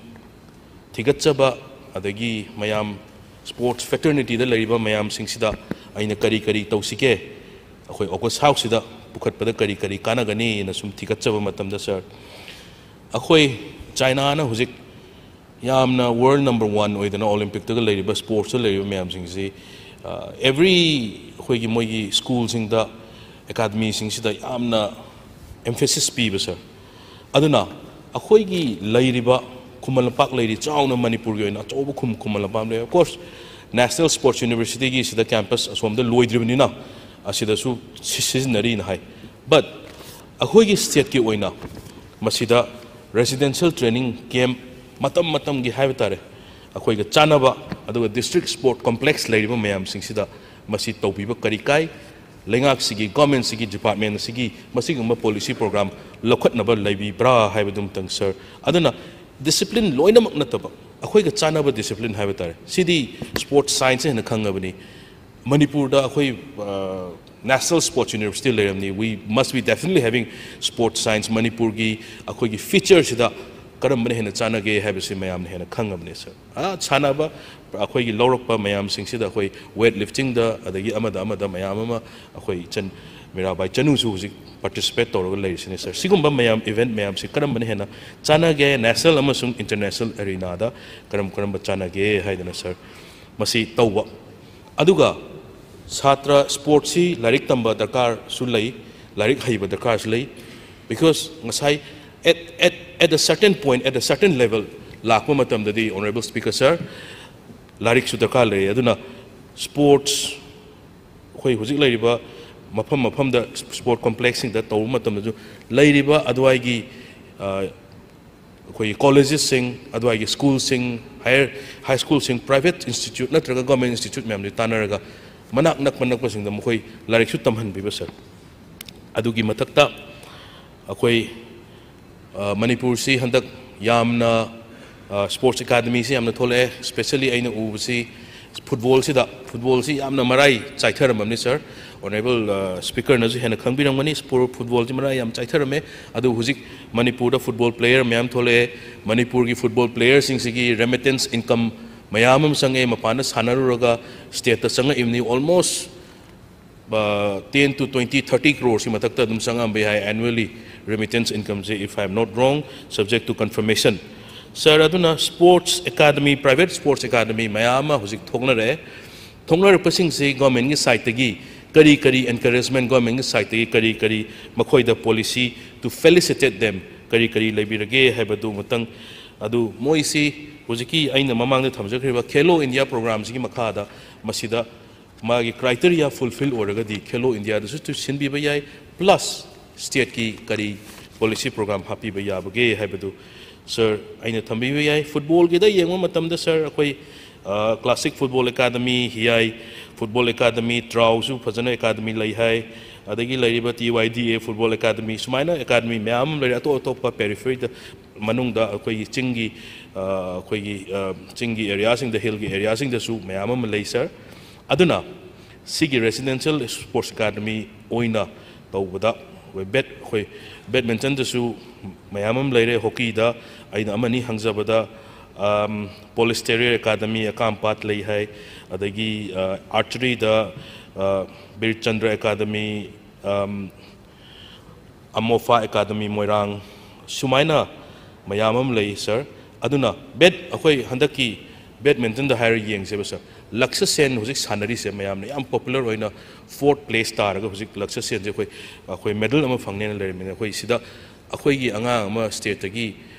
ꯊꯤꯒꯠꯆꯕ, ꯑꯗꯒꯤ ꯃꯌꯥꯝ sports fraternity ꯗ ꯂꯩꯔꯤꯕ ꯃꯌꯥꯝꯁꯤꯡꯁꯤꯗ ꯑꯩꯅ ꯀꯔꯤ ꯀꯔꯤ ꯇꯧꯁꯤꯒꯦ, ꯑꯩꯈꯣꯏ August House ꯁꯤꯗ ꯄꯨꯈꯠꯄꯗ ꯀꯔꯤ ꯀꯔꯤ ꯀꯥꯟꯅꯒꯅꯤꯅ ꯁꯨꯝ ꯊꯤꯒꯠꯆꯕ ꯃꯇꯝꯗ, ꯁꯥꯔ, ꯑꯩꯈꯣꯏ ꯆꯥꯏꯅꯥꯅ ꯍꯧꯖꯤꯛ ꯌꯥꯝꯅ world number one ꯑꯣꯏꯗꯅ Olympic ꯇꯒ ꯂꯩꯔꯤꯕ, sports ꯇ ꯂꯩꯔꯤꯕ ꯃꯌꯥꯝꯁꯤꯡꯁꯤ, ꯑ, every ꯑꯩꯈꯣꯏꯒꯤ ꯃꯣꯏꯒꯤ school ꯁꯤꯡꯗ, academy ꯁꯤꯡꯁꯤꯗ ꯌꯥꯝꯅ emphasis ꯄꯤꯕ, ꯁꯥꯔ꯫ ꯑꯗꯨꯅ ꯑꯩꯈꯣꯏꯒꯤ ꯂꯩꯔꯤꯕ ꯈꯨꯃꯟ ꯂꯝꯄꯥꯛ ꯂꯩꯔꯤ, ꯆꯥꯎꯅ ꯃꯅꯤꯄꯨꯔꯒꯤ ꯑꯣꯏꯅ ꯑꯆꯧꯕ ꯈꯨꯝ-, ꯈꯨꯃꯟ ꯂꯝꯄꯥꯛ ꯑꯃ ꯂꯩ꯫ Of course, National Sports University ꯒꯤ ꯁꯤꯗ campus ꯑꯁꯣꯝꯗ ꯂꯣꯏꯗ꯭ꯔꯤꯕꯅꯤꯅ ꯑꯁꯤꯗꯁꯨ ꯁꯤ-, ꯁꯤꯖꯤꯟꯅꯔꯤꯅ ꯍꯥꯏ꯫ But ꯑꯩꯈꯣꯏꯒꯤ state ꯀꯤ ꯑꯣꯏꯅ ꯃꯁꯤꯗ residential training camp ꯃꯇꯝ ꯃꯇꯝꯒꯤ ꯍꯥꯏꯕ ꯇꯥꯔꯦ, ꯑꯩꯈꯣꯏꯒ ꯆꯥꯟꯅꯕ, ꯑꯗꯨꯒ district sport complex ꯂꯩꯔꯤꯕ ꯃꯌꯥꯝꯁꯤꯡꯁꯤꯗ ꯃꯁꯤ ꯇꯧꯕꯤꯕ ꯀꯔꯤ ꯀꯥꯏ? ꯂꯩꯉꯥꯛꯁꯤꯒꯤ, government ꯁꯤꯒꯤ, department ꯁꯤꯒꯤ ꯃꯁꯤꯒꯨꯝꯕ policy program ꯂꯧꯈꯠꯅꯕ ꯂꯩꯕꯤꯕ꯭ꯔꯥ ꯍꯥꯏꯕꯗꯨꯃꯇꯪ, ꯁꯥꯔ꯫ ꯑꯗꯨꯅ discipline ꯂꯣꯏꯅꯃꯛ ꯅꯠꯇꯕ, ꯑꯩꯈꯣꯏꯒ ꯆꯥꯟꯅꯕ discipline ꯍꯥꯏꯕ ꯇꯥꯔꯦ꯫ ꯁꯤꯗꯤ sports science ꯍꯦꯟꯅ ꯈꯪꯉꯕꯅꯤ꯫ ꯃꯅꯤꯄꯨꯔꯗ ꯑꯩꯈꯣꯏ, ꯑ, National Sports University ꯂꯩꯔꯝꯅꯤ꯫ We must be definitely having sports science꯫ ꯃꯅꯤꯄꯨꯔꯒꯤ ꯑꯩꯈꯣꯏꯒꯤ ꯐꯤꯆꯔꯁꯤꯗ ꯀꯔꯝꯕꯅ ꯍꯦꯟꯅ ꯆꯥꯟꯅꯒꯦ ꯍꯥꯏꯕꯁꯤ ꯃꯌꯥꯝꯅ ꯍꯦꯟꯅ ꯈꯪꯉꯕꯅꯦ, ꯁꯥꯔ꯫ ꯑꯥ, ꯁꯥꯟꯅꯕ ꯑꯩꯈꯣꯏꯒꯤ ꯂꯧꯔꯛꯄ ꯃꯌꯥꯝꯁꯤꯡꯁꯤꯗ ꯑꯩꯈꯣꯏ ꯋꯦꯠ ꯂꯤꯐꯇꯤꯡꯗ, ꯑꯗꯒꯤ ꯑꯃꯗ ꯑꯃꯗ ꯃꯌꯥꯝ ꯑꯃ ꯑꯩꯈꯣꯏ ꯏꯆꯟ ꯃꯤꯔꯥꯕꯥꯏ ꯆꯅꯨꯁꯨ ꯍꯧꯖꯤꯛ ꯄꯥꯔꯇꯤꯁꯤꯄꯦꯠ ꯇꯧꯔꯒ ꯂꯩꯔꯤꯁꯤꯅꯦ, ꯁꯥꯔ꯫ ꯁꯤꯒꯨꯝꯕ ꯃꯌꯥꯝ, ꯏꯚꯦꯟꯠ ꯃꯌꯥꯝꯁꯤ ꯀꯔꯝꯕꯅ ꯍꯦꯟꯅ ꯆꯥꯟꯅꯒꯦ, ꯅꯦꯁꯅꯦꯜ ꯑꯃꯁꯨꯡ ꯏꯟꯇꯔꯅꯦꯁꯅꯦꯜ ꯑꯦꯔꯤꯅꯥꯗ ꯀꯔꯝ ꯀꯔꯝꯕ ꯆꯥꯟꯅꯒꯦ ꯍꯥꯏꯗꯅ, ꯁꯥꯔ, ꯃꯁꯤ ꯇꯧꯕ꯫ ꯑꯗꯨꯒ ꯁꯥꯇ꯭ꯔ ꯁ꯭ꯄꯣꯔꯠꯁꯤ ꯂꯥꯏꯔꯤꯛ ꯇꯝꯕ ꯗꯔꯀꯥꯔꯁꯨ ꯂꯩ, ꯂꯥꯏꯔꯤꯛ ꯍꯩꯕ ꯗꯔꯀꯥꯔꯁꯨ ꯂꯩ꯫ Because ꯉꯁꯥꯏ at, at, at a certain point, at a certain level ꯂꯥꯛꯄ ꯃꯇꯝꯗꯗꯤ, Honourable Speaker Sir, ꯂꯥꯏꯔꯤꯛꯁꯨ ꯗꯔꯀꯥꯔ ꯂꯩ꯫ ꯑꯗꯨꯅ ꯁ꯭ꯄꯣꯔꯠꯁ, ꯑꯩꯈꯣꯏ ꯍꯧꯖꯤꯛ ꯂꯩꯔꯤꯕ ꯃꯐꯝ ꯃꯐꯝꯗ ꯁ꯭ꯄꯣꯔꯠ ꯀꯣꯝꯄ꯭ꯂꯦꯛꯁꯁꯤꯡꯗ ꯇꯧꯕ ꯃꯇꯝꯗꯁꯨ ꯂꯩꯔꯤꯕ ꯑꯗꯨꯋꯥꯏꯒꯤ, ꯑ, ꯑꯩꯈꯣꯏꯒꯤ ꯀꯣꯂꯦꯖꯦꯁꯁꯤꯡ, ꯑꯗꯨꯋꯥꯏꯒꯤ ꯁ꯭ꯀꯨꯜꯁꯤꯡ, ꯍꯥꯌꯔ, ꯍꯥꯏ ꯁ꯭ꯀꯨꯜꯁꯤꯡ, ꯄ꯭ꯔꯥꯏꯚꯦꯠ ꯏꯟꯁꯇꯤꯇ꯭ꯌꯨꯠ ꯅꯠꯇ꯭ꯔꯒ ꯒꯣꯔꯃꯦꯟ ꯏꯟꯁꯇꯤꯇ꯭ꯌꯨꯠ ꯃꯌꯥꯝꯁꯤ ꯇꯥꯟꯅꯔꯒ ꯃꯅꯥꯛ ꯅꯛꯄ ꯅꯛꯄꯁꯤꯡꯗ ꯃꯈꯣꯏ ꯂꯥꯏꯔꯤꯛꯁꯨ ꯇꯝꯍꯟꯕꯤꯕ, ꯁꯥꯔ꯫ ꯑꯗꯨꯒꯤ ꯃꯊꯛꯇ ꯑꯩꯈꯣꯏ, ꯑ, ꯃꯅꯤꯄꯨꯔꯁꯤ ꯍꯟꯗꯛ ꯌꯥꯝꯅ, ꯑ, ꯁ꯭ꯄꯣꯔꯠꯁ ꯑꯦꯀꯥꯗꯃꯤꯁꯤ ꯌꯥꯝꯅ ꯊꯣꯛꯂꯛꯑꯦ꯫ Especially ꯑꯩꯅ ꯎꯕꯁꯤ ꯐꯨꯠꯕꯣꯜꯁꯤꯗ, ꯐꯨꯠꯕꯣꯜꯁꯤ ꯌꯥꯝꯅ ꯃꯔꯥꯏ ꯆꯥꯏꯊꯔꯝꯃꯕꯅꯤ, ꯁꯥꯔ꯫ Honourable, ꯑ, Speaker ꯅꯁꯨ ꯍꯦꯟꯅ ꯈꯪꯕꯤꯔꯝꯒꯅꯤ, ꯁ꯭ꯄꯣꯔ-, ꯐꯨꯠꯕꯣꯜꯁꯤ ꯃꯔꯥꯏ ꯌꯥꯝ ꯆꯥꯏꯊꯔꯝꯃꯦ꯫ ꯑꯗꯨ ꯍꯧꯖꯤꯛ ꯃꯅꯤꯄꯨꯔꯗ ꯐꯨꯠꯕꯣꯜ ꯄ꯭ꯂꯦꯌꯔ ꯃꯌꯥꯝ ꯊꯣꯛꯂꯛꯑꯦ꯫ ꯃꯅꯤꯄꯨꯔꯒꯤ ꯐꯨꯠꯕꯣꯜ ꯄ꯭ꯂꯦꯌꯔꯁꯤꯡꯁꯤꯒꯤ ꯔꯦꯃꯤꯇꯦꯟꯁ ꯏꯟꯀꯝ ꯃꯌꯥꯝ ꯑꯃ ꯆꯪꯉꯛꯑꯦ, ꯃꯄꯥꯟꯗ ꯁꯥꯟꯅꯔꯨꯔꯒ ꯁ꯭ꯇꯦꯠꯇ ꯆꯪꯉꯛꯏꯕꯅꯤ꯫ Almost ten to twenty, thirty crores ꯀꯤ ꯃꯊꯛꯇ ꯑꯗꯨꯝ ꯆꯪꯉꯝꯕ ꯌꯥꯏ annually, remittance income say, if I am not wrong, subject to confirmation꯫ Sir, ꯑꯗꯨꯅ sports academy, private sports academy ꯃꯌꯥꯝ ꯑꯃ ꯍꯧꯖꯤꯛ ꯊꯣꯛꯅꯔꯛꯑꯦ꯫ ꯊꯣꯛꯅꯔꯛꯄꯁꯤꯡꯁꯤ ꯒꯣꯔꯃꯦꯟꯒꯤ ꯁꯥꯏꯠꯇꯒꯤ ꯀꯔꯤ ꯀꯔꯤ ꯑꯦꯟꯀꯔꯦꯖꯃꯦꯟ, ꯒꯣꯔꯃꯦꯟꯒꯤ ꯁꯥꯏꯠꯇꯒꯤ ꯀꯔꯤ ꯀꯔꯤ ꯃꯈꯣꯏꯗ ꯄꯣꯂꯤꯁꯤ to felicitate them ꯀꯔꯤ ꯀꯔꯤ ꯂꯩꯕꯤꯔꯒꯦ ꯍꯥꯏꯕꯗꯨ ꯑꯃꯨꯛꯇꯪ, ꯑꯗꯨ ꯃꯣꯏꯁꯤ ꯍꯧꯖꯤꯛꯀꯤ ꯑꯩꯅ ꯃꯃꯥꯡꯗ ꯊꯝꯖꯈ꯭ꯔꯤꯕ ꯈꯦꯂꯣ ꯏꯟꯗꯤꯌꯥ ꯄ꯭ꯔꯣꯒ꯭ꯔꯥꯝꯁꯤꯒꯤ ꯃꯈꯥꯗ ꯃꯁꯤꯗ ꯃꯥꯒꯤ criteria fulfill ꯑꯣꯏꯔꯒꯗꯤ ꯈꯦꯂꯣ ꯏꯟꯗꯤꯌꯥꯗꯁꯨ ꯇꯨ-, ꯁꯤꯟꯕꯤꯕ ꯌꯥꯏ, plus ꯁ꯭ꯇꯦꯠꯀꯤ ꯀꯔꯤ ꯄꯣꯂꯤꯁꯤ ꯄ꯭ꯔꯣꯒ꯭ꯔꯥꯝ ꯍꯥꯞꯄꯤꯕ ꯌꯥꯕꯒꯦ ꯍꯥꯏꯕꯗꯨ, ꯁꯔ, ꯑꯩꯅ ꯊꯝꯕꯤꯕ ꯌꯥꯏ꯫ ꯐꯨꯠꯕꯣꯜꯒꯤꯗ ꯌꯦꯡꯕ ꯃꯇꯝꯗ, ꯁꯔ, ꯑꯩꯈꯣꯏ, ꯑ, ꯀ꯭ꯂꯥꯁꯤꯛ ꯐꯨꯠꯕꯣꯜ ꯑꯦꯀꯥꯗꯃꯤ, ꯍꯤꯌꯥꯏ ꯐꯨꯠꯕꯣꯜ ꯑꯦꯀꯥꯗꯃꯤ, ꯇ꯭ꯔꯥꯎꯁꯨ ꯐꯖꯅ ꯑꯦꯀꯥꯗꯃꯤ ꯂꯩ ꯍꯥꯏ, ꯑꯗꯒꯤ ꯂꯩꯔꯤꯕ T Y D A football academy, ꯁꯨꯃꯥꯏꯅ ꯑꯦꯀꯥꯗꯃꯤ ꯃꯌꯥꯝ ꯑꯃ ꯂꯩꯔꯦ꯫ ꯑꯇꯣꯞ ꯑꯇꯣꯞꯄ ꯄꯦꯔꯤꯐꯦꯔꯤꯗ, ꯃꯅꯨꯡꯗ ꯑꯩꯈꯣꯏꯒꯤ ꯆꯤꯡꯒꯤ, ꯑ, ꯑꯩꯈꯣꯏꯒꯤ, ꯑ, ꯆꯤꯡꯒꯤ ꯑꯦꯔꯤꯌꯥꯁꯤꯡꯗ, ꯍꯤꯜꯒꯤ ꯑꯦꯔꯤꯌꯥꯁꯤꯡꯗꯁꯨ ꯃꯌꯥꯝ ꯑꯃ ꯂꯩ, ꯁꯔ꯫ ꯑꯗꯨꯅ ꯁꯤꯒꯤ residential sports academy ꯑꯣꯏꯅ ꯇꯧꯕꯗ ꯑꯩꯈꯣꯏ ꯕꯦꯠ ꯑꯩꯈꯣꯏ ꯕꯦꯗꯃꯤꯟꯇꯟꯗꯁꯨ ꯃꯌꯥꯝ ꯑꯃ ꯂꯩꯔꯦ, ꯍꯣꯀꯤꯗ ꯑꯩꯅ ꯑꯃꯅꯤ ꯍꯪꯖꯕꯗ ꯄꯣꯂꯤꯁ ꯇꯦꯔꯤꯌꯔ ꯑꯦꯀꯥꯗꯃꯤ ꯑꯀꯥꯝꯄꯥꯠ ꯂꯩ ꯍꯥꯏ, ꯑꯗꯒꯤ ꯑꯥꯔꯆꯔꯤꯗ ꯕꯤꯔꯆꯟꯗ꯭ꯔ ꯑꯦꯀꯥꯗꯃꯤ, ꯑꯃꯣꯐꯥ ꯑꯦꯀꯥꯗꯃꯤ ꯃꯣꯏꯔꯥꯡ, ꯁꯨꯃꯥꯏꯅ ꯃꯌꯥꯝ ꯑꯃ ꯂꯩ ꯁꯥꯔ꯫ ꯑꯗꯨꯅ ꯕꯦꯠ ꯑꯩꯈꯣꯏ ꯍꯟꯗꯛꯀꯤ ꯕꯦꯗꯃꯤꯟꯇꯟꯗ ꯍꯥꯏꯔ ꯌꯦꯡꯁꯦꯕ ꯁꯥꯔ, ꯂꯛꯁ ꯁꯦꯟ ꯍꯧꯖꯤꯛ ꯁꯥꯟꯅꯔꯤꯁꯦ ꯃꯌꯥꯝꯅ ꯌꯥꯝ ꯄꯣꯄꯨꯂꯔ ꯑꯣꯏꯅ ꯐꯣꯔꯠ ꯄ꯭ꯂꯦꯁ ꯇꯥꯔꯒ ꯍꯧꯖꯤꯛ ꯂꯛꯁ ꯁꯦꯟꯁꯦ ꯑꯩꯈꯣꯏ ꯑꯩꯈꯣꯏ ꯃꯦꯗꯜ ꯑꯃ ꯐꯪꯅꯦꯅ ꯂꯩꯔꯝꯃꯤꯅ ꯑꯩꯈꯣꯏ ꯁꯤꯗ ꯑꯩꯈꯣꯏꯒꯤ ꯑꯉꯥꯡ ꯑꯃ ꯁ꯭ꯇꯦꯠꯇꯒꯤ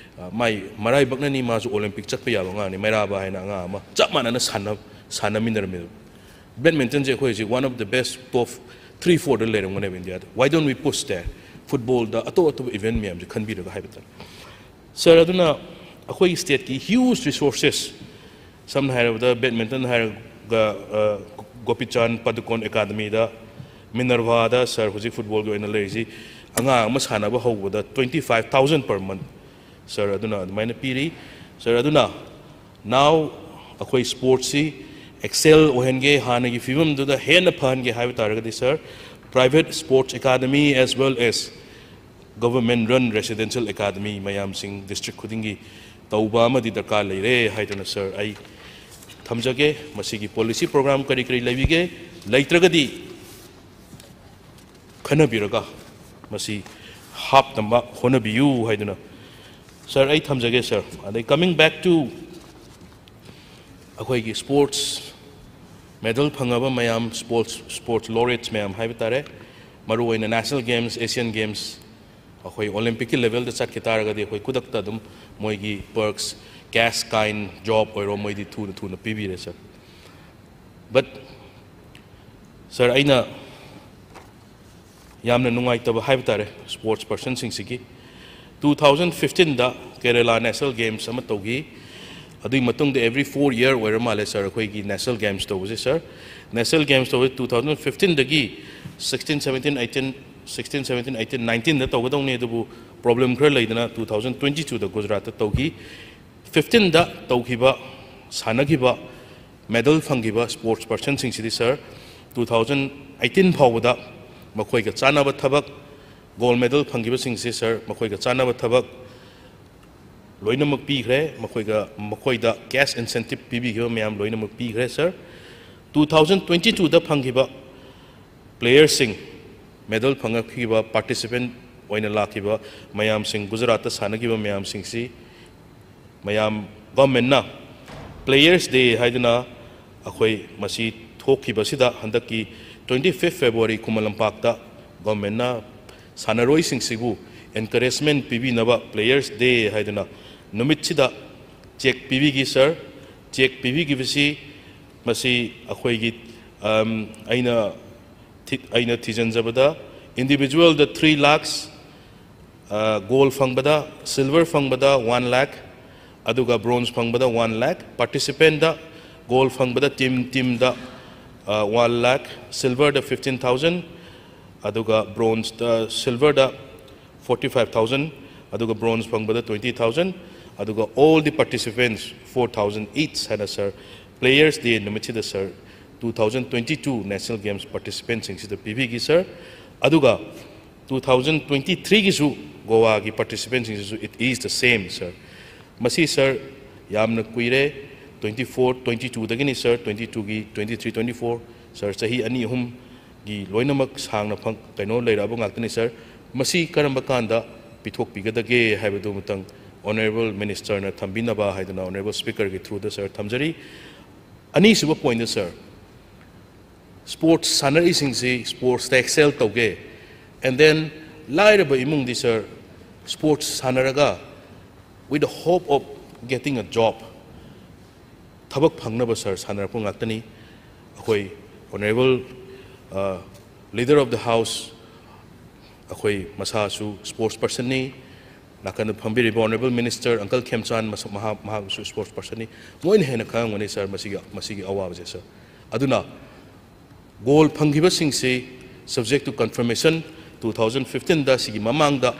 ꯃꯥꯏ ꯃꯔꯥꯏꯕꯛꯅꯅꯤ ꯃꯥꯁꯨ ꯑꯣꯂꯦꯝꯄꯤꯛ ꯆꯠꯄ ꯌꯥꯕ ꯑꯉꯥꯡꯅꯤ, ꯃꯩꯔꯥꯕ ꯍꯥꯏꯅ ꯑꯉꯥꯡ ꯑꯃ ꯆꯞ ꯃꯥꯟꯅꯅ ꯁꯥꯟꯅ ꯁꯥꯟꯅꯃꯤꯟꯅꯔꯝꯃꯦꯕ꯫ ꯕꯦꯗꯃꯤꯟꯇꯟꯁꯦ ꯑꯩꯈꯣꯏ ꯍꯧꯖꯤꯛ one of the best top three fourꯗ ꯂꯩꯔꯝꯒꯅꯦꯕ ꯏꯟꯗꯤꯌꯥꯗ꯫ Why don't we push there? ꯐꯨꯠꯕꯣꯜꯗ ꯑꯇꯣꯞ ꯑꯇꯣꯞꯄ ꯏꯚꯦꯟ ꯃꯌꯥꯝꯁꯦ ꯈꯟꯕꯤꯔꯒ ꯍꯥꯏꯕ ꯇꯥꯔꯦ ꯁꯥꯔ꯫ ꯑꯗꯨꯅ ꯑꯩꯈꯣꯏꯒꯤ ꯁ꯭ꯇꯦꯠꯀꯤ huge resources, ꯁꯝꯅ ꯍꯥꯏꯔꯕꯗ ꯕꯦꯗꯃꯤꯟꯇꯟ ꯍꯥꯏꯔꯒ ꯒꯣꯄꯤꯆꯥꯟ ꯄꯗꯨꯀꯣꯟ ꯑꯦꯀꯥꯗꯃꯤꯗ, ꯃꯤꯅꯔꯚꯥꯗ ꯁꯥꯔ ꯍꯧꯖꯤꯛ ꯐꯨꯠꯕꯣꯜꯒꯤ ꯑꯣꯏꯅ ꯂꯩꯔꯤꯁꯤ ꯑꯉꯥꯡ ꯑꯃ ꯁꯥꯟꯅꯕ ꯍꯧꯕꯗ twenty five thousand per month ꯁꯥꯔ꯫ ꯑꯗꯨꯅ ꯑꯗꯨꯃꯥꯏꯅ ꯄꯤꯔꯤ ꯁꯥꯔ꯫ ꯑꯗꯨꯅ now ꯑꯩꯈꯣꯏ ꯁ꯭ꯄꯣꯔꯠꯁꯤ ꯑꯦꯛꯁꯦꯜ ꯑꯣꯏꯍꯟꯒꯦ, ꯍꯥꯟꯅꯒꯤ ꯐꯤꯕꯝꯗꯨꯗ ꯍꯦꯟꯅ ꯐꯍꯟꯒꯦ ꯍꯥꯏꯕ ꯇꯥꯔꯒꯗꯤ ꯁꯥꯔ, private sports academy as well as government run residential academy ꯃꯌꯥꯝꯁꯤꯡ ꯗꯤꯁꯇ꯭ꯔꯤꯛ ꯈꯨꯗꯤꯡꯒꯤ ꯇꯧꯕ ꯑꯃꯗꯤ ꯗꯔꯀꯥꯔ ꯂꯩꯔꯦ ꯍꯥꯏꯗꯨꯅ ꯁꯥꯔ ꯑꯩ ꯊꯝꯖꯒꯦ꯫ ꯃꯁꯤꯒꯤ ꯄꯣꯂꯤꯁꯤ ꯄ꯭ꯔꯣꯒ꯭ꯔꯥꯝ ꯀꯔꯤ ꯀꯔꯤ ꯂꯩꯕꯤꯒꯦ, ꯂꯩꯇ꯭ꯔꯒꯗꯤ ꯈꯟꯅꯕꯤꯔꯒ ꯃꯁꯤ ꯍꯥꯞꯅꯕ ꯍꯣꯠꯅꯕꯤꯌꯨ ꯍꯥꯏꯗꯨꯅ ꯁꯥꯔ ꯑꯩ ꯊꯝꯖꯒꯦ ꯁꯥꯔ꯫ ꯑꯗꯩ coming back to ꯑꯩꯈꯣꯏꯒꯤ ꯁ꯭ꯄꯣꯔꯠꯁ ꯃꯦꯗꯜ ꯐꯪꯉꯕ ꯃꯌꯥꯝ, ꯁ꯭ꯄꯣꯔꯠꯁ ꯁ꯭ꯄꯣꯔꯠꯁ ꯂꯣꯔꯦꯠꯁ ꯃꯌꯥꯝ ꯍꯥꯏꯕ ꯇꯥꯔꯦ, ꯃꯔꯨꯑꯣꯏꯅ ꯅꯦꯁꯅꯦꯜ ꯒꯦꯝꯁ, ꯑꯦꯁꯤꯌꯥꯟ ꯒꯦꯝꯁ, ꯑꯩꯈꯣꯏ ꯑꯣꯂꯦꯝꯄꯤꯛꯀꯤ ꯂꯦꯚꯦꯜꯗ ꯆꯠꯈꯤ ꯇꯥꯔꯒꯗꯤ ꯑꯩꯈꯣꯏ ꯈꯨꯗꯛꯇ ꯑꯗꯨꯝ ꯃꯣꯏꯒꯤ ꯄꯔꯛꯁ, ꯀꯦꯁ ꯀꯥꯏꯟ, ꯖꯣꯕ ꯑꯣꯏꯔꯣ, ꯃꯣꯏꯗꯤ ꯊꯨꯅ ꯊꯨꯅ ꯄꯤꯕꯤꯔꯦ ꯁꯥꯔ꯫ ꯕꯠ ꯁꯥꯔ ꯑꯩꯅ ꯌꯥꯝꯅ ꯅꯨꯡꯉꯥꯏꯇꯕ ꯍꯥꯏꯕ ꯇꯥꯔꯦ ꯁ꯭ꯄꯣꯔꯠꯁ ꯄꯔꯁꯟꯁꯤꯡꯁꯤꯒꯤ꯫ Two thousand fifteenꯗ ꯀꯦꯔꯦꯂꯥ ꯅꯦꯁꯅꯦꯜ ꯒꯦꯝꯁ ꯑꯃ ꯇꯧꯈꯤ꯫ ꯑꯗꯨꯒꯤ ꯃꯇꯨꯡꯗ every four year ꯑꯣꯏꯔ ꯃꯥꯜꯂꯦ ꯁꯥꯔ ꯑꯩꯈꯣꯏꯒꯤ ꯅꯦꯁꯅꯦꯜ ꯒꯦꯝꯁ ꯇꯧꯕꯁꯦ ꯁꯥꯔ꯫ ꯅꯦꯁꯅꯦꯜ ꯒꯦꯝꯁ ꯇꯧꯕꯁꯦ two thousand fifteenꯗꯒꯤ sixteen, seventeen, eighteen, sixteen, seventeen, eighteen, nineteenꯗ ꯇꯧꯒꯗꯧꯅꯤ, ꯑꯗꯨꯕꯨ ꯄ꯭ꯔꯣꯕ꯭ꯂꯦꯝ ꯈꯔ ꯂꯩꯗꯅ two thousand twenty twoꯗ ꯒꯨꯖꯔꯥꯠꯇ ꯇꯧꯈꯤ꯫ Fifteenꯗ ꯇꯧꯈꯤꯕ, ꯁꯥꯟꯅꯈꯤꯕ, ꯃꯦꯗꯜ ꯐꯪꯈꯤꯕ ꯁ꯭ꯄꯣꯔꯠꯁ ꯄꯔꯁꯟꯁꯤꯡꯁꯤꯗꯤ ꯁꯥꯔ, two thousand eighteen ꯐꯥꯎꯕꯗ ꯃꯈꯣꯏꯒ ꯆꯥꯟꯅꯕ ꯊꯕꯛ, gold medal ꯐꯪꯈꯤꯕꯁꯤꯡꯁꯤ, sir, ꯃꯈꯣꯏꯒ ꯆꯥꯟꯅꯕ ꯊꯕꯛ ꯂꯣꯏꯅꯃꯛ ꯄꯤꯈ꯭ꯔꯦ꯫ ꯃꯈꯣꯏꯒ, ꯃꯈꯣꯏꯗ cash incentive ꯄꯤꯕꯤꯈꯤꯕ ꯃꯌꯥꯝ ꯂꯣꯏꯅꯃꯛ ꯄꯤꯈ꯭ꯔꯦ, sir꯫ Two thousand twenty twoꯗ ꯐꯪꯈꯤꯕ playerꯁꯤꯡ, medal ꯐꯪꯉꯛꯈꯤꯕ participant ꯑꯣꯏꯅ ꯂꯥꯛꯈꯤꯕ ꯃꯌꯥꯝꯁꯤꯡ, ꯒꯨꯖꯔꯥꯠꯇ ꯁꯥꯟꯅꯈꯤꯕ ꯃꯌꯥꯝꯁꯤꯡꯁꯤ ꯃꯌꯥꯝ, governmentꯅ Players Day ꯍꯥꯏꯗꯨꯅ ꯑꯩꯈꯣꯏ ꯃꯁꯤ ꯊꯣꯛꯈꯤꯕꯁꯤꯗ, ꯍꯟꯗꯛꯀꯤ twenty fifth February ꯈꯨꯃꯟ ꯂꯝꯄꯥꯛꯇ governmentꯅ ꯁꯥꯟꯅꯔꯣꯏꯁꯤꯡꯁꯤꯕꯨ encouragement ꯄꯤꯕꯤꯅꯕ Players Day ꯍꯥꯏꯗꯨꯅ ꯅꯨꯃꯤꯠꯁꯤꯗ cheque ꯄꯤꯕꯤꯈꯤ, sir꯫ Cheque ꯄꯤꯕꯤꯈꯤꯕꯁꯤ ꯃꯁꯤ ꯑꯩꯈꯣꯏꯒꯤ, ꯑꯝ, ꯑꯩꯅ ꯊꯤ-, ꯑꯩꯅ ꯊꯤꯖꯤꯟꯖꯕꯗ individualꯗ three lakhs, ꯑ, gold ꯐꯪꯕꯗ, silver ꯐꯪꯕꯗ one lakh, ꯑꯗꯨꯒ bronze ꯐꯪꯕꯗ one lakh, participantꯗ gold ꯐꯪꯕꯗ team, teamꯗ, ꯑ, one lakh, silverꯗ fifteen thousand, ꯑꯗꯨꯒ bronzeꯗ, silverꯗ forty five thousand, ꯑꯗꯨꯒ bronze ꯐꯪꯕꯗ twenty thousand, ꯑꯗꯨꯒ all the participants four thousand each ꯍꯥꯏꯅ, sir, Players Day ꯅꯨꯃꯤꯠꯁꯤꯗ, sir, two thousand twenty two National Games participantꯁꯤꯡꯁꯤꯗ ꯄꯤꯕꯤꯈꯤ, sir꯫ ꯑꯗꯨꯒ two thousand twenty threeꯒꯤꯁꯨ ꯒꯣꯋꯥꯒꯤ participantꯁꯤꯡꯁꯤꯁꯨ it is the same, sir꯫ ꯃꯁꯤ, sir, ꯌꯥꯝꯅ ꯀꯨꯏꯔꯦ, twenty four, twenty twoꯗꯒꯤꯅꯤ, sir, twenty twoꯒꯤ, twenty three, twenty four, sir, ꯆꯍꯤ ꯑꯅꯤ ꯑꯍꯨꯝꯒꯤ ꯂꯣꯏꯅꯃꯛ ꯁꯥꯡꯅ ꯐꯪ-, ꯀꯩꯅꯣ ꯂꯩꯔꯛꯑꯕ ꯉꯥꯛꯇꯅꯤ, sir꯫ ꯃꯁꯤ ꯀꯔꯝꯕ ꯀꯥꯟꯗ ꯄꯤꯊꯣꯛꯄꯤꯒꯗꯒꯦ ꯍꯥꯏꯕꯗꯨ ꯑꯃꯇꯪ Honourable Ministerꯅ ꯊꯝꯕꯤꯅꯕ ꯍꯥꯏꯗꯨꯅ Honourable Speakerꯒꯤ throughꯗ, sir, ꯊꯝꯖꯔꯤ꯫ ꯑꯅꯤꯁꯨꯕ pointꯇ, sir, sports ꯁꯥꯟꯅꯔꯛꯏꯁꯤꯡꯁꯤ sportsꯇ excel ꯇꯧꯒꯦ, and then ꯂꯥꯏꯔꯕ ꯏꯃꯨꯡꯗꯤ, sir, sports ꯁꯥꯟꯅꯔꯒ with the hope of getting a job, ꯊꯕꯛ ꯐꯪꯅꯕ, sir, ꯁꯥꯟꯅꯔꯛꯄ ꯉꯥꯛꯇꯅꯤ꯫ ꯑꯩꯈꯣꯏ Honourable, ꯑ, Leader of the House, ꯑꯩꯈꯣꯏ ꯃꯁꯥꯁꯨ sports personꯅꯤ, ꯅꯥꯀꯟꯗ ꯐꯝꯕꯤꯔꯤꯕ Honourable Minister Uncle ꯈꯦꯝꯆꯥꯟ ꯃꯁ-, ꯃꯍꯥꯛ, ꯃꯍꯥꯛꯁꯨ sports personꯅꯤ꯫ ꯃꯣꯏꯅ ꯍꯦꯟꯅ ꯈꯪꯉꯝꯒꯅꯤ, sir, ꯃꯁꯤꯒꯤ, ꯃꯁꯤꯒꯤ ꯑꯋꯥꯕꯁꯦ, sir꯫ ꯑꯗꯨꯅ gold ꯐꯪꯈꯤꯕꯁꯤꯡꯁꯤ subject to confirmation, two thousand fifteenꯗ, ꯁꯤꯒꯤ ꯃꯃꯥꯡꯗ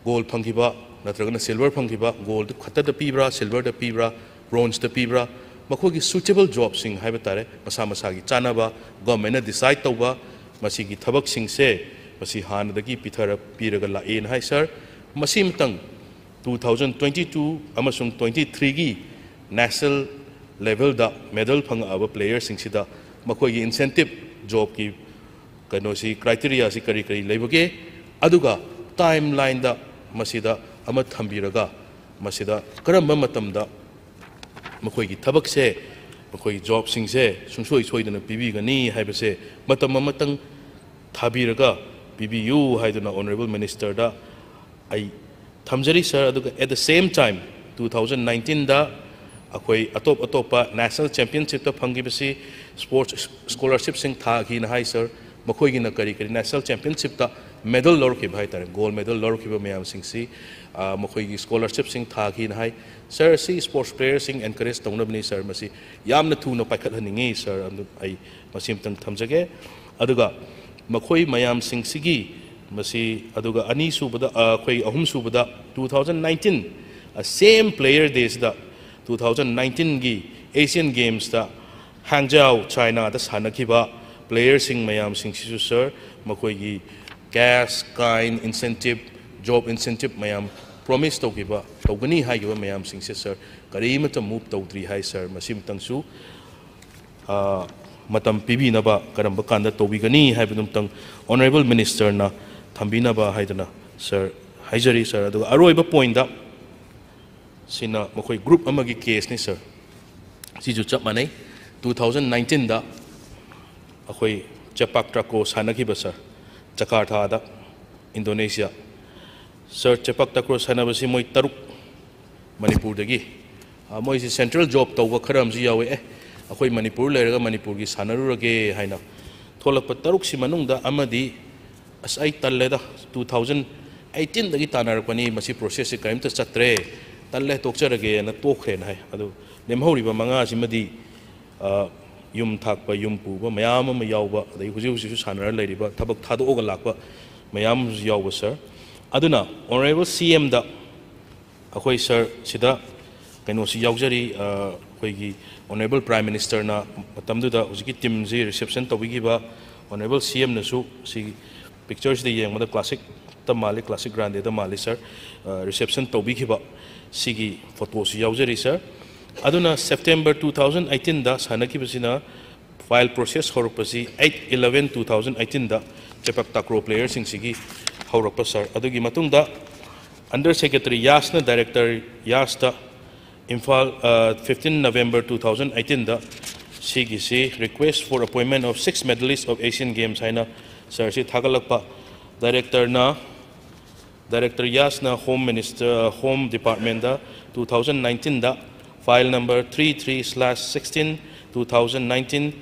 gold ꯐꯪꯈꯤꯕ ꯅꯠꯇ꯭ꯔꯒꯅ silver ꯐꯪꯈꯤꯕ, gold ꯈꯛꯇꯗ ꯄꯤꯕ꯭ꯔꯥ, silverꯗ ꯄꯤꯕ꯭ꯔꯥ, bronzeꯇ ꯄꯤꯕ꯭ꯔꯥ, ꯃꯈꯣꯏꯒꯤ suitable jobꯁꯤꯡ ꯍꯥꯏꯕ ꯇꯥꯔꯦ, ꯃꯁꯥ ꯃꯁꯥꯒꯤ ꯆꯥꯅꯕ governmentꯅ decide ꯇꯧꯕ ꯃꯁꯤꯒꯤ ꯊꯕꯛꯁꯤꯡꯁꯦ ꯃꯁꯤ ꯍꯥꯟꯅꯗꯒꯤ ꯄꯤꯊꯔ ꯄꯤꯔꯒ ꯂꯥꯛꯑꯦꯅ ꯍꯥꯏ ꯁꯥꯔ꯫ ꯃꯁꯤꯃꯇꯪ two thousand twenty two ꯑꯃꯁꯨꯡ twenty threeꯒꯤ national levelꯗ medal ꯐꯪꯉꯛꯑꯕ playerꯁꯤꯡꯁꯤꯗ ꯃꯈꯣꯏꯒꯤ incentive, jobꯀꯤ ꯀꯩꯅꯣꯁꯤ, criteriaꯁꯤ ꯀꯔꯤ ꯀꯔꯤ ꯂꯩꯕꯒꯦ, ꯑꯗꯨꯒ timelineꯗ ꯃꯁꯤꯗ ꯑꯃ ꯊꯝꯕꯤꯔꯒ ꯃꯁꯤꯗ ꯀꯔꯝꯕ ꯃꯇꯝꯗ ꯃꯈꯣꯏꯒꯤ ꯊꯕꯛꯁꯦ, ꯃꯈꯣꯏꯒꯤ jobꯁꯤꯡꯁꯦ ꯁꯨꯡꯁꯣꯏ ꯁꯣꯏꯗꯅ ꯄꯤꯕꯤꯒꯅꯤ ꯍꯥꯏꯕꯁꯦ ꯃꯇꯝ ꯑꯃꯇꯪ ꯊꯥꯕꯤꯔꯒ ꯄꯤꯕꯤꯌꯨ ꯍꯥꯏꯗꯨꯅ Honourable Ministerꯗ ꯑꯩ ꯊꯝꯖꯔꯤ ꯁꯥꯔ꯫ ꯑꯗꯨꯒ at the same time two thousand nineteenꯗ ꯑꯩꯈꯣꯏ ꯑꯇꯣꯞ ꯑꯇꯣꯞꯄ national championshipꯇ ꯐꯪꯈꯤꯕꯁꯤ sports scholarshipꯁꯤꯡ ꯊꯥꯈꯤꯅ ꯍꯥꯏ ꯁꯥꯔ꯫ ꯃꯈꯣꯏꯒꯤꯅ ꯀꯔꯤ ꯀꯔꯤ national championshipꯇ medal ꯂꯧꯔꯛꯈꯤꯕ ꯍꯥꯏ ꯇꯥꯔꯦ, gold medal ꯂꯧꯔꯛꯈꯤꯕ ꯃꯌꯥꯝꯁꯤꯡꯁꯤ, ꯑ, ꯃꯈꯣꯏꯒꯤ scholarshipꯁꯤꯡ ꯊꯥꯈꯤꯅ ꯍꯥꯏ꯫ ꯁꯥꯔ, ꯁꯤ sports playerꯁꯤꯡ encourage ꯇꯧꯅꯕꯅꯤ ꯁꯥꯔ, ꯃꯁꯤ ꯌꯥꯝꯅ ꯊꯨꯅ ꯄꯥꯏꯈꯠꯍꯟꯅꯤꯡꯉꯤ ꯁꯥꯔ꯫ ꯑꯗꯨ ꯑꯩ ꯃꯁꯤ ꯑꯃꯇꯪ ꯊꯝꯖꯒꯦ꯫ ꯑꯗꯨꯒ ꯃꯈꯣꯏ ꯃꯌꯥꯝꯁꯤꯡꯁꯤꯒꯤ ꯃꯁꯤ, ꯑꯗꯨꯒ ꯑꯅꯤꯁꯨꯕꯗ, ꯑ, ꯑꯩꯈꯣꯏ ꯑꯍꯨꯝꯁꯨꯕꯗ two thousand nineteen, ꯑ, same player dayꯁꯤꯗ two thousand nineteenꯒꯤ Asian Gamesꯇ Hangzhou, Chinaꯗ ꯁꯥꯟꯅꯈꯤꯕ playerꯁꯤꯡ ꯃꯌꯥꯝꯁꯤꯡꯁꯤꯁꯨ ꯁꯥꯔ, ꯃꯈꯣꯏꯒꯤ cash, kind, incentive, job incentive ꯃꯌꯥꯝ promise ꯇꯧꯈꯤꯕ, ꯇꯧꯒꯅꯤ ꯍꯥꯏꯈꯤꯕ ꯃꯌꯥꯝꯁꯤꯡꯁꯦ ꯁꯥꯔ, ꯀꯔꯤꯃꯠꯇ move ꯇꯧꯗ꯭ꯔꯤ ꯍꯥꯏ ꯁꯥꯔ꯫ ꯃꯁꯤꯃꯇꯪꯁꯨ, ꯑ, ꯃꯇꯝ ꯄꯤꯕꯤꯅꯕ, ꯀꯔꯝꯕ ꯀꯥꯟꯗ ꯇꯧꯕꯤꯒꯅꯤ ꯍꯥꯏꯕꯗꯨꯃꯇꯪ Honourable Ministerꯅ ꯊꯝꯕꯤꯅꯕ ꯍꯥꯏꯗꯨꯅ ꯁꯥꯔ ꯍꯥꯏꯖꯔꯤ ꯁꯥꯔ꯫ ꯑꯗꯨꯒ ꯑꯔꯣꯏꯕ pointꯇ ꯁꯤꯅ ꯃꯈꯣꯏ group ꯑꯃꯒꯤ caseꯅꯤ ꯁꯥꯔ꯫ ꯁꯤꯁꯨ ꯆꯞ ꯃꯥꯟꯅꯩ꯫ Two thousand nineteenꯗ ꯑꯩꯈꯣꯏ sepak takraw ꯁꯥꯟꯅꯈꯤꯕ ꯁꯥꯔ, ꯖꯀꯥꯔꯊꯥꯗ, ꯏꯟꯗꯣꯅꯦꯁꯤꯌꯥ꯫ ꯁꯥꯔ, sepak takraw ꯁꯥꯟꯅꯕꯁꯤ ꯃꯣꯏ ꯇꯔꯨꯛ ꯃꯅꯤꯄꯨꯔꯗꯒꯤ, ꯑ, ꯃꯣꯏꯁꯤ central job ꯇꯧꯕ ꯈꯔ ꯑꯃꯁꯨ ꯌꯥꯎꯋꯦ꯫ ꯑꯦ, ꯑꯩꯈꯣꯏ ꯃꯅꯤꯄꯨꯔ ꯂꯩꯔꯒ ꯃꯅꯤꯄꯨꯔꯒꯤ ꯁꯥꯟꯅꯔꯨꯔꯒꯦ ꯍꯥꯏꯅ ꯊꯣꯛꯂꯛꯄ ꯇꯔꯨꯛꯁꯤ ꯃꯅꯨꯡꯗ ꯑꯃꯗꯤ, "ꯑꯁ, ꯑꯩ ꯇꯜꯂꯦꯗ, two thousand eighteenꯗꯒꯤ ꯇꯥꯟꯅꯔꯛꯄꯅꯤ, ꯃꯁꯤ processꯁꯤ ꯀꯔꯤꯝꯇ ꯆꯠꯇ꯭ꯔꯦ, ꯇꯜꯂꯦ, ꯇꯣꯛꯆꯔꯒꯦꯅ" ꯇꯣꯛꯈ꯭ꯔꯦꯅ ꯍꯥꯏ꯫ ꯑꯗꯨ ꯂꯦꯝꯍꯧꯔꯤꯕ ꯃꯉꯥꯁꯤꯃꯗꯤ, ꯑ, ꯌꯨꯝ ꯊꯥꯛꯄ, ꯌꯨꯝ ꯄꯨꯕ ꯃꯌꯥꯝ ꯑꯃ ꯌꯥꯎꯕ, ꯑꯗꯩ ꯍꯧꯖꯤꯛ ꯍꯧꯖꯤꯛꯁꯨ ꯁꯥꯟꯅꯔ ꯂꯩꯔꯤꯕ, ꯊꯕꯛ ꯊꯥꯗꯣꯛꯑꯒ ꯂꯥꯛꯄ ꯃꯌꯥꯝ ꯑꯃꯁꯨ ꯌꯥꯎꯕ ꯁꯥꯔ꯫ ꯑꯗꯨꯅ Honourable CMꯗ ꯑꯩꯈꯣꯏ ꯁꯥꯔ ꯁꯤꯗ ꯀꯩꯅꯣꯁꯤ ꯌꯥꯎꯖꯔꯤ, ꯑ, ꯑꯩꯈꯣꯏꯒꯤ Honourable Prime Ministerꯅ ꯃꯇꯝꯗꯨꯗ ꯍꯧꯖꯤꯛꯀꯤ teamꯁꯤ reception ꯇꯧꯕꯤꯈꯤꯕ, Honourable CMꯅꯁꯨ ꯁꯤ pictureꯁꯤꯗ ꯌꯦꯡꯕꯗ classicꯇ ꯃꯥꯜꯂꯤ, classic grandeꯗ ꯃꯥꯜꯂꯤ sir, reception ꯇꯧꯕꯤꯈꯤꯕ ꯁꯤꯒꯤ photoꯁꯨ ꯌꯥꯎꯖꯔꯤ sir꯫ ꯑꯗꯨꯅ September two thousand eighteenꯗ ꯁꯥꯟꯅꯈꯤꯕꯁꯤꯅ file process ꯍꯧꯔꯛꯄꯁꯤ eight eleven two thousand eighteenꯗ ꯆꯦꯄꯥꯛ takraw playerꯁꯤꯡꯁꯤꯒꯤ ꯍꯧꯔꯛꯄ sir꯫ ꯑꯗꯨꯒꯤ ꯃꯇꯨꯡꯗ Under Secretary ꯌꯥꯁꯅ Director ꯌꯥꯁꯇ Imphal, fifteen November two thousand eighteenꯗ ꯁꯤꯒꯤꯁꯤ request for appointment of six medalists of Asian Games ꯍꯥꯏꯅ sirꯁꯤ ꯊꯥꯒꯠꯂꯛꯄ꯫ Directorꯅ, Director ꯌꯥꯁꯅ Home Minister, Home Departmentꯗ two thousand nineteenꯗ file number three three slash sixteen two thousand nineteen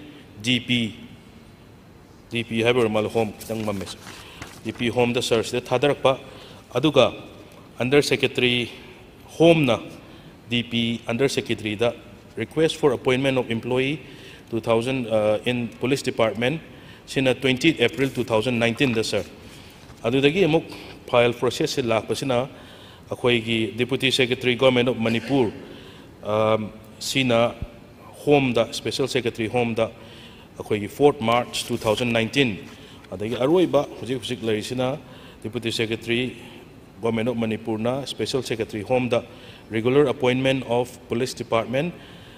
DP, DP ꯍꯥꯏꯕ ꯑꯣꯏꯔ ꯃꯥꯜꯂꯦ, Home ꯈꯤꯇꯪ ꯃꯝꯃꯦ sir, DP Homeꯗ sirꯁꯤꯗ ꯊꯥꯗꯔꯛꯄ꯫ ꯑꯗꯨꯒ Under Secretary Homeꯅ DP Under Secretaryꯗ request for appointment of employee two thousand in Police Department ꯁꯤꯅ twenty April two thousand nineteenꯗ sir꯫ ꯑꯗꯨꯗꯒꯤ ꯑꯃꯨꯛ file processꯁꯦ ꯂꯥꯛꯄꯁꯤꯅ ꯑꯩꯈꯣꯏꯒꯤ Deputy Secretary Government of Manipur ꯁꯤꯅ Homeꯗ, Special Secretary Homeꯗ ꯑꯩꯈꯣꯏꯒꯤ fourth March two thousand nineteen꯫ ꯑꯗꯒꯤ ꯑꯔꯣꯏꯕ ꯍꯧꯖꯤꯛ ꯍꯧꯖꯤꯛ ꯂꯩꯔꯤꯁꯤꯅ Deputy Secretary Government of Manipurꯅ Special Secretary Homeꯗ regular appointment of Police Department,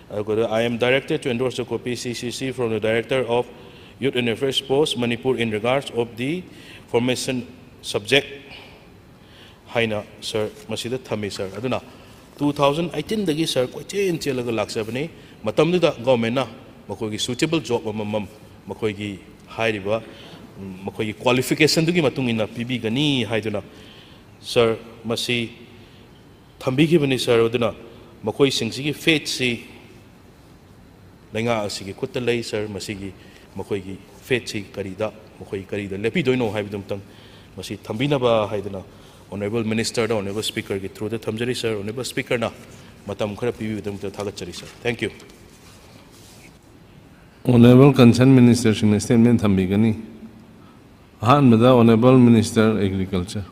ꯑꯗꯨꯒ I am directed to endorse the copy C C C from the Director of Youth and Affairs Post, Manipur, in regards of the formation subject ꯍꯥꯏꯅ sir ꯃꯁꯤꯗ ꯊꯝꯃꯤ sir꯫ ꯑꯗꯨꯅ two thousand eighteenꯗꯒꯤ sir ꯀꯣꯏꯆꯦꯟ ꯆꯦꯜꯂꯒ ꯂꯥꯛꯆꯕꯅꯤ꯫ ꯃꯇꯝꯗꯨꯗ governmentꯅ ꯃꯈꯣꯏꯒꯤ suitable job ꯑꯃꯃꯝ ꯃꯈꯣꯏꯒꯤ ꯍꯥꯏꯔꯤꯕ, ꯎꯝ, ꯃꯈꯣꯏꯒꯤ qualificationꯗꯨꯒꯤ ꯃꯇꯨꯡ ꯏꯟꯅ ꯄꯤꯕꯤꯒꯅꯤ ꯍꯥꯏꯗꯨꯅ sir ꯃꯁꯤ ꯊꯝꯕꯤꯈꯤꯕꯅꯤ sir꯫ ꯑꯗꯨꯅ ꯃꯈꯣꯏꯁꯤꯡꯁꯤꯒꯤ fateꯁꯤ ꯂꯩꯉꯥꯛ ꯑꯁꯤꯒꯤ ꯈꯨꯠꯇ ꯂꯩ sir꯫ ꯃꯁꯤꯒꯤ ꯃꯈꯣꯏꯒꯤ fateꯁꯤ ꯀꯔꯤꯗ, ꯃꯈꯣꯏ ꯀꯔꯤꯗ ꯂꯦꯞꯄꯤꯗꯣꯏꯅꯣ ꯍꯥꯏꯕꯗꯨ ꯑꯃꯨꯛꯇꯪ ꯃꯁꯤ ꯊꯝꯕꯤꯅꯕ ꯍꯥꯏꯗꯨꯅ Honourable Ministerꯗ, Honourable Speakerꯒꯤ throughꯗ ꯊꯝꯖꯔꯤ sir꯫ Honourable Speakerꯅ ꯃꯇꯝ ꯈꯔ ꯄꯤꯕꯤꯕꯒꯤꯗꯃꯛꯇ ꯊꯥꯒꯠꯆꯔꯤ sir꯫ Thank you꯫ Honourable concerned ministerꯁꯤꯡꯅ statement ꯊꯝꯕꯤꯒꯅꯤ꯫ ꯑꯍꯥꯟꯕꯗ Honourable Minister Agriculture꯫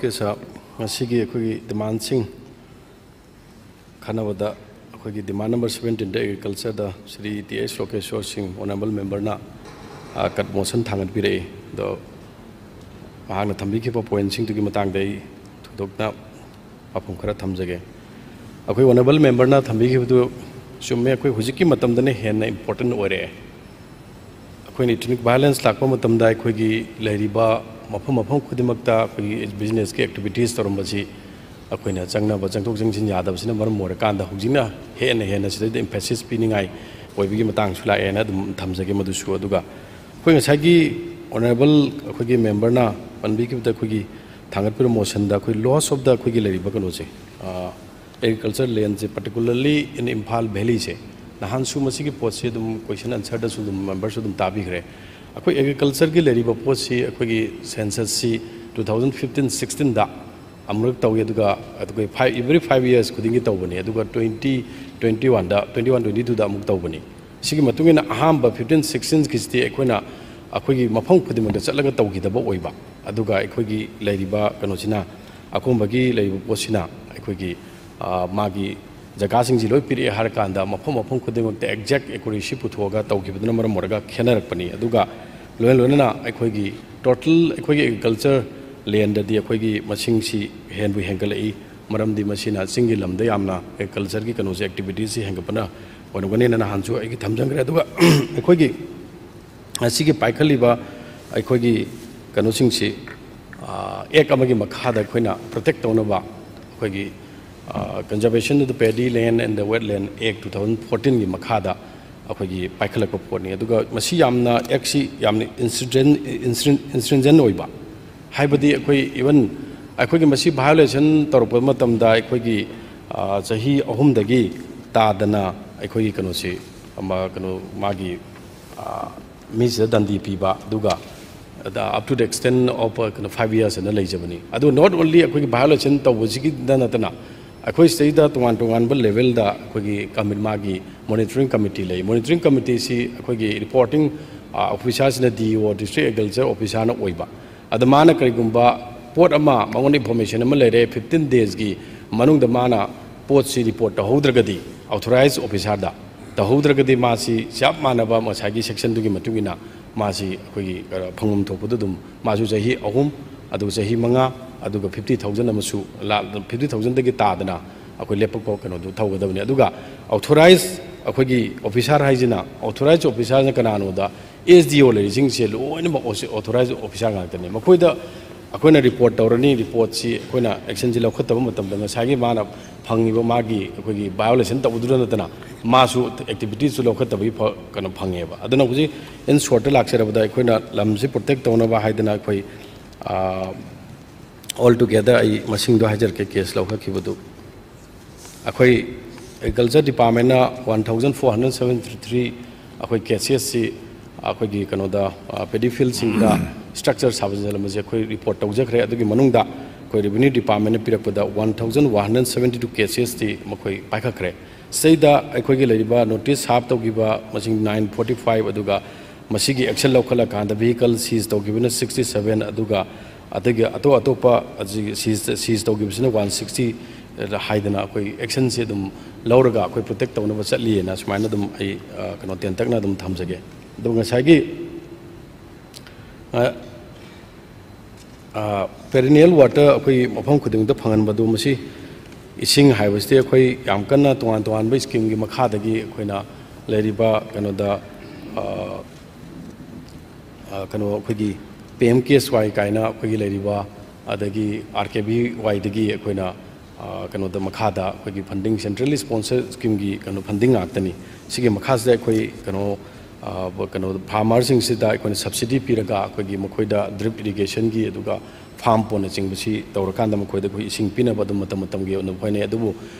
ꯀꯦꯁ ꯉꯁꯤꯒꯤ ꯑꯩꯈꯣꯏꯒꯤ ꯗꯤꯃꯥꯟꯁꯤꯡ ꯈꯟꯅꯕꯗ ꯑꯩꯈꯣꯏꯒꯤ ꯗꯤꯃꯥꯟ number ꯁꯕꯦꯟꯇꯤꯟꯗ ꯑꯦꯒ꯭ꯔꯤꯀꯜꯆꯔꯗ Shri T H Lokeshore ꯁꯤꯡ ꯑꯣꯅꯔꯦꯕꯜ ꯃꯦꯝꯕꯔꯅ ꯀꯠ ꯃꯣꯁꯟ ꯊꯥꯡꯒꯠꯄꯤꯔꯛꯏ꯫ ꯑꯗꯣ ꯃꯍꯥꯛꯅ ꯊꯝꯕꯤꯈꯤꯕ ꯄꯣꯏꯟꯁꯤꯡꯗꯨꯒꯤ ꯃꯇꯥꯡꯗ ꯑꯩ ꯊꯣꯏꯗꯣꯛꯅ ꯋꯥꯐꯝ ꯈꯔ ꯊꯝꯖꯒꯦ꯫ ꯑꯩꯈꯣꯏ ꯑꯣꯅꯔꯦꯕꯜ ꯃꯦꯝꯕꯔꯅ ꯊꯝꯕꯤꯈꯤꯕꯗꯨ ꯆꯨꯝꯃꯦ, ꯑꯩꯈꯣꯏ ꯍꯧꯖꯤꯛꯀꯤ ꯃꯇꯝꯗꯅ ꯍꯦꯟꯅ ꯏꯝꯄꯣꯔꯇꯦꯟ ꯑꯣꯏꯔꯛꯑꯦ꯫ ꯑꯩꯈꯣꯏꯅ ꯏꯊꯅꯤꯛ ꯚꯥꯏꯑꯣꯂꯦꯟꯁ ꯂꯥꯛꯄ ꯃꯇꯝꯗ ꯑꯩꯈꯣꯏꯒꯤ ꯂꯩꯔꯤꯕ ꯃꯐꯝ ꯃꯐꯝ ꯈꯨꯗꯤꯡꯃꯛꯇ ꯑꯩꯈꯣꯏꯒꯤ ꯕꯤꯖꯤꯅꯦꯁꯀꯤ ꯑꯦꯛꯇꯤꯚꯤꯇꯤꯁ ꯇꯧꯔꯝꯕꯁꯤ ꯑꯩꯈꯣꯏꯅ ꯆꯪꯅꯕ ꯆꯪꯊꯣꯛ ꯆꯪꯁꯤꯟ ꯌꯥꯗꯕꯁꯤꯅ ꯃꯔꯝ ꯑꯣꯏꯔꯀꯥꯟꯗ ꯍꯧꯖꯤꯛꯅ ꯍꯦꯟꯅ ꯍꯦꯟꯅ ꯁꯤꯗꯩꯗ ꯏꯝꯐꯦꯁꯤꯁ ꯄꯤꯅꯤꯡꯉꯥꯏ ꯑꯣꯏꯕꯒꯤ ꯃꯇꯥꯡꯁꯨ ꯂꯥꯛꯑꯦꯅ ꯑꯗꯨꯝ ꯊꯝꯖꯒꯦ ꯃꯗꯨꯁꯨ꯫ ꯑꯗꯨꯒ ꯑꯩꯈꯣꯏ ꯉꯁꯥꯏꯒꯤ ꯑꯣꯅꯔꯦꯕꯜ ꯑꯩꯈꯣꯏꯒꯤ ꯃꯦꯝꯕꯔꯅ ꯄꯟꯕꯤꯈꯤꯕꯗ ꯑꯩꯈꯣꯏꯒꯤ ꯊꯥꯡꯒꯠꯄꯤꯔꯕ ꯃꯣꯁꯟꯗ ꯑꯩꯈꯣꯏ ꯂꯣꯁ ꯑꯣꯐ ꯗ ꯑꯩꯈꯣꯏꯒꯤ ꯂꯩꯔꯤꯕ ꯀꯩꯅꯣꯁꯦ, ꯑꯦꯒ꯭ꯔꯤꯀꯜꯆꯔ ꯂꯦꯟꯁꯦ particularly in ꯏꯝꯐꯥꯜ ꯚꯦꯂꯤꯁꯦ, ꯅꯍꯥꯟꯁꯨ ꯃꯁꯤꯒꯤ ꯄꯣꯠꯁꯤ ꯑꯗꯨꯝ ꯀꯣꯏꯁꯟ ꯑꯟꯁꯔꯗꯁꯨ ꯑꯗꯨꯝ ꯃꯦꯝꯕꯔꯁꯨ ꯑꯗꯨꯝ ꯇꯥꯕꯤꯈ꯭ꯔꯦ꯫ ꯑꯩꯈꯣꯏ ꯑꯦꯒ꯭ꯔꯤꯀꯜꯆꯔꯒꯤ ꯂꯩꯔꯤꯕ ꯄꯣꯠꯁꯤ ꯑꯩꯈꯣꯏꯒꯤ ꯁꯦꯟꯁꯁꯁꯤ ꯇꯨ ꯊꯥꯎꯖꯟ ꯐꯤꯐꯇꯤꯟ ꯁꯤꯛꯁꯇꯤꯟꯗ ꯑꯃꯨꯔꯛ ꯇꯧꯏ, ꯑꯗꯨꯒ ꯑꯩꯈꯣꯏ ꯐꯥꯏꯚ ꯑꯦꯕ꯭ꯔꯤ ꯐꯥꯏꯚ ꯌꯔꯁ ꯈꯨꯗꯤꯡꯒꯤ ꯇꯧꯕꯅꯤ, ꯑꯗꯨꯒ ꯇ꯭ꯋꯦꯟꯇꯤ ꯇ꯭ꯋꯦꯟꯇꯤ ꯋꯥꯟꯗ ꯇ꯭ꯋꯦꯟꯇꯤ ꯋꯥꯟ ꯇ꯭ꯋꯦꯟꯇꯤ ꯇꯨꯗ ꯑꯃꯨꯛ ꯇꯧꯕꯅꯤ꯫ ꯁꯤꯒꯤ ꯃꯇꯨꯡ ꯏꯟꯅ ꯑꯍꯥꯟꯕ ꯐꯤꯐꯇꯤꯟ ꯁꯤꯛꯁꯇꯤꯟꯒꯤꯁꯤꯗꯤ ꯑꯩꯈꯣꯏꯅ ꯑꯩꯈꯣꯏꯒꯤ ꯃꯐꯝ ꯈꯨꯗꯤꯡꯃꯛꯇ ꯆꯠꯂꯒ ꯇꯧꯈꯤꯗꯕ ꯑꯣꯏꯕ, ꯑꯗꯨꯒ ꯑꯩꯈꯣꯏꯒꯤ ꯂꯩꯔꯤꯕ ꯀꯩꯅꯣꯁꯤꯅ, ꯑꯀꯣꯝꯕꯒꯤ ꯂꯩꯔꯤꯕ ꯄꯣꯠꯁꯤꯅ ꯑꯩꯈꯣꯏꯒꯤ ꯃꯥꯒꯤ ꯖꯒꯥꯁꯤꯡꯁꯤ ꯂꯣꯏ ꯄꯤꯔꯛꯑꯦ ꯍꯥꯏꯔꯀꯥꯟꯗ ꯃꯐꯝ ꯃꯐꯝ ꯈꯨꯗꯤꯡꯃꯛꯇ ꯑꯦꯛꯖꯦꯛ ꯑꯦꯀꯨꯔꯦꯁꯤ ꯄꯨꯊꯣꯛꯑꯒ ꯇꯧꯈꯤꯕꯗꯨꯅ ꯃꯔꯝ ꯑꯣꯏꯔꯒ ꯈꯦꯠꯅꯔꯛꯄꯅꯤ꯫ ꯑꯗꯨꯒ ꯂꯣꯏꯅ ꯂꯣꯏꯅꯅ ꯑꯩꯈꯣꯏꯒꯤ ꯇꯣꯇꯦꯜ ꯑꯩꯈꯣꯏꯒꯤ ꯑꯦꯒ꯭ꯔꯤꯀꯜꯆꯔ ꯂꯦꯟꯗꯗꯤ ꯑꯩꯈꯣꯏꯒꯤ ꯃꯁꯤꯡꯁꯤ ꯍꯦꯟꯕꯨ ꯍꯦꯟꯒꯠꯂꯛꯏ꯫ ꯃꯔꯝꯗꯤ ꯃꯁꯤꯅ ꯆꯤꯡꯒꯤ ꯂꯝꯗ ꯌꯥꯝꯅ ꯑꯦꯒ꯭ꯔꯤꯀꯜꯆꯔꯒꯤ ꯀꯩꯅꯣꯁꯦ ꯑꯦꯛꯇꯤꯚꯤꯇꯤꯁꯁꯤ ꯍꯦꯟꯒꯠꯄꯅ ꯑꯣꯏꯔꯝꯒꯅꯤꯅ ꯅꯍꯥꯟꯁꯨ ꯑꯩꯒꯤ ꯊꯝꯖꯟꯈ꯭ꯔꯦ꯫ ꯑꯗꯨꯒ ꯑꯩꯈꯣꯏꯒꯤ ꯑꯁꯤꯒꯤ ꯄꯥꯏꯈꯠꯂꯤꯕ ꯑꯩꯈꯣꯏꯒꯤ ꯀꯩꯅꯣꯁꯤꯡꯁꯤ ꯑꯦꯛ ꯑꯃꯒꯤ ꯃꯈꯥꯗ ꯑꯩꯈꯣꯏꯅ ꯄ꯭ꯔꯣꯇꯦꯛ ꯇꯧꯅꯕ ꯑꯩꯈꯣꯏꯒꯤ Conservation of the Paddy Land and the Wetland Act two thousand fourteenꯒꯤ ꯃꯈꯥꯗ ꯑꯩꯈꯣꯏꯒꯤ ꯄꯥꯏꯈꯠꯂꯛꯄ ꯄꯣꯠꯅꯤ꯫ ꯑꯗꯨꯒ ꯃꯁꯤ ꯌꯥꯝꯅ ꯑꯦꯛꯁꯤ ꯌꯥꯝꯅ ꯏꯟꯁꯇ꯭ꯔꯤꯟꯖꯦꯟ ꯑꯣꯏꯕ, ꯍꯥꯏꯕꯗꯤ ꯑꯩꯈꯣꯏ ꯏꯚꯟ ꯑꯩꯈꯣꯏꯒꯤ ꯃꯁꯤ ꯚꯥꯏꯑꯣꯂꯦꯁꯟ ꯇꯧꯔꯛꯄ ꯃꯇꯝꯗ ꯑꯩꯈꯣꯏꯒꯤ ꯆꯍꯤ ꯑꯍꯨꯝꯗꯒꯤ ꯇꯥꯗꯅ ꯑꯩꯈꯣꯏꯒꯤ ꯀꯩꯅꯣꯁꯤ ꯀꯩꯅꯣ ꯃꯥꯒꯤ ꯃꯤꯁꯤꯗ ꯗꯟꯗꯤ ꯄꯤꯕ, ꯑꯗꯨꯒ up to the extent of ꯀꯩꯅꯣ five years ꯍꯥꯏꯅ ꯂꯩꯖꯕꯅꯤ꯫ ꯑꯗꯨ not only ꯑꯩꯈꯣꯏꯒꯤ ꯚꯥꯏꯑꯣꯂꯦꯁꯟ ꯇꯧꯕꯁꯤꯒꯤꯗ ꯅꯠꯇꯅ ꯑꯩꯈꯣꯏ ꯁꯤꯗꯩꯗ ꯇꯣꯉꯥꯟ ꯇꯣꯉꯥꯟꯕ ꯂꯦꯚꯦꯜꯗ ꯑꯩꯈꯣꯏꯒꯤ ꯀꯃꯤ ꯃꯥꯒꯤ ꯃꯣꯅꯤꯇꯔꯤꯡ ꯀꯃꯤꯇꯤ ꯂꯩ꯫ ꯃꯣꯅꯤꯇꯔꯤꯡ ꯀꯃꯤꯇꯤꯁꯤ ꯑꯩꯈꯣꯏꯒꯤ ꯔꯤꯄꯣꯔꯇꯤꯡ ꯑꯣꯐꯤꯁꯥꯔꯁꯤꯅ ꯗꯤ ꯏ ꯑꯣ, ꯗꯤꯁꯇ꯭ꯔꯤꯛ ꯑꯦꯒ꯭ꯔꯤꯀꯜꯆꯔ ꯑꯣꯐꯤꯁꯥꯔꯅ ꯑꯣꯏꯕ꯫ ꯑꯗ ꯃꯥꯅ ꯀꯔꯤꯒꯨꯝꯕ ꯄꯣꯠ ꯑꯃ ꯃꯉꯣꯟꯗ information ꯑꯃ ꯂꯩꯔꯦ, fifteen days ꯀꯤ ꯃꯅꯨꯡꯗ ꯃꯥꯅ ꯄꯣꯠꯁꯤ report ꯇꯧꯍꯧꯗ꯭ꯔꯒꯗꯤ, authorized officer ꯗ ꯇꯧꯍꯧꯗ꯭ꯔꯒꯗꯤ, ꯃꯥꯁꯤ ꯆꯞ ꯃꯥꯟꯅꯕ ꯉꯁꯥꯏꯒꯤ section ꯗꯨꯒꯤ ꯃꯇꯨꯡ ꯏꯟꯅ ꯃꯥꯁꯤ ꯑꯩꯈꯣꯏꯒꯤ, ꯑ, ꯐꯪꯐꯝ ꯊꯣꯛꯄꯗꯨ ꯑꯗꯨꯝ, ꯃꯥꯁꯨ ꯆꯍꯤ ꯑꯍꯨꯝ, ꯑꯗꯨꯒ ꯆꯍꯤ ꯃꯉꯥ, ꯑꯗꯨꯒ fifty thousand ꯑꯃꯁꯨ ꯂꯥ-, fifty thousand ꯗꯒꯤ ꯇꯥꯗꯅ ꯑꯩꯈꯣꯏ ꯂꯦꯞꯄꯛꯄ ꯀꯩꯅꯣꯗꯨ ꯇꯧꯒꯗꯕꯅꯤ꯫ ꯑꯗꯨꯒ authorized ꯑꯩꯈꯣꯏꯒꯤ officer ꯍꯥꯏꯁꯤꯅ, authorized officer ꯅ ꯀꯅꯥꯅꯣꯗ, S D O ꯂꯩꯔꯤꯁꯤꯡꯁꯦ ꯂꯣꯏꯅꯃꯛ authorized officer ꯉꯥꯛꯇꯅꯤ꯫ ꯃꯈꯣꯏꯗ ꯑꯩꯈꯣꯏꯅ report ꯇꯧꯔꯅꯤ, report ꯁꯤ ꯑꯩꯈꯣꯏꯅ action ꯁꯤ ꯂꯧꯈꯠꯇꯕ ꯃꯇꯝꯗ ꯉꯁꯥꯏꯒꯤ ꯃꯥꯅ ꯐꯪꯉꯤꯕ ꯃꯥꯒꯤ ꯑꯩꯈꯣꯏꯒꯤ violation ꯇꯧꯕꯗꯨꯗ ꯅꯠꯇꯅ ꯃꯥꯁꯨ activity ꯁꯨ ꯂꯧꯈꯠꯇꯕꯒꯤ ꯐ-, ꯀꯩꯅꯣ ꯐꯪꯉꯦꯕ꯫ ꯑꯗꯨꯅ ꯍꯧꯖꯤꯛ in short ꯇ ꯂꯥꯛꯆꯔꯕꯗ, ꯑꯩꯈꯣꯏꯅ ꯂꯝꯁꯤ protect ꯇꯧꯅꯕ ꯍꯥꯏꯗꯅ ꯑꯩꯈꯣꯏ, ꯑ, all together ꯑꯩ ꯃꯁꯤꯡꯗꯣ ꯍꯥꯏꯖꯔꯛꯀꯦ, case ꯂꯧꯈꯠꯈꯤꯕꯗꯨ꯫ ꯑꯩꯈꯣꯏ Agriculture Department ꯅ one thousand four hundred seventy three ꯑꯩꯈꯣꯏ cases ꯁꯤ ꯑꯩꯈꯣꯏꯒꯤ ꯀꯩꯅꯣꯗ, ꯑ, paddy field ꯁꯤꯡꯗ structure ꯁꯥꯖꯤꯜꯂꯝꯕꯁꯦ ꯑꯩꯈꯣꯏ report ꯇꯧꯖꯈ꯭ꯔꯦ꯫ ꯑꯗꯨꯒꯤ ꯃꯅꯨꯡꯗ ꯑꯩꯈꯣꯏ Revenue Department ꯅ ꯄꯤꯔꯛꯄꯗ one thousand one hundred seventy two cases T ꯃꯈꯣꯏ ꯄꯥꯏꯈꯠꯈ꯭ꯔꯦ꯫ ꯁꯤꯗꯩꯗ ꯑꯩꯈꯣꯏꯒꯤ ꯂꯩꯔꯤꯕ notice serve ꯇꯧꯈꯤꯕ ꯃꯁꯤꯡ nine forty five, ꯑꯗꯨꯒ ꯃꯁꯤꯒꯤ action ꯂꯧꯈꯠꯂꯀꯥꯟꯗ vehicle seize ꯇꯧꯈꯤꯕꯅ sixty seven, ꯑꯗꯨꯒ ꯑꯗꯒꯤ ꯑꯇꯣꯞ ꯑꯇꯣꯞꯄ ꯑꯁꯤ seize, seize ꯇꯧꯈꯤꯕꯁꯤꯅ one sixty ꯍꯥꯏꯗꯅ ꯑꯩꯈꯣꯏ action ꯁꯦ ꯑꯗꯨꯝ ꯂꯧꯔꯒ ꯑꯩꯈꯣꯏ protect ꯇꯧꯅꯕ ꯆꯠꯂꯤꯑꯅ ꯁꯨꯃꯥꯏꯅ ꯑꯗꯨꯝ ꯑꯩ, ꯑ, ꯀꯩꯅꯣ ꯇꯦꯟꯇꯛꯅ ꯑꯗꯨꯝ ꯊꯝꯖꯒꯦ꯫ ꯑꯗꯨꯒ ꯉꯁꯥꯏꯒꯤ, ꯑ, ꯑ, perennial water ꯑꯩꯈꯣꯏ ꯃꯐꯝ ꯈꯨꯗꯤꯡꯃꯛꯇ ꯐꯪꯍꯟꯕꯗꯨ, ꯃꯁꯤ ꯏꯁꯤꯡ ꯍꯥꯏꯕꯁꯤꯗꯤ ꯑꯩꯈꯣꯏ ꯌꯥꯝ ꯀꯟꯅ ꯇꯣꯉꯥꯟ ꯇꯣꯉꯥꯟꯕ scheme ꯒꯤ ꯃꯈꯥꯗꯒꯤ ꯑꯩꯈꯣꯏꯅ ꯂꯩꯔꯤꯕ ꯀꯩꯅꯣꯗ, ꯑ, ꯑ, ꯀꯩꯅꯣ, ꯑꯩꯈꯣꯏꯒꯤ P M K S Y ꯀꯥꯏꯅ ꯑꯩꯈꯣꯏꯒꯤ ꯂꯩꯔꯤꯕ, ꯑꯗꯒꯤ R K V Y ꯗꯒꯤ ꯑꯩꯈꯣꯏꯅ, ꯑ, ꯀꯩꯅꯣꯗ ꯃꯈꯥꯗ ꯑꯩꯈꯣꯏꯒꯤ funding, centrally sponsor scheme ꯒꯤ ꯀꯩꯅꯣ funding ꯉꯥꯛꯇꯅꯤ꯫ ꯁꯤꯒꯤ ꯃꯈꯥꯁꯤꯗ ꯑꯩꯈꯣꯏ ꯀꯩꯅꯣ, ꯑ, ꯀꯩꯅꯣ, farmer ꯁꯤꯡꯁꯤꯗ ꯑꯩꯈꯣꯏꯅ subsidy ꯄꯤꯔꯒ ꯑꯩꯈꯣꯏꯒꯤ ꯃꯈꯣꯏꯗ drip irrigation ꯒꯤ, ꯑꯗꯨꯒ farm pond ꯅꯆꯤꯡꯕꯁꯤ ꯇꯧꯔꯀꯥꯟꯗ ꯃꯈꯣꯏꯗ ꯑꯩꯈꯣꯏ ꯏꯁꯤꯡ ꯄꯤꯅꯕ ꯑꯗꯨꯝ ꯃꯇꯝ ꯃꯇꯝꯒꯤ ꯑꯗꯨꯝ ꯍꯣꯠꯅꯩ꯫ ꯑꯗꯨꯕꯨ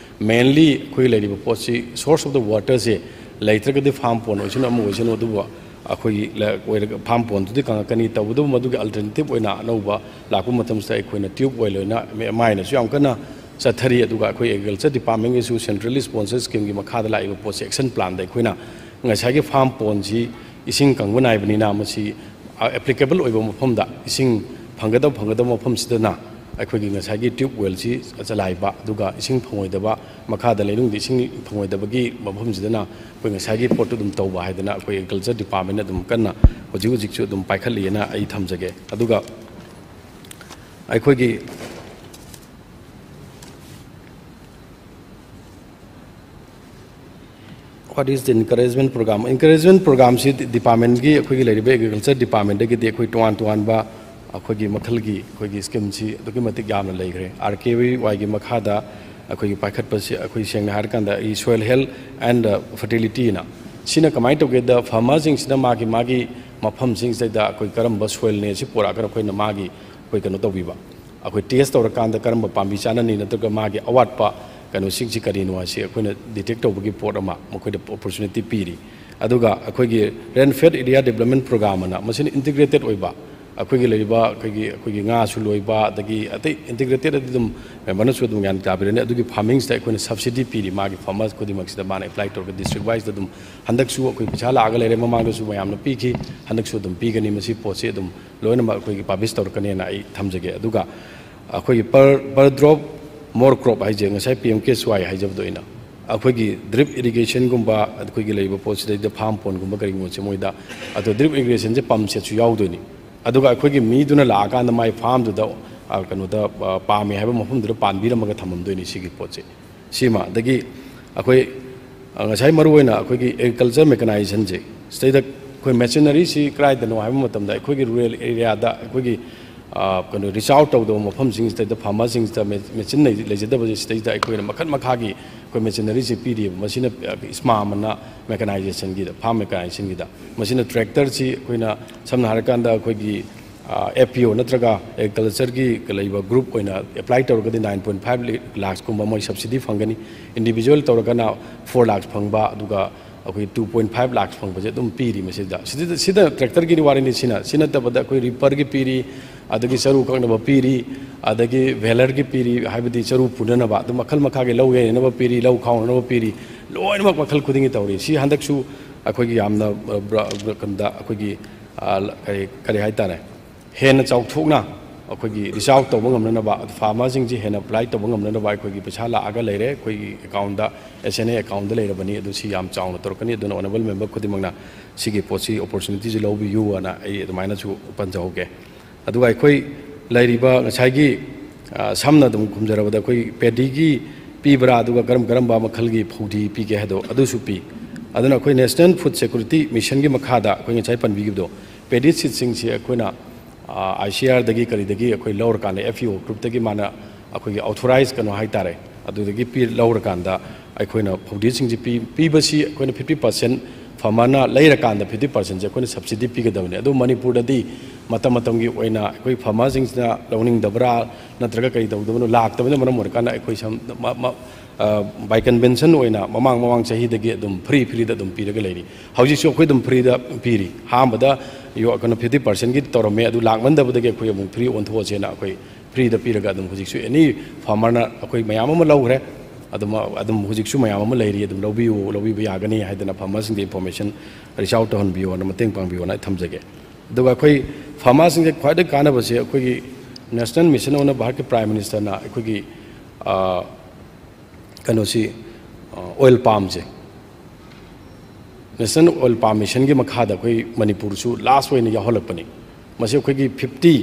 mainly ꯑꯩꯈꯣꯏ ꯂꯩꯔꯤꯕ ꯄꯣꯠꯁꯤ, source of the water ꯁꯦ ꯂꯩꯇ꯭ꯔꯒꯗꯤ farm pond ꯑꯣꯏꯁꯅꯨ, ꯑꯃ ꯑꯣꯏꯁꯅꯨ, ꯑꯗꯨꯕꯨ ꯑꯩꯈꯣꯏꯒꯤ ꯂ-, ꯑꯣꯏꯔꯒ farm pond ꯗꯨꯗꯤ ꯀꯪꯉꯛꯀꯅꯤ꯫ ꯇꯧꯕꯇꯕꯨ ꯃꯗꯨꯒꯤ alternative ꯑꯣꯏꯅ ꯑꯅꯧꯕ ꯂꯥꯛꯄ ꯃꯇꯝꯁꯤꯗ ꯑꯩꯈꯣꯏꯅ tube well ꯑꯣꯏꯅ ꯃ-, ꯃꯥꯏꯅꯁꯨ ꯌꯥꯝ ꯀꯟꯅ ꯆꯠꯊꯔꯤ꯫ ꯑꯗꯨꯒ ꯑꯩꯈꯣꯏ Agriculture Department ꯒꯤꯁꯨ centrally sponsor scheme ꯒꯤ ꯃꯈꯥꯗ ꯂꯥꯛꯏꯕ ꯄꯣꯠꯁꯦ, action plan ꯗ ꯑꯩꯈꯣꯏꯅ ꯉꯁꯥꯏꯒꯤ farm pond ꯁꯤ ꯏꯁꯤꯡ ꯀꯪꯕ ꯅꯥꯏꯕꯅꯤꯅ ꯃꯁꯤ, ꯑ, applicable ꯑꯣꯏꯕ ꯃꯐꯝꯗ ꯏꯁꯤꯡ ꯐꯪꯒꯗꯕ ꯐꯪꯒꯗꯕ ꯃꯐꯝꯁꯤꯗꯅ ꯑꯩꯈꯣꯏꯒꯤ ꯉꯁꯥꯏꯒꯤ ꯇ꯭ꯌꯨꯕ ꯋꯦꯜꯁꯤ ꯆꯂꯥꯏꯕ, ꯑꯗꯨꯒ ꯏꯁꯤꯡ ꯐꯪꯉꯣꯏꯗꯕ, ꯃꯈꯥꯗ ꯂꯩꯅꯨꯡꯗ ꯏꯁꯤꯡ ꯐꯪꯉꯣꯏꯗꯕꯒꯤ ꯃꯐꯝꯁꯤꯗꯅ ꯑꯩꯈꯣꯏ ꯉꯁꯥꯏꯒꯤ ꯄꯣꯠꯇꯨ ꯑꯗꯨꯝ ꯇꯧꯕ ꯍꯥꯏꯗꯅ ꯑꯩꯈꯣꯏ ꯑꯦꯒ꯭ꯔꯤꯀꯜꯆꯔ ꯗꯤꯄꯥꯔꯠꯃꯦꯟꯅ ꯑꯗꯨꯝ ꯀꯟꯅ ꯍꯧꯖꯤꯛ ꯍꯧꯖꯤꯛꯁꯨ ꯑꯗꯨꯝ ꯄꯥꯏꯈꯠꯂꯤꯑꯅ ꯑꯩ ꯊꯝꯖꯒꯦ꯫ ꯑꯗꯨꯒ ꯑꯩꯈꯣꯏꯒꯤ What is the encouragement program? Encouragement programꯁꯤ ꯗꯤꯄꯥꯔꯠꯃꯦꯟꯒꯤ, ꯑꯩꯈꯣꯏꯒꯤ ꯂꯩꯔꯤꯕ ꯑꯦꯒ꯭ꯔꯤꯀꯜꯆꯔ ꯗꯤꯄꯥꯔꯠꯃꯦꯟꯗꯒꯤꯗꯤ ꯑꯩꯈꯣꯏ ꯇꯣꯉꯥꯟ ꯇꯣꯉꯥꯟꯕ ꯑꯩꯈꯣꯏꯒꯤ ꯃꯈꯜꯒꯤ ꯑꯩꯈꯣꯏꯒꯤ ꯁ꯭ꯀꯤꯝꯁꯤ ꯑꯗꯨꯛꯀꯤ ꯃꯇꯤꯛ ꯌꯥꯝꯅ ꯂꯩꯈ꯭ꯔꯦ꯫ ꯑꯥꯔ ꯀꯦ ꯋꯥꯏꯒꯤ ꯃꯈꯥꯗ ꯑꯩꯈꯣꯏꯒꯤ ꯄꯥꯏꯈꯠꯄꯁꯤ ꯑꯩꯈꯣꯏ ꯁꯦꯡꯅ ꯍꯥꯏꯔꯀꯥꯟꯗ ꯑꯩ Soil Health and Fertilityꯅ, ꯁꯤꯅ ꯀꯃꯥꯏꯅ ꯇꯧꯒꯦꯗ, ꯐꯥꯔꯃꯔꯁꯤꯡꯁꯤꯅ ꯃꯥꯒꯤ ꯃꯥꯒꯤ ꯃꯐꯝꯁꯤꯡꯁꯤꯗ ꯑꯩꯈꯣꯏ ꯀꯔꯝꯕ ꯁꯣꯏꯜꯅꯦ ꯁꯤ ꯄꯨꯔꯛꯑꯒ ꯑꯩꯈꯣꯏꯅ ꯃꯥꯒꯤ ꯑꯩꯈꯣꯏ ꯀꯩꯅꯣ ꯇꯧꯕꯤꯕ, ꯑꯩꯈꯣꯏ ꯇꯦꯁ ꯇꯧꯔꯀꯥꯟꯗ ꯀꯔꯝꯕ ꯄꯥꯝꯕꯤ ꯆꯥꯅꯅꯤ ꯅꯠꯇ꯭ꯔꯒ ꯃꯥꯒꯤ ꯑꯋꯥꯠꯄ ꯀꯩꯅꯣꯁꯤꯡꯁꯤ ꯀꯔꯤꯅꯣ ꯍꯥꯏꯁꯤ ꯑꯩꯈꯣꯏꯅ ꯗꯤꯇꯦꯛ ꯇꯧꯕꯒꯤ ꯄꯣꯠ ꯑꯃ ꯃꯈꯣꯏꯗ ꯑꯣꯄꯣꯔꯆꯨꯅꯤꯇꯤ ꯄꯤꯔꯤ꯫ ꯑꯗꯨꯒ ꯑꯩꯈꯣꯏꯒꯤ Rain Fed Area Development Program ꯑꯅ, ꯃꯁꯤꯅ ꯏꯟꯇꯤꯒ꯭ꯔꯦꯇꯦꯠ ꯑꯣꯏꯕ, ꯑꯩꯈꯣꯏꯒꯤ ꯂꯩꯔꯤꯕ ꯑꯩꯈꯣꯏꯒꯤ ꯑꯩꯈꯣꯏꯒꯤ ꯉꯥꯁꯨ ꯂꯣꯏꯕ, ꯑꯗꯒꯤ ꯑꯇꯩ ꯏꯟꯇꯤꯒ꯭ꯔꯦꯇꯦꯠ ꯑꯗꯨꯝ ꯃꯦꯝꯕꯔꯅꯁꯨ ꯑꯗꯨꯝ ꯒ꯭ꯌꯥꯟ ꯇꯥꯕꯤꯔꯅꯤ꯫ ꯑꯗꯨꯒꯤ ꯐꯥꯔꯃꯤꯡꯁꯤꯗ ꯑꯩꯈꯣꯏꯅ ꯁꯕꯁꯤꯗꯤ ꯄꯤꯔꯤ ꯃꯥꯒꯤ ꯐꯥꯔꯃꯔ ꯈꯨꯗꯤꯡꯃꯛꯁꯤꯗ, ꯃꯥꯅ ꯑꯦꯄ꯭ꯂꯥꯏ ꯇꯧꯔꯒ ꯗꯤꯁꯇ꯭ꯔꯤꯛ ꯋꯥꯏꯁꯇ ꯑꯗꯨꯝ ꯍꯟꯗꯛꯁꯨ ꯑꯩꯈꯣꯏ ꯄꯩꯁꯥ ꯂꯥꯛꯑꯒ ꯂꯩꯔꯦ, ꯃꯃꯥꯡꯗꯁꯨ ꯃꯌꯥꯝꯅ ꯄꯤꯈꯤ, ꯍꯟꯗꯛꯁꯨ ꯑꯗꯨꯝ ꯄꯤꯒꯅꯤ꯫ ꯃꯁꯤ ꯄꯣꯠꯁꯤ ꯑꯗꯨꯝ ꯂꯣꯏꯅꯃꯛ ꯑꯩꯈꯣꯏꯒꯤ ꯄꯥꯕ꯭ꯂꯤꯁ ꯇꯧꯔꯛꯀꯅꯦꯅ ꯑꯩ ꯊꯝꯖꯒꯦ꯫ ꯑꯗꯨꯒ ꯑꯩꯈꯣꯏꯒꯤ per per drop more crop ꯍꯥꯏꯁꯦ ꯉꯁꯥꯏ ꯄꯤ ꯑꯦꯝ ꯀꯦ ꯑꯦꯁ ꯋꯥꯏ ꯍꯥꯏꯖꯕꯗꯣ ꯑꯩꯅ, ꯑꯩꯈꯣꯏꯒꯤ ꯗ꯭ꯔꯤꯞ ꯏꯔꯤꯒꯦꯁꯟꯒꯨꯝꯕ, ꯑꯩꯈꯣꯏꯒꯤ ꯂꯩꯔꯤꯕ ꯄꯣꯠꯁꯤꯗꯩꯗ ꯐꯥꯝ ꯄꯣꯟꯒꯨꯝꯕ ꯀꯔꯤꯒꯨꯝꯕꯁꯦ ꯃꯣꯏꯗ, ꯑꯗꯣ ꯗ꯭ꯔꯤꯞ ꯏꯔꯤꯒꯦꯁꯟꯁꯦ ꯄꯝ ꯁꯦꯠꯁꯨ ꯌꯥꯎꯗꯣꯏꯅꯤ꯫ ꯑꯗꯨꯒ ꯑꯩꯈꯣꯏꯒꯤ ꯃꯤꯗꯨꯅ ꯂꯥꯛꯑꯀꯥꯟꯗ ꯃꯥꯏ ꯐꯥꯝꯗꯨꯗ, ꯑ, ꯀꯩꯅꯣꯗ, ꯑ, ꯄꯥꯝꯃꯦ ꯍꯥꯏꯕ ꯃꯐꯝꯗꯨꯗ ꯄꯥꯟꯕꯤꯔꯝꯃꯒ ꯊꯝꯃꯝꯗꯣꯏꯅꯤ ꯁꯤꯒꯤ ꯄꯣꯠꯁꯦ꯫ ꯁꯤꯃ, ꯑꯗꯒꯤ ꯑꯩꯈꯣꯏ, ꯑ, ꯉꯁꯥꯏ ꯃꯔꯨꯑꯣꯏꯅ ꯑꯩꯈꯣꯏꯒꯤ ꯑꯦꯒ꯭ꯔꯤꯀꯜꯆꯔ ꯃꯦꯀꯅꯥꯏꯖꯦꯁꯟꯁꯦ, ꯁꯤꯗꯩꯗ ꯑꯩꯈꯣꯏ ꯃꯦꯆꯤꯅꯔꯤꯁꯤ ꯀꯗꯥꯏꯗꯅꯣ ꯍꯥꯏꯕ ꯃꯇꯝꯗ, ꯑꯩꯈꯣꯏꯒꯤ ꯔꯨꯔꯦꯜ ꯑꯦꯔꯤꯌꯥꯗ ꯑꯩꯈꯣꯏꯒꯤ, ꯑ, ꯀꯩꯅꯣ, ꯔꯤꯆ ꯑꯥꯎꯠ ꯇꯧꯗꯕ ꯃꯐꯝꯁꯤꯡꯁꯤꯗꯩꯗ ꯐꯥꯔꯃꯔꯁꯤꯡꯁꯤꯗ ꯃꯦ-, ꯃꯦꯆꯤꯟ ꯂꯩ-, ꯂꯩꯖꯗꯕꯁꯦ, ꯁꯤꯗꯩꯗ ꯑꯩꯈꯣꯏꯅ ꯃꯈꯜ ꯃꯈꯥꯒꯤ ꯑꯩꯈꯣꯏ ꯃꯦꯆꯤꯅꯔꯤꯁꯤ ꯄꯤꯔꯤꯕ꯫ ꯃꯁꯤꯅ, ꯑ, ꯏꯁꯃꯥꯝ ꯑꯅ ꯃꯦꯀꯅꯥꯏꯖꯦꯁꯟꯒꯤꯗ, ꯐꯥꯔꯝ ꯃꯦꯀꯅꯥꯏꯖꯦꯁꯟꯒꯤꯗ, ꯃꯁꯤꯅ ꯇ꯭ꯔꯦꯛꯇꯔꯁꯤ ꯑꯩꯈꯣꯏꯅ ꯁꯝꯅ ꯍꯥꯏꯔꯀꯥꯟꯗ ꯑꯩꯈꯣꯏꯒꯤ, ꯑ, ꯑꯦꯐ ꯄꯤ ꯑꯣ ꯅꯠꯇ꯭ꯔꯒ ꯑꯦꯒ꯭ꯔꯤꯀꯜꯆꯔꯒꯤ ꯂꯩꯕ ꯒ꯭ꯔꯨꯞ ꯑꯣꯏꯅ ꯑꯦꯄ꯭ꯂꯥꯏ ꯇꯧꯔꯒꯗꯤ nine point five lakhs ꯀꯨꯝꯕ ꯃꯣꯏ ꯁꯕꯁꯤꯗꯤ ꯐꯪꯒꯅꯤ꯫ ꯏꯟꯗꯤꯕꯤꯖꯨꯋꯦꯜ ꯇꯧꯔꯒꯅ four lakhs ꯐꯪꯕ, ꯑꯗꯨꯒ ꯑꯩꯈꯣꯏ two point five lakhs ꯐꯪꯕꯁꯦ ꯑꯗꯨꯝ ꯄꯤꯔꯤ ꯃꯁꯤꯗ꯫ ꯁꯤꯗ, ꯁꯤꯗ ꯇ꯭ꯔꯦꯛꯇꯔꯒꯤꯗꯤ ꯋꯥꯔꯤꯅꯤ꯫ ꯁꯤꯅ, ꯁꯤ ꯅꯠꯇꯕꯗ ꯑꯩꯈꯣꯏ ꯔꯤꯄꯔꯒꯤ ꯄꯤꯔꯤ, ꯑꯗꯒꯤ ꯆꯔꯨ ꯀꯛꯅꯕ ꯄꯤꯔꯤ, ꯑꯗꯒꯤ ꯚꯦꯂꯔꯒꯤ ꯄꯤꯔꯤ, ꯍꯥꯏꯕꯗꯤ ꯆꯔꯨ ꯄꯨꯅꯅꯕ ꯑꯗꯨꯝ ꯃꯈꯜ ꯃꯈꯥꯒꯤ ꯂꯧ ꯌꯩꯅꯅꯕ ꯄꯤꯔꯤ, ꯂꯧ ꯈꯥꯎꯅꯅꯕ ꯄꯤꯔꯤ, ꯂꯣꯏꯅꯃꯛ ꯃꯈꯜ ꯈꯨꯗꯤꯡꯒꯤ ꯇꯧꯔꯤ꯫ ꯁꯤ ꯍꯟꯗꯛꯁꯨ ꯑꯩꯈꯣꯏꯒꯤ ꯌꯥꯝꯅ, ꯑ, ꯕ꯭ꯔ-, ꯕ꯭ꯔ-, ꯀꯩꯅꯣꯗ ꯑꯩꯈꯣꯏꯒꯤ, ꯑ, ꯀꯔꯤ, ꯀꯔꯤ ꯍꯥꯏꯇꯥꯔꯦ, ꯍꯦꯟꯅ ꯆꯥꯎꯊꯣꯛꯅ ꯑꯩꯈꯣꯏꯒꯤ ꯔꯤꯆ ꯑꯥꯎꯠ ꯇꯧꯕ ꯉꯝꯅꯅꯕ, ꯐꯥꯔꯃꯔꯁꯤꯡꯁꯤ ꯍꯦꯟꯅ ꯑꯦꯄ꯭ꯂꯥꯏ ꯇꯧꯕ ꯉꯝꯅꯅꯕ ꯑꯩꯈꯣꯏꯒꯤ ꯄꯩꯁꯥ ꯂꯥꯛꯑꯒ ꯂꯩꯔꯦ, ꯑꯩꯈꯣꯏꯒꯤ ꯑꯦꯀꯥꯎꯟꯗ, ꯑꯦꯁ ꯑꯦꯟ ꯑꯦ ꯑꯦꯀꯥꯎꯟꯗ ꯂꯩꯔꯕꯅꯤ꯫ ꯑꯗꯨ ꯁꯤ ꯌꯥꯝ ꯆꯥꯎꯅ ꯇꯧꯔꯛꯀꯅꯤ꯫ ꯑꯗꯨꯅ ꯑꯣꯅꯔꯦꯕꯜ ꯃꯦꯝꯕꯔ ꯈꯨꯗꯤꯡꯃꯛꯅ ꯁꯤꯒꯤ ꯄꯣꯠꯁꯤ, ꯑꯣꯄꯣꯔꯆꯨꯅꯤꯇꯤꯁꯤ ꯂꯧꯕꯤꯌꯨ ꯑꯅ ꯑꯩ ꯑꯗꯨꯃꯥꯏꯅꯁꯨ ꯄꯟꯖꯍꯧꯒꯦ꯫ ꯑꯗꯨꯒ ꯑꯩꯈꯣꯏ ꯂꯩꯔꯤꯕ ꯉꯁꯥꯏꯒꯤ, ꯑ, ꯁꯝꯅ ꯑꯗꯨꯝ ꯈꯨꯝꯖꯔꯕꯗ, ꯑꯩꯈꯣꯏ ꯄꯦꯗꯤꯒꯤ ꯄꯤꯕ꯭ꯔꯥ, ꯑꯗꯨꯒ ꯀꯔꯝ ꯀꯔꯝꯕ ꯃꯈꯜꯒꯤ ꯐꯧꯗꯤ ꯄꯤꯒꯦ ꯍꯥꯏꯗꯣ ꯑꯗꯨꯁꯨ ꯄꯤ꯫ ꯑꯗꯨꯅ ꯑꯩꯈꯣꯏ ꯅꯦꯁꯅꯦꯜ ꯐꯨꯗ ꯁꯦꯀ꯭ꯌꯨꯔꯤꯇꯤ ꯃꯤꯁꯟꯒꯤ ꯃꯈꯥꯗ ꯑꯩꯈꯣꯏ ꯉꯁꯥꯏ ꯄꯟꯕꯤꯈꯤꯕꯗꯣ, ꯄꯦꯗꯤ ꯁꯤꯗꯁꯤꯡꯁꯤ ꯑꯩꯈꯣꯏꯅ, ꯑ, ꯑꯥꯏ ꯁꯤ ꯑꯥꯔꯗꯒꯤ ꯀꯔꯤꯗꯒꯤ ꯑꯩꯈꯣꯏ ꯂꯧꯔꯀꯥꯟꯗ, ꯑꯦꯐ ꯏ ꯑꯣ ꯒ꯭ꯔꯨꯞꯇꯒꯤ ꯃꯥꯅ ꯑꯩꯈꯣꯏꯒꯤ ꯑꯣꯊꯣꯔꯥꯏꯖ ꯀꯩꯅꯣ ꯍꯥꯏꯇꯥꯔꯦ, ꯑꯗꯨꯗꯒꯤ ꯄꯤ-, ꯂꯧꯔꯀꯥꯟꯗ ꯑꯩꯈꯣꯏꯅ ꯐꯧꯗꯤꯁꯤꯡꯁꯤ ꯄꯤ-, ꯄꯤꯕꯁꯤ ꯑꯩꯈꯣꯏꯅ ꯐꯤꯐꯇꯤ ꯄꯥꯔꯁꯦꯟ, ꯐꯥꯔꯃꯔꯅ ꯂꯩꯔꯀꯥꯟꯗ ꯐꯤꯐꯇꯤ ꯄꯥꯔꯁꯦꯟꯁꯦ ꯑꯩꯈꯣꯏꯅ ꯁꯕꯁꯤꯗꯤ ꯄꯤꯒꯗꯕꯅꯤ꯫ ꯑꯗꯨ ꯃꯅꯤꯄꯨꯔꯗꯗꯤ ꯃꯇꯝ ꯃꯇꯝꯒꯤ ꯑꯣꯏꯅ ꯑꯩꯈꯣꯏ ꯐꯥꯔꯃꯔꯁꯤꯡꯁꯤꯅ ꯂꯧꯅꯤꯡꯗꯕ꯭ꯔꯥ, ꯅꯠꯇ꯭ꯔꯒ ꯀꯔꯤ ꯇꯧꯗꯕꯅꯣ, ꯂꯥꯛꯇꯕꯅ ꯃꯔꯝ ꯑꯣꯏꯔꯀꯥꯟꯗ ꯑꯩꯈꯣꯏ ꯁꯝ-, ꯃ-, ꯃ-, ꯑ, by convention ꯑꯣꯏꯅ ꯃꯃꯥꯡ ꯃꯃꯥꯡ ꯆꯍꯤꯗꯒꯤ ꯑꯗꯨꯝ ꯐ꯭ꯔꯤ, ꯐ꯭ꯔꯤꯗ ꯑꯗꯨꯝ ꯄꯤꯔꯒ ꯂꯩꯔꯤ꯫ ꯍꯧꯖꯤꯛꯁꯨ ꯑꯩꯈꯣꯏ ꯑꯗꯨꯝ ꯐ꯭ꯔꯤꯗ ꯄꯤꯔꯤ꯫ ꯑꯍꯥꯟꯕꯗ ꯌꯣ-, ꯀꯩꯅꯣ, ꯐꯤꯐꯇꯤ ꯄꯥꯔꯁꯦꯟꯒꯤ ꯇꯧꯔꯝꯃꯦ, ꯑꯗꯨ ꯂꯥꯛꯃꯟꯗꯕꯗꯒꯤ ꯑꯩꯈꯣꯏ ꯑꯃꯨꯛ ꯐ꯭ꯔꯤ ꯑꯣꯟꯊꯣꯛꯑꯁꯦꯅ ꯑꯩꯈꯣꯏ ꯐ꯭ꯔꯤꯗ ꯄꯤꯔꯒ ꯑꯗꯨꯝ ꯍꯧꯖꯤꯛꯁꯨ ꯑꯦꯅꯤ ꯐꯥꯔꯃꯔꯅ ꯑꯩꯈꯣꯏ ꯃꯌꯥꯝ ꯑꯃ ꯂꯧꯈ꯭ꯔꯦ꯫ ꯑꯗꯨꯝ, ꯑꯗꯨꯝ ꯍꯧꯖꯤꯛꯁꯨ ꯃꯌꯥꯝ ꯑꯃ ꯂꯩꯔꯤ, ꯑꯗꯨꯝ ꯂꯧꯕꯤꯌꯨ, ꯂꯧꯕꯤꯕ ꯌꯥꯒꯅꯤ ꯍꯥꯏꯗꯅ ꯐꯥꯔꯃꯔꯁꯤꯡꯗ ꯏꯟꯐꯣꯔꯃꯦꯁꯟ ꯔꯤꯆ ꯑꯥꯎꯠ ꯇꯧꯍꯟꯕꯤꯌꯣꯅ, ꯃꯇꯦꯡ ꯄꯥꯡꯕꯤꯌꯣꯅ ꯑꯩ ꯊꯝꯖꯒꯦ꯫ ꯑꯗꯨꯒ ꯑꯩꯈꯣꯏ ꯐꯥꯔꯃꯔꯁꯤꯡꯁꯦ ꯈ꯭ꯋꯥꯏꯗꯒꯤ ꯀꯥꯟꯅꯕꯁꯦ ꯑꯩꯈꯣꯏꯒꯤ ꯅꯦꯁꯅꯦꯜ ꯃꯤꯁꯟ ꯑꯣꯏꯅ ꯚꯥꯔꯠꯀꯤ ꯄ꯭ꯔꯥꯏꯝ ꯃꯤꯅꯤꯁꯇꯔꯅ ꯑꯩꯈꯣꯏꯒꯤ, ꯑ, ꯀꯩꯅꯣꯁꯤ, ꯑ, ꯑꯣꯏꯜ ꯄꯥꯝꯁꯦ, ꯅꯦꯁꯅꯦꯜ ꯑꯣꯏꯜ ꯄꯥꯝ ꯃꯤꯁꯟꯒꯤ ꯃꯈꯥꯗ ꯑꯩꯈꯣꯏ ꯃꯅꯤꯄꯨꯔꯁꯨ ꯂꯥꯁ ꯑꯣꯏꯅ ꯌꯥꯎꯍꯜꯂꯛꯄꯅꯤ꯫ ꯃꯁꯤ ꯑꯩꯈꯣꯏꯒꯤ ꯐꯤꯐꯇꯤ,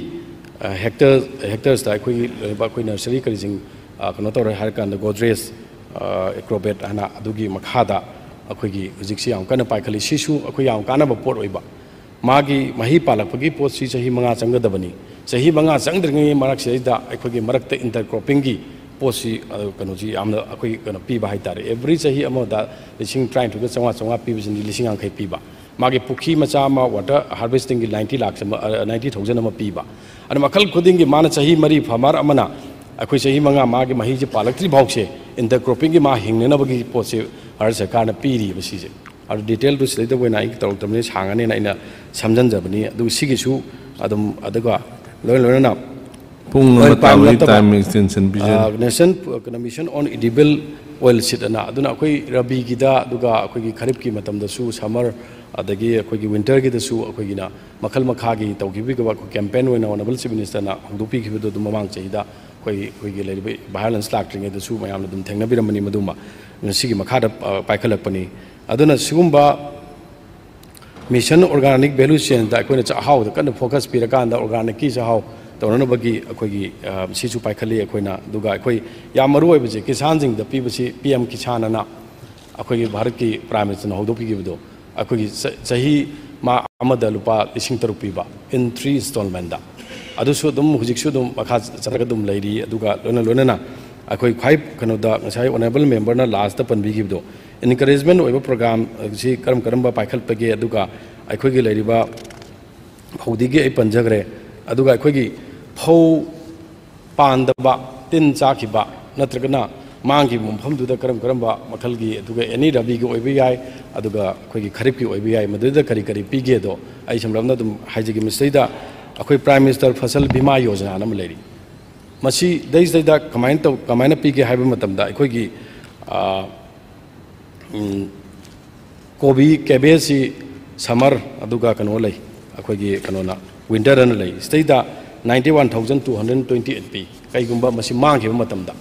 ꯑ, ꯍꯦꯛꯇꯔ, ꯍꯦꯛꯇꯔꯁꯇ ꯑꯩꯈꯣꯏꯒꯤ ꯂꯩꯔꯤꯕ ꯑꯩꯈꯣꯏ ꯅꯔꯁꯔꯤ ꯀꯔꯤꯁꯤꯡ, ꯑ, ꯀꯩꯅꯣ ꯇꯧꯔꯦ ꯍꯥꯏꯔꯀꯥꯟꯗ ꯒꯣꯗ꯭ꯔꯦꯖ, ꯑ, ꯑꯦꯀ꯭ꯔꯣꯕꯦꯠ ꯍꯥꯏꯅ ꯑꯗꯨꯒꯤ ꯃꯈꯥꯗ ꯑꯩꯈꯣꯏꯒꯤ ꯍꯧꯖꯤꯛꯁꯤ ꯌꯥꯝ ꯀꯟꯅ ꯄꯥꯏꯈꯠꯂꯤ꯫ ꯁꯤꯁꯨ ꯑꯩꯈꯣꯏ ꯌꯥꯝ ꯀꯥꯟꯅꯕ ꯄꯣꯠ ꯑꯣꯏꯕ꯫ ꯃꯥꯒꯤ ꯃꯍꯩ ꯄꯥꯜꯂꯛꯄꯒꯤ ꯄꯣꯠꯁꯤ ꯆꯍꯤ ꯃꯉꯥ ꯆꯪꯒꯗꯕꯅꯤ꯫ ꯆꯍꯤ ꯃꯉꯥ ꯆꯪꯗ꯭ꯔꯤꯉꯩ ꯃꯔꯛꯁꯤꯗꯩꯗ ꯑꯩꯈꯣꯏꯒꯤ ꯃꯔꯛꯇ ꯏꯟꯇꯔ ꯀ꯭ꯔꯣꯞꯄꯤꯡꯒꯤ ꯄꯣꯠꯁꯤ, ꯑ, ꯀꯩꯅꯣꯁꯤ ꯌꯥꯝꯅ ꯑꯩꯈꯣꯏ ꯀꯩꯅꯣ ꯄꯤꯕ ꯍꯥꯏꯇꯥꯔꯦ꯫ ꯑꯦꯕ꯭ꯔꯤ ꯆꯍꯤ ꯑꯃꯗ ꯂꯤꯁꯤꯡ ꯇꯔꯥꯅꯤꯊꯣꯏꯒ ꯆꯥꯝꯃꯉꯥ, ꯆꯥꯝꯃꯉꯥ ꯄꯤꯕꯁꯤꯅ ꯂꯤꯁꯤꯡ ꯌꯥꯡꯈꯩ ꯄꯤꯕ꯫ ꯃꯥꯒꯤ ꯄꯨꯈ꯭ꯔꯤ ꯃꯆꯥ ꯑꯃ ꯋꯥꯇꯔ ꯍꯥꯔꯚꯦꯁꯇꯤꯡꯒꯤ ꯅꯥꯏꯟꯇꯤ ꯂꯥꯛꯁ ꯑꯃ, ꯑ, ꯅꯥꯏꯟꯇꯤ ꯊꯥꯎꯖꯟ ꯑꯃ ꯄꯤꯕ꯫ ꯑꯗꯨ ꯃꯈꯜ ꯈꯨꯗꯤꯡꯒꯤ ꯃꯥꯅ ꯆꯍꯤ ꯃꯔꯤ ꯐꯥꯔꯃꯔ ꯑꯃꯅ ꯑꯩꯈꯣꯏ ꯆꯍꯤ ꯃꯉꯥ ꯃꯥꯒꯤ ꯃꯍꯩꯁꯦ ꯄꯥꯜꯂꯛꯇ꯭ꯔꯤ ꯐꯥꯎꯁꯦ ꯏꯟꯇꯔ ꯀ꯭ꯔꯣꯞꯄꯤꯡꯒꯤ ꯃꯥ ꯍꯤꯡꯅꯅꯕꯒꯤ ꯄꯣꯠꯁꯦ ꯚꯥꯔꯠ ꯁꯔꯀꯥꯔꯅ ꯄꯤꯔꯤꯕ ꯁꯤꯁꯦ꯫ ꯑꯗꯨ ꯗꯤꯇꯦꯜꯗꯨ ꯁꯤꯗꯩꯗ ꯑꯣꯏꯅ ꯑꯩ ꯇꯧꯔꯛꯇꯕꯅꯤ, ꯁꯥꯡꯉꯅꯤꯅ ꯑꯩꯅ ꯁꯝꯖꯟꯖꯕꯅꯤ꯫ ꯑꯗꯨ ꯁꯤꯒꯤꯁꯨ ꯑꯗꯨꯝ, ꯑꯗꯨꯒ ꯂꯣꯏꯅ ꯂꯣꯏꯅꯅ ꯄꯨꯡ ꯑꯃ ꯑꯣꯏꯜ ꯄꯥꯝ ꯇꯥꯕꯒꯤ ꯅꯠꯇꯕ, ꯇꯥꯏꯝ ꯑꯦꯛꯁꯇꯦꯟꯁꯟ ꯄꯤꯖꯔꯤ꯫ ꯑ, ꯅꯦꯁꯅꯦꯜ ꯀꯩꯅꯣ, ꯃꯤꯁꯟ ꯑꯣꯟ ꯏꯗꯤꯕꯜ ꯑꯣꯏꯜ ꯁꯤꯠ ꯑꯅ, ꯑꯗꯨꯅ ꯑꯩꯈꯣꯏ ꯔꯕꯤꯒꯤꯗ, ꯑꯗꯨꯒ ꯑꯩꯈꯣꯏꯒꯤ ꯈꯔꯤꯞꯀꯤ ꯃꯇꯝꯗꯁꯨ, ꯁꯝꯃꯔ, ꯑꯗꯒꯤ ꯑꯩꯈꯣꯏꯒꯤ ꯋꯤꯟꯇꯔꯒꯤꯗꯁꯨ ꯑꯩꯈꯣꯏꯒꯤꯅ ꯃꯈꯜ ꯃꯈꯥꯒꯤ ꯇꯧꯈꯤꯕꯤꯒꯕ ꯑꯩꯈꯣꯏ ꯀꯦꯝꯄꯦꯟ ꯑꯣꯏꯅ ꯑꯣꯅꯔꯦꯕꯜ ꯆꯤꯐ ꯃꯤꯅꯤꯁꯇꯔꯅ ꯍꯧꯗꯣꯛꯄꯤꯈꯤꯕꯗꯣ ꯑꯗꯨꯝ ꯃꯃꯥꯡ ꯆꯍꯤꯗ ꯑꯩꯈꯣꯏ, ꯑꯩꯈꯣꯏꯒꯤ ꯂꯩꯔꯤꯕ ꯚꯥꯏꯑꯣꯂꯦꯟꯁ ꯂꯥꯛꯇ꯭ꯔꯤꯉꯩꯗꯁꯨ ꯃꯌꯥꯝꯅ ꯑꯗꯨꯝ ꯊꯦꯡꯅꯕꯤꯔꯝꯕꯅꯤ, ꯃꯗꯨꯃ ꯉꯁꯤꯒꯤ ꯃꯈꯥꯗ, ꯑ, ꯄꯥꯏꯈꯠꯂꯛꯄꯅꯤ꯫ ꯑꯗꯨꯅ ꯁꯤꯒꯨꯝꯕ ꯃꯤꯁꯟ ꯑꯣꯔꯒꯥꯅꯤꯛ ꯚꯦꯂꯨ ꯆꯦꯟꯗ ꯑꯩꯈꯣꯏꯅ ꯆꯥꯛꯍꯥꯎꯗ ꯀꯟꯅ ꯐꯣꯀꯁ ꯄꯤꯔꯀꯥꯟꯗ ꯑꯣꯔꯒꯥꯅꯤꯛꯀꯤ ꯆꯥꯛꯍꯥꯎ ꯇꯧꯅꯅꯕꯒꯤ ꯑꯩꯈꯣꯏꯒꯤ, ꯑ, ꯁꯤꯁꯨ ꯄꯥꯏꯈꯠꯂꯤ ꯑꯩꯈꯣꯏꯅ꯫ ꯑꯗꯨꯒ ꯑꯩꯈꯣꯏ ꯌꯥꯝ ꯃꯔꯨ ꯑꯣꯏꯕꯁꯦ ꯀꯤꯁꯥꯟꯁꯤꯡꯗ ꯄꯤꯕꯁꯤ ꯄꯤ ꯑꯦꯝ ꯀꯤꯁꯥꯟ ꯑꯅ ꯑꯩꯈꯣꯏꯒꯤ ꯚꯥꯔꯠꯀꯤ ꯄ꯭ꯔꯥꯏꯝ ꯃꯤꯅꯤꯁꯇꯔꯅ ꯍꯧꯗꯣꯛꯄꯤꯈꯤꯕꯗꯣ, ꯑꯩꯈꯣꯏꯒꯤ ꯆ-, ꯆꯍꯤ ꯃꯥ ꯑꯃꯗ ꯂꯨꯄꯥ ꯂꯤꯁꯤꯡ ꯇꯔꯨꯛ ꯄꯤꯕ in three installment꯫ ꯑꯗꯨꯁꯨ ꯑꯗꯨꯝ ꯍꯧꯖꯤꯛꯁꯨ ꯑꯗꯨꯝ ꯃꯈꯥ ꯆꯠꯊꯔꯒ ꯑꯗꯨꯝ ꯂꯩꯔꯤ꯫ ꯑꯗꯨꯒ ꯂꯣꯏꯅ ꯂꯣꯏꯅꯅ ꯑꯩꯈꯣꯏ ꯈ꯭ꯋꯥꯏ ꯀꯩꯅꯣꯗ ꯉꯁꯥꯏ ꯑꯣꯅꯔꯦꯕꯜ ꯃꯦꯝꯕꯔꯅ ꯂꯥꯁꯇ ꯄꯟꯕꯤꯈꯤꯕꯗꯣ, ꯏꯟꯀꯔꯦꯖꯃꯦꯟ ꯑꯣꯏꯕ ꯄ꯭ꯔꯣꯒ꯭ꯔꯥꯝ ꯑꯁꯤ ꯀꯔꯝ ꯀꯔꯝꯕ ꯄꯥꯏꯈꯠꯄꯒꯦ, ꯑꯗꯨꯒ ꯑꯩꯈꯣꯏꯒꯤ ꯂꯩꯔꯤꯕ ꯐꯧꯗꯤꯒꯤ ꯑꯩ ꯄꯟꯖꯈ꯭ꯔꯦ, ꯑꯗꯨꯒ ꯑꯩꯈꯣꯏꯒꯤ ꯐꯧ ꯄꯥꯟꯗꯕ, ꯇꯤꯟ ꯆꯥꯈꯤꯕ ꯅꯠꯇ꯭ꯔꯒꯅ ꯃꯥꯡꯈꯤꯕ ꯃꯐꯝꯗꯨꯗ ꯀꯔꯝ ꯀꯔꯝꯕ ꯃꯈꯜꯒꯤ, ꯑꯗꯨꯒ ꯑꯦꯅꯤ ꯔꯕꯤꯒꯤ ꯑꯣꯏꯕ ꯌꯥꯏ, ꯑꯗꯨꯒ ꯑꯩꯈꯣꯏꯒꯤ ꯈꯔꯤꯞꯀꯤ ꯑꯣꯏꯕ ꯌꯥꯏ, ꯃꯗꯨꯗ ꯀꯔꯤ ꯀꯔꯤ ꯄꯤꯒꯦꯗꯣ ꯑꯩ ꯁꯝꯂꯞꯅ ꯑꯗꯨꯝ ꯍꯥꯏꯖꯒꯦ꯫ ꯃꯁꯤꯗꯩꯗ ꯑꯩꯈꯣꯏ ꯄ꯭ꯔꯥꯏꯝ ꯃꯤꯅꯤꯁꯇꯔ ꯐꯁꯜ ꯕꯤꯃꯥ ꯌꯣꯖꯅꯥꯅ ꯑꯃ ꯂꯩꯔꯤ꯫ ꯃꯁꯤ ꯗꯩꯁꯤꯗꯩꯗ ꯀꯃꯥꯏꯅ ꯇꯧ, ꯀꯃꯥꯏꯅ ꯄꯤꯒꯦ ꯍꯥꯏꯕ ꯃꯇꯝꯗ ꯑꯩꯈꯣꯏꯒꯤ, ꯑ, ꯎꯝ, ꯀꯣꯕꯤ, ꯀꯦꯕꯦꯖꯁꯤ ꯁꯝꯃꯔ, ꯑꯗꯨꯒ ꯀꯩꯅꯣ ꯂꯩ, ꯑꯩꯈꯣꯏꯒꯤ ꯀꯩꯅꯣꯅ ꯋꯤꯟꯇꯔ ꯑꯅ ꯂꯩ꯫ ꯁꯤꯗꯩꯗ ninety one thousand two hundred twenty eight ꯄꯤ꯫ ꯀꯩꯒꯨꯝꯕ ꯃꯁꯤ ꯃꯥꯡꯈꯤꯕ ꯃꯇꯝꯗ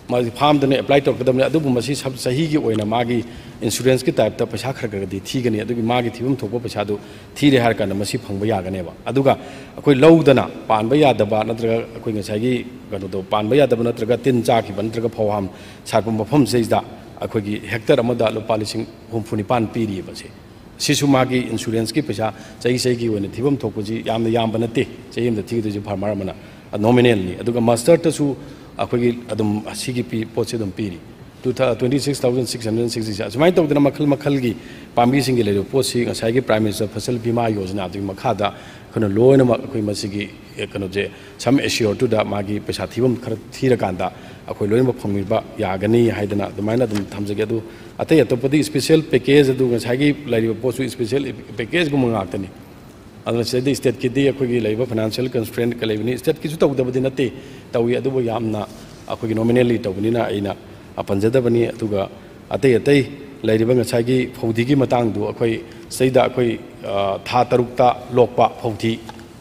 ꯃꯥꯒꯤ ꯐꯥꯔꯝꯗꯨꯅ ꯑꯦꯄ꯭ꯂꯥꯏ ꯇꯧꯔꯛꯀꯗꯕꯅꯤ, ꯑꯗꯨꯕꯨ ꯃꯁꯤ ꯁꯕ-, ꯆꯍꯤꯒꯤ ꯑꯣꯏꯅ ꯃꯥꯒꯤ ꯏꯟꯁꯨꯔꯦꯟꯁꯀꯤ ꯇꯥꯏꯞꯇ ꯄꯩꯁꯥ ꯈꯔ ꯈꯔꯗꯤ ꯊꯤꯒꯅꯤ꯫ ꯑꯗꯨꯒꯤ ꯃꯥꯒꯤ ꯊꯤꯐꯝ ꯊꯣꯛꯄ ꯄꯩꯁꯥꯗꯨ ꯊꯤꯔꯦ ꯍꯥꯏꯔ ꯀꯥꯟꯗ ꯃꯁꯤ ꯐꯪꯕ ꯌꯥꯒꯅꯦꯕ꯫ ꯑꯗꯨꯒ ꯑꯩꯈꯣꯏ ꯂꯧꯗꯅ ꯄꯥꯟꯕ ꯌꯥꯗꯕ ꯅꯠꯇ꯭ꯔꯒ ꯑꯩꯈꯣꯏ ꯉꯁꯥꯏꯒꯤ ꯀꯩꯅꯣꯗꯣ ꯄꯥꯟꯕ ꯌꯥꯗꯕ ꯅꯠꯇ꯭ꯔꯒ ꯇꯤꯟ ꯆꯥꯈꯤꯕ ꯅꯠꯇ꯭ꯔꯒ ꯐꯧꯍꯥꯝ ꯁꯥꯠꯄ ꯃꯐꯝꯁꯤꯗꯩꯁꯤꯗ ꯑꯩꯈꯣꯏꯒꯤ ꯍꯦꯛꯇꯔ ꯑꯃꯗ ꯂꯨꯄꯥ ꯂꯤꯁꯤꯡ ꯍꯨꯝꯐꯨ ꯅꯤꯄꯥꯟ ꯄꯤꯔꯤꯕ ꯁꯤ꯫ ꯁꯤꯁꯨ ꯃꯥꯒꯤ ꯏꯟꯁꯨꯔꯦꯟꯁꯀꯤ ꯄꯩꯁꯥ ꯆꯍꯤ ꯆꯍꯤꯒꯤ ꯑꯣꯏꯅ ꯊꯤꯐꯝ ꯊꯣꯛꯄꯁꯤ ꯌꯥꯝꯅ ꯌꯥꯝꯕ ꯅꯠꯇꯦ, ꯆꯍꯤ ꯑꯃꯗ ꯊꯤꯒꯗꯣꯏꯁꯦ ꯐꯥꯔꯃꯔ ꯑꯃꯅ, ꯅꯣꯃꯤꯅꯦꯜꯅꯤ꯫ ꯑꯗꯨꯒ ꯃꯁꯇꯔꯗꯁꯨ ꯑꯩꯈꯣꯏꯒꯤ ꯑꯗꯨꯝ ꯑꯁꯤꯒꯤ ꯄꯤ-, ꯄꯣꯠꯁꯦ ꯑꯗꯨꯝ ꯄꯤꯔꯤ꯫ Two thou-, twenty six thousand six hundred sixty six꯫ ꯑꯁꯨꯃꯥꯏꯅ ꯇꯧꯗꯅ ꯃꯈꯜ ꯃꯈꯜꯒꯤ ꯄꯥꯝꯕꯤꯁꯤꯡꯒꯤ ꯂꯩꯔꯤꯕ ꯄꯣꯠꯁꯤ ꯉꯁꯥꯏꯒꯤ ꯄ꯭ꯔꯥꯏꯝ ꯃꯤꯅꯤꯁꯇꯔ ꯐꯁꯜ ꯕꯤꯃꯥ ꯌꯣꯖꯅꯥꯗꯨꯒꯤ ꯃꯈꯥꯗ ꯑꯩꯈꯣꯏꯅ ꯂꯣꯏꯅꯃꯛ ꯑꯩꯈꯣꯏ ꯃꯁꯤꯒꯤ, ꯑꯦ, ꯀꯩꯅꯣꯁꯦ, ꯁꯝ ꯑꯦꯁꯤꯌꯣꯔꯗꯨꯗ ꯃꯥꯒꯤ ꯄꯩꯁꯥ ꯊꯤꯐꯝ ꯈꯔ ꯊꯤꯔꯀꯥꯟꯗ ꯑꯩꯈꯣꯏ ꯂꯣꯏꯅꯃꯛ ꯐꯪꯕꯤꯕ ꯌꯥꯒꯅꯤ ꯍꯥꯏꯗꯅ ꯑꯗꯨꯃꯥꯏꯅ ꯑꯗꯨꯝ ꯊꯝꯖꯒꯦ꯫ ꯑꯗꯨ ꯑꯇꯩ ꯑꯇꯣꯞꯄꯗꯤ ꯏꯁꯄꯤꯁꯦꯜ ꯄꯦꯀꯦꯖ, ꯑꯗꯨ ꯉꯁꯥꯏꯒꯤ ꯂꯩꯔꯤꯕ ꯄꯣꯠꯁꯨ ꯏꯁꯄꯤꯁꯦꯜ ꯄꯦꯀꯦꯖꯒꯨꯝꯕ ꯉꯥꯛꯇꯅꯤ꯫ ꯑꯗꯨꯅ ꯁꯤꯗꯩꯗ ꯁ꯭ꯇꯦꯠꯀꯤꯗꯤ ꯑꯩꯈꯣꯏꯒꯤ ꯂꯩꯔꯤꯕ ꯐꯥꯏꯅꯥꯟꯁꯤꯌꯦꯜ ꯀꯟꯁꯇ꯭ꯔꯦꯟꯠꯀ ꯂꯩꯕꯅꯤ꯫ ꯁ꯭ꯇꯦꯠꯀꯤꯁꯨ ꯇꯧꯗꯕꯗꯤ ꯅꯠꯇꯦ, ꯇꯧꯏ, ꯑꯗꯨꯕꯨ ꯌꯥꯝꯅ ꯑꯩꯈꯣꯏꯒꯤ ꯅꯣꯃꯤꯅꯦꯜꯂꯤ ꯇꯧꯕꯅꯤꯅ ꯑꯩꯅ ꯄꯟꯖꯗꯕꯅꯤ꯫ ꯑꯗꯨꯒ ꯑꯇꯩ ꯑꯇꯩ ꯂꯩꯔꯤꯕ ꯉꯁꯥꯏꯒꯤ ꯐꯧꯗꯤꯒꯤ ꯃꯇꯥꯡꯗꯨ ꯑꯩꯈꯣꯏ ꯁꯤꯗꯩꯗ ꯑꯩꯈꯣꯏ, ꯑ, ꯊꯥ ꯇꯔꯨꯛꯇ ꯂꯣꯛꯄ ꯐꯧꯗꯤ,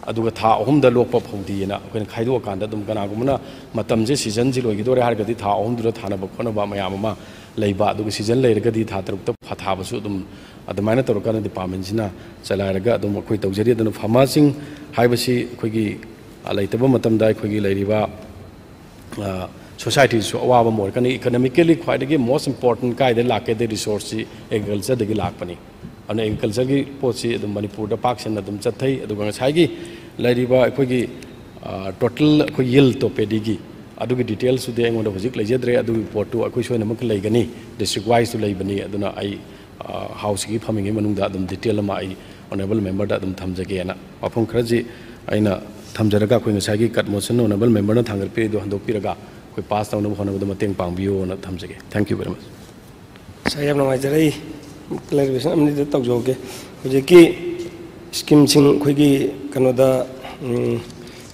ꯑꯗꯨꯒ ꯊꯥ ꯑꯍꯨꯝꯗ ꯂꯣꯛꯄ ꯐꯧꯗꯤꯅ ꯑꯩꯈꯣꯏꯅ ꯈꯥꯏꯗꯣꯛꯑꯀꯥꯟꯗ ꯑꯗꯨꯝ ꯀꯅꯥꯒꯨꯝꯕꯅ ꯃꯇꯝꯁꯦ ꯁꯤꯖꯟꯁꯤ ꯂꯣꯏꯒꯗꯧꯔꯦ ꯍꯥꯏꯔꯒꯗꯤ ꯊꯥ ꯑꯍꯨꯝꯗꯨꯗ ꯊꯥꯅꯕ ꯈꯣꯠꯅꯕ ꯃꯌꯥꯝ ꯑꯃ ꯂꯩꯕ, ꯑꯗꯨꯒ ꯁꯤꯖꯟ ꯂꯩꯔꯒꯗꯤ ꯊꯥ ꯇꯔꯨꯛꯇ ꯐ-, ꯊꯥꯕꯁꯨ ꯑꯗꯨꯝ ꯑꯗꯨꯃꯥꯏꯅ ꯇꯧꯔꯀꯥꯟꯗ ꯗꯤꯄꯥꯔꯠꯃꯦꯟꯁꯤꯅ ꯆꯂꯥꯏꯔꯒ ꯑꯗꯨꯝ ꯑꯩꯈꯣꯏ ꯇꯧꯖꯔꯤ꯫ ꯑꯗꯨꯅ ꯐꯥꯔꯃꯔꯁꯤꯡ ꯍꯥꯏꯕꯁꯤ ꯑꯩꯈꯣꯏꯒꯤ, ꯑ, ꯂꯩꯇꯕ ꯃꯇꯝꯗ ꯑꯩꯈꯣꯏꯒꯤ ꯂꯩꯔꯤꯕ, ꯑ, ꯁꯣꯁꯥꯏꯇꯤꯁꯨ ꯑꯋꯥꯕ ꯑꯃ ꯑꯣꯏꯔꯛꯀꯅꯤ꯫ ꯏꯀꯣꯅꯣꯃꯤꯀꯦꯜꯂꯤ ꯈ꯭ꯋꯥꯏꯗꯒꯤ ꯃꯣꯁ ꯏꯝꯄꯣꯔꯇꯦꯟ ꯀꯥꯏꯗ ꯂꯥꯛꯀꯦꯗ ꯔꯤꯁꯣꯔꯁꯁꯤ ꯑꯦꯒ꯭ꯔꯤꯀꯜꯆꯔꯗꯒꯤ ꯂꯥꯛꯄꯅꯤ꯫ ꯑꯗꯨꯅ ꯑꯦꯒ꯭ꯔꯤꯀꯜꯆꯔꯒꯤ ꯄꯣꯠꯁꯤ ꯑꯗꯨꯝ ꯃꯅꯤꯄꯨꯔꯗ ꯄꯥꯛ ꯁꯟꯅ ꯑꯗꯨꯝ ꯆꯠꯊꯩ꯫ ꯑꯗꯨꯒ ꯉꯁꯥꯏꯒꯤ ꯂꯩꯔꯤꯕ ꯑꯩꯈꯣꯏꯒꯤ, ꯑ, ꯇꯣꯇꯦꯜ ꯑꯩꯈꯣꯏ ꯌꯤꯜ ꯇꯣ ꯄꯦꯗꯤꯒꯤ ꯑꯗꯨꯒꯤ ꯗꯤꯇꯦꯜꯁꯇꯨꯗꯤ ꯑꯩꯉꯣꯟꯗ ꯍꯧꯖꯤꯛ ꯂꯩꯖꯗ꯭ꯔꯦ꯫ ꯑꯗꯨꯒꯤ ꯄꯣꯠꯇꯨ ꯑꯩꯈꯣꯏ ꯁꯣꯏꯅꯃꯛ ꯂꯩꯒꯅꯤ, ꯗꯤꯁꯇ꯭ꯔꯤꯛ ꯋꯥꯏꯁꯇꯨ ꯂꯩꯕꯅꯤ꯫ ꯑꯗꯨꯅ ꯑꯩ, ꯑ, ꯍꯥꯎꯁꯀꯤ ꯐꯝꯃꯤꯉꯩ ꯃꯅꯨꯡꯗ ꯑꯗꯨꯝ ꯗꯤꯇꯦꯜ ꯑꯃ ꯑꯩ ꯑꯣꯅꯔꯦꯕꯜ ꯃꯦꯝꯕꯔꯗ ꯑꯗꯨꯝ ꯊꯝꯖꯒꯦꯅ ꯋꯥꯐꯝ ꯈꯔꯁꯤ ꯑꯩꯅ ꯊꯝꯖꯔꯒ ꯑꯩꯈꯣꯏ ꯉꯁꯥꯏꯒꯤ ꯀꯠ ꯃꯣꯁꯟ ꯑꯣꯅꯔꯦꯕꯜ ꯃꯦꯝꯕꯔꯅ ꯊꯥꯡꯒꯠꯄꯤꯔꯤꯗꯨ ꯍꯟꯗꯣꯛꯄꯤꯔꯒ ꯑꯩꯈꯣꯏ ꯄꯥꯁ ꯇꯧꯅꯕ ꯍꯣꯠꯅꯕꯗ ꯃꯇꯦꯡ ꯄꯥꯡꯕꯤꯌꯨꯅ ꯊꯝꯖꯒꯦ꯫ Thank you very much꯫ ꯁꯥꯔ, ꯌꯥꯝ ꯅꯨꯡꯉꯥꯏꯖꯔꯦ꯫ ꯑꯩ ꯀ꯭ꯂꯦꯔꯤꯐꯤꯀꯦꯁꯟ ꯑꯃꯅꯤꯗ ꯇꯧꯖꯍꯧꯒꯦ꯫ ꯍꯧꯖꯤꯛꯀꯤ ꯁ꯭ꯀꯤꯝꯁꯤꯡ ꯑꯩꯈꯣꯏꯒꯤ ꯀꯩꯅꯣꯗ, ꯎꯝ,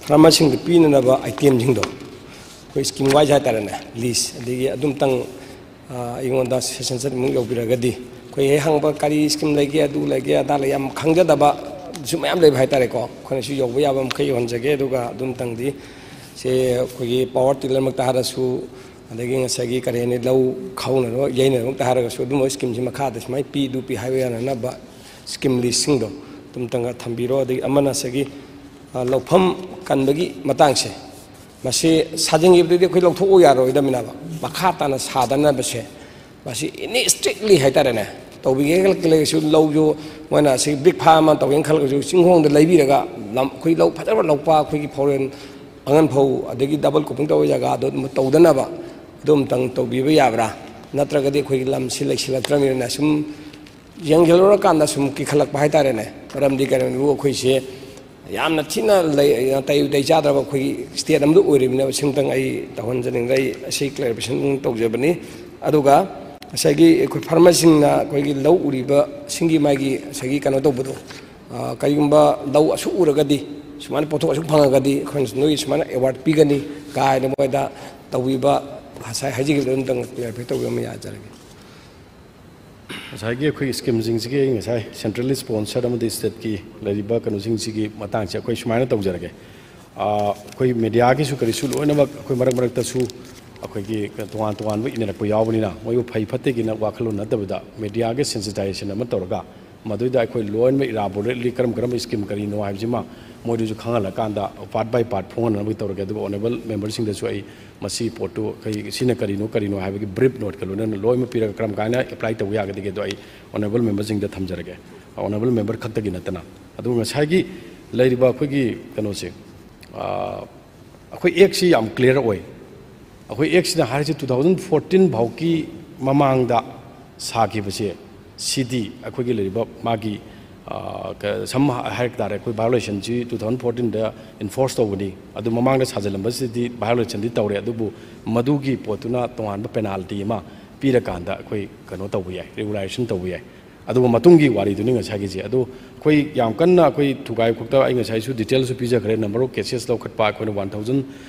ꯐꯥꯔꯃꯔꯁꯤꯡꯗ ꯄꯤꯅꯅꯕ ꯑꯥꯏꯇꯦꯝꯁꯤꯡꯗꯣ ꯑꯩꯈꯣꯏ ꯁ꯭ꯀꯤꯝ ꯋꯥꯏꯁ ꯍꯥꯏꯇꯥꯔꯦꯅꯦ, ꯂꯤꯁ, ꯑꯗꯒꯤ ꯑꯗꯨꯝꯇꯪ, ꯑ, ꯑꯩꯉꯣꯟꯗ ꯁꯦꯁꯟ ꯆꯠꯃꯨꯛ ꯌꯧꯕꯤꯔꯒꯗꯤ ꯑꯩꯈꯣꯏ ꯍꯦꯛ ꯍꯪꯕ ꯀꯔꯤ ꯁ꯭ꯀꯤꯝ ꯂꯩꯒꯦ, ꯑꯗꯨ ꯂꯩꯒꯦ, ꯑꯗꯥ ꯂꯩ, ꯌꯥꯝ ꯈꯪꯖꯗꯕꯁꯨ ꯃꯌꯥꯝ ꯂꯩꯕ ꯍꯥꯏꯇꯥꯔꯦꯀꯣ꯫ ꯑꯩꯈꯣꯏꯅꯁꯨ ꯌꯧꯕ ꯌꯥꯕ ꯃꯈꯩ ꯌꯧꯍꯟꯖꯒꯦ꯫ ꯑꯗꯨꯒ ꯑꯗꯨꯝꯇꯪꯗꯤ ꯁꯦ ꯑꯩꯈꯣꯏꯒꯤ ꯄꯥꯋꯔ ꯇꯤꯂꯔꯃꯛꯇ ꯍꯥꯏꯔꯁꯨ, ꯑꯗꯒꯤ ꯉꯁꯥꯏꯒꯤ ꯀꯔꯤ ꯍꯥꯏꯅꯤ, ꯂꯧ ꯈꯥꯎꯅꯅꯕ ꯌꯩꯅꯅꯕꯃꯛꯇ ꯍꯥꯏꯔꯒꯁꯨ ꯑꯗꯨꯝꯕ ꯁ꯭ꯀꯤꯝꯁꯤ ꯃꯈꯥꯗ ꯁꯨꯃꯥꯏꯅ ꯄꯤ, ꯑꯗꯨ ꯄꯤ ꯍꯥꯏꯕ ꯌꯥꯅꯅꯕ ꯁ꯭ꯀꯤꯝ ꯂꯤꯁꯁꯤꯡꯗꯣ ꯑꯗꯨꯝꯇꯪꯒ ꯊꯝꯕꯤꯔꯣ꯫ ꯑꯗꯒꯤ ꯑꯃꯅ ꯉꯁꯥꯏꯒꯤ, ꯑ, ꯂꯧꯐꯝ ꯀꯟꯕꯒꯤ ꯃꯇꯥꯡꯁꯦ, ꯃꯁꯤ ꯁꯥꯖꯤꯟꯈꯤꯕꯗꯒꯤ ꯑꯩꯈꯣꯏ ꯂꯧꯊꯣꯛꯎ ꯌꯥꯔꯣꯏꯗꯕꯅꯤꯅꯕ, ꯃꯈꯥ ꯇꯥꯅ ꯁꯥꯗꯅꯕꯁꯦ ꯃꯁꯤ ꯑꯦꯅꯤ ꯏꯁꯇ꯭ꯔꯤꯛꯂꯤ ꯍꯥꯏꯇꯥꯔꯦꯅꯦ, ꯇꯧꯕꯤꯒꯦ ꯈꯜꯂꯒꯁꯨ ꯂꯧꯁꯨ ꯃꯣꯏꯅ ꯑꯁꯤ ꯕ꯭ꯔꯤꯛ ꯐꯥꯔꯝ ꯑꯃ ꯇꯧꯒꯦꯅ ꯈꯜꯂꯒꯁꯨ ꯆꯤꯡꯈꯣꯡꯗ ꯂꯩꯕꯤꯔꯒ ꯂꯝ, ꯑꯩꯈꯣꯏ ꯂꯧ ꯐꯖꯕ ꯂꯧꯄꯥ, ꯑꯩꯈꯣꯏꯒꯤ ꯐꯧꯔꯦꯟ ꯑꯉꯟ ꯐꯧ ꯑꯗꯒꯤ ꯗꯕꯜ ꯀ꯭ꯔꯣꯞꯄꯤꯡ ꯇꯧꯕ ꯖꯒꯥꯗꯣ ꯑꯗꯨꯝ ꯇꯧꯗꯅꯕ ꯑꯗꯨ ꯑꯝꯇꯪ ꯇꯧꯕꯤꯕ ꯌꯥꯕ꯭ꯔꯥ? ꯅꯠꯇ꯭ꯔꯒꯗꯤ ꯑꯩꯈꯣꯏꯒꯤ ꯂꯝꯁꯤ ꯂꯩꯁꯤꯜꯂꯛꯇ꯭ꯔꯕꯅꯤꯅ ꯁꯨꯝ ꯌꯦꯡꯁꯤꯜꯂꯨꯔꯀꯥꯟꯗ ꯁꯨꯝ ꯀꯤꯈꯠꯂꯛꯄ ꯍꯥꯏꯇꯥꯔꯦꯅꯦ꯫ ꯃꯔꯝꯗꯤ ꯀꯔꯤꯒꯨꯝꯕ ꯑꯩꯈꯣꯏꯁꯦ ꯌꯥꯝꯅ ꯊꯤꯅ ꯂꯩ-, ꯅꯥꯇꯩ ꯎꯇꯩ ꯆꯥꯗ꯭ꯔꯕ ꯑꯩꯈꯣꯏꯒꯤ ꯁ꯭ꯇꯦꯠ ꯑꯃꯗ ꯑꯣꯏꯔꯤꯕꯅꯤꯅ ꯁꯤꯝꯇꯪ ꯑꯩ ꯇꯧꯍꯟꯖꯅꯤꯡꯗꯅ ꯑꯩ ꯑꯁꯤ ꯀ꯭ꯂꯦꯔꯤꯐꯤꯀꯦꯁꯟ ꯇꯧꯖꯕꯅꯤ꯫ ꯑꯗꯨꯒ ꯉꯁꯥꯏꯒꯤ ꯑꯩꯈꯣꯏ ꯐꯥꯔꯃꯔꯁꯤꯡꯅ ꯑꯩꯈꯣꯏꯒꯤ ꯂꯧ ꯎꯔꯤꯕꯁꯤꯡꯒꯤ ꯃꯥꯒꯤ ꯉꯁꯥꯏꯒꯤ ꯀꯩꯅꯣ ꯇꯧꯕꯗꯣ, ꯑ, ꯀꯔꯤꯒꯨꯝꯕ ꯂꯧ ꯑꯁꯨꯛ ꯎꯔꯒꯗꯤ, ꯁꯨꯃꯥꯏꯅ ꯄꯣꯠꯊꯣꯛ ꯑꯁꯨꯛ ꯐꯪꯉꯒꯗꯤ ꯑꯩꯈꯣꯏꯅ ꯅꯣꯏꯒꯤ ꯁꯨꯃꯥꯏꯅ ꯑꯦꯋꯥꯔꯗ ꯄꯤꯒꯅꯤ ꯀꯥꯏꯅ ꯃꯣꯏꯗ ꯇꯧꯕꯤꯕ, ꯉꯁꯥꯏ ꯍꯥꯏꯖꯈꯤꯕꯗꯣ ꯑꯗꯨꯝꯇꯪ ꯀ꯭ꯂꯦꯔꯤꯐꯥꯏ ꯇꯧꯕꯤꯔꯝꯕ ꯌꯥꯖꯔꯒꯦ꯫ ꯉꯁꯥꯏꯒꯤ ꯑꯩꯈꯣꯏ ꯁ꯭ꯀꯤꯝꯁꯤꯡꯁꯤꯒꯤ ꯉꯁꯥꯏ ꯁꯦꯟꯇ꯭ꯔꯦꯜꯂꯤ ꯁ꯭ꯄꯣꯟꯁꯔ ꯑꯃꯗꯤ ꯁ꯭ꯇꯦꯠꯀꯤ ꯂꯩꯔꯤꯕ ꯀꯩꯅꯣꯁꯤꯡꯁꯤꯒꯤ ꯃꯇꯥꯡꯁꯦ ꯑꯩꯈꯣꯏ ꯁꯨꯃꯥꯏꯅ ꯇꯧꯖꯔꯒꯦ꯫ ꯑꯩꯈꯣꯏ ꯃꯦꯗꯤꯌꯥꯒꯤꯁꯨ ꯀꯔꯤꯁꯨ ꯂꯣꯏꯅꯃꯛ ꯑꯩꯈꯣꯏ ꯃꯔꯛ ꯃꯔꯛꯇꯁꯨ ꯑꯩꯈꯣꯏꯒꯤ ꯇꯣꯉꯥꯟ ꯇꯣꯉꯥꯟꯕ ꯏꯅꯔꯛꯄ ꯌꯥꯎꯕꯅꯤꯅ ꯃꯣꯏꯕꯨ ꯐꯩ ꯐꯠꯇꯦꯒꯤꯅ ꯋꯥꯈꯜꯂꯣꯟ ꯅꯠꯇꯕꯗ ꯃꯦꯗꯤꯌꯥꯒꯤ ꯁꯦꯟꯁꯤꯇꯥꯏꯖꯦꯁꯟ ꯑꯃ ꯇꯧꯔꯒ ꯃꯗꯨꯏꯗ ꯑꯩꯈꯣꯏ ꯂꯣꯏꯅꯃꯛ ꯏꯂꯥꯕꯣꯔꯦꯠꯂꯤ ꯀꯔꯝ ꯀꯔꯝꯕ ꯁ꯭ꯀꯤꯝ ꯀꯔꯤꯅꯣ ꯍꯥꯏꯕꯁꯤꯃ ꯃꯣꯏꯗꯁꯨ ꯈꯪꯍꯜꯂꯀꯥꯟꯗ ꯄꯥꯔꯠ ꯕꯥꯏ ꯄꯥꯔꯠ ꯐꯣꯡꯍꯟꯅꯕꯒꯤ ꯇꯧꯔꯒꯦ꯫ ꯑꯗꯨꯒ ꯑꯣꯅꯔꯦꯕꯜ ꯃꯦꯝꯕꯔꯁꯤꯡꯗꯁꯨ ꯑꯩ ꯃꯁꯤ ꯄꯣꯠꯇꯨ ꯑꯩꯈꯣꯏ ꯁꯤꯅ ꯀꯔꯤꯅꯣ ꯀꯔꯤꯅꯣ ꯍꯥꯏꯕꯒꯤ ꯕ꯭ꯔꯤꯐ ꯅꯣꯠꯀ ꯂꯣꯏꯅꯅ ꯂꯣꯏꯅꯃꯛ ꯄꯤꯔꯒ ꯀꯔꯝ ꯀꯥꯏꯅ ꯑꯦꯄ꯭ꯂꯥꯏ ꯇꯧꯕ ꯌꯥꯒꯗꯒꯦꯗꯣ ꯑꯩ ꯑꯣꯅꯔꯦꯕꯜ ꯃꯦꯝꯕꯔꯁꯤꯡꯗ ꯊꯝꯖꯔꯒꯦ꯫ ꯑꯣꯅꯔꯦꯕꯜ ꯃꯦꯝꯕꯔ ꯈꯛꯇꯒꯤ ꯅꯠꯇꯅ꯫ ꯑꯗꯨꯒ ꯉꯁꯥꯏꯒꯤ ꯂꯩꯔꯤꯕ ꯑꯩꯈꯣꯏꯒꯤ ꯀꯩꯅꯣꯁꯦ, ꯑꯩꯈꯣꯏ ꯑꯦꯛꯁꯤ ꯌꯥꯝ ꯀ꯭ꯂꯤꯌꯥꯔ ꯑꯣꯏ꯫ ꯑꯩꯈꯣꯏ ꯑꯦꯛꯁꯤꯅ ꯍꯥꯏꯔꯤꯁꯤ ꯇꯨ ꯊꯥꯎꯖꯟ ꯐꯣꯔꯇꯤꯟ ꯐꯥꯎꯒꯤ ꯃꯃꯥꯡꯗ ꯁꯥꯈꯤꯕꯁꯦ ꯁꯤꯗꯤ ꯑꯩꯈꯣꯏꯒꯤ ꯂꯩꯔꯤꯕ ꯃꯥꯒꯤ ꯁꯝ ꯍꯥꯏꯔꯛ ꯇꯥꯔꯦ, ꯑꯩꯈꯣꯏ ꯚꯥꯏꯑꯣꯂꯦꯁꯟꯁꯤ ꯇꯨ ꯊꯥꯎꯖꯟ ꯐꯣꯔꯇꯤꯟꯗ ꯏꯟꯐꯣꯔꯁ ꯇꯧꯕꯅꯤ꯫ ꯑꯗꯨ ꯃꯃꯥꯡꯗ ꯁꯥꯖꯤꯜꯂꯝꯕꯁꯤꯗꯤ ꯚꯥꯏꯑꯣꯂꯦꯁꯟꯗꯤ ꯇꯧꯔꯦ, ꯑꯗꯨꯕꯨ ꯃꯗꯨꯒꯤ ꯄꯣꯠꯇꯨꯅ ꯇꯣꯉꯥꯟꯕ ꯄꯦꯅꯥꯜꯇꯤ ꯑꯃ ꯄꯤꯔꯀꯥꯟꯗ ꯑꯩꯈꯣꯏ ꯀꯩꯅꯣ ꯇꯧꯕ ꯌꯥꯏ, ꯔꯤꯒꯨꯂꯥꯏꯖꯦꯁꯟ ꯇꯧꯕ ꯌꯥꯏ꯫ ꯑꯗꯨꯒ ꯃꯇꯨꯡꯒꯤ ꯋꯥꯔꯤꯗꯨꯅꯤ ꯉꯁꯥꯏꯒꯤꯁꯦ꯫ ꯑꯗꯨ ꯑꯩꯈꯣꯏ ꯌꯥꯝ ꯀꯟꯅ ꯑꯩꯈꯣꯏ ꯊꯨꯒꯥꯏ ꯈꯣꯛꯇ ꯑꯩ ꯉꯁꯥꯏꯁꯨ ꯗꯤꯇꯦꯜꯁꯨ ꯄꯤꯖꯈ꯭ꯔꯦ꯫ ꯅꯝꯕꯔ ꯑꯣꯐ ꯀꯦꯁꯦꯁ ꯂꯧꯈꯠꯄ ꯑꯩꯈꯣꯏꯅ one thousand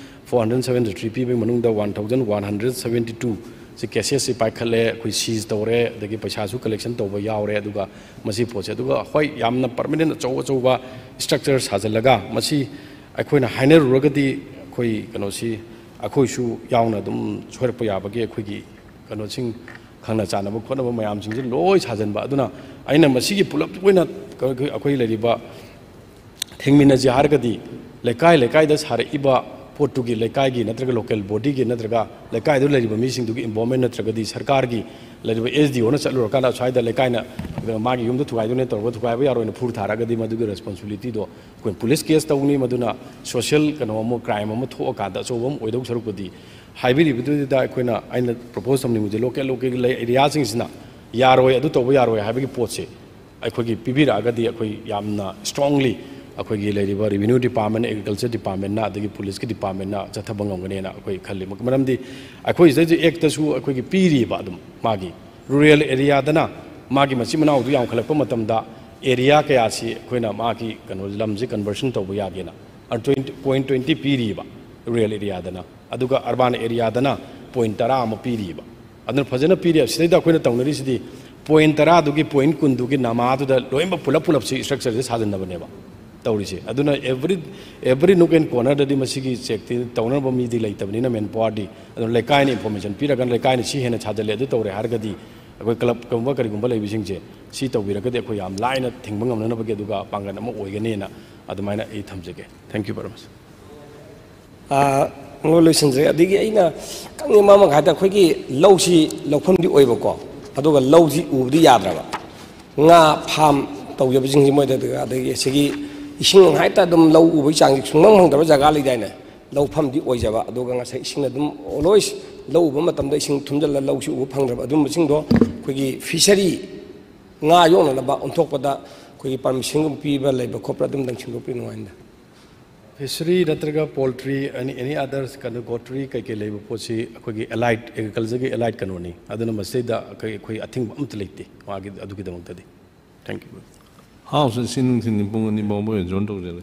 four hundred seventy three ꯄꯤꯕꯒꯤ ꯃꯅꯨꯡꯗ one thousand one hundred seventy two ꯁꯤ ꯀꯦꯁꯦꯁꯁꯤ ꯄꯥꯏꯈꯠꯂꯦ, ꯑꯩꯈꯣꯏ ꯁꯤꯖ ꯇꯧꯔꯦ, ꯑꯗꯒꯤ ꯄꯩꯁꯥꯁꯨ ꯀꯂꯦꯛꯁꯟ ꯇꯧꯕ ꯌꯥꯎꯔꯦ꯫ ꯑꯗꯨꯒ ꯃꯁꯤ ꯄꯣꯠꯁꯦ, ꯑꯗꯨꯒ ꯍꯣꯏ, ꯌꯥꯝꯅ ꯄꯔꯃꯅꯦꯟ ꯑꯆꯧ ꯑꯆꯧꯕ ꯏꯁꯇ꯭ꯔꯛꯆꯔ ꯁꯥꯖꯤꯜꯂꯒ ꯃꯁꯤ ꯑꯩꯈꯣꯏꯅ ꯍꯥꯏꯅꯔꯨꯔꯒꯗꯤ ꯑꯩꯈꯣꯏ ꯀꯩꯅꯣꯁꯤ ꯑꯩꯈꯣꯏꯁꯨ ꯌꯥꯎꯅ ꯑꯗꯨꯝ ꯁꯣꯏꯔꯛꯄ ꯌꯥꯕꯒꯤ ꯑꯩꯈꯣꯏꯒꯤ ꯀꯩꯅꯣꯁꯤꯡ ꯈꯪꯅ ꯆꯥꯟꯅꯕ ꯈꯣꯠꯅꯕ ꯃꯌꯥꯝꯁꯤꯡꯁꯦ ꯂꯣꯏ ꯁꯥꯖꯟꯕ꯫ ꯑꯗꯨꯅ ꯑꯩꯅ ꯃꯁꯤꯒꯤ ꯄꯨꯂꯞ ꯑꯣꯏꯅ ꯑꯩꯈꯣꯏ ꯂꯩꯔꯤꯕ ꯊꯦꯡꯃꯤꯟꯅꯁꯤ ꯍꯥꯏꯔꯒꯗꯤ ꯂꯩꯀꯥꯏ ꯂꯩꯀꯥꯏꯗ ꯁꯥꯔꯛꯏꯕ ꯄꯣꯠꯇꯨꯒꯤ ꯂꯩꯀꯥꯏꯒꯤ ꯅꯠꯇ꯭ꯔꯒ ꯂꯣꯀꯦꯜ ꯕꯣꯗꯤꯒꯤ ꯅꯠꯇ꯭ꯔꯒ ꯂꯩꯀꯥꯏꯗ ꯂꯩꯔꯤꯕ ꯃꯤꯁꯤꯡꯗꯨꯒꯤ ꯏꯟꯚꯣꯜꯃꯦꯟ ꯅꯠꯇ꯭ꯔꯒꯗꯤ ꯁꯔꯀꯥꯔꯒꯤ ꯂꯩꯔꯤꯕ ꯑꯦꯁ ꯗꯤ ꯑꯣꯅ ꯆꯠꯂꯨꯔꯀꯥꯟꯗ ꯁ꯭ꯋꯥꯏꯗ ꯂꯩꯀꯥꯏꯅ ꯃꯥꯒꯤ ꯌꯨꯝꯗ ꯊꯨꯒꯥꯏꯗꯣꯏꯅꯦ ꯇꯧꯔꯒ ꯊꯨꯒꯥꯏꯕ ꯌꯥꯔꯣꯏꯅ ꯐꯨꯔ ꯊꯥꯔꯛꯑꯒꯗꯤ ꯃꯗꯨꯒꯤ ꯔꯦꯁꯄꯣꯟꯁꯤꯕꯤꯂꯤꯇꯤꯗꯣ ꯑꯩꯈꯣꯏ ꯄꯨꯂꯤꯁ ꯀꯦꯁ ꯇꯧꯅꯤ꯫ ꯃꯗꯨꯅ ꯁꯣꯁꯤꯌꯦꯜ ꯀꯩꯅꯣ ꯑꯃ, ꯀ꯭ꯔꯥꯏꯝ ꯑꯃ ꯊꯣꯛꯑꯀꯥꯟꯗ ꯑꯆꯧꯕ ꯑꯃ ꯑꯣꯏꯗꯧ ꯁꯔꯨꯛꯄꯨꯗꯤ ꯍꯥꯏꯕꯤꯔꯤꯕꯗꯨꯗ ꯑꯩꯈꯣꯏꯅ, ꯑꯩꯅ ꯄ꯭ꯔꯣꯄꯣꯁ ꯊꯝꯅꯤꯡꯕꯁꯦ ꯂꯣꯀꯦꯜ ꯂꯣꯀꯦꯜꯒꯤ ꯂꯩ ꯑꯦꯔꯤꯌꯥꯁꯤꯡꯁꯤꯅ ꯌꯥꯔꯣꯏ, ꯑꯗꯨ ꯇꯧꯕ ꯌꯥꯔꯣꯏ ꯍꯥꯏꯕꯒꯤ ꯄꯣꯠꯁꯦ ꯑꯩꯈꯣꯏꯒꯤ ꯄꯤꯕꯤꯔꯛꯑꯒꯗꯤ ꯑꯩꯈꯣꯏ ꯌꯥꯝꯅ ꯏꯁꯇ꯭ꯔꯣꯡꯂꯤ ꯑꯩꯈꯣꯏꯒꯤ ꯂꯩꯔꯤꯕ ꯔꯦꯚꯤꯅ꯭ꯌꯨ ꯗꯤꯄꯥꯔꯠꯃꯦꯟ, ꯑꯦꯒ꯭ꯔꯤꯀꯜꯆꯔ ꯗꯤꯄꯥꯔꯠꯃꯦꯟꯅ ꯑꯗꯒꯤ ꯄꯨꯂꯤꯁꯀꯤ ꯗꯤꯄꯥꯔꯠꯃꯦꯟꯅ ꯆꯠꯊꯕ ꯉꯝꯒꯅꯦꯅ ꯑꯩꯈꯣꯏ ꯈꯜꯂꯤ꯫ ꯃꯔꯝꯗꯤ ꯑꯩꯈꯣꯏ ꯁꯤꯗꯩꯁꯤ ꯑꯦꯛꯇꯁꯨ ꯑꯩꯈꯣꯏꯒꯤ ꯄꯤꯔꯤꯕ ꯑꯗꯨꯝ ꯃꯥꯒꯤ ꯔꯨꯔꯦꯜ ꯑꯦꯔꯤꯌꯥꯗꯅ ꯃꯥꯒꯤ ꯃꯆꯤꯟ ꯃꯅꯥꯎꯗꯨ ꯌꯥꯝꯈꯠꯂꯛꯄ ꯃꯇꯝꯗ ꯑꯦꯔꯤꯌꯥ ꯀꯌꯥꯁꯤ ꯑꯩꯈꯣꯏꯅ ꯃꯥꯒꯤ ꯀꯩꯅꯣ ꯂꯝꯁꯤ ꯀꯟꯚꯔꯁꯟ ꯇꯧꯕ ꯌꯥꯒꯦꯅ ꯇ꯭ꯋꯦꯟꯇꯤ, ꯄꯣꯏꯟ ꯇ꯭ꯋꯦꯟꯇꯤ ꯄꯤꯔꯤꯕ ꯔꯨꯔꯦꯜ ꯑꯦꯔꯤꯌꯥꯗꯅ, ꯑꯗꯨꯒ ꯑꯔꯕꯥꯟ ꯑꯦꯔꯤꯌꯥꯗꯅ ꯄꯣꯏꯟ ꯇꯔꯥ ꯑꯃ ꯄꯤꯔꯤꯕ꯫ ꯑꯗꯨꯅ ꯐꯖꯅ ꯄꯤꯔꯤ꯫ ꯁꯤꯗꯩꯗ ꯑꯩꯈꯣꯏꯅ ꯇꯧꯅꯔꯤꯁꯤꯗꯤ ꯄꯣꯏꯟ ꯇꯔꯥꯗꯨꯒꯤ ꯄꯣꯏꯟ ꯀꯨꯟꯗꯨꯒꯤ ꯅꯃꯥꯗꯨꯗ ꯂꯣꯏꯅꯃꯛ ꯄꯨꯂꯞ ꯄꯨꯂꯞꯁꯤ ꯏꯁꯇ꯭ꯔꯛꯆꯔꯁꯦ ꯁꯥꯖꯟꯅꯕꯅꯦꯕ ꯇꯧꯔꯤꯁꯦ꯫ ꯑꯗꯨꯅ ꯑꯦꯕ꯭ꯔꯤ ꯑꯦꯕ꯭ꯔꯤ ꯅꯨꯛ ꯑꯦꯟ ꯀꯣꯔꯅꯔꯗꯗꯤ ꯃꯁꯤꯒꯤ ꯆꯦꯛꯇꯤ ꯇꯧꯅꯕ ꯃꯤꯗꯤ ꯂꯩꯇꯕꯅꯤꯅ, ꯃꯦꯟ ꯄꯥꯋꯔꯗꯤ꯫ ꯑꯗꯨꯅ ꯂꯩꯀꯥꯏꯅ ꯏꯟꯐꯣꯔꯃꯦꯁꯟ ꯄꯤꯔꯒ, ꯂꯩꯀꯥꯏꯅ ꯁꯤ ꯍꯦꯟꯅ ꯁꯥꯖꯜꯂꯦ, ꯑꯗꯨ ꯇꯧꯔꯦ ꯍꯥꯏꯔꯒꯗꯤ, ꯑꯩꯈꯣꯏ ꯀ꯭ꯂꯕꯀꯨꯝꯕ ꯀꯔꯤꯒꯨꯝꯕ ꯂꯩꯕꯁꯤꯡꯁꯦ ꯁꯤ ꯇꯧꯕꯤꯔꯒꯗꯤ ꯑꯩꯈꯣꯏ ꯌꯥꯝ ꯂꯥꯏꯅ ꯊꯤꯡꯕ ꯉꯝꯅꯅꯕꯒꯤ ꯑꯗꯨꯒ ꯄꯥꯡꯒꯜ ꯑꯃ ꯑꯣꯏꯒꯅꯤꯅ ꯑꯗꯨꯃꯥꯏꯅ ꯑꯩ ꯊꯝꯖꯒꯦ꯫ Thank you very much꯫ ꯂꯣꯏ ꯂꯣꯏꯁꯤꯟꯖꯔꯦ꯫ ꯑꯗꯒꯤ ꯑꯩꯅ ꯈꯪꯅꯤꯡꯕ ꯑꯃꯒ ꯍꯥꯏꯇꯥꯔꯦ, ꯑꯩꯈꯣꯏꯒꯤ ꯂꯧꯁꯤ ꯂꯧꯐꯝꯗꯤ ꯑꯣꯏꯕꯀꯣ, ꯑꯗꯨꯒ ꯂꯧꯁꯤ ꯎꯕꯗꯤ ꯌꯥꯗ꯭ꯔꯕ꯫ ꯉꯥ ꯐꯥꯝ ꯇꯧꯖꯕꯁꯤꯡꯁꯤ ꯃꯣꯏꯗ, ꯑꯗꯒꯤ ꯑꯁꯤꯒꯤ ꯏꯁꯤꯡ ꯍꯥꯏꯇꯥꯔꯦ, ꯑꯗꯨꯝ ꯂꯧ ꯎꯕꯒꯤ ꯆꯥꯡꯁꯤ ꯁꯨꯡꯐꯪ ꯐꯪꯗꯕ ꯖꯒꯥ ꯂꯩꯗꯥꯏꯅꯦ꯫ ꯂꯧꯐꯝꯗꯤ ꯑꯣꯏꯖꯕ, ꯑꯗꯨꯒ ꯉꯁꯥꯏ ꯏꯁꯤꯡ ꯑꯗꯨꯝ ꯑꯣꯜꯋꯦꯁ ꯂꯧ ꯎꯕ ꯃꯇꯝꯗ ꯏꯁꯤꯡ ꯊꯨꯝꯖꯤꯜꯂ ꯂꯧꯁꯤ ꯎꯕ ꯐꯪꯗ꯭ꯔꯕ ꯑꯗꯨꯝꯕꯁꯤꯡꯗꯣ ꯑꯩꯈꯣꯏꯒꯤ ꯐꯤꯁꯔꯤ ꯉꯥ ꯌꯣꯛꯅꯅꯕ ꯑꯣꯟꯊꯣꯛꯄꯗ ꯑꯩꯈꯣꯏꯒꯤ ꯄꯔꯃꯤꯁꯟꯒꯨꯝꯕ ꯄꯤꯕ ꯂꯩꯕ ꯈꯣꯠꯄ꯭ꯔꯥ, ꯑꯗꯨꯝꯇꯪ ꯁꯦꯝꯗꯣꯛꯄꯤꯌꯨ ꯅꯨꯡꯉꯥꯏꯅꯤꯗ꯫ ꯐꯤꯁꯔꯤ ꯅꯠꯇ꯭ꯔꯒ ꯄꯣꯜꯇ꯭ꯔꯤ, ꯑꯦꯅꯤ ꯑꯦꯅꯤ ꯑꯗꯔ ꯀꯩꯅꯣ, ꯒꯣꯇ꯭ꯔꯤ ꯀꯩꯀꯩ ꯂꯩꯕ ꯄꯣꯠꯁꯤ ꯑꯩꯈꯣꯏꯒꯤ ꯑꯦꯂꯥꯏꯠ, ꯑꯦꯒ꯭ꯔꯤꯀꯜꯆꯔꯒꯤ ꯑꯦꯂꯥꯏꯠ ꯀꯩꯅꯣꯅꯤ꯫ ꯑꯗꯨꯅ ꯃꯁꯤꯗꯩꯗ ꯑꯩꯈꯣꯏ ꯑꯩꯈꯣꯏ ꯑꯊꯤꯡꯕ ꯑꯝꯇ ꯂꯩꯇꯦ ꯃꯥꯒꯤ, ꯑꯗꯨꯒꯤꯗꯃꯛꯇꯗꯤ꯫ Thank you꯫ ꯍꯥꯎꯁ ꯑꯁꯤ ꯅꯨꯡꯊꯤꯜꯒꯤ ꯄꯨꯡ ꯑꯅꯤ ꯐꯥꯎꯕ ꯑꯦꯖꯣꯔꯟ ꯇꯧꯖꯔꯦ꯫